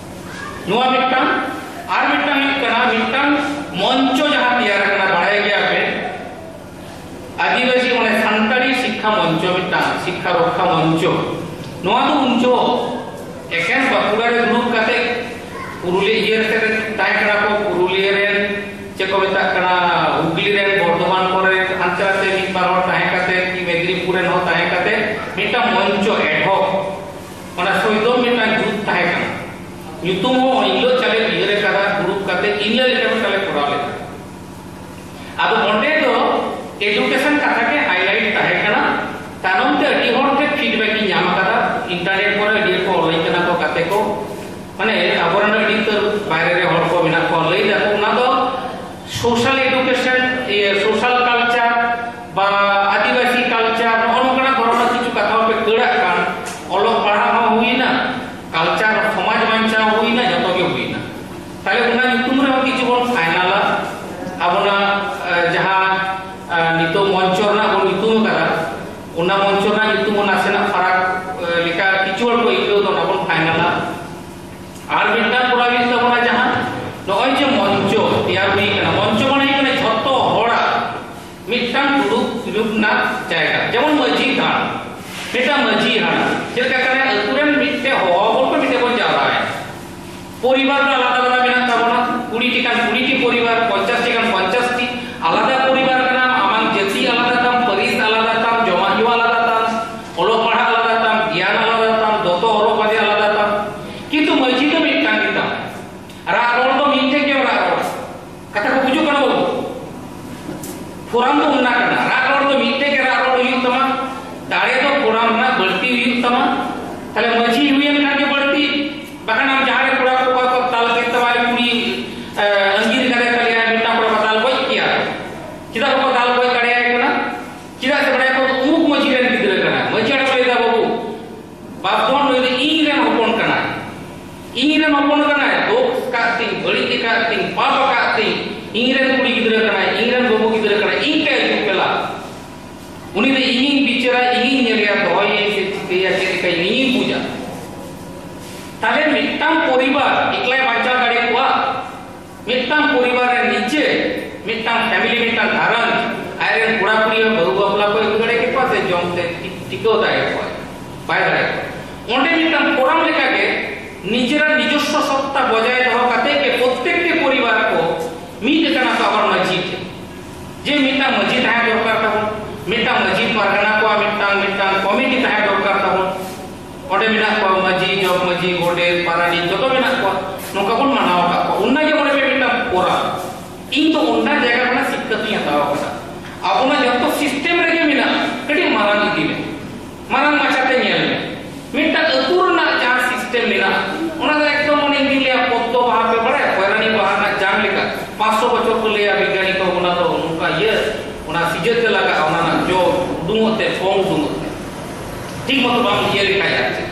ᱱᱚᱣᱟ ᱢᱤᱫᱴᱟᱝ, ᱟᱨ ᱢᱤᱫᱴᱟᱝ ᱦᱩᱭᱩᱜ ᱠᱟᱱᱟ ᱢᱤᱫᱴᱟᱝ ᱢᱚᱧᱪᱚ ᱡᱟᱦᱟᱸ ᱛᱮᱭᱟᱨ ᱟᱠᱟᱱᱟ, ᱵᱟᱲᱟᱭ ᱜᱮᱭᱟ ᱯᱮ, ᱟᱹᱫᱤᱵᱟᱹᱥᱤ ᱢᱟᱱᱮ ᱥᱟᱱᱛᱟᱲᱤ ᱥᱤᱠᱠᱷᱟ ᱢᱚᱧᱪᱚ, ᱢᱤᱫᱴᱟᱝ ᱥᱤᱠᱠᱷᱟ ᱨᱚᱠᱠᱷᱟ ᱢᱚᱧᱪᱚ᱾ ᱱᱚᱣᱟ ᱫᱚ ᱩᱱ ᱡᱚᱦᱚᱜ ᱮᱠᱮᱱ ᱵᱟᱸᱠᱩᱲᱟ ᱨᱮ ᱫᱩᱲᱩᱵ ᱠᱟᱛᱮ ᱯᱩᱨᱩᱞᱤᱭᱟᱹ ᱤᱭᱟᱹ ᱨᱮ ᱛᱟᱦᱮᱸ ᱠᱟᱱᱟ ᱠᱚ, ᱯᱩᱨᱩᱞᱤᱭᱟᱹ ᱨᱮᱱ ᱪᱮᱫ ᱠᱚ ᱢᱮᱛᱟᱜ ᱠᱟᱱᱟ, ᱦᱩᱜᱽᱞᱤ ᱨᱮᱱ, ᱵᱚᱨᱫᱷᱚᱢᱟᱱ ᱠᱚᱨᱮ ᱦᱟᱱᱛᱮ ᱱᱟᱛᱮ ᱢᱤᱫ ᱵᱟᱨ ᱦᱚᱲ ᱛᱟᱦᱮᱸ ᱠᱟᱛᱮ, ᱠᱤ ᱢᱮᱫᱽᱱᱤᱯᱩᱨ ᱨᱮᱱ ᱦᱚᱸ ᱛᱟᱦᱮᱸ ᱠᱟᱛᱮ ᱢᱤᱫᱴᱟᱝ ᱢᱚᱧᱪᱚ ad hoc, ᱚᱱᱟ ᱥᱚᱭᱫᱚᱢ ᱢᱤᱫᱴᱟᱝ ᱡᱩᱛ ᱛᱟᱦᱮᱸ ᱠᱟᱱᱟ᱾ ᱧᱩᱛᱩᱢ ᱦᱚᱸ ᱤᱱᱦᱤᱞᱳᱜ ᱪᱟᱞᱮ ᱩᱭᱦᱟᱹᱨ ᱟᱠᱟᱫᱟ, ᱫᱩᱲᱩᱵ ᱠᱟᱛᱮ ᱤᱱᱦᱤᱞᱳᱜ ᱞᱮᱠᱟ ᱢᱤᱫᱴᱟᱝ ᱞᱮ ᱠᱚᱨᱟᱣ ᱞᱮᱫᱟ᱾ ᱟᱫᱚ ᱚᱸᱰᱮ ᱫᱚ ᱮᱰᱩᱠᱮᱥᱚᱱ ᱠᱟᱛᱷᱟ ᱜᱮ ᱦᱟᱭᱞᱟᱭᱤᱴ ᱛᱟᱦᱮᱸ ᱠᱟᱱᱟ᱾ ᱛᱟᱭᱱᱚᱢ ᱛᱮ ᱟᱹᱰᱤ ᱦᱚᱲ ᱴᱷᱮᱱ ᱯᱷᱤᱰᱵᱮᱠ ᱤᱧ ᱧᱟᱢ ᱟᱠᱟᱫᱟ, ᱤᱱᱴᱟᱨᱱᱮᱴ ᱠᱚᱨᱮ ᱟᱹᱰᱤ ᱦᱚᱲ ᱠᱚ ᱚᱞᱟᱹᱧ ᱠᱟᱱᱟ ᱠᱚ, ᱜᱟᱛᱮ ᱠᱚ, ᱢᱟᱱᱮ ᱟᱵᱚᱨᱮᱱ ᱟᱹᱰᱤ ᱩᱛᱟᱹᱨ ᱵᱟᱭᱨᱮ ᱨᱮ ᱦᱚᱲ ᱠᱚ ᱢᱮᱱᱟᱜ ᱠᱚᱣᱟ, ᱞᱟᱹᱭ ᱫᱟᱠᱚ ᱚᱱᱟ ᱫᱚ ᱥᱳᱥᱟᱞ ᱮᱰᱩᱠᱮᱥᱚᱱ, ᱤᱭᱟᱹ, ᱥᱳᱥᱟᱞ ᱠᱟᱞᱪᱟᱨ ᱵᱟ ᱟᱹᱫᱤᱵᱟᱹᱥᱤ ᱠᱟᱞᱪᱟᱨ, ᱱᱚᱜᱼᱚ ᱱᱚᱝᱠᱟᱱᱟᱜ ᱫᱷᱚᱨᱚᱱᱟᱜ ᱠᱤᱪᱷᱩ ᱠᱟᱛᱷᱟ ᱯᱮ ᱠᱷᱟᱹᱲᱟᱜ ᱠᱟᱱ, ᱚᱞᱚᱜ ᱯᱟᱲᱦᱟᱜ ᱦᱚᱸ ᱦᱩᱭᱱᱟ, ᱠᱟᱞᱪᱟᱨ ᱥᱚᱢᱟᱡᱽ ᱵᱟᱧᱪᱟᱣ ᱦᱩᱭᱱᱟ, ᱡᱚᱛᱚ ᱜᱮ ᱦᱩᱭᱱᱟ᱾ ᱛᱟᱦᱞᱮ ᱚᱱᱟ ᱧᱩᱛᱩᱢ ᱨᱮᱦᱚᱸ ᱠᱤᱪᱷᱩ ᱵᱚᱱ ᱯᱷᱟᱭᱱᱟᱞᱟ, ᱟᱵᱚᱱᱟᱜ, ᱮ, ᱡᱟᱦᱟᱸ, ᱮ, ᱱᱤᱛᱚᱜ ᱢᱚᱧᱪᱚ ᱨᱮᱱᱟᱜ ᱵᱚᱱ ᱧᱩᱛᱩᱢ ᱟᱠᱟᱫᱟ, ᱚᱱᱟ ᱢᱚᱧᱪᱚ ᱨᱮᱱᱟᱜ ᱧᱩᱛᱩᱢ ᱦᱚᱸ ᱱᱟᱥᱮᱱᱟᱜ ᱯᱷᱟᱨᱟᱠ, ᱮ, ᱞᱮᱠᱟ ᱠᱤᱪᱷᱩ ᱦᱚᱲ ᱠᱚ ᱟᱹᱭᱠᱟᱹᱣ ᱫᱟ, ᱚᱱᱟ ᱵᱚᱱ ᱯᱷᱟᱭᱱᱟᱞᱟ᱾ ᱟᱨ ᱢᱤᱫᱴᱟᱝ ᱠᱚᱨᱟᱣ ᱦᱩᱭᱩᱜ ᱛᱟᱵᱚᱱᱟ, ᱡᱟᱦᱟᱸ ᱱᱚᱜᱼᱚᱭ ᱡᱮ ᱢᱚᱧᱪᱚ ᱛᱮᱭᱟᱨ ᱦᱩᱭ ᱠᱟᱱᱟ, ᱢᱚᱧᱪᱚ ᱢᱟᱱᱮ ᱦᱩᱭᱩᱜ ᱠᱟᱱᱟ ᱡᱷᱚᱛᱚ ᱦᱚᱲᱟᱜ ᱢᱤᱫᱴᱟᱝ ᱫᱩᱲᱩᱵ ᱛᱤᱸᱜᱩ ᱨᱮᱱᱟᱜ ᱡᱟᱭᱜᱟ, ᱡᱮᱢᱚᱱ ᱢᱟᱹᱡᱷᱤ ᱢᱤᱫᱴᱟᱝ ᱢᱟᱹᱡᱷᱤ ᱦᱟᱲᱟᱢ ᱪᱮᱫ ᱞᱮᱠᱟ ᱠᱟᱱᱟᱭ? ᱟᱹᱛᱩ ᱨᱮᱱ ᱢᱤᱫᱴᱮᱱ ᱦᱚᱦᱚ ᱵᱚᱞ ᱠᱚ ᱢᱤᱫᱴᱮᱱ ᱵᱚᱱ ᱡᱟᱣᱨᱟᱭᱟ᱾ ᱯᱚᱨᱤᱵᱟᱨ ᱫᱚ ᱟᱞᱟᱫᱟ ᱟᱞᱟᱫᱟ ᱢᱮᱱᱟᱜ ᱛᱟᱵᱚᱱᱟ, ᱠᱩᱲᱤ ᱴᱤ ᱠᱷᱟᱱ ᱠᱩᱲᱤ ᱴᱤ ᱯᱚᱨᱤᱵᱟᱨ, ᱯᱚᱧᱪᱟᱥ ᱴᱤ ᱠᱷᱟᱱ ᱯᱚᱧᱪᱟᱥ ᱴᱤ, ᱟᱞᱟᱫᱟ ᱯᱚᱨᱤᱵᱟᱨ ᱠᱟᱱᱟ᱾ ᱟᱢᱟᱝ ᱡᱟᱹᱛᱤ ᱟᱞᱟᱫᱟ ᱛᱟᱢ, ᱯᱟᱹᱨᱤᱥ ᱟᱞᱟᱫᱟ ᱛᱟᱢ, ᱡᱚᱢᱟᱜ ᱧᱩᱣᱟᱜ ᱟᱞᱟᱫᱟ ᱛᱟᱢ, ᱚᱞᱚᱜ ᱯᱟᱲᱦᱟᱜ ᱟᱞᱟᱫᱟ ᱛᱟᱢ, ᱜᱮᱭᱟᱱ ᱟᱞᱟᱫᱟ ᱛᱟᱢ, ᱫᱚᱛᱚ ᱦᱚᱨᱚᱜ ᱵᱟᱸᱫᱮ ᱟᱞᱟᱫᱟ ᱛᱟᱢ᱾ ᱠᱤᱱᱛᱩ ᱢᱟᱹᱡᱷᱤ ᱫᱚ ᱢᱤᱫᱴᱟᱝ ᱜᱮ ᱛᱟᱢ᱾ ᱨᱟᱜ ᱨᱚᱲ ᱫᱚ ᱢᱤᱫᱴᱷᱮᱱ ᱜᱮᱢ ᱨᱟᱜ ᱨᱚᱲᱟ᱾ ᱠᱟᱛᱷᱟ ᱠᱚ ᱵᱩᱡᱩᱜ ᱠᱟᱱᱟ ᱵᱟᱹᱵᱩ? ᱯᱷᱳᱨᱟᱢ ᱫᱚ ᱚᱱᱟ ᱠᱟᱱᱟ, ᱨᱟᱜ ᱨᱚᱲ ᱫᱚ ᱢᱤᱫᱴᱮᱡ ᱜᱮ ᱨᱟᱜ ᱨᱚᱲ ᱦᱩᱭᱩᱜ ᱛᱟᱢᱟ᱾ ᱫᱟᱲᱮ ᱫᱚ ᱯᱷᱳᱨᱟᱢ ᱨᱮᱱᱟᱜ ᱵᱟᱹᱲᱛᱤ ᱦᱩᱭᱩᱜ ᱛᱟᱢᱟ᱾ ᱛᱟᱦᱞᱮ ᱢᱟᱹᱡᱷᱤ ᱦᱩᱭᱮᱱ ᱠᱷᱟᱱ ᱜᱮ ᱵᱟᱹᱲᱛᱤ, ᱵᱟᱠᱷᱟᱱ ᱟᱢ ᱡᱟᱦᱟᱸ ᱨᱮ ᱠᱚᱲᱟ ᱠᱚ ᱚᱠᱟ ᱠᱚ ᱫᱟᱞ ᱠᱮᱫ ᱛᱟᱢᱟ, ᱟᱨ ᱠᱩᱲᱤ ᱮ, ᱟᱸᱜᱤᱨ ᱠᱟᱫᱮ ᱛᱟᱞᱮᱭᱟ, ᱢᱤᱫᱴᱟᱝ ᱠᱚᱲᱟ ᱠᱚ ᱫᱟᱞ ᱜᱚᱡ ᱠᱮᱭᱟ᱾ ᱪᱮᱫᱟᱜ ᱵᱟᱠᱚ ᱫᱟᱞ ᱜᱚᱡ ᱫᱟᱲᱮᱭᱟᱭ ᱠᱟᱱᱟ? ᱪᱮᱫᱟᱜ ᱥᱮ ᱵᱟᱲᱟᱭ ᱠᱚ ᱩᱢᱩᱠ ᱢᱟᱹᱡᱷᱤ ᱨᱮᱱ ᱜᱤᱫᱽᱨᱟᱹ ᱠᱟᱱᱟᱭ᱾ ᱢᱟᱹᱡᱷᱤ ᱦᱟᱲᱟᱢ ᱞᱟᱹᱭ ᱫᱟ, ᱵᱟᱹᱵᱩ, ᱵᱟᱯ ᱫᱚ ᱱᱩᱭ ᱫᱚ ᱤᱧ ᱨᱮᱱ ᱦᱚᱯᱚᱱ ᱠᱟᱱᱟᱭ, ᱤᱧ ᱨᱮᱱ ᱦᱚᱯᱚᱱ ᱠᱟᱱᱟᱭ, ᱫᱳᱥ ᱟᱠᱟᱫ ᱛᱤᱧ, ᱵᱟᱹᱲᱤᱡ ᱟᱠᱟᱫ ᱛᱤᱧ, ᱯᱟᱯ ᱟᱠᱟᱫ ᱛᱤᱧ, ᱤᱧ ᱨᱮᱱ ᱠᱩᱲᱤ ᱜᱤᱫᱽᱨᱟᱹ ᱠᱟᱱᱟᱭ, ᱤᱧ ᱨᱮᱱ ᱵᱟᱹᱵᱩ ᱜᱤᱫᱽᱨᱟᱹ ᱠᱟᱱᱟᱭ, ᱤᱧ ᱠᱟᱭ ᱩᱯᱮᱞᱟ᱾ ᱩᱱᱤ ᱫᱚ ᱤᱧᱤᱧ ᱵᱤᱪᱟᱹᱨᱟ, ᱤᱧᱤᱧ ᱧᱮᱞᱮᱭᱟ, ᱫᱚᱦᱚᱭᱮᱭᱟᱹᱧ ᱥᱮ ᱪᱤᱠᱟᱹᱭᱟ, ᱪᱮᱫ ᱞᱮᱠᱟᱭᱟ, ᱤᱧᱤᱧ ᱵᱩᱡᱟ᱾ ᱛᱟᱦᱞᱮ ᱢᱤᱫᱴᱟᱝ ᱯᱚᱨᱤᱵᱟᱨ ᱮᱠᱞᱟᱭ ᱵᱟᱧᱪᱟᱣ ᱫᱟᱲᱮ ᱠᱚᱣᱟ? ᱢᱤᱫᱴᱟᱝ ᱯᱚᱨᱤᱵᱟᱨ ᱨᱮ ᱱᱤᱡᱮ, ᱢᱤᱫᱴᱟᱝ ᱯᱷᱮᱢᱤᱞᱤ, ᱢᱤᱫᱴᱟᱝ ᱜᱷᱟᱨᱚᱸᱡᱽ, ᱟᱡᱨᱮᱱ ᱠᱚᱲᱟ ᱠᱩᱲᱤ ᱦᱚᱸ ᱵᱟᱹᱦᱩ ᱵᱟᱯᱞᱟ ᱠᱚ ᱟᱹᱜᱩ ᱫᱟᱲᱮ ᱠᱮᱠᱚᱣᱟ ᱥᱮ ᱡᱚᱢ ᱛᱮ ᱴᱤ-, ᱴᱤᱠᱟᱹᱣ ᱫᱟᱲᱮ ᱠᱚᱣᱟ? ᱵᱟᱭ ᱫᱟᱲᱮ ᱠᱚᱣᱟ᱾ ᱚᱸᱰᱮ ᱢᱤᱫᱴᱟᱝ ᱯᱷᱳᱨᱟᱢ ᱞᱮᱠᱟᱜᱮ ᱱᱤᱡᱮᱨᱟᱜ ᱱᱤᱡᱚᱥᱥᱚ ᱥᱚᱛᱛᱟ ᱵᱚᱡᱟᱭ ᱫᱚᱦᱚ ᱠᱟᱛᱮ ᱜᱮ ᱯᱨᱚᱛᱛᱮᱠᱴᱤ ᱯᱚᱨᱤᱵᱟᱨ ᱠᱚ ᱢᱤᱫ ᱟᱠᱟᱱᱟ ᱠᱚ ᱟᱵᱟᱨ ᱢᱟᱹᱡᱷᱤ ᱴᱷᱮᱱ᱾ ᱡᱮ ᱢᱤᱫᱴᱟᱝ ᱢᱟᱹᱡᱷᱤ ᱛᱟᱦᱮᱸ ᱫᱚᱨᱠᱟᱨ ᱛᱟᱵᱚᱱ, ᱢᱤᱫᱴᱟᱝ ᱢᱟᱹᱡᱷᱤ ᱯᱟᱨᱜᱟᱱᱟ ᱠᱚᱣᱟᱜ ᱢᱤᱫᱴᱟᱝ, ᱢᱤᱫᱴᱟᱝ ᱠᱚᱢᱤᱴᱤ ᱛᱟᱦᱮᱸ ᱫᱚᱨᱠᱟᱨ ᱛᱟᱵᱚᱱ᱾ ᱚᱸᱰᱮ ᱢᱮᱱᱟᱜ ᱠᱚᱣᱟ ᱢᱟᱹᱡᱷᱤ, ᱡᱚᱜᱽ ᱢᱟᱹᱡᱷᱤ, ᱜᱚᱰᱮᱛ, ᱯᱟᱨᱟᱱᱤᱠ, ᱡᱚᱛᱚ ᱢᱮᱱᱟᱜ ᱠᱚᱣᱟ᱾ ᱱᱚᱝᱠᱟ ᱵᱚᱱ ᱢᱟᱱᱟᱣ ᱟᱠᱟᱫ ᱠᱚᱣᱟ᱾ ᱚᱱᱟ ᱜᱮ ᱢᱚᱱᱮ ᱢᱮ ᱢᱤᱫᱴᱟᱝ ᱯᱷᱳᱨᱟᱢ᱾ ᱤᱧ ᱫᱚ ᱚᱱᱟ ᱡᱟᱭᱜᱟ ᱠᱷᱚᱱᱟᱜ ᱥᱤᱠᱷᱱᱟᱹᱛ ᱤᱧ ᱦᱟᱛᱟᱣ ᱟᱠᱟᱫᱟ᱾ ᱟᱵᱚᱱᱟᱜ ᱡᱚᱛᱚ ᱥᱤᱥᱴᱮᱢ ᱨᱮᱜᱮ ᱢᱮᱱᱟᱜᱼᱟ, ᱠᱟᱹᱴᱤᱡ ᱢᱟᱨᱟᱝ ᱤᱫᱤ ᱢᱮ, ᱢᱟᱨᱟᱝ ᱢᱟᱪᱷᱟᱛᱮ ᱧᱮᱞ ᱢᱮ᱾ ᱢᱤᱫᱴᱟᱝ ᱟᱹᱛᱩ ᱨᱮᱱᱟᱜ ᱡᱟᱦᱟᱸ ᱥᱤᱥᱴᱮᱢ ᱢᱮᱱᱟᱜᱼᱟ, ᱚᱱᱟ ᱫᱚ ᱮᱠᱫᱚᱢ ᱢᱟᱱᱮ ᱤᱧ ᱫᱩᱧ ᱞᱟᱹᱭᱟ, ᱯᱚᱫᱽᱫᱚ ᱵᱟᱦᱟ ᱯᱮ ᱵᱟᱲᱟᱭᱟ, ᱯᱚᱭᱨᱟᱱᱤ ᱵᱟᱦᱟ ᱨᱮᱱᱟᱜ ᱡᱟᱝ ᱞᱮᱠᱟ᱾ ᱯᱟᱸᱪᱥᱚ ᱵᱚᱪᱷᱚᱨ ᱠᱚ ᱞᱟᱹᱭᱟ ᱵᱤᱜᱽᱜᱟᱱᱤ ᱠᱚ, ᱚᱱᱟ ᱫᱚ ᱱᱚᱝᱠᱟ ᱤᱭᱟᱹ, ᱚᱱᱟ ᱥᱤᱡᱟᱹ ᱛᱮ ᱞᱟᱜᱟᱜᱼᱟ, ᱚᱱᱟ ᱨᱮᱱᱟᱜ ᱡᱚ ᱩᱰᱩᱝᱚᱜ ᱛᱮ, ᱯᱚᱝ ᱩᱰᱩᱝᱚᱜ ᱛᱮ᱾ ᱴᱷᱤᱠ ᱢᱚᱛᱚ ᱵᱟᱢ ᱤᱭᱟᱹ ᱞᱮᱠᱷᱟᱡ ᱟᱨ ᱪᱮᱫ,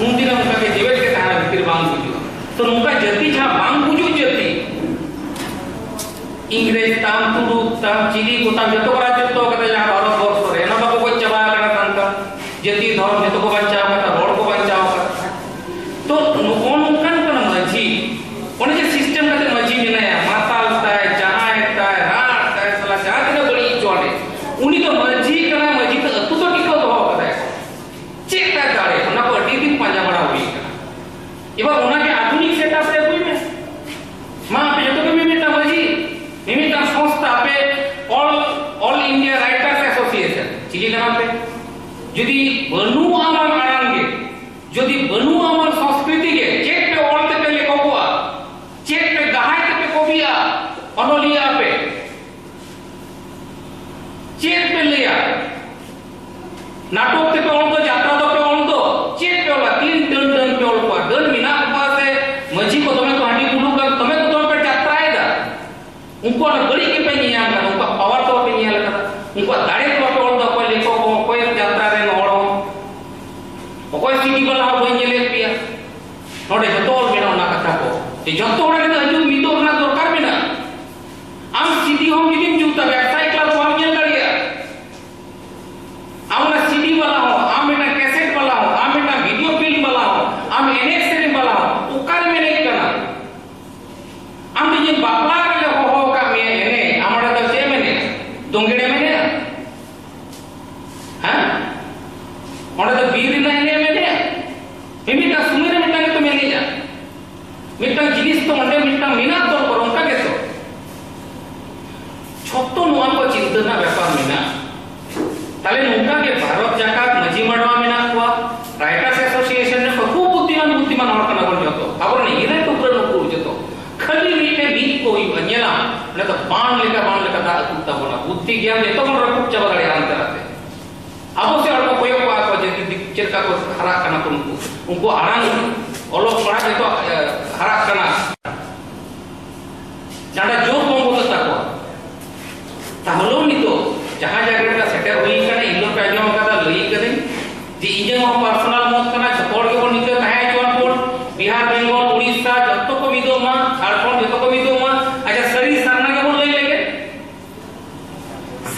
ᱩᱱ ᱫᱤᱱ ᱚᱱᱠᱟ ᱜᱮ ᱡᱮᱣᱮᱫ ᱜᱮ ᱛᱟᱦᱮᱱᱟ, ᱵᱷᱤᱛᱤᱨ ᱵᱟᱝ ᱜᱩᱡᱩᱜᱼᱟ᱾ ᱛᱚ ᱱᱚᱝᱠᱟ ᱡᱟᱹᱛᱤ, ᱡᱟᱦᱟᱸ ᱵᱟᱝ ᱜᱩᱡᱩᱜ ᱡᱟᱹᱛᱤ, ᱤᱝᱨᱮᱡᱽ ᱛᱟᱢ, ᱛᱩᱲᱩᱠ ᱛᱟᱢ, ᱪᱤᱞᱤ ᱠᱚ ᱛᱟᱢ, ᱡᱚᱛᱚ ᱠᱚ ᱨᱟᱡᱽᱡᱚᱛᱛᱚ ᱠᱟᱫᱟ ᱡᱟᱦᱟᱸ ᱵᱷᱟᱨᱚᱛ ᱵᱚᱨᱥᱚ ᱨᱮ, ᱚᱱᱟ ᱵᱟᱠᱚ ᱜᱚᱡ ᱪᱟᱵᱟ ᱟᱠᱟᱱᱟ ᱥᱟᱱᱛᱟᱲ᱾ ᱡᱟᱹᱛᱤ ᱫᱷᱚᱨᱚᱢ ᱡᱚᱛᱚ ᱠᱚ ᱵᱟᱧᱪᱟᱣ ᱟᱠᱟᱫᱟ, ᱨᱚᱲ ᱠᱚ ᱵᱟᱧᱪᱟᱣ ᱟᱠᱟᱫᱟ᱾ ᱛᱚ ᱱᱚᱜᱼᱚ ᱱᱚᱝᱠᱟᱱ ᱠᱟᱱᱟ ᱢᱟᱹᱡᱷᱤ, ᱚᱱᱮ ᱡᱮ ᱥᱤᱥᱴᱮᱢ ᱠᱟᱛᱮ ᱢᱟᱹᱡᱷᱤ ᱢᱮᱱᱟᱭᱟ, ᱢᱟᱛᱟᱞ ᱛᱟᱭ, ᱡᱟᱦᱟᱸᱭ ᱛᱟᱭ, ᱨᱟᱲ ᱛᱟᱭ, ᱥᱟᱞᱟ ᱡᱟᱦᱟᱸ ᱛᱤᱱᱟᱹᱜ ᱵᱟᱹᱲᱤᱡ ᱦᱚᱪᱚ ᱟᱞᱮ, ᱩᱱᱤ ᱫᱚ ᱢᱟᱹᱡᱷᱤ ᱠᱟᱱᱟᱭ, ᱢᱟᱹᱡᱷᱤ ᱫᱚ ᱟᱹᱛᱩ ᱫᱚ ᱴᱤᱠᱟᱹᱣ ᱫᱚᱦᱚ ᱠᱟᱫᱟᱭ᱾ ᱪᱤᱞᱤ ᱠᱟᱱᱟ ᱯᱮ? ᱡᱩᱫᱤ ᱵᱟᱹᱱᱩᱜ ᱟᱢᱟᱜ ᱟᱲᱟᱝ ᱜᱮ, ᱡᱩᱫᱤ ᱵᱟᱹᱱᱩᱜ ᱟᱢᱟᱜ ᱥᱚᱝᱥᱠᱨᱤᱛᱤ ᱜᱮ, ᱪᱮᱫ ᱯᱮ ᱚᱞ ᱛᱮᱯᱮ ᱞᱮᱠᱷᱚᱠᱚᱜᱼᱟ? ᱪᱮᱫ ᱯᱮ ᱜᱟᱦᱟᱭ ᱛᱮᱯᱮ ᱠᱚᱵᱤᱭᱟ? ᱚᱱᱚᱞᱤᱭᱟᱹ ᱟᱯᱮ ᱪᱮᱫ ᱯᱮ ᱞᱟᱹᱭᱟ? ᱱᱟᱴᱚᱠ ᱛᱮᱯᱮ ᱚᱞ ᱫᱚ, ᱡᱟᱛᱨᱟ ᱫᱚᱯᱮ ᱚᱞ ᱫᱚ, ᱪᱮᱫ ᱯᱮ ᱚᱞᱟ? ᱛᱤᱱ ᱰᱟᱹᱱ ᱰᱟᱹᱱ ᱯᱮ ᱚᱞ ᱠᱚᱣᱟ? ᱰᱟᱹᱱ ᱢᱮᱱᱟᱜ ᱠᱚᱣᱟ ᱥᱮ ᱢᱟᱹᱡᱷᱤ ᱠᱚ ᱫᱚᱢᱮ ᱠᱚ ᱦᱟᱺᱰᱤ ᱵᱩᱞᱩᱜ ᱠᱟᱱ, ᱫᱚᱢᱮ ᱠᱚ ᱫᱚᱢᱮ ᱯᱮ ᱡᱟᱛᱨᱟᱭᱮᱫᱟ? ᱩᱱᱠᱩᱣᱟᱜ ᱚᱱᱟ ᱵᱟᱹᱲᱤᱡ ᱜᱮᱯᱮ ᱧᱮᱧᱟᱢ ᱠᱟᱱᱟ, ᱩᱱᱠᱩᱣᱟᱜ ᱯᱟᱣᱟᱨ ᱫᱚ ᱵᱟᱯᱮ ᱧᱮᱞ ᱠᱟᱫᱟ, ᱩᱱᱠᱩᱣᱟᱜ ᱫᱟᱲᱮ ᱫᱚ ᱵᱟᱯᱮ ᱚᱞ ᱫᱟ, ᱚᱠᱚᱭ ᱞᱮᱠᱷᱚᱠ ᱦᱚᱸ, ᱚᱠᱚᱭ ᱡᱟᱛᱨᱟ ᱨᱮᱱ ᱦᱚᱲ ᱦᱚᱸ, ᱚᱠᱚᱭ ᱥᱤᱰᱤ ᱵᱟᱞᱟ ᱦᱚᱸ ᱵᱟᱹᱧ ᱧᱮᱞᱮᱫ ᱯᱮᱭᱟ᱾ ᱱᱚᱰᱮ ᱡᱚᱛᱚ ᱚᱞ ᱢᱮᱱᱟᱜᱼᱟ ᱚᱱᱟ ᱠᱟᱛᱷᱟ ᱠᱚ, ᱡᱮ ᱡᱚᱛᱚ ᱦᱚᱲ ᱱᱤᱛᱚᱜ ᱦᱤᱡᱩᱜ ᱢᱤᱫᱚᱜ ᱨᱮᱱᱟᱜ ᱫᱚᱨᱠᱟᱨ ᱢᱮᱱᱟᱜᱼᱟ᱾ ᱟᱢ ᱥᱤᱰᱤ ᱦᱚᱸ ᱡᱩᱫᱤᱢ ᱡᱩᱛᱟ, ᱵᱮᱵᱽᱥᱟ ᱮᱠᱞᱟ ᱫᱚ ᱵᱟᱢ ᱧᱮᱞ ᱫᱟᱲᱮᱭᱟᱜᱼᱟ᱾ ᱟᱢ ᱚᱱᱟ ᱥᱤᱰᱤ ᱵᱟᱞᱟ ᱦᱚᱸ, ᱟᱢ ᱢᱤᱫᱴᱟᱝ ᱠᱮᱥᱮᱴ ᱵᱟᱞᱟ ᱦᱚᱸ, ᱟᱢ ᱢᱤᱫᱴᱟᱝ ᱵᱷᱤᱰᱤᱭᱳ ᱯᱷᱤᱞᱢ ᱵᱟᱞᱟ ᱦᱚᱸ, ᱟᱢ ᱮᱱᱮᱡ ᱥᱮᱨᱮᱧ ᱵᱟᱞᱟ ᱦᱚᱸ, ᱚᱠᱟᱨᱮᱢ ᱮᱱᱮᱡ ᱠᱟᱱᱟ? ᱟᱢ ᱫᱚ ᱤᱧ ᱵᱟᱯᱞᱟ ᱨᱮᱞᱮ ᱦᱚᱦᱚ ᱟᱠᱟᱫ ᱢᱮᱭᱟ ᱮᱱᱮᱡ, ᱟᱢ ᱚᱸᱰᱮ ᱫᱚ ᱪᱮᱫ ᱮᱢ ᱮᱱᱮᱡᱼᱟ? ᱫᱚᱝᱜᱮᱲᱮᱢ ᱮᱱᱮᱡᱼᱟ? ᱦᱮᱸ? ᱚᱸᱰᱮ ᱫᱚ ᱵᱤᱨ ᱨᱮᱱᱟᱜ ᱮᱱᱮᱡ ᱮᱢ ᱮᱱᱮᱡᱼᱟ? ᱢᱤᱢᱤᱫᱴᱟᱝ ᱥᱚᱢᱚᱭ ᱨᱮ ᱢᱤᱫᱴᱟᱝ ᱜᱮᱛᱚᱢ ᱮᱱᱮᱡᱼᱟ᱾ ᱢᱤᱫᱴᱟᱝ ᱡᱤᱱᱤᱥ ᱛᱚ ᱚᱸᱰᱮ ᱢᱤᱫᱴᱟᱝ ᱢᱮᱱᱟᱜ ᱫᱚᱨᱠᱟᱨ, ᱚᱱᱠᱟ ᱜᱮᱛᱚ᱾ ᱡᱷᱚᱛᱚ ᱱᱚᱣᱟ ᱠᱚ ᱪᱤᱱᱛᱟᱹ ᱨᱮᱱᱟᱜ ᱵᱮᱯᱟᱨ ᱢᱮᱱᱟᱜᱼᱟ᱾ ᱛᱟᱦᱞᱮ ᱱᱚᱝᱠᱟ ᱜᱮ ᱵᱷᱟᱨᱚᱛ ᱡᱟᱠᱟᱛ ᱢᱟᱹᱡᱷᱤ ᱢᱟᱰᱣᱟ ᱢᱮᱱᱟᱜ ᱠᱚᱣᱟ, Writers Association ᱨᱮ ᱠᱷᱩᱵ ᱵᱩᱫᱽᱫᱷᱤᱢᱟᱱ, ᱵᱩᱫᱽᱫᱷᱤᱢᱟᱱ ᱦᱚᱲ ᱠᱟᱱᱟ ᱵᱚᱱ ᱡᱷᱚᱛᱚ᱾ ᱟᱵᱚᱨᱮᱱ ᱦᱤᱨᱟᱹ ᱴᱩᱠᱨᱟᱹ ᱱᱩᱠᱩ ᱡᱷᱚᱛᱚ᱾ ᱠᱷᱟᱹᱞᱤ ᱢᱤᱫᱴᱮᱱ ᱢᱤᱫ ᱠᱚ ᱦᱩᱭᱩᱜᱼᱟ, ᱧᱮᱞᱟᱢ, ᱚᱸᱰᱮ ᱫᱚ ᱵᱟᱱ ᱞᱮᱠᱟ, ᱵᱟᱱ ᱞᱮᱠᱟ ᱫᱟᱜ ᱟᱹᱛᱩᱜ ᱛᱟᱵᱚᱱᱟ᱾ ᱵᱩᱫᱽᱫᱷᱤ ᱜᱮᱭᱟᱱ ᱡᱷᱚᱛᱚ ᱵᱚᱱ ᱨᱟᱹᱯᱩᱫ ᱪᱟᱵᱟ ᱫᱟᱲᱮᱭᱟᱜᱼᱟ ᱦᱟᱱᱛᱮ ᱱᱟᱛᱮ᱾ ᱟᱵᱚ ᱥᱮᱫ ᱦᱚᱲ ᱠᱚ ᱠᱚᱭᱚᱜ ᱠᱚᱣᱟ ᱠᱚ ᱡᱮ ᱫᱤᱠ ᱪᱮᱫ ᱞᱮᱠᱟ ᱠᱚ ᱦᱟᱨᱟᱜ ᱠᱟᱱᱟ ᱠᱚ ᱱᱩᱠᱩ᱾ ᱩᱱᱠᱩ ᱟᱲᱟᱝ, ᱚᱞᱚᱜ ᱯᱟᱲᱦᱟᱜ ᱡᱚᱛᱚ, ᱮ, ᱦᱟᱨᱟᱜ ᱠᱟᱱᱟ᱾ ᱰᱟᱸᱰᱟ ᱡᱳᱨ ᱠᱚᱢ ᱜᱚᱫᱚᱜ ᱛᱟᱠᱚᱣᱟ᱾ ᱛᱟᱦᱚᱞᱮ ᱱᱤᱛᱚᱜ ᱡᱟᱦᱟᱸ ᱡᱟᱭᱜᱟ ᱨᱮ ᱥᱮᱴᱮᱨ ᱦᱩᱭ ᱠᱟᱱᱟ, ᱤᱧ ᱫᱚ ᱯᱮ ᱟᱸᱡᱚᱢ ᱠᱟᱫᱟ, ᱞᱟᱹᱭ ᱠᱟᱹᱫᱟᱹᱧ ᱡᱮ ᱤᱧᱟᱹᱜ ᱦᱚᱸ personal ᱢᱚᱛ ᱠᱟᱱᱟ, ᱡᱚᱛᱚ ᱦᱚᱲ ᱜᱮᱵᱚᱱ ᱱᱤᱝᱠᱟᱹ ᱛᱟᱦᱮᱸ ᱦᱚᱪᱚᱣᱟᱱ ᱵᱚᱱ᱾ ᱵᱤᱦᱟᱨ, ᱵᱮᱝᱜᱚᱞ, ᱩᱲᱤᱥᱥᱟ ᱡᱚᱛᱚ ᱠᱚ ᱢᱤᱫᱚᱜ ᱢᱟ, ᱡᱷᱟᱲᱠᱷᱚᱸᱰ ᱡᱚᱛᱚ ᱠᱚ ᱢᱤᱫᱚᱜ ᱢᱟ᱾ ᱟᱪᱪᱷᱟ, ᱥᱟᱹᱨᱤ ᱥᱟᱨᱱᱟ ᱜᱮᱵᱚᱱ ᱞᱟᱹᱭ ᱞᱮᱜᱮ᱾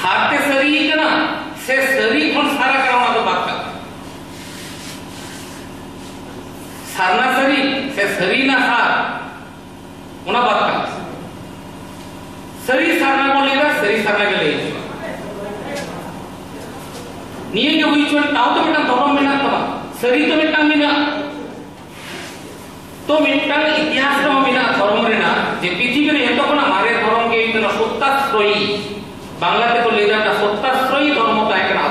ᱥᱟᱨᱛᱮ ᱥᱟᱹᱨᱤ ᱠᱟᱱᱟ ᱥᱮ ᱥᱟᱹᱨᱤ ᱠᱷᱚᱱ ᱥᱟᱨ ᱟᱠᱟᱱᱟ, ᱚᱱᱟ ᱫᱚ ᱵᱟᱫ ᱠᱟᱜ ᱢᱮ᱾ ᱥᱟᱨᱱᱟ ᱥᱟᱹᱨᱤ ᱥᱮ ᱥᱟᱹᱨᱤᱱᱟ ᱥᱟᱨ, ᱚᱱᱟ ᱵᱟᱫ ᱠᱟᱜ ᱢᱮ᱾ ᱥᱟᱹᱨᱤ ᱥᱟᱨᱱᱟ ᱵᱚᱱ ᱞᱟᱹᱭᱫᱟ, ᱥᱟᱹᱨᱤ ᱥᱟᱨᱱᱟ ᱜᱮ ᱞᱟᱹᱭ ᱦᱚᱪᱚ᱾ ᱱᱤᱭᱟᱹ ᱜᱮ ᱦᱩᱭ ᱦᱚᱪᱚ, ᱛᱟᱣ ᱛᱚ ᱢᱤᱫᱴᱟᱝ ᱫᱷᱚᱨᱚᱢ ᱢᱮᱱᱟᱜ ᱛᱟᱢᱟ, ᱥᱟᱹᱨᱤ ᱛᱚ ᱢᱤᱫᱴᱟᱝ ᱢᱮᱱᱟᱜᱼᱟ᱾ ᱛᱚ ᱢᱤᱫᱴᱟᱝ ᱤᱛᱤᱦᱟᱥ ᱨᱮᱦᱚᱸ ᱢᱮᱱᱟᱜᱼᱟ ᱫᱷᱚᱨᱚᱢ ᱨᱮᱱᱟᱜ, ᱡᱮ ᱯᱨᱤᱛᱷᱤᱵᱤ ᱨᱮ ᱡᱚᱛᱚ ᱠᱷᱚᱱᱟᱜ ᱢᱟᱨᱮ ᱫᱷᱚᱨᱚᱢ ᱜᱮ ᱦᱩᱭᱩᱜ ᱠᱟᱱᱟ ᱥᱚᱛᱛᱟᱥᱨᱚᱭᱤ᱾ ᱵᱟᱝᱞᱟ ᱛᱮᱠᱚ ᱞᱟᱹᱭ ᱫᱟ ᱢᱤᱫᱴᱟᱝ ᱥᱚᱛᱛᱟᱥᱨᱚᱭᱤ ᱫᱷᱚᱨᱢᱚ ᱛᱟᱦᱮᱸ ᱠᱟᱱᱟ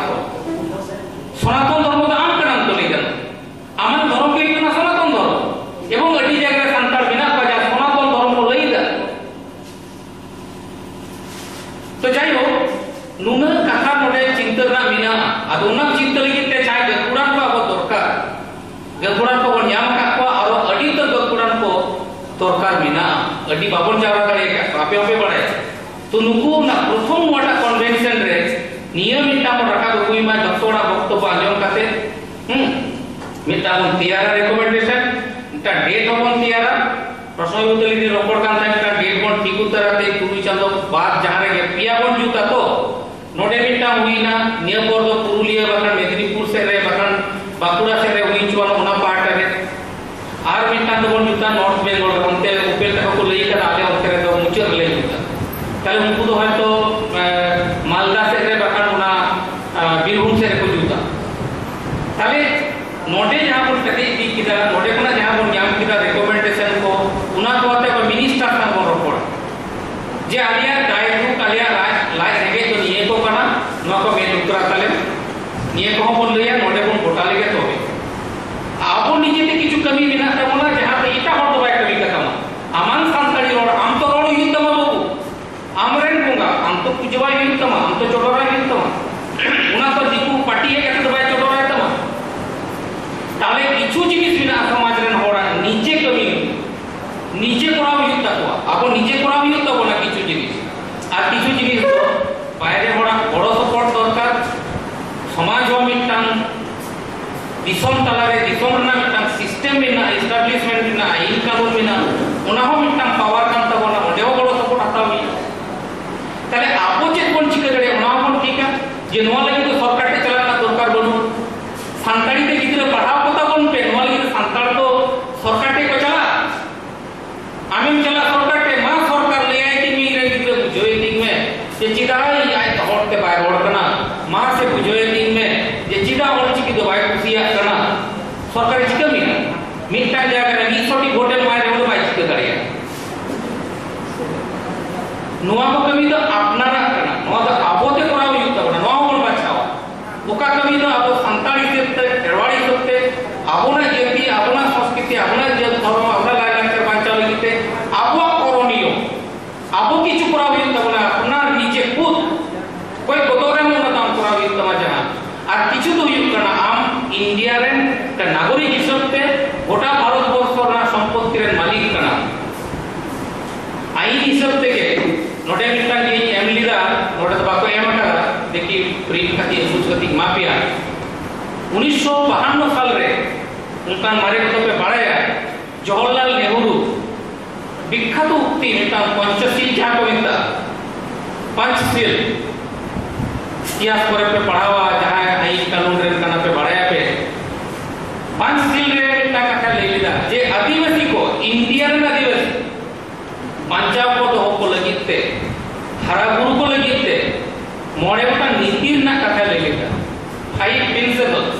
ᱟᱫᱚ ᱚᱱᱟ ᱪᱤᱱᱛᱟᱹ ᱞᱟᱹᱜᱤᱫ ᱛᱮ ᱡᱟᱦᱟᱸᱭ ᱜᱟᱹᱠᱷᱩᱲᱟᱱ ᱠᱚ ᱟᱵᱚ ᱫᱚᱨᱠᱟᱨ, ᱜᱟᱹᱠᱷᱩᱲᱟᱱ ᱠᱚᱵᱚᱱ ᱧᱟᱢ ᱟᱠᱟᱫ ᱠᱚᱣᱟ, ᱟᱨᱚ ᱟᱹᱰᱤ ᱩᱛᱟᱹᱨ ᱜᱟᱹᱠᱷᱩᱲᱟᱱ ᱠᱚ ᱫᱚᱨᱠᱟᱨ ᱢᱮᱱᱟᱜᱼᱟ᱾ ᱟᱹᱰᱤ ᱵᱟᱵᱚᱱ ᱡᱟᱣᱨᱟ ᱫᱟᱲᱮ ᱟᱠᱟᱫ ᱠᱚᱣᱟ, ᱟᱯᱮ ᱦᱚᱸᱯᱮ ᱵᱟᱲᱟᱭᱟ᱾ ᱛᱚ ᱱᱩᱠᱩ ᱚᱱᱟ ᱯᱨᱚᱛᱷᱚᱢ ᱱᱚᱣᱟᱴᱟᱜ ᱠᱚᱱᱵᱷᱮᱱᱥᱚᱱ ᱨᱮ ᱱᱤᱭᱟᱹ ᱢᱤᱫᱴᱟᱝ ᱵᱚᱱ ᱨᱟᱠᱟᱵ ᱟᱹᱜᱩᱭ ᱢᱟ, ᱡᱚᱛᱚ ᱦᱚᱲᱟᱜ ᱵᱚᱠᱛᱚᱵᱵᱚ ᱟᱸᱡᱚᱢ ᱠᱟᱛᱮ, ᱦᱩᱸ, ᱢᱤᱫᱴᱟᱝ ᱵᱚᱱ ᱛᱮᱭᱟᱨᱟ ᱨᱮᱠᱚᱢᱮᱱᱰᱮᱥᱚᱱ, ᱢᱤᱫᱴᱟᱝ ᱰᱮᱴ ᱦᱚᱸᱵᱚᱱ ᱛᱮᱭᱟᱨᱟ᱾ ᱯᱨᱚᱥᱚᱝᱜᱚ ᱵᱚᱫᱚᱞ ᱤᱧ ᱨᱚᱯᱚᱲ ᱠᱟᱱ ᱛᱟᱦᱮᱸ, ᱢᱤᱫᱴᱟᱝ ᱰᱮᱴ ᱵᱚᱱ ᱴᱷᱤᱠ ᱩᱛᱟᱹᱨᱟ, ᱛᱮ ᱛᱩᱨᱩᱭ ᱪᱟᱸᱫᱚ ᱵᱟᱫ ᱡᱟᱦᱟᱸ ᱨᱮᱜᱮ ᱯᱮᱭᱟ ᱵᱚᱱ ᱡᱩᱛᱟ᱾ ᱛᱚ ᱱᱚᱰᱮ ᱢᱤᱫᱴᱟᱝ ᱦᱩᱭᱱᱟ, ᱱᱤᱭᱟᱹ ᱯᱚᱨ ᱫᱚ ᱯᱩᱨᱩᱞᱤᱭᱟᱹ ᱵᱟᱠᱷᱟᱱ ᱢᱮᱫᱽᱱᱤᱯᱩᱨ ᱥᱮᱫ ᱨᱮ ᱵᱟᱠᱷᱟᱱ ᱵᱟᱸᱠᱩᱲᱟ ᱥᱮᱫ ᱨᱮ ᱦᱩᱭ ᱦᱚᱪᱚᱣᱟᱱ ᱚᱱᱟ ᱯᱟᱦᱴᱟ ᱨᱮ᱾ ᱟᱨ ᱢᱤᱫᱴᱟᱝ ᱫᱚᱵᱚᱱ ᱡᱩᱛᱟ ᱱᱚᱨᱛᱷ ᱵᱮᱝᱜᱚᱞ ᱨᱮ, ᱚᱱᱛᱮ ᱩᱯᱮᱞ ᱛᱟᱠᱚ ᱠᱚ ᱞᱟᱹᱭ ᱠᱟᱫᱟ, ᱟᱞᱮ ᱚᱱᱛᱮ ᱨᱮᱫᱚ ᱢᱩᱪᱟᱹᱫ ᱨᱮᱞᱮ ᱡᱩᱛᱟ᱾ ᱛᱟᱦᱞᱮ ᱩᱱᱠᱩ ᱫᱚ ᱦᱚᱭᱛᱚ, ᱮ, ᱢᱟᱞᱫᱟ ᱥᱮᱫ ᱨᱮ ᱵᱟᱠᱷᱟᱱ ᱚᱱᱟ, ᱮ, ᱵᱤᱨᱵᱷᱩᱢ ᱥᱮᱫ ᱨᱮᱠᱚ ᱡᱩᱛᱟ᱾ ᱛᱟᱦᱞᱮ ᱱᱚᱰᱮ ᱡᱟᱦᱟᱸ ᱵᱚᱱ ᱠᱟᱹᱴᱤᱡ ᱤᱫᱤ ᱠᱮᱫᱟ, ᱱᱚᱰᱮ ᱠᱷᱚᱱᱟᱜ ᱡᱟᱦᱟᱸ ᱵᱚᱱ ᱧᱟᱢ ᱠᱮᱫᱟ ᱨᱮᱠᱚᱢᱮᱱᱰᱮᱥᱚᱱ ᱠᱚ, ᱚᱱᱟ ᱠᱚ ᱟᱛᱮ ᱟᱵᱚ ᱢᱤᱱᱤᱥᱴᱟᱨ ᱥᱟᱶ ᱵᱚᱱ ᱨᱚᱯᱚᱲᱟ ᱡᱮ ᱟᱞᱮᱭᱟᱜ ᱫᱟᱭ ᱫᱩᱠ, ᱟᱞᱮᱭᱟᱜ ᱞᱟᱡ, ᱞᱟᱡ ᱨᱮᱸᱜᱮᱡ ᱫᱚ ᱱᱤᱭᱟᱹ ᱠᱚ ᱠᱟᱱᱟ, ᱱᱚᱣᱟ ᱠᱚ ᱢᱮᱫ ᱞᱩᱛᱩᱨᱟ ᱛᱟᱞᱮ, ᱱᱤᱭᱟᱹ ᱠᱚᱦᱚᱸ ᱵᱚᱱ ᱞᱟᱹᱭᱟ, ᱱᱚᱰᱮ ᱵᱚᱱ ᱜᱚᱴᱟ ᱞᱮᱜᱮ ᱛᱚᱵᱮ᱾ ᱟᱵᱚ ᱱᱤᱡᱮᱛᱮ ᱠᱤᱪᱷᱩ ᱠᱟᱹᱢᱤ ᱢᱮᱱᱟᱜ ᱛᱟᱵᱚᱱᱟ, ᱡᱟᱦᱟᱸ ᱫᱚ ᱮᱴᱟᱜ ᱦᱚᱲ ᱫᱚ ᱵᱟᱭ ᱠᱟᱹᱢᱤ ᱠᱟᱛᱟᱢᱟ᱾ ᱟᱢᱟᱝ ᱥᱟᱱᱛᱟᱲᱤ ᱨᱚᱲ ᱟᱢ ᱛᱚ ᱨᱚᱲ ᱦᱩᱭᱩᱜ ᱛᱟᱢᱟ ᱵᱟᱹᱵᱩ᱾ ᱟᱢᱨᱮᱱ ᱵᱚᱸᱜᱟ ᱟᱢ ᱛᱚ ᱯᱩᱡᱟᱹᱣᱟᱭ ᱦᱩᱭᱩᱜ ᱛᱟᱢᱟ, ᱟᱢ ᱛᱚ ᱪᱚᱰᱚᱨᱟᱭ ᱦᱩᱭᱩᱜ ᱛᱟᱢᱟ᱾ ᱚᱱᱟ ᱛᱚ ᱫᱤᱠᱩ ᱯᱟᱹᱴᱤᱭᱟᱹ ᱠᱟᱛᱮ ᱫᱚ ᱵᱟᱭ ᱪᱚᱰᱚᱨᱟᱭ ᱛᱟᱢᱟ᱾ ᱛᱟᱦᱞᱮ ᱠᱤᱪᱷᱩ ᱡᱤᱱᱤᱥ ᱢᱮᱱᱟᱜᱼᱟ ᱥᱚᱢᱟᱡᱽ ᱨᱮᱱ ᱦᱚᱲᱟᱜ ᱱᱤᱡᱮ ᱠᱟᱹᱢᱤ ᱦᱩᱭᱩᱜ, ᱱᱤᱡᱮ ᱠᱚᱨᱟᱣ ᱦᱩᱭᱩᱜ ᱛᱟᱠᱚᱣᱟ᱾ ᱟᱵᱚ ᱱᱤᱡᱮ ᱠᱚᱨᱟᱣ ᱦᱩᱭᱩᱜ ᱛᱟᱵᱚᱱᱟ ᱠᱤᱪᱷᱩ ᱡᱤᱱᱤᱥ, ᱟᱨ ᱠᱤᱪᱷᱩ ᱡᱤᱱᱤᱥ ᱫᱚ ᱵᱟᱭᱨᱮ ᱦᱚᱲᱟᱜ ᱜᱚᱲᱚ ᱥᱚᱯᱚᱦᱚᱫ ᱫᱚᱨᱠᱟᱨ᱾ ᱥᱚᱢᱟᱡᱽ ᱦᱚᱸ ᱢᱤᱫᱴᱟᱝ ᱫᱤᱥᱚᱢ ᱛᱟᱞᱟᱨᱮ ᱫᱤᱥᱚᱢ ᱨᱮᱱᱟᱜ ᱢᱤᱫᱴᱟᱝ ᱥᱤᱥᱴᱮᱢ ᱢᱮᱱᱟᱜᱼᱟ, ᱮᱥᱴᱟᱵᱞᱤᱥᱢᱮᱱᱴ ᱢᱮᱱᱟᱜᱼᱟ, ᱟᱹᱭᱤᱱ ᱠᱟᱹᱱᱩᱱ ᱢᱮᱱᱟᱜᱼᱟ, ᱚᱱᱟ ᱦᱚᱸ ᱢᱤᱫᱴᱟᱝ ᱯᱟᱣᱟᱨ ᱠᱟᱱ ᱛᱟᱵᱚᱱᱟ, ᱚᱸᱰᱮ ᱦᱚᱸ ᱜᱚᱲᱚ ᱥᱚᱯᱚᱦᱚᱫ ᱦᱟᱛᱟᱣ ᱦᱩᱭᱩᱜᱼᱟ᱾ ᱛᱟᱦᱞᱮ ᱟᱵᱚ ᱪᱮᱫ ᱵᱚᱱ ᱪᱤᱠᱟᱹ ᱫᱟᱲᱮᱭᱟᱜᱼᱟ, ᱚᱱᱟ ᱦᱚᱸᱵᱚᱱ ᱴᱷᱤᱠᱟ ᱡᱮ ᱱᱚᱣᱟ ᱞᱟᱹᱜᱤᱫ ᱫᱚ ᱥᱚᱨᱠᱟᱨ ᱴᱷᱮᱱ ᱪᱟᱞᱟᱜ ᱨᱮᱱᱟᱜ ᱫᱚᱨᱠᱟᱨ ᱵᱟᱹᱱᱩᱜᱼᱟ᱾ ᱥᱟᱱᱛᱟᱲᱤ ᱛᱮ ᱜᱤᱫᱽᱨᱟᱹ ᱯᱟᱲᱦᱟᱣ ᱠᱚᱛᱟ ᱵᱚᱱ ᱯᱮ, ᱱᱚᱣᱟ ᱞᱟᱹᱜᱤᱫ ᱫᱚ ᱥᱟᱱᱛᱟᱲ ᱫᱚ ᱥᱚᱨᱠᱟᱨ ᱴᱷᱮᱱ ᱠᱚ ᱪᱟᱞᱟᱜᱼᱟ᱾ ᱟᱢᱮᱢ ᱪᱟᱞᱟᱜ ᱥᱚᱨᱠᱟᱨ ᱴᱷᱮᱱ, ᱢᱟ ᱥᱚᱨᱠᱟᱨ ᱞᱟᱹᱭᱟᱭ ᱛᱤᱧ ᱢᱮ, ᱤᱧ ᱨᱮᱱ ᱜᱤᱫᱽᱨᱟᱹ ᱵᱩᱡᱷᱟᱹᱣ ᱮ ᱛᱤᱧ ᱢᱮ ᱡᱮ ᱪᱮᱫᱟᱜ ᱤᱧ ᱟᱡ ᱦᱚᱲ ᱛᱮ ᱵᱟᱭ ᱨᱚᱲ ᱠᱟᱱᱟ, ᱢᱟ ᱥᱮ ᱵᱩᱡᱷᱟᱹᱣ ᱮ ᱛᱤᱧ ᱢᱮ ᱡᱮ ᱪᱮᱫᱟᱜ ᱚᱞᱪᱤᱠᱤ ᱫᱚ ᱵᱟᱭ ᱠᱩᱥᱤᱭᱟᱜ ᱠᱟᱱᱟ᱾ ᱥᱚᱨᱠᱟᱨ ᱪᱤᱠᱟᱹ ᱢᱮᱱᱟ? ᱢᱤᱫᱴᱟᱝ ᱡᱟᱭᱜᱟ ᱨᱮ ᱢᱤᱫ ᱥᱚ ᱴᱤ ᱵᱷᱳᱴ ᱮᱢ ᱮᱢᱟᱭ ᱨᱮᱦᱚᱸ ᱵᱟᱭ ᱪᱤᱠᱟᱹ ᱫᱟᱲᱮᱭᱟᱜᱼᱟ᱾ ᱱᱚᱣᱟ ᱠᱚ ᱠᱟᱹᱢᱤ ᱫᱚ ᱟᱯᱱᱟᱨᱟᱜ ᱠᱟᱱᱟ, ᱱᱚᱣᱟ ᱫᱚ ᱟᱵᱚᱛᱮ ᱠᱚᱨᱟᱣ ᱦᱩᱭᱩᱜ ᱛᱟᱵᱚᱱᱟ, ᱱᱚᱣᱟ ᱦᱚᱸᱵᱚᱱ ᱵᱟᱪᱷᱟᱣᱟ᱾ ᱚᱠᱟ ᱠᱟᱹᱢᱤ ᱫᱚ ᱟᱵᱚ ᱥᱟᱱᱛᱟᱲ ᱦᱤᱥᱟᱹᱵ ᱛᱮ, ᱠᱷᱮᱨᱣᱟᱲ ᱦᱤᱥᱟᱹᱵ ᱛᱮ, ᱟᱵᱚᱱᱟᱜ ᱡᱟᱹᱛᱤ, ᱟᱵᱚᱱᱟᱜ ᱥᱚᱸᱥᱠᱨᱤᱛᱤ, ᱟᱵᱚᱱᱟᱜ ᱡᱟᱹᱛ ᱫᱷᱚᱨᱚᱢ, ᱟᱵᱚᱱᱟᱜ ᱞᱟᱭᱞᱟᱠᱪᱟᱨ ᱵᱟᱧᱪᱟᱣ ᱞᱟᱹᱜᱤᱫ ᱛᱮ ᱟᱵᱚᱣᱟᱜ ᱠᱚᱨᱚᱱᱤᱭᱚ, ᱟᱵᱚ ᱠᱤᱪᱷᱩ ᱠᱚᱨᱟᱣ ᱦᱩᱭᱩᱜ ᱛᱟᱵᱚᱱᱟ᱾ ᱟᱯᱱᱟᱨ ᱱᱤᱡᱮ ᱠᱷᱩᱫ ᱚᱠᱚᱭ ᱵᱚᱫᱚᱞ ᱨᱮ ᱚᱱᱟ ᱫᱟᱢ ᱠᱚᱨᱟᱣ ᱦᱩᱭᱩᱜ ᱛᱟᱢᱟ ᱡᱟᱦᱟᱸ, ᱟᱨ ᱠᱟᱛᱮ ᱵᱩᱡᱽ ᱠᱟᱛᱮ ᱮᱢᱟ ᱯᱮᱭᱟ᱾ ᱩᱱᱤᱥᱥᱚ ᱵᱟᱦᱟᱱᱱᱚ ᱥᱟᱞ ᱨᱮ ᱚᱱᱠᱟᱱ ᱢᱟᱨᱮ ᱠᱚᱫᱚ ᱯᱮ ᱵᱟᱲᱟᱭᱟ, ᱡᱚᱣᱟᱦᱚᱨᱞᱟᱞ ᱱᱮᱦᱨᱩ ᱵᱤᱠᱠᱷᱟᱛ ᱩᱠᱛᱤ ᱢᱤᱫᱴᱟᱝ ᱯᱚᱧᱪᱚᱥᱤᱞ ᱡᱟᱦᱟᱸ ᱠᱚ ᱢᱮᱛᱟᱜᱼᱟ, ᱯᱚᱧᱪᱥᱤᱞ ᱤᱛᱤᱦᱟᱥ ᱠᱚᱨᱮ ᱯᱮ ᱯᱟᱲᱦᱟᱣᱟ, ᱡᱟᱦᱟᱸᱭ ᱟᱭᱤᱱ ᱠᱟᱹᱱᱩᱱ ᱨᱮᱱ ᱠᱟᱱᱟ ᱯᱮ ᱵᱟᱲᱟᱭᱟᱯᱮ, ᱯᱚᱧᱪᱥᱤᱞ ᱨᱮ ᱢᱤᱫᱴᱟᱝ ᱠᱟᱛᱷᱟ ᱞᱟᱹᱭ ᱞᱮᱫᱟ ᱡᱮ ᱟᱹᱫᱤᱵᱟᱹᱥᱤ ᱠᱚ, ᱤᱱᱰᱤᱭᱟ ᱨᱮᱱ ᱟᱹᱫᱤᱵᱟᱹᱥᱤ ᱵᱟᱧᱪᱟᱣ ᱠᱚ ᱫᱚᱦᱚ ᱠᱚ ᱞᱟᱹᱜᱤᱫ ᱛᱮ, ᱦᱟᱨᱟ ᱵᱩᱨᱩ ᱠᱚ ᱞᱟᱹᱜᱤᱫ ᱛᱮ ᱢᱚᱬᱮ ᱜᱚᱴᱟᱝ ᱱᱤᱛᱤ ᱨᱮᱱᱟᱜ ᱠᱟᱛᱷᱟ ᱞᱟᱹᱭ ᱞᱮᱫᱟ, ᱯᱷᱟᱭᱤᱵᱷ ᱯᱨᱤᱱᱥᱤᱯᱟᱞᱥ,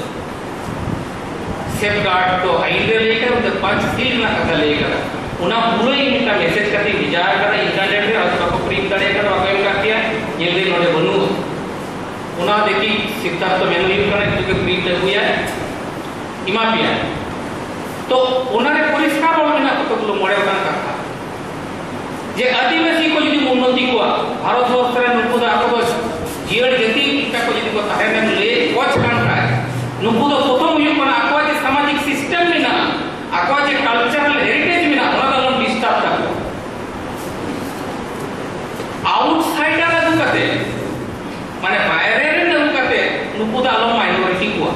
ᱥᱮᱯᱷᱜᱟᱨᱰ ᱫᱚ ᱟᱭᱤᱱ ᱨᱮ ᱞᱟᱹᱭ ᱠᱟᱫᱟ, ᱯᱟᱸᱪ ᱥᱤᱞ ᱨᱮᱱᱟᱜ ᱠᱟᱛᱷᱟ ᱞᱟᱹᱭ ᱠᱟᱫᱟ᱾ ᱚᱱᱟ ᱯᱩᱨᱟᱹ ᱤᱧ ᱢᱤᱫᱴᱟᱝ ᱢᱮᱥᱮᱡᱽ ᱠᱟᱛᱮ ᱤᱧ ᱵᱷᱮᱡᱟ ᱟᱠᱟᱫᱟ ᱤᱱᱴᱟᱨᱱᱮᱴ ᱨᱮ, ᱟᱨ ᱵᱟᱠᱚ ᱯᱨᱤᱱᱴ ᱫᱟᱲᱮ ᱠᱟᱫᱟ, ᱵᱟᱠᱚ ᱮᱢ ᱠᱟᱫ ᱯᱮᱭᱟ, ᱧᱮᱞ ᱫᱟᱹᱧ ᱱᱚᱰᱮ ᱵᱟᱹᱱᱩᱜᱼᱟ᱾ ᱚᱱᱟ ᱫᱮᱠᱷᱤ ᱥᱤᱫᱽᱫᱷᱟᱨᱛᱷᱚ ᱢᱮᱱ ᱦᱩᱭᱩᱜ ᱠᱟᱱᱟ, ᱤᱧ ᱜᱮ ᱯᱨᱤᱱᱴ ᱟᱹᱜᱩᱭᱟ, ᱮᱢᱟ ᱯᱮᱭᱟ᱾ ᱛᱚ ᱚᱱᱟᱨᱮ ᱯᱚᱨᱤᱥᱠᱟᱨ ᱚᱞ ᱢᱮᱱᱟᱜ ᱠᱚᱛᱚ ᱜᱩᱞᱳ ᱢᱚᱬᱮ ᱜᱚᱴᱟᱝ ᱠᱟᱛᱷᱟ, ᱡᱮ ᱟᱹᱫᱤᱵᱟᱹᱥᱤ ᱠᱚ ᱡᱩᱫᱤ ᱩᱱᱱᱚᱛᱤ ᱠᱚᱣᱟ, ᱵᱷᱟᱨᱚᱛ ᱵᱚᱨᱥᱚ ᱨᱮ ᱱᱩᱠᱩ ᱫᱚ ᱟᱠᱚ ᱫᱚ ᱡᱤᱭᱟᱹᱲ ᱡᱟᱹᱛᱤ ᱞᱮᱠᱟ ᱠᱚ ᱡᱩᱫᱤ ᱠᱚ ᱛᱟᱦᱮᱱ ᱮᱢ ᱞᱟᱹᱭ ᱠᱚᱪ ᱠᱟᱱ ᱠᱷᱟᱡ, ᱱᱩᱠᱩ ᱫᱚ ᱯᱨᱚᱛᱷᱚᱢ ᱦᱩᱭᱩᱜ ᱠᱟᱱᱟ ᱟᱠᱚᱣᱟᱜ ᱡᱮ ᱥᱟᱢᱟᱡᱤᱠ ᱥᱤᱥᱴᱮᱢ ᱢᱮᱱᱟᱜᱼᱟ, ᱟᱠᱚᱣᱟᱜ ᱡᱮ ᱠᱟᱞᱪᱟᱨᱟᱞ ᱦᱮᱨᱤᱴᱮᱡᱽ ᱢᱮᱱᱟᱜᱼᱟ, ᱚᱱᱟ ᱫᱚ ᱟᱞᱚᱢ ᱰᱤᱥᱴᱟᱨᱵ ᱛᱟᱠᱚᱣᱟ᱾ ᱟᱣᱩᱴᱥᱟᱭᱰᱟᱨ ᱟᱹᱜᱩ ᱠᱟᱛᱮ, ᱢᱟᱱᱮ ᱵᱟᱭᱨᱮ ᱨᱮᱱ ᱟᱹᱜᱩ ᱠᱟᱛᱮ ᱱᱩᱠᱩ ᱫᱚ ᱟᱞᱚᱢ ᱢᱟᱭᱱᱚᱨᱤᱴᱤ ᱠᱚᱣᱟ᱾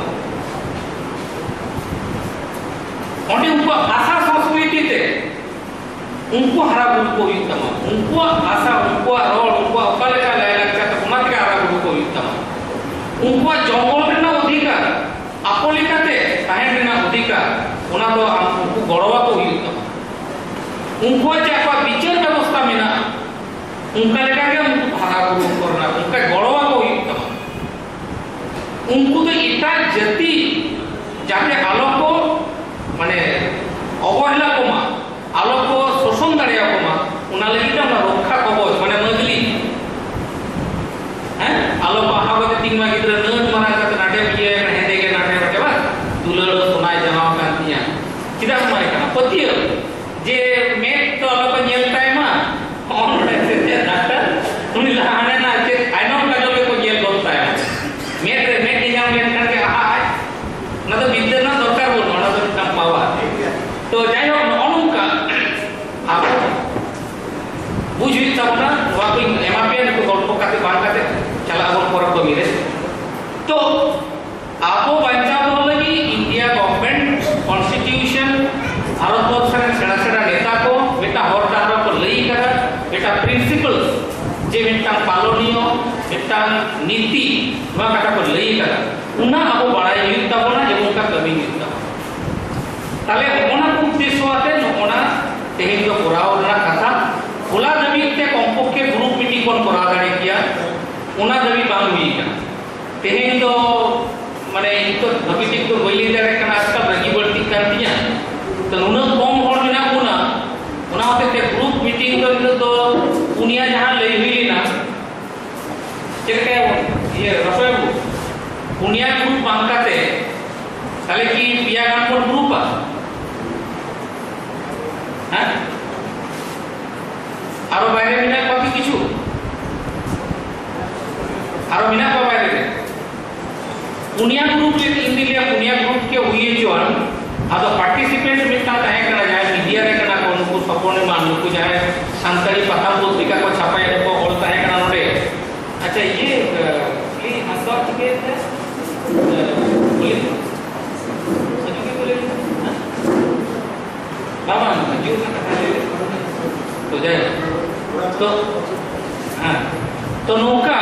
ᱚᱸᱰᱮ ᱩᱱᱠᱩᱣᱟᱜ ᱵᱷᱟᱥᱟ ᱥᱚᱝᱥᱠᱨᱤᱛᱤ ᱛᱮ ᱩᱱᱠᱩ ᱦᱟᱨᱟ ᱵᱩᱨᱩ ᱠᱚ ᱦᱩᱭᱩᱜ ᱛᱟᱢᱟ, ᱩᱱᱠᱩᱣᱟᱜ ᱵᱷᱟᱥᱟ, ᱩᱱᱠᱩᱣᱟᱜ ᱨᱚᱲ, ᱩᱱᱠᱩᱣᱟᱜ ᱚᱠᱟ ᱞᱮᱠᱟ ᱞᱟᱭᱼᱞᱟᱠᱪᱟᱨ ᱛᱟᱠᱚ, ᱚᱱᱟ ᱛᱮᱜᱮ ᱦᱟᱨᱟ ᱵᱩᱨᱩ ᱠᱚ ᱦᱩᱭᱩᱜ ᱛᱟᱢᱟ᱾ ᱩᱱᱠᱩᱣᱟᱜ ᱡᱚᱝᱜᱚᱞ ᱨᱮᱱᱟᱜ ᱚᱫᱷᱤᱠᱟᱨ, ᱟᱠᱚ ᱞᱮᱠᱟᱛᱮ ᱛᱟᱦᱮᱱ ᱨᱮᱱᱟᱜ ᱚᱫᱷᱤᱠᱟᱨ, ᱚᱱᱟ ᱫᱚ ᱟᱢ ᱩᱱᱠᱩ ᱜᱚᱲᱚ ᱟᱠᱚ ᱦᱩᱭᱩᱜ ᱛᱟᱢᱟ᱾ ᱩᱱᱠᱩᱣᱟᱜ ᱡᱮ ᱟᱠᱚᱣᱟᱜ ᱵᱤᱪᱟᱹᱨ ᱵᱮᱵᱚᱥᱛᱷᱟ ᱢᱮᱱᱟᱜᱼᱟ, ᱚᱱᱠᱟ ᱞᱮᱠᱟᱜᱮ ᱩᱱᱠᱩ ᱦᱟᱨᱟ ᱵᱩᱨᱩ ᱠᱚᱨᱮᱱᱟᱜ ᱚᱱᱠᱟ ᱜᱚᱲᱚ ᱟᱠᱚ ᱦᱩᱭᱩᱜ ᱛᱟᱢᱟ᱾ ᱩᱱᱠᱩ ᱫᱚ ᱮᱴᱟᱜ ᱡᱟᱹᱛᱤ ᱡᱟᱛᱮ ᱟᱞᱚ ᱠᱚ, ᱢᱟᱱᱮ, ᱚᱵᱚᱦᱮᱞᱟ ᱠᱚᱢᱟ, ᱟᱞᱚ ᱠᱚ ᱥᱳᱥᱚᱱ ᱫᱟᱲᱮᱭᱟᱠᱚ ᱢᱟ, ᱚᱱᱟ ᱞᱟᱹᱜᱤᱫ ᱛᱮ ᱚᱱᱟ ᱨᱚᱠᱠᱷᱟ ᱠᱚᱵᱚᱪ, ᱢᱟᱱᱮ ᱢᱟᱹᱜᱽᱞᱤ, ᱦᱮᱸ, ᱟᱞᱚ ᱯᱟᱲᱦᱟᱣ ᱠᱟᱛᱮ ᱛᱤᱧ ᱢᱟ ᱜᱤᱫᱽᱨᱟᱹ ᱱᱟᱹᱴ ᱢᱟᱨᱟᱝ ᱠᱟᱛᱮ ᱱᱟᱰᱮ ᱤᱭᱟᱹ ᱦᱮᱸᱫᱮ ᱜᱮ ᱱᱟᱰᱮ ᱱᱟᱰᱮ ᱵᱟᱝ, ᱫᱩᱞᱟᱹᱲ ᱥᱚᱱᱟᱭ ᱡᱟᱱᱟᱣ ᱠᱟᱱ ᱛᱤᱧᱟ᱾ ᱪᱮᱫᱟᱜ ᱮᱢᱟᱭ ᱠᱟᱱᱟ? ᱯᱟᱹᱛᱭᱟᱹᱣ ᱡᱮ ᱢᱮᱫ ᱫᱚ ᱟᱞᱚ ᱠᱚ ᱧᱮᱞ ᱛᱟᱭ ᱢᱟ, ᱦᱚᱸ ᱱᱚᱰᱮ ᱥᱮ ᱪᱮᱫ ᱰᱟᱠᱛᱟᱨ, ᱩᱱᱤ ᱞᱟᱦᱟ ᱦᱟᱱᱮ ᱱᱟ ᱪᱮᱫ ᱟᱭᱱᱚᱢ ᱠᱟᱡᱚᱞ ᱜᱮᱠᱚ ᱧᱮᱞ ᱜᱚᱫ ᱛᱟᱭᱟ᱾ ᱢᱮᱫ ᱨᱮ ᱢᱮᱫ ᱧᱮᱧᱟᱢ ᱞᱮᱱᱠᱷᱟᱱ ᱜᱮ ᱟᱦᱟ ᱟᱭ᱾ ᱚᱱᱟ ᱫᱚ ᱵᱤᱫᱽᱫᱟᱹ ᱨᱮᱱᱟᱜ ᱫᱚᱨᱠᱟᱨ ᱵᱟᱹᱱᱩᱜᱼᱟ, ᱚᱱᱟ ᱫᱚ ᱢᱤᱫᱴᱟᱝ ᱯᱟᱣᱟᱨ᱾ ᱛᱚ ᱟᱵᱚ ᱵᱟᱧᱪᱟᱣ ᱫᱚᱦᱚ ᱞᱟᱹᱜᱤᱫ ᱤᱱᱰᱤᱭᱟ ᱜᱚᱵᱷᱚᱨᱱᱢᱮᱱᱴ, ᱠᱚᱱᱥᱴᱤᱴᱤᱭᱩᱥᱚᱱ, ᱵᱷᱟᱨᱚᱛ ᱵᱚᱨᱥᱚ ᱨᱮᱱ ᱥᱮᱬᱟ ᱥᱮᱬᱟ ᱱᱮᱛᱟ ᱠᱚ ᱢᱤᱫᱴᱟᱝ ᱦᱚᱨ ᱰᱟᱦᱟᱨ ᱠᱚ ᱞᱟᱹᱭ ᱠᱟᱫᱟ, ᱢᱤᱫᱴᱟᱝ ᱯᱨᱤᱱᱥᱤᱯᱟᱞ, ᱡᱮ ᱢᱤᱫᱴᱟᱝ ᱯᱟᱞᱚᱱᱤᱭᱚ, ᱢᱤᱫᱴᱟᱝ ᱱᱤᱛᱤ, ᱱᱚᱣᱟ ᱠᱟᱛᱷᱟ ᱠᱚ ᱞᱟᱹᱭ ᱠᱟᱫᱟ᱾ ᱚᱱᱟ ᱟᱵᱚ ᱵᱟᱲᱟᱭ ᱦᱩᱭᱩᱜ ᱛᱟᱵᱚᱱᱟ ᱮᱵᱚᱝ ᱚᱱᱠᱟ ᱠᱟᱹᱢᱤ ᱦᱩᱭᱩᱜ ᱛᱟᱵᱚᱱᱟ᱾ ᱛᱟᱦᱞᱮ ᱚᱱᱟ ᱠᱚ ᱩᱫᱽᱫᱮᱥᱥᱚ ᱟᱛᱮ ᱱᱚᱜᱼᱚᱱᱟ ᱛᱮᱦᱮᱧ ᱫᱚ ᱠᱚᱨᱟᱣ ᱨᱮᱱᱟᱜ ᱠᱟᱛᱷᱟ᱾ ᱦᱚᱞᱟ ᱫᱷᱟᱹᱵᱤᱡ ᱛᱮ ᱠᱚᱢᱯᱚᱠᱠᱷᱮ ᱜᱨᱩᱯ ᱢᱤᱴᱤᱝ ᱵᱚᱱ ᱠᱚᱨᱟᱣ ᱫᱟᱲᱮ ᱠᱮᱭᱟ, ᱚᱱᱟ ᱫᱷᱟᱹᱵᱤᱡ ᱵᱟᱝ ᱦᱩᱭ ᱠᱟᱱᱟ᱾ ᱛᱮᱦᱮᱧ ᱫᱚ ᱢᱟᱱᱮ ᱱᱤᱛᱚᱜ ᱵᱷᱟᱹᱜᱤ ᱴᱷᱤᱠ ᱫᱚ ᱵᱟᱹᱧ ᱞᱟᱹᱭ ᱫᱟᱲᱮᱭᱟᱜ ᱠᱟᱱᱟ, ᱟᱡᱠᱟᱞ ᱨᱟᱹᱜᱤ ᱵᱟᱹᱲᱛᱤᱜ ᱠᱟᱱ ᱛᱤᱧᱟ᱾ ᱛᱚ ᱱᱩᱱᱟᱹᱜ ᱠᱚᱢ ᱦᱚᱲ ᱢᱮᱱᱟᱜ ᱵᱚᱱᱟ, ᱚᱱᱟ ᱦᱚᱛᱮᱡ ᱛᱮ ᱜᱨᱩᱯ ᱢᱤᱴᱤᱝ ᱫᱚ ᱱᱤᱛᱚᱜ ᱫᱚ ᱯᱩᱱᱭᱟ ᱡᱟᱦᱟᱸ ᱞᱟᱹᱭ ᱦᱩᱭ ᱞᱮᱱᱟ, ᱪᱮᱫ ᱞᱮᱠᱟ ᱤᱭᱟᱹ ᱨᱚᱥᱚᱭ ᱵᱟᱹᱵᱩ, ᱯᱩᱱᱭᱟ ᱜᱨᱩᱯ ᱵᱟᱝ ᱠᱟᱛᱮ ᱛᱟᱦᱞᱮ ᱠᱤ ᱯᱮᱭᱟ ᱜᱟᱱ ᱵᱚᱱ ᱜᱨᱩᱯᱟ? ᱦᱮᱸ? ᱟᱨᱚ ᱵᱟᱭᱨᱮ ᱢᱮᱱᱟᱜ ᱠᱚᱣᱟ ᱠᱤ ᱠᱤᱪᱷᱩ? ᱟᱨᱚ ᱢᱮᱱᱟᱜ ᱠᱚᱣᱟ ᱵᱟᱭᱨᱮ ᱨᱮ? ᱯᱩᱱᱭᱟ ᱜᱨᱩᱯ ᱨᱮ ᱤᱧ ᱫᱩᱧ ᱞᱟᱹᱭᱟ ᱯᱩᱱᱭᱟ ᱜᱨᱩᱯ ᱜᱮ ᱦᱩᱭ ᱦᱚᱪᱚᱣᱟᱱ᱾ ᱟᱫᱚ ᱯᱟᱨᱴᱤᱥᱤᱯᱮᱱᱴ ᱢᱤᱫᱴᱟᱝ ᱛᱟᱦᱮᱸ ᱠᱟᱱᱟ, ᱡᱟᱦᱟᱸᱭ ᱢᱤᱰᱤᱭᱟ ᱨᱮ ᱠᱟᱱᱟ ᱠᱚ, ᱱᱩᱠᱩ ᱥᱚᱯᱚᱱ ᱮᱢᱟᱱ, ᱱᱩᱠᱩ ᱡᱟᱦᱟᱸᱭ ᱥᱟᱱᱛᱟᱲᱤ ᱯᱟᱛᱷᱟᱢ ᱯᱚᱛᱨᱤᱠᱟ ᱠᱚ ᱪᱷᱟᱯᱟᱭᱟ, ᱱᱩᱠᱩ ᱚᱞ ᱛᱟᱦᱮᱸ ᱠᱟᱱᱟ ᱱᱚᱰᱮ᱾ ᱟᱪᱪᱷᱟ, ᱤᱭᱟᱹ, ᱩᱱᱤ ᱦᱟᱸᱥᱫᱟ ᱪᱤᱠᱟᱹᱭᱮᱱ ᱛᱟᱭᱟ? ᱦᱮᱸ? ᱵᱟᱝ, ᱵᱟᱝ, ᱦᱤᱡᱩᱜ ᱨᱮᱱᱟᱜ ᱠᱟᱛᱷᱟ ᱞᱟᱹᱭ ᱞᱮᱫ᱾ ᱛᱚ, ᱡᱟᱭᱦᱳᱠ᱾ ᱛᱚ, ᱦᱮᱸ᱾ ᱛᱚ, ᱱᱚᱝᱠᱟ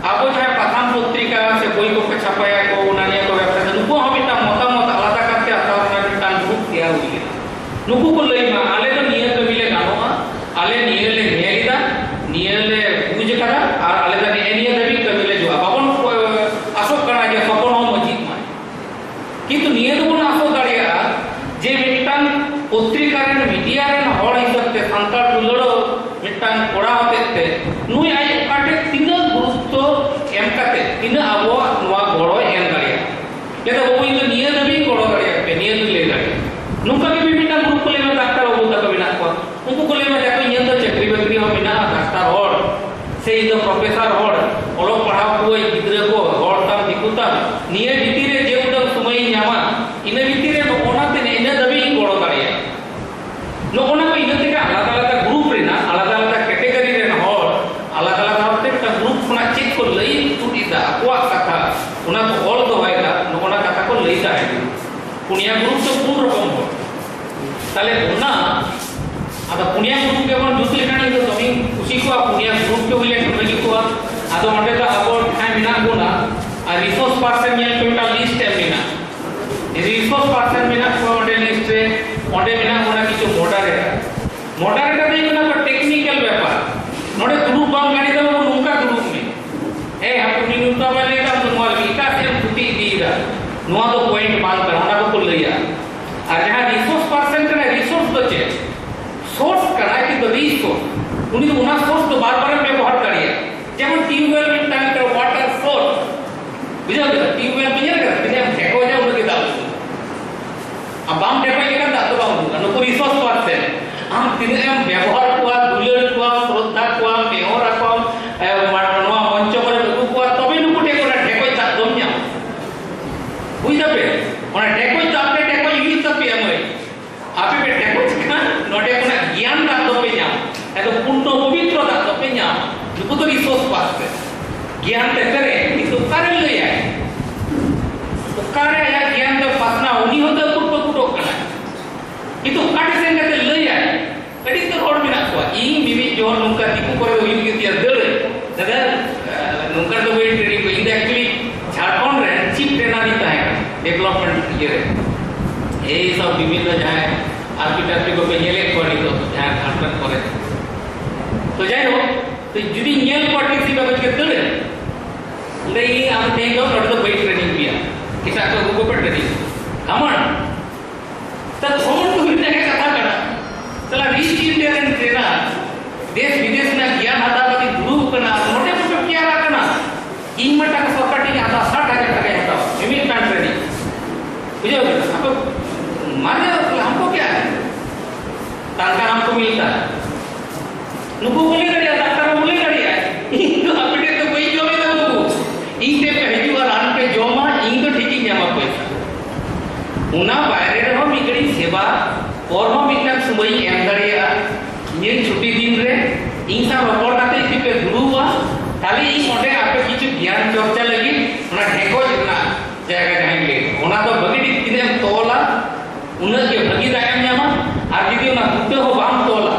ᱟᱵᱚ ᱡᱟᱦᱟᱸ ᱯᱟᱛᱷᱟᱢ ᱯᱚᱛᱨᱤᱠᱟ ᱥᱮ ᱵᱳᱭ ᱠᱚᱠᱚ ᱪᱷᱟᱯᱟᱭᱟ ᱠᱚ, ᱚᱱᱟ ᱱᱤᱭᱟᱹ ᱠᱚ ᱵᱮᱵᱥᱟ, ᱱᱩᱠᱩᱣᱟᱜ ᱦᱚᱸ ᱢᱤᱫᱴᱟᱝ ᱢᱚᱛᱟᱢᱚᱛ ᱟᱞᱟᱫᱟ ᱠᱟᱨᱛᱮ ᱦᱟᱛᱟᱣ ᱨᱮᱱᱟᱜ ᱢᱤᱫᱴᱟᱝ ᱜᱨᱩᱯ ᱛᱮᱭᱟᱨ ᱦᱩᱭ ᱞᱮᱱᱟ᱾ ᱱᱩᱠᱩ ᱠᱚ ᱞᱟᱹᱭ ᱢᱟ, ᱟᱞᱮ ᱫᱚ ᱱᱤᱭᱟᱹ ᱠᱟᱹᱢᱤ ᱞᱮ ᱜᱟᱱᱚᱜᱼᱟ, ᱟᱞᱮ ᱱᱤᱭᱟᱹ ᱞᱮ ᱧᱮᱞ ᱮᱫᱟ, ᱱᱤᱭᱟᱹ ᱞᱮ ᱵᱩᱡᱽ ᱟᱠᱟᱫᱟ, ᱟᱨ ᱟᱞᱮ ᱫᱚ ᱱᱮᱜᱼᱮ ᱱᱤᱭᱟᱹ ᱫᱷᱟᱹᱵᱤᱡ ᱠᱟᱹᱢᱤ ᱞᱮ ᱡᱚᱜᱼᱟ᱾ ᱵᱟᱵᱚᱱ, ᱟᱸᱥᱚᱜ ᱠᱟᱱᱟ ᱡᱮ ᱥᱚᱯᱚᱱ ᱦᱚᱸ ᱢᱟᱹᱡᱷᱤᱜ ᱢᱟᱭ᱾ ᱠᱤᱱᱛᱩ ᱱᱤᱭᱟᱹ ᱫᱚᱵᱚᱱ ᱟᱸᱥᱚᱜ ᱫᱟᱲᱮᱭᱟᱜᱼᱟ ᱡᱮ ᱢᱤᱫᱴᱟᱝ ᱯᱚᱛᱨᱤᱠᱟ ᱨᱮᱱ, ᱢᱤᱰᱤᱭᱟ ᱨᱮᱱ ᱦᱚᱲ ᱦᱤᱥᱟᱹᱵ ᱛᱮ, ᱥᱟᱱᱛᱟᱲ ᱫᱩᱞᱟᱹᱲ ᱢᱤᱫᱴᱟᱝ ᱠᱚᱲᱟ ᱦᱚᱛᱮᱡ ᱛᱮ ᱱᱩᱭ ᱟᱡ ᱚᱠᱟᱴᱷᱮᱡ ᱛᱤᱱᱟᱹᱜ ᱜᱩᱨᱩᱛᱛᱚ ᱮᱢ ᱠᱟᱛᱮ, ᱛᱤᱱᱟᱹᱜ ᱟᱵᱚᱣᱟᱜ ᱱᱚᱣᱟ ᱜᱚᱲᱚᱭ ᱮᱢ ᱫᱟᱲᱮᱭᱟᱜᱼᱟ᱾ ᱞᱟᱹᱭᱫᱟ, "ᱵᱟᱹᱵᱩ, ᱤᱧ ᱫᱚ ᱱᱤᱭᱟᱹ ᱫᱷᱟᱹᱵᱤᱡ ᱤᱧ ᱜᱚᱲᱚ ᱫᱟᱲᱮᱭᱟᱜ ᱯᱮ, ᱱᱤᱭᱟᱹ ᱫᱩᱧ ᱞᱟᱹᱭ ᱫᱟᱲᱮᱭᱟᱜᱼᱟ᱾" ᱱᱚᱝᱠᱟ ᱜᱮ ᱢᱤᱫᱴᱟᱝ ᱜᱨᱩᱯ ᱠᱚ ᱞᱟᱹᱭ ᱢᱟ, ᱰᱟᱠᱛᱟᱨ ᱵᱟᱹᱵᱩ ᱛᱟᱠᱚ ᱢᱮᱱᱟᱜ ᱠᱚᱣᱟ, ᱩᱱᱠᱩ ᱠᱚ ᱞᱟᱹᱭ ᱢᱟ, "ᱡᱟᱠᱚ, ᱤᱧᱟᱹᱜ ᱫᱚ ᱪᱟᱹᱠᱨᱤ ᱵᱟᱹᱠᱨᱤ ᱦᱚᱸ ᱢᱮᱱᱟᱜᱼᱟ, ᱰᱟᱠᱛᱟᱨ ᱦᱚᱲ, ᱥᱮ ᱤᱧ ᱫᱚ ᱯᱨᱚᱯᱷᱮᱥᱟᱨ ᱦᱚᱲ, ᱚᱞᱚᱜ ᱯᱟᱲᱦᱟᱣ ᱠᱚᱣᱟᱹᱧ ᱜᱤᱫᱽᱨᱟᱹ ᱠᱚ, ᱦᱚᱲ ᱛᱟᱢ, ᱫᱤᱠᱩ ᱛᱟᱢ, ᱱᱤᱭᱟᱹ ᱵᱷᱤᱛᱤᱨ ᱨᱮ ᱡᱮ ᱩᱰᱟᱹᱝ ᱥᱚᱢᱚᱭᱤᱧ ᱧᱟᱢᱟ, ᱤᱱᱟᱹ ᱵᱷᱤᱛᱤᱨ ᱨᱮ ᱱᱚᱜᱼᱚ ᱱᱟ ᱛᱮ ᱤᱱᱟᱹ ᱫᱷᱟᱹᱵᱤᱡ ᱤᱧ ᱜᱚᱲᱚ ᱫᱟᱲᱮᱭᱟᱜᱼᱟ᱾" ᱱᱚᱜᱼᱚ ᱱᱟ ᱠᱚ ᱤᱱᱟᱹ ᱛᱮᱜᱮ ᱟᱞᱟᱫᱟ ᱟᱞᱟᱫᱟ ᱜᱨᱩᱯ ᱨᱮᱱᱟᱜ, ᱟᱞᱟᱫᱟ ᱟᱞᱟᱫᱟ ᱠᱮᱴᱮᱜᱚᱨᱤ ᱨᱮᱱ ᱦᱚᱲ ᱟᱞᱟᱫᱟ ᱟᱞᱟᱫᱟ ᱵᱷᱟᱵᱛᱮ ᱢᱤᱫᱴᱟᱝ ᱜᱨᱩᱯ ᱠᱷᱚᱱᱟᱜ ᱪᱮᱫ ᱠᱚ ᱞᱟᱹᱭ ᱛᱩᱫ ᱮᱫᱟ, ᱟᱠᱚᱣᱟᱜ ᱠᱟᱛᱷᱟ, ᱯᱩᱱᱭᱟ ᱜᱨᱩᱯ ᱫᱚ ᱯᱩᱱ ᱨᱚᱠᱚᱢ ᱦᱚᱲ᱾ ᱛᱟᱦᱞᱮ ᱚᱱᱟ ᱟᱫᱚ ᱯᱩᱱᱭᱟ ᱜᱨᱩᱯ ᱜᱮᱵᱚᱱ ᱡᱩᱛ ᱞᱮᱠᱷᱟᱱ ᱤᱧ ᱫᱚ ᱫᱚᱢᱮᱧ ᱠᱩᱥᱤ ᱠᱚᱜᱼᱟ, ᱯᱩᱱᱭᱟ ᱜᱨᱩᱯ ᱜᱮ ᱦᱩᱭ ᱞᱮᱱᱠᱷᱟᱱ ᱵᱷᱟᱹᱜᱤ ᱠᱚᱜᱼᱟ᱾ ᱟᱫᱚ ᱚᱸᱰᱮ ᱫᱚ ᱟᱵᱚ ᱡᱟᱦᱟᱸᱭ ᱢᱮᱱᱟᱜ ᱵᱚᱱᱟ, ᱟᱨ ᱨᱤᱥᱳᱨᱥ ᱯᱟᱨᱥᱚᱱ ᱧᱮᱞ ᱯᱮ, ᱢᱤᱫᱴᱟᱝ ᱞᱤᱥᱴ ᱮᱢ ᱢᱮᱱᱟᱜᱼᱟ᱾ ᱨᱤᱥᱳᱨᱥ ᱯᱟᱨᱥᱚᱱ ᱢᱮᱱᱟᱜ ᱠᱚᱣᱟ ᱚᱸᱰᱮ ᱞᱤᱥᱴ ᱨᱮ, ᱚᱸᱰᱮ ᱢᱮᱱᱟᱜ ᱵᱚᱱᱟ ᱠᱤᱪᱷᱩ ᱢᱚᱰᱟᱨᱮᱴᱟᱨ᱾ ᱢᱚᱰᱟᱨᱮᱴᱟᱨ ᱫᱚ ᱦᱩᱭᱩᱜ ᱠᱟᱱᱟ ᱴᱮᱠᱱᱤᱠᱟᱞ ᱵᱮᱯᱟᱨ᱾ ᱱᱚᱰᱮ ᱫᱩᱲᱩᱵ ᱵᱟᱝ ᱜᱟᱱᱚᱜᱼᱟ, ᱱᱚᱝᱠᱟ ᱫᱩᱲᱩᱵ ᱢᱮ᱾ ᱦᱮᱸ, ᱦᱟᱯᱮ ᱩᱱᱤ ᱱᱚᱝᱠᱟ ᱵᱟᱭ ᱞᱟᱹᱭ ᱮᱫᱟ, ᱟᱢ ᱫᱚ ᱱᱚᱣᱟ ᱞᱟᱹᱜᱤᱫ ᱮᱴᱟᱜ ᱥᱮᱫ ᱮᱢ ᱛᱷᱩᱛᱤ ᱤᱫᱤᱭᱮᱫᱟ, ᱱᱚᱣᱟ ᱫᱚ ᱯᱚᱭᱮᱱᱴ ᱵᱟᱝ ᱠᱟᱱᱟ, ᱚᱱᱟ ᱫᱚᱠᱚ ᱞᱟᱹᱭᱟ᱾ ᱟᱨ ᱡᱟᱦᱟᱸ ᱨᱤᱥᱳᱨᱥ ᱯᱟᱨᱥᱚᱱ ᱠᱟᱱᱟᱭ, ᱨᱤᱥᱳᱨᱥ ᱫᱚ ᱪᱮᱫ? ᱥᱳᱨᱥ ᱠᱟᱱᱟᱭ, ᱠᱤᱱᱛᱩ ᱨᱤᱥᱳᱨᱥ, ᱩᱱᱤ ᱫᱚ ᱚᱱᱟ ᱥᱳᱨᱥ ᱫᱚ ᱵᱟᱨ ᱵᱟᱨᱮᱢ ᱵᱮᱵᱚᱦᱟᱨ ᱫᱟᱲᱮᱭᱟᱜᱼᱟ᱾ ᱡᱮᱢᱚᱱ ᱴᱤᱭᱩᱵᱽᱣᱮᱞ ᱢᱤᱫᱴᱟᱝ ᱠᱟᱱᱟ, ᱣᱟᱴᱟᱨ ᱥᱳᱨᱥ, ᱵᱩᱡᱷᱟᱹᱣ ᱠᱮᱫᱟ? ᱴᱤᱭᱩᱵᱽᱣᱮᱞ ᱯᱮ ᱧᱮᱞ ᱠᱟᱫᱟ? ᱛᱤᱱᱟᱹᱜ ᱮᱢ ᱰᱷᱮᱠᱚᱡᱟ, ᱩᱱᱟᱹᱜ ᱜᱮ ᱫᱟᱜ ᱩᱰᱩᱠᱚᱜᱼᱟ᱾ ᱟᱨ ᱵᱟᱢ ᱰᱷᱮᱠᱚᱡ ᱞᱮᱠᱷᱟᱱ ᱫᱟᱜ ᱫᱚ ᱵᱟᱝ ᱩᱰᱩᱠᱚᱜᱼᱟ᱾ ᱱᱩᱠᱩ ᱨᱤᱥᱳᱨᱥ ᱯᱟᱨᱥᱚᱱ, ᱟᱢ ᱛᱤᱱᱟᱹᱜ ᱮᱢ ᱵᱮᱵᱚᱦᱟᱨ ᱠᱚᱣᱟ, ᱫᱩᱞᱟᱹᱲ ᱠᱚᱣᱟ, ᱥᱨᱚᱫᱷᱟ ᱠᱚᱣᱟ, ᱱᱮᱦᱚᱨ ᱟᱠᱚᱣᱟ, ᱮ, ᱢᱟ-, ᱱᱚᱣᱟ ᱢᱚᱧᱪᱚ ᱠᱚᱨᱮ ᱟᱹᱜᱩ ᱠᱚᱣᱟ, ᱛᱚᱵᱮ ᱱᱩᱠᱩ ᱴᱷᱮᱱ ᱠᱷᱚᱱᱟᱜ ᱰᱷᱮᱠᱚᱡ ᱫᱟᱜ ᱫᱚᱢ ᱧᱟᱢᱟ᱾ ᱵᱩᱡᱽ ᱫᱟᱯᱮ? ᱚᱱᱟ ᱰᱷᱮᱠᱚᱡ ᱫᱚ ᱟᱯᱮ ᱰᱷᱮᱠᱚᱡ ᱦᱩᱭᱩᱜ ᱛᱟᱯᱮᱭᱟ ᱢᱟᱹᱭ᱾ ᱟᱯᱮ ᱯᱮ ᱰᱷᱮᱠᱚᱡ ᱠᱷᱟᱱ ᱱᱚᱰᱮ ᱠᱷᱚᱱᱟᱜ ᱜᱮᱭᱟᱱ ᱫᱟᱜ ᱫᱚᱯᱮ ᱧᱟᱢᱟ᱾ ᱟᱫᱚ ᱯᱩᱨᱱᱚ ᱯᱚᱵᱤᱛᱨᱚ ᱫᱟᱜ ᱫᱚᱯᱮ ᱧᱟᱢᱟ᱾ ᱱᱩᱠᱩ ᱫᱚ ᱨᱤᱥᱳᱨᱥ ᱯᱟᱨᱥᱚᱱ᱾ ᱜᱮᱭᱟᱱ ᱛᱮ ᱯᱮᱨᱮᱡ, ᱠᱤᱱᱛᱩ ᱚᱠᱟᱨᱮ ᱞᱟᱹᱭᱟᱭ? ᱚᱠᱟᱨᱮ ᱟᱭᱟᱜ ᱜᱮᱭᱟᱱ ᱫᱚ ᱯᱟᱥᱱᱟᱣ? ᱩᱱᱤ ᱦᱚᱸ ᱫᱚ ᱠᱩᱴ ᱠᱩᱴᱚᱜ ᱠᱟᱱᱟᱭ᱾ ᱠᱤᱱᱛᱩ ᱚᱠᱟ ᱴᱷᱮᱱ ᱥᱮᱱ ᱠᱟᱛᱮ ᱞᱟᱹᱭᱟᱭ? ᱟᱹᱰᱤ ᱩᱛᱟᱹᱨ ᱦᱚᱲ ᱢᱮᱱᱟᱜ ᱠᱚᱣᱟ᱾ ᱤᱧ ᱢᱤᱢᱤᱫ ᱡᱚᱦᱚᱲ ᱱᱚᱝᱠᱟ ᱫᱤᱠᱩ ᱠᱚᱨᱮ ᱫᱚ ᱦᱩᱭᱩᱜ ᱜᱮ ᱛᱤᱧᱟ ᱫᱟᱹᱲ᱾ ᱫᱟᱫᱟ, ᱱᱚᱝᱠᱟ ᱫᱚ ᱵᱟᱹᱧ ᱴᱨᱮᱱᱤᱝ ᱠᱚᱣᱟ᱾ ᱤᱧ ᱫᱚ actually ᱡᱷᱟᱲᱠᱷᱚᱸᱰ ᱨᱮ ᱪᱤᱯ ᱴᱨᱮᱱᱟᱨ ᱤᱧ ᱛᱟᱦᱮᱸ ᱠᱟᱱᱟ, ᱰᱮᱵᱷᱞᱚᱯᱢᱮᱱᱴ ᱤᱭᱟᱹ ᱨᱮ᱾ ᱮᱭ ᱥᱚᱵ ᱵᱤᱵᱷᱤᱱᱱᱚ ᱡᱟᱦᱟᱸᱭ ᱟᱨᱯᱤ ᱴᱟᱨᱯᱤ ᱠᱚᱯᱮ ᱧᱮᱞᱮᱫ ᱠᱚᱣᱟ ᱱᱤᱛᱚᱜ ᱡᱟᱦᱟᱸ ᱡᱷᱟᱲᱠᱷᱚᱸᱰ ᱠᱚᱨᱮ᱾ ᱛᱚ ᱡᱟᱭᱦᱳᱠ, ᱛᱚ ᱡᱩᱫᱤ ᱧᱮᱞ ᱠᱚᱣᱟ ᱴᱮᱠᱥᱤ ᱵᱟᱵᱟ ᱪᱤᱠᱟᱹ ᱫᱟᱹᱲ, ᱞᱟᱹᱭ ᱤᱧ ᱟᱢ ᱛᱮᱦᱮᱧ ᱫᱚ ᱱᱚᱰᱮ ᱫᱚ ᱵᱟᱹᱧ ᱴᱨᱮᱱᱤᱝ ᱯᱮᱭᱟ, ᱮᱴᱟᱜ ᱠᱚ ᱟᱹᱜᱩ ᱠᱚᱯᱮ ᱴᱨᱮᱱᱤᱝ᱾ ᱠᱟᱢᱚᱱ᱾ ᱛᱟ ᱠᱷᱚᱵᱚᱨ ᱫᱚ ᱦᱩᱭᱩᱜ ᱠᱟᱱᱟ ᱠᱟᱛᱷᱟ ᱠᱟᱱᱟ᱾ ᱛᱟᱦᱞᱮ ᱨᱤᱪ ᱤᱱᱰᱤᱭᱟ ᱨᱮᱱ ᱴᱨᱮᱱᱟᱨ ᱫᱮᱥ ᱵᱤᱫᱮᱥ ᱨᱮᱱᱟᱜ ᱜᱮᱭᱟᱱ ᱦᱟᱛᱟᱣ ᱠᱟᱛᱮ ᱫᱩᱲᱩᱵ ᱠᱟᱱᱟ, ᱟᱨ ᱱᱚᱰᱮ ᱠᱚ ᱯᱮᱭᱟᱨᱟ ᱠᱟᱱᱟ᱾ ᱤᱧ ᱢᱟ ᱴᱟᱠᱟ ᱥᱚᱨᱠᱟᱨ ᱴᱷᱮᱱ ᱦᱟᱛᱟᱣ, ᱥᱟᱴ ᱦᱟᱡᱟᱨ ᱴᱟᱠᱟᱧ ᱦᱟᱛᱟᱣᱟ ᱢᱤᱢᱤᱫᱴᱟᱝ ᱴᱨᱮᱱᱤᱝ᱾ ᱵᱩᱡᱷᱟᱹᱣ ᱠᱮᱫᱟ? ᱟᱯᱮ ᱢᱟᱱᱮ ᱦᱟᱢᱠᱳ ᱠᱮᱭᱟ ᱦᱮ? ᱛᱟᱱᱠᱟ ᱦᱟᱢᱠᱳ ᱢᱤᱞᱛᱟ ᱦᱮ᱾ ᱱᱩᱠᱩ ᱠᱚ ᱞᱟᱹᱭ ᱫᱟᱲᱮᱭᱟᱜᱼᱟ, ᱰᱟᱠᱛᱟᱨ ᱵᱟᱹᱵᱩ ᱞᱟᱹᱭ ᱫᱟᱲᱮᱭᱟᱜᱼᱟ, "ᱤᱧ ᱫᱚ ᱟᱯᱮ ᱴᱷᱮᱱ ᱫᱚ ᱵᱟᱹᱧ ᱡᱚᱢ ᱮᱫᱟ ᱵᱟᱹᱵᱩ, ᱤᱧ ᱴᱷᱮᱱ ᱯᱮ ᱦᱤᱡᱩᱜᱼᱟ, ᱨᱟᱱ ᱯᱮ ᱡᱚᱢᱟ, ᱤᱧ ᱫᱚ ᱴᱷᱤᱠᱤᱧ ᱧᱟᱢᱟ ᱯᱚᱭᱥᱟ᱾ ᱚᱱᱟ ᱵᱟᱭᱨᱮ ᱨᱮᱦᱚᱸ ᱢᱤᱫ ᱜᱷᱟᱹᱲᱤᱡ ᱥᱮᱵᱟ ᱯᱚᱨ ᱦᱚᱸ ᱢᱤᱫᱴᱟᱝ ᱥᱚᱢᱚᱭᱤᱧ ᱮᱢ ᱫᱟᱲᱮᱭᱟᱜᱼᱟ, ᱤᱧᱟᱹᱜ ᱪᱷᱩᱴᱤ ᱫᱤᱱ ᱨᱮ ᱤᱧ ᱥᱟᱶ ᱨᱚᱯᱚᱲ ᱠᱟᱛᱮ ᱡᱩᱫᱤ ᱯᱮ ᱫᱩᱲᱩᱵᱼᱟ, ᱛᱟᱦᱞᱮ ᱤᱧ ᱚᱸᱰᱮ ᱟᱯᱮ ᱠᱤᱪᱷᱩ ᱜᱮᱭᱟᱱ ᱪᱚᱨᱪᱟ ᱞᱟᱹᱜᱤᱫ ᱚᱱᱟ ᱰᱷᱮᱠᱚᱡ ᱨᱮᱱᱟᱜ ᱡᱟᱭᱜᱟ ᱡᱟᱦᱟᱸᱧ ᱞᱟᱹᱭ, ᱚᱱᱟ ᱫᱚ ᱵᱷᱟᱹᱜᱤ ᱴᱷᱤᱠ ᱛᱤᱱᱟᱹᱜ ᱮᱢ ᱛᱚᱞ ᱩᱱᱟᱹᱜ ᱜᱮ ᱵᱷᱟᱹᱜᱤ ᱫᱟᱜ ᱮᱢ ᱧᱟᱢᱟ᱾ ᱟᱨ ᱡᱩᱫᱤ ᱚᱱᱟ ᱵᱩᱴᱟᱹ ᱦᱚᱸ ᱵᱟᱢ ᱛᱚᱞᱟ,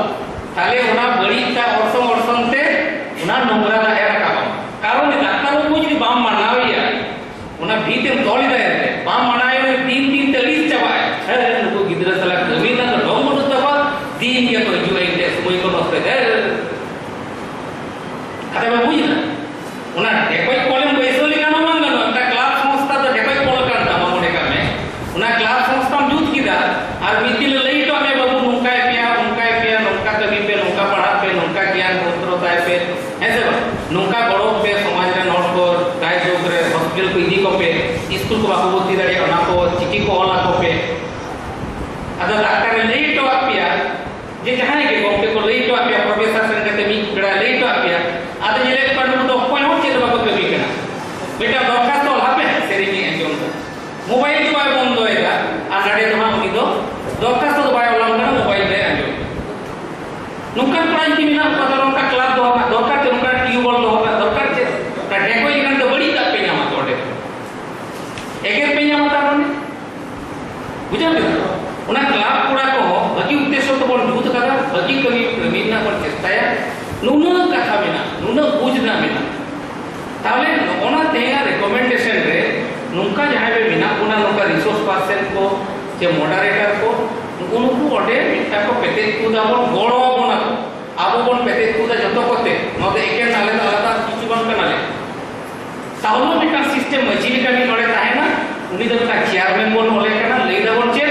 ᱛᱟᱦᱞᱮ ᱚᱱᱟ ᱵᱟᱹᱲᱤᱡ ᱫᱟᱜ ᱚᱨᱥᱚᱝ ᱚᱨᱥᱚᱝ ᱛᱮ ᱚᱱᱟ ᱱᱚᱝᱨᱟ ᱫᱟᱜ ᱮ ᱨᱟᱠᱟᱵ ᱟᱢᱟ᱾ ᱠᱟᱨᱚᱱ ᱰᱟᱠᱛᱟᱨ ᱵᱟᱹᱵᱩ ᱡᱩᱫᱤ ᱵᱟᱢ ᱢᱟᱱᱟᱣᱮᱭᱟ, ᱚᱱᱟ ᱵᱷᱤᱛ ᱮᱢ ᱛᱚᱞ ᱮᱫᱟ ᱮᱱᱛᱮ, ᱵᱟᱢ ᱢᱟᱱᱟᱣᱮᱭᱟ, ᱩᱱᱤ ᱫᱤᱱ ᱫᱤᱱ ᱛᱮ ᱟᱹᱲᱤᱥ ᱪᱟᱵᱟᱜᱼᱟᱭ᱾ ᱦᱮᱸ, ᱱᱩᱠᱩ ᱜᱤᱫᱽᱨᱟᱹ ᱥᱟᱞᱟᱜ ᱠᱟᱹᱢᱤ ᱨᱮᱱᱟᱜ ᱫᱚ ᱰᱚᱝ ᱵᱟᱹᱱᱩᱜ ᱛᱟᱠᱚᱣᱟ, ᱫᱤᱱ ᱜᱮᱠᱚ ᱦᱤᱡᱩᱜᱼᱟ, ᱤᱧ ᱴᱷᱮᱱ ᱥᱚᱢᱚᱭ ᱠᱚ ᱱᱚᱥᱴᱚᱭᱮᱫᱟ᱾ ᱠᱟᱛᱷᱟ ᱯᱮ ᱵᱩᱡᱽ ᱮᱫᱟ? ᱚᱱᱟ ᱰᱷᱮᱠᱚᱡ ᱠᱚᱞᱮᱢ ᱵᱟᱹᱭᱥᱟᱹᱣ ᱞᱮᱠᱷᱟᱱ ᱦᱚᱸ ᱵᱟᱝ ᱜᱟᱱᱚᱜᱼᱟ᱾ ᱢᱤᱫᱴᱟᱝ ᱠᱞᱟᱵᱽ ᱥᱚᱝᱥᱛᱷᱟ ᱫᱚ ᱰᱷᱮᱠᱚᱡ ᱠᱚᱞ ᱠᱟᱱ ᱛᱟᱢᱟ, ᱢᱚᱱᱮ ᱠᱟᱜ ᱢᱮ᱾ ᱚᱱᱟ ᱠᱞᱟᱵᱽ ᱥᱚᱝᱥᱛᱷᱟᱢ ᱡᱩᱛ ᱠᱮᱫᱟ, ᱟᱨ ᱢᱤᱫ ᱫᱤᱱ ᱞᱟᱹᱭ ᱦᱚᱴᱚ ᱟᱫ ᱢᱮ, "ᱵᱟᱹᱵᱩ, ᱱᱚᱝᱠᱟᱭ ᱯᱮᱭᱟ, ᱚᱱᱠᱟᱭ ᱯᱮᱭᱟ, ᱱᱚᱝᱠᱟ ᱠᱟᱹᱢᱤ ᱯᱮ, ᱱᱚᱝᱠᱟ ᱯᱟᱲᱦᱟᱜ ᱯᱮ, ᱱᱚᱝᱠᱟ ᱜᱮᱭᱟᱱ ᱯᱚᱛᱨᱚ ᱛᱟᱭ ᱯᱮ, ᱦᱮᱸ ᱥᱮ ᱵᱟᱝ? ᱱᱚᱝᱠᱟ ᱜᱚᱲᱚ ᱯᱮ ᱥᱚᱢᱟᱡᱽ ᱨᱮᱱ ᱦᱚᱲ ᱠᱚ, ᱫᱟᱭ ᱫᱩᱠ ᱨᱮ ᱦᱚᱥᱯᱤᱴᱟᱞ ᱠᱚ ᱤᱫᱤ ᱠᱚᱯᱮ, ᱥᱠᱩᱞ ᱠᱚ ᱵᱟᱠᱚ ᱵᱷᱚᱨᱛᱤ ᱫᱟᱲᱮᱭᱟᱜᱼᱟ, ᱚᱱᱟ ᱠᱚ ᱪᱤᱴᱷᱤ ᱠᱚ ᱚᱞ ᱟᱠᱚ ᱯᱮ᱾" ᱟᱫᱚ ᱰᱟᱠᱛᱟᱨᱮ ᱞᱟᱹᱭ ᱦᱚᱴᱚ ᱟᱫ ᱯᱮᱭᱟ, ᱡᱮ ᱡᱟᱦᱟᱸᱭ ᱜᱮ ᱜᱚᱢᱠᱮ ᱠᱚ ᱞᱟᱹᱭ ᱦᱚᱴᱚ ᱟᱫ ᱯᱮᱭᱟ, ᱯᱨᱚᱯᱷᱮᱥᱚᱨ ᱥᱮᱱ ᱠᱟᱛᱮ ᱢᱤᱫ ᱵᱮᱲᱟ ᱞᱟᱹᱭ ᱦᱚᱴᱚ ᱟᱫ ᱯᱮᱭᱟ, ᱟᱫᱚ ᱧᱮᱞᱮᱫ ᱠᱚᱣᱟ ᱱᱩᱠᱩ ᱫᱚ ᱚᱠᱚᱭ ᱦᱚᱸ ᱪᱮᱫ ᱦᱚᱸ ᱵᱟᱠᱚ ᱠᱟᱹᱢᱤ ᱠᱟᱱᱟ᱾ ᱢᱤᱫᱴᱟᱝ ᱫᱚᱨᱠᱷᱟᱥᱛᱚ ᱚᱞ ᱦᱟᱯᱮ, ᱥᱮᱨᱮᱧ ᱮ ᱟᱸᱡᱚᱢ ᱫᱟ, ᱢᱳᱵᱟᱭᱤᱞ ᱫᱚ ᱵᱟᱭ ᱵᱚᱱᱫᱚᱭᱮᱫᱟ, ᱟᱨ ᱱᱟᱰᱮ ᱫᱚ ᱦᱟᱸᱜ ᱩᱱᱤ ᱫᱚ ᱫᱚᱨᱠᱷᱟᱥᱛᱚ ᱫᱚ ᱵᱟᱭ ᱚᱞᱟᱢ ᱠᱟᱱᱟ, ᱢᱳᱵᱟᱭᱤᱞ ᱨᱮ ᱟᱸᱡᱚᱢ᱾ ᱱᱚᱝᱠᱟᱱ ᱠᱚᱲᱟ ᱡᱩᱫᱤ ᱢᱮᱱᱟᱜ ᱠᱚᱣᱟ, ᱛᱟᱦᱞᱮ ᱱᱚᱝᱠᱟ ᱠᱞᱟᱵᱽ ᱫᱚᱦᱚ ᱠᱟᱜ ᱫᱚᱨᱠᱟᱨ ᱪᱮᱫ? ᱱᱚᱝᱠᱟ ᱴᱤᱭᱩᱵᱚᱞ ᱫᱚᱦᱚ ᱠᱟᱜ ᱫᱚᱨᱠᱟᱨ ᱪᱮᱫ? ᱚᱱᱟ ᱰᱷᱮᱠᱚᱡ ᱞᱮᱠᱷᱟᱱ ᱫᱚ ᱵᱟᱹᱲᱤᱡ ᱫᱟᱜ ᱯᱮ ᱧᱟᱢᱟ ᱛᱚ ᱚᱸᱰᱮ᱾ ᱮᱜᱮᱨ ᱯᱮ ᱧᱟᱢᱟ ᱛᱟᱨ ᱢᱟᱱᱮ᱾ ᱵᱩᱡᱷᱟᱹᱣ ᱠᱮᱫᱟ? ᱚᱱᱟ ᱠᱞᱟᱵᱽ ᱠᱚᱲᱟ ᱠᱚᱦᱚᱸ ᱵᱷᱟᱹᱜᱤ ᱩᱫᱽᱫᱮᱥᱥᱚ ᱛᱮᱵᱚᱱ ᱡᱩᱛ ᱠᱟᱫᱟ, ᱵᱷᱟᱹᱜᱤ ᱠᱟᱹᱢᱤ, ᱠᱟᱹᱢᱤ ᱨᱮᱱᱟᱜ ᱵᱚᱱ ᱪᱮᱥᱴᱟᱭᱟ᱾ ᱱᱩᱱᱟᱹᱜ ᱠᱟᱛᱷᱟ ᱢᱮᱱᱟᱜᱼᱟ, ᱱᱩᱱᱟᱹᱜ ᱵᱩᱡᱽ ᱨᱮᱱᱟᱜ ᱢᱮᱱᱟᱜᱼᱟ᱾ ᱛᱟᱦᱞᱮ ᱱᱚᱜᱼᱚ ᱱᱟ ᱛᱮᱦᱮᱧᱟᱜ ᱨᱮᱠᱚᱢᱮᱱᱰᱮᱥᱚᱱ ᱨᱮ ᱱᱚᱝᱠᱟ ᱡᱟᱦᱟᱸᱭ ᱯᱮ ᱢᱮᱱᱟᱜ ᱵᱚᱱᱟ, ᱱᱚᱝᱠᱟ ᱨᱤᱥᱳᱨᱥ ᱯᱟᱨᱥᱚᱱ ᱠᱚ ᱥᱮ ᱢᱚᱰᱟᱨᱮᱴᱟᱨ ᱠᱚ, ᱱᱩᱠᱩ ᱱᱩᱠᱩ ᱚᱸᱰᱮ ᱢᱤᱫᱴᱟᱝ ᱠᱚ ᱯᱮᱴᱮᱡ ᱛᱩᱫᱟ ᱵᱚᱱ, ᱜᱚᱲᱚ ᱟᱵᱚᱱᱟ ᱠᱚ᱾ ᱟᱵᱚ ᱵᱚᱱ ᱯᱮᱴᱮᱡ ᱛᱩᱫᱟ ᱡᱚᱛᱚ ᱠᱚᱛᱮ᱾ ᱱᱚᱣᱟ ᱫᱚ ᱮᱠᱮᱱ ᱟᱞᱮ ᱫᱚ ᱟᱞᱟᱫᱟ ᱠᱤᱪᱷᱩ ᱵᱟᱝ ᱠᱟᱱᱟᱞᱮ᱾ ᱛᱟᱦᱚᱞᱮ ᱢᱤᱫᱴᱟᱝ ᱥᱤᱥᱴᱮᱢ ᱢᱟᱹᱡᱷᱤ ᱞᱮᱠᱟ ᱢᱤᱫ ᱱᱚᱰᱮ ᱛᱟᱦᱮᱱᱟ, ᱩᱱᱤ ᱫᱚ ᱢᱤᱫᱴᱟᱝ ᱪᱮᱭᱟᱨᱢᱮᱱ ᱵᱚᱱ ᱚᱞᱮ ᱠᱟᱱᱟ, ᱞᱟᱹᱭ ᱫᱟᱵᱚᱱ ᱪᱮᱫ?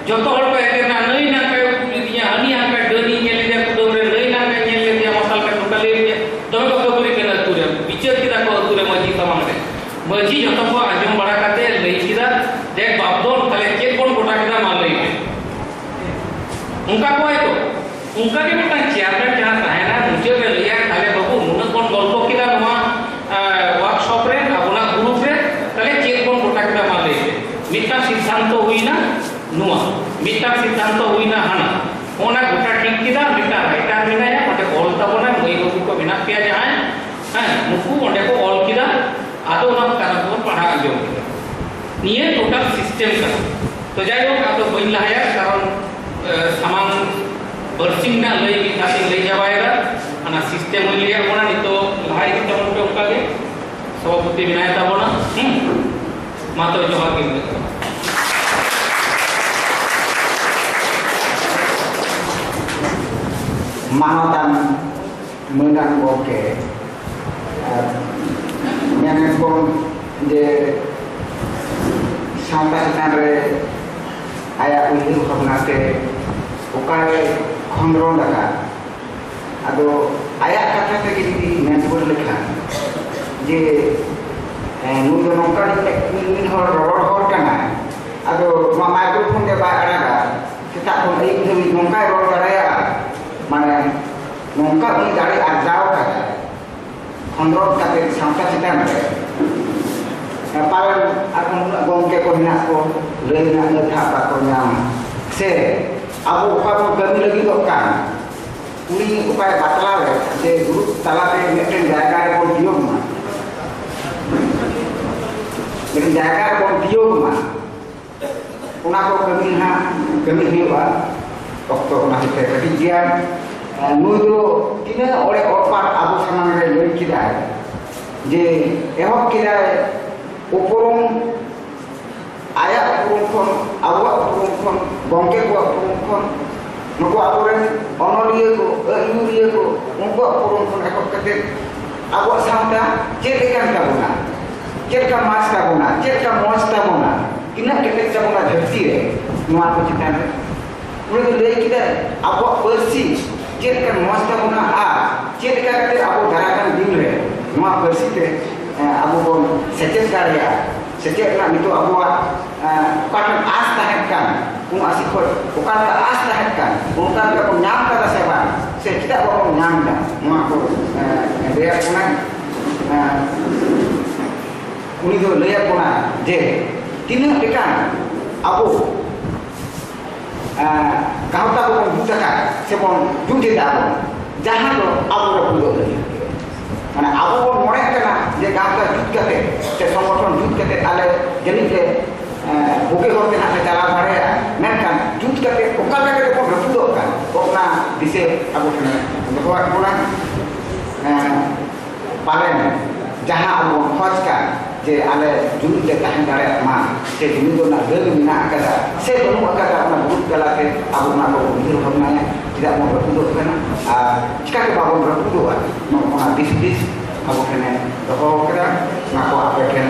ᱡᱚᱛᱚ ᱦᱚᱲ ᱠᱚ ᱮᱜᱮᱨ ᱮᱱᱟ, "ᱱᱟᱹᱭ ᱱᱟᱝᱠᱟᱭ ᱩᱠᱩ ᱞᱮᱫᱤᱧᱟ, ᱦᱟᱹᱱᱤ ᱦᱟᱝᱠᱟᱭ ᱰᱟᱹᱱᱤᱧ ᱧᱮᱞ ᱞᱮᱫᱮᱭᱟ ᱠᱩᱰᱟᱹᱢ ᱨᱮ, ᱱᱟᱹᱭ ᱱᱟᱝᱠᱟᱭ ᱧᱮᱞ ᱞᱮᱫᱮᱭᱟ ᱢᱟᱛᱟᱞ ᱠᱟᱛᱮ ᱱᱚᱝᱠᱟ ᱞᱟᱹᱭ ᱞᱮᱫᱮᱭᱟ", ᱫᱚᱢᱮ ᱠᱚ ᱠᱷᱟᱹᱯᱟᱹᱨᱤ ᱠᱟᱱᱟ ᱟᱹᱛᱩ ᱨᱮ, ᱵᱤᱪᱟᱹᱨ ᱠᱮᱫᱟ ᱠᱚ ᱟᱹᱛᱩ ᱨᱮ ᱢᱟᱹᱡᱷᱤ ᱥᱟᱢᱟᱝ ᱨᱮ᱾ ᱢᱟᱹᱡᱷᱤ ᱡᱚᱛᱚ ᱠᱚ ᱟᱸᱡᱚᱢ ᱵᱟᱲᱟ ᱠᱟᱛᱮ ᱞᱟᱹᱭ ᱠᱮᱫᱟ, "ᱫᱮᱠ ᱵᱟᱯ ᱫᱚᱞ, ᱛᱟᱦᱚᱞᱮ ᱪᱮᱫ ᱵᱚᱱ ᱜᱚᱴᱟ ᱠᱮᱫᱟ ᱢᱟ ᱞᱟᱹᱭ ᱢᱮ?" ᱚᱱᱠᱟ ᱠᱚ ᱦᱚᱭᱛᱳ ᱚᱱᱠᱟ ᱜᱮ ᱢᱤᱫᱴᱟᱝ ᱪᱮᱭᱟᱨᱢᱮᱱ ᱡᱟᱦᱟᱸ ᱛᱟᱦᱮᱱᱟ, ᱢᱩᱪᱟᱹᱫ ᱨᱮ ᱞᱟᱹᱭᱟᱭ, "ᱛᱟᱦᱞᱮ ᱵᱟᱹᱵᱩ, ᱱᱩᱱᱟᱹᱜ ᱵᱚᱱ ᱜᱚᱞᱯᱚ ᱠᱮᱫᱟ ᱱᱚᱣᱟ, ᱟᱸ, ᱣᱟᱨᱠᱥᱚᱯ ᱨᱮ, ᱟᱵᱚᱱᱟᱜ ᱜᱨᱩᱯ ᱨᱮ, ᱛᱟᱦᱞᱮ ᱪᱮᱫ ᱵᱚᱱ ᱜᱚᱴᱟ ᱠᱮᱫᱟ ᱢᱟ ᱞᱟᱹᱭ ᱯᱮ? ᱢᱤᱫᱴᱟᱝ ᱥᱤᱫᱽᱫᱷᱟᱱᱛᱚ ᱦᱩᱭᱱᱟ ᱱᱚᱣᱟ, ᱢᱤᱫᱴᱟᱝ ᱥᱤᱫᱽᱫᱷᱟᱱᱛᱚ ᱦᱩᱭᱱᱟ ᱦᱟᱱᱟ, ᱚᱱᱟ ᱜᱚᱴᱟ ᱴᱷᱤᱠ ᱠᱮᱫᱟ, ᱢᱤᱫᱴᱟᱝ ᱨᱟᱭᱴᱟᱨ ᱢᱮᱱᱟᱭᱟ, ᱚᱸᱰᱮ ᱚᱞ ᱛᱟᱵᱚᱱᱟᱭ, ᱢᱟᱹᱭ ᱵᱟᱹᱵᱩ ᱠᱚ ᱢᱮᱱᱟᱜ ᱯᱮᱭᱟ ᱡᱟᱦᱟᱸᱭ, ᱦᱮᱸ, ᱱᱩᱠᱩ ᱚᱸᱰᱮ ᱠᱚ ᱚᱞ ᱠᱮᱫᱟ, ᱟᱫᱚ ᱚᱱᱟ ᱠᱟᱛᱷᱟ ᱠᱚᱵᱚᱱ ᱯᱟᱲᱦᱟᱣ ᱟᱸᱡᱚᱢ ᱠᱮᱫᱟ᱾ ᱱᱤᱭᱟᱹ ᱴᱳᱴᱟᱞ ᱥᱤᱥᱴᱮᱢ ᱠᱟᱱᱟ᱾ ᱛᱚ ᱡᱟᱭᱦᱳᱠ, ᱟᱫᱚ ᱵᱟᱹᱧ ᱞᱟᱦᱟᱭᱟ, ᱠᱟᱨᱚᱱ ᱥᱟᱢᱟᱝ ᱵᱟᱹᱨᱥᱤᱧ ᱨᱮᱱᱟᱜ ᱞᱟᱹᱭ ᱢᱤᱫ ᱫᱷᱟᱣ ᱤᱧ ᱞᱟᱹᱭ ᱪᱟᱵᱟᱭᱮᱫᱟ᱾ ᱚᱱᱟ ᱥᱤᱥᱴᱮᱢ ᱦᱚᱸᱧ ᱞᱟᱹᱭᱟᱫ ᱵᱚᱱᱟ, ᱱᱤᱛᱚᱜ ᱞᱟᱦᱟ ᱤᱫᱤ ᱛᱟᱵᱚᱱ ᱯᱮ ᱚᱱᱠᱟ ᱜᱮ᱾ ᱥᱚᱵᱷᱟᱯᱚᱛᱤ ᱢᱮᱱᱟᱭ ᱛᱟᱵᱚᱱᱟ᱾ ᱦᱩᱸ, ᱢᱟ ᱛᱚᱵᱮ ᱡᱚᱦᱟᱨ ᱜᱮ᱾ ᱢᱟᱱᱚᱛᱟᱱ ᱢᱟᱹᱱᱟᱱ ᱜᱚᱢᱠᱮ, ᱟᱨ ᱢᱮᱱᱮᱫ ᱵᱚᱱ ᱡᱮ ᱥᱟᱶᱛᱟ ᱪᱮᱛᱟᱱ ᱨᱮ ᱟᱭᱟᱜ ᱩᱭᱦᱟᱹᱨ ᱵᱷᱟᱵᱽᱱᱟ ᱛᱮ ᱚᱠᱟᱭ ᱠᱷᱚᱸᱫᱽᱨᱚᱸᱫ ᱟᱠᱟᱫ, ᱟᱫᱚ ᱟᱭᱟᱜ ᱠᱟᱛᱷᱟ ᱛᱮᱜᱮ ᱡᱩᱫᱤ ᱢᱮᱱ ᱨᱩᱣᱟᱹᱲ ᱞᱮᱠᱷᱟᱱ ᱡᱮ, ᱮ, ᱱᱩᱭ ᱫᱚ ᱱᱚᱝᱠᱟᱱ ᱢᱤᱫ, ᱢᱤᱫ ᱦᱚᱲ ᱨᱚᱨᱚᱲ ᱦᱚᱲ ᱠᱟᱱᱟᱭ, ᱟᱫᱚ ᱱᱚᱣᱟ ᱢᱟᱭᱠᱨᱳᱯᱷᱳᱱ ᱜᱮ ᱵᱟᱭ ᱟᱲᱟᱜᱟ, ᱥᱮᱛᱟᱜ ᱠᱷᱚᱱ ᱟᱹᱭᱩᱵ ᱫᱷᱟᱹᱵᱤᱡ ᱱᱚᱝᱠᱟᱭ ᱨᱚᱲ ᱫᱟᱲᱮᱭᱟᱜᱼᱟ, ᱢᱟᱱᱮ ᱱᱚᱝᱠᱟ ᱩᱱᱤ ᱫᱟᱲᱮ ᱟᱨᱡᱟᱣ ᱠᱟᱫᱟᱭ ᱠᱷᱚᱸᱫᱽᱨᱚᱸᱫ ᱠᱟᱛᱮ ᱥᱟᱶᱛᱟ ᱪᱮᱛᱟᱱ ᱨᱮ᱾ ᱯᱟᱞᱮᱱ ᱟᱨᱦᱚᱸ ᱩᱱᱟᱹᱜ ᱜᱚᱢᱠᱮ ᱠᱚ ᱦᱮᱱᱟᱜ ᱠᱚ, ᱞᱟᱹᱭ ᱨᱮᱱᱟᱜ ᱟᱹᱛ ᱦᱟᱸᱜ ᱵᱟᱠᱚ ᱧᱟᱢᱟ᱾ ᱥᱮ ᱟᱵᱚ ᱚᱠᱟ ᱵᱚᱱ ᱠᱟᱹᱢᱤ ᱞᱟᱹᱜᱤᱫᱚᱜ ᱠᱟᱱ, ᱩᱱᱤ ᱚᱠᱟᱭ ᱵᱟᱛᱞᱟᱣᱮᱫ ᱡᱮ ᱜᱩᱨᱩᱯ ᱛᱟᱞᱟᱛᱮ ᱢᱤᱫᱴᱮᱱ ᱡᱟᱭᱜᱟ ᱨᱮᱵᱚᱱ ᱛᱤᱭᱳᱜᱽ ᱢᱟ, ᱢᱤᱫᱴᱮᱱ ᱡᱟᱭᱜᱟ ᱨᱮᱵᱚᱱ ᱛᱤᱭᱳᱜᱽ ᱢᱟ, ᱚᱱᱟ ᱠᱚ ᱠᱟᱹᱢᱤ ᱱᱟᱦᱟᱜ ᱠᱟᱹᱢᱤ ᱦᱩᱭᱩᱜᱼᱟ᱾ ᱚᱠᱛᱚ ᱚᱱᱟ ᱦᱚᱛᱮ ᱠᱟᱹᱴᱤᱡ ᱜᱮᱭᱟ᱾ ᱱᱩᱭ ᱫᱚ ᱛᱤᱱᱟᱹᱜ ᱚᱲᱮ ᱚᱨᱯᱟᱛ ᱟᱵᱚ ᱥᱟᱢᱟᱝ ᱨᱮ ᱞᱟᱹᱭ ᱠᱮᱫᱟᱭ, ᱡᱮ ᱮᱦᱚᱵ ᱠᱮᱫᱟᱭ ᱩᱯᱨᱩᱢ, ᱟᱭᱟᱜ ᱩᱯᱨᱩᱢ ᱠᱷᱚᱱ, ᱟᱵᱚᱣᱟᱜ ᱩᱯᱨᱩᱢ ᱠᱷᱚᱱ, ᱜᱚᱢᱠᱮ ᱠᱚᱣᱟᱜ ᱩᱯᱨᱩᱢ ᱠᱷᱚᱱ, ᱱᱩᱠᱩ ᱟᱵᱚᱨᱮᱱ ᱚᱱᱚᱞᱤᱭᱟᱹ ᱠᱚ, ᱟᱹᱭᱩᱨᱤᱭᱟᱹ ᱠᱚ, ᱩᱱᱠᱩᱣᱟᱜ ᱩᱯᱨᱩᱢ ᱠᱷᱚᱱ ᱮᱦᱚᱵ ᱠᱟᱛᱮ ᱟᱵᱚᱣᱟᱜ ᱥᱟᱶᱛᱟ ᱪᱮᱫ ᱞᱮᱠᱟᱱ ᱛᱟᱵᱚᱱᱟ, ᱪᱮᱫ ᱞᱮᱠᱟ ᱢᱟᱡᱽ ᱛᱟᱵᱚᱱᱟ, ᱪᱮᱫ ᱞᱮᱠᱟ ᱢᱚᱡᱽ ᱛᱟᱵᱚᱱᱟ, ᱛᱤᱱᱟᱹᱜ ᱠᱮᱴᱮᱡ ᱛᱟᱵᱚᱱᱟ ᱫᱷᱟᱹᱨᱛᱤ ᱨᱮ, ᱱᱚᱣᱟ ᱠᱚ ᱪᱮᱛᱟᱱ ᱨᱮ ᱩᱱᱤ ᱫᱚ ᱞᱟᱹᱭ ᱠᱮᱫᱟᱭ, ᱟᱵᱚᱣᱟᱜ ᱯᱟᱹᱨᱥᱤ ᱪᱮᱫ ᱞᱮᱠᱟ ᱢᱚᱡᱽ ᱛᱟᱵᱚᱱᱟ ᱟᱨ ᱪᱮᱫ ᱞᱮᱠᱟ ᱠᱟᱛᱮ ᱟᱵᱚ ᱫᱟᱨᱟᱭ ᱠᱟᱱ ᱫᱤᱱ ᱨᱮ ᱱᱚᱣᱟ ᱯᱟᱹᱨᱥᱤ ᱛᱮ, ᱮ, ᱟᱵᱚ ᱵᱚᱱ ᱥᱮᱪᱮᱫ ᱫᱟᱲᱮᱭᱟᱜᱼᱟ᱾ ᱥᱮᱪᱮᱫ ᱨᱮᱱᱟᱜ ᱱᱤᱛᱚᱜ ᱟᱵᱚᱣᱟᱜ, ᱮ, ᱚᱠᱟ ᱴᱷᱮᱱ ᱟᱸᱥ ᱛᱟᱦᱮᱸ ᱠᱟᱱ, ᱩᱱ ᱟᱥᱤ ᱠᱷᱚᱱ ᱚᱠᱟ ᱞᱮᱠᱟ ᱟᱸᱥ ᱛᱟᱦᱮᱸ ᱠᱟᱱ, ᱚᱱᱠᱟ ᱞᱮᱠᱟ ᱵᱚᱱ ᱧᱟᱢ ᱠᱟᱫᱟ ᱥᱮ ᱵᱟᱝ, ᱥᱮ ᱪᱮᱫᱟᱜ ᱵᱟᱵᱚᱱ ᱧᱟᱢ ᱮᱫᱟ, ᱱᱚᱣᱟ ᱠᱚ, ᱮ, ᱞᱟᱹᱭᱟᱫ ᱵᱚᱱᱟᱭ᱾ ᱮ, ᱩᱱᱤ ᱫᱚ ᱞᱟᱹᱭᱟᱫ ᱵᱚᱱᱟ ᱡᱮ ᱛᱤᱱᱟᱹᱜ ᱞᱮᱠᱟᱱ ᱟᱵᱚ ᱮᱸ, ᱜᱟᱶᱛᱟ ᱠᱚᱵᱚᱱ ᱡᱩᱛ ᱟᱠᱟᱫ ᱥᱮᱵᱚᱱ ᱡᱩᱛ ᱮᱫᱟ ᱵᱚᱱ, ᱡᱟᱦᱟᱸ ᱫᱚ ᱟᱵᱚ ᱨᱟᱹᱯᱩᱫᱚᱜ ᱞᱟᱹᱜᱤᱫ ᱜᱮ᱾ ᱢᱟᱱᱮ ᱟᱵᱚ ᱵᱚᱱ ᱢᱚᱱᱮᱜ ᱠᱟᱱᱟ ᱡᱮ ᱜᱟᱶᱛᱟ ᱡᱩᱛ ᱠᱟᱛᱮ ᱥᱮ ᱥᱚᱝᱜᱚᱴᱷᱚᱱ ᱡᱩᱛ ᱠᱟᱛᱮ ᱟᱞᱮ ᱡᱟᱹᱱᱤᱡ ᱞᱮ, ᱮᱸ, ᱵᱩᱜᱤ ᱦᱚᱨ ᱛᱮ ᱱᱟᱦᱟᱜ ᱞᱮ ᱪᱟᱞᱟᱣ ᱫᱟᱲᱮᱭᱟᱜᱼᱟ, ᱢᱮᱱᱠᱷᱟᱱ ᱡᱩᱛ ᱠᱟᱛᱮ ᱚᱠᱟ ᱞᱮᱠᱟ ᱛᱮᱵᱚᱱ ᱨᱟᱹᱯᱩᱫᱚᱜ ᱠᱟᱱ, ᱚᱱᱟ ᱫᱤᱥᱟᱹ ᱟᱵᱚ ᱴᱷᱮᱱ ᱫᱚᱦᱚᱣᱟᱜ ᱵᱚᱱᱟ᱾ ᱮᱸ, ᱯᱟᱞᱮᱱ ᱡᱟᱦᱟᱸ ᱟᱵᱚ ᱵᱚᱱ ᱠᱷᱚᱡᱽ ᱠᱟᱱ, ᱡᱮ ᱟᱞᱮ ᱡᱩᱢᱤᱫ ᱞᱮ ᱛᱟᱦᱮᱸ ᱫᱟᱲᱮᱭᱟᱜ ᱢᱟ, ᱥᱮ ᱡᱩᱢᱤᱫ ᱨᱮᱱᱟᱜ ᱫᱟᱹᱲ ᱢᱮᱱᱟᱜ ᱟᱠᱟᱫᱟ ᱥᱮ ᱵᱟᱹᱱᱩᱜ ᱟᱠᱟᱫᱟ, ᱚᱱᱟ ᱜᱨᱩᱯ ᱛᱟᱞᱟᱛᱮ ᱟᱵᱚ ᱚᱱᱟ ᱵᱚᱱ ᱩᱭᱦᱟᱹᱨ ᱵᱷᱟᱵᱽᱱᱟᱭᱟ, ᱪᱮᱫᱟᱜ ᱵᱚᱱ ᱨᱟᱹᱯᱩᱫᱚᱜ ᱠᱟᱱᱟ ᱟᱨ ᱪᱤᱠᱟᱹᱛᱮ ᱵᱟᱵᱚᱱ ᱨᱟᱹᱯᱩᱫᱚᱜᱼᱟ, ᱱᱚᱜᱼᱚ ᱱᱚᱣᱟ ᱫᱤᱥ ᱦᱩᱫᱤᱥ ᱟᱵᱚ ᱴᱷᱮᱱᱮ ᱫᱚᱦᱚ ᱟᱠᱟᱫᱟ᱾ ᱚᱱᱟ ᱠᱚ ᱟᱯᱮ ᱴᱷᱮᱱ,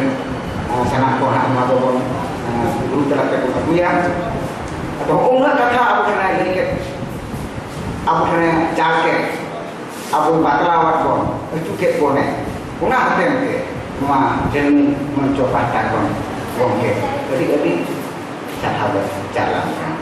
ᱟᱨ ᱥᱟᱱᱟᱢ ᱠᱚ ᱦᱟᱸᱜ ᱱᱚᱣᱟ ᱫᱚᱵᱚᱱ, ᱟᱨ, ᱜᱨᱩᱯ ᱛᱟᱞᱟᱛᱮ ᱵᱚᱱ ᱟᱹᱜᱩᱭᱟ᱾ ᱟᱫᱚ ᱦᱚᱸᱜᱼᱚ ᱩᱱᱟᱹᱜ ᱠᱟᱛᱷᱟ ᱟᱵᱚ ᱴᱷᱮᱱᱮ ᱞᱟᱹᱭ ᱠᱮᱫ, ᱟᱵᱚ ᱴᱷᱮᱱᱮ ᱪᱟᱞ ᱠᱮᱫ, ᱟᱵᱚ ᱵᱟᱛᱞᱟᱣᱟᱫ ᱵᱚᱱ, ᱟᱹᱪᱩ ᱠᱮᱫ ᱵᱚᱱᱮ, ᱚᱱᱟ ᱦᱚᱛᱮ ᱛᱮ ᱱᱚᱣᱟ ᱡᱟᱹᱱᱢᱤ ᱢᱚᱧᱪᱚ ᱯᱟᱦᱴᱟ ᱠᱷᱚᱱ ᱜᱚᱢᱠᱮ ᱟᱹᱰᱤ ᱟᱹᱰᱤ ᱥᱟᱨᱦᱟᱣ ᱞᱮ ᱪᱟᱞᱟᱢ ᱠᱟᱱᱟ᱾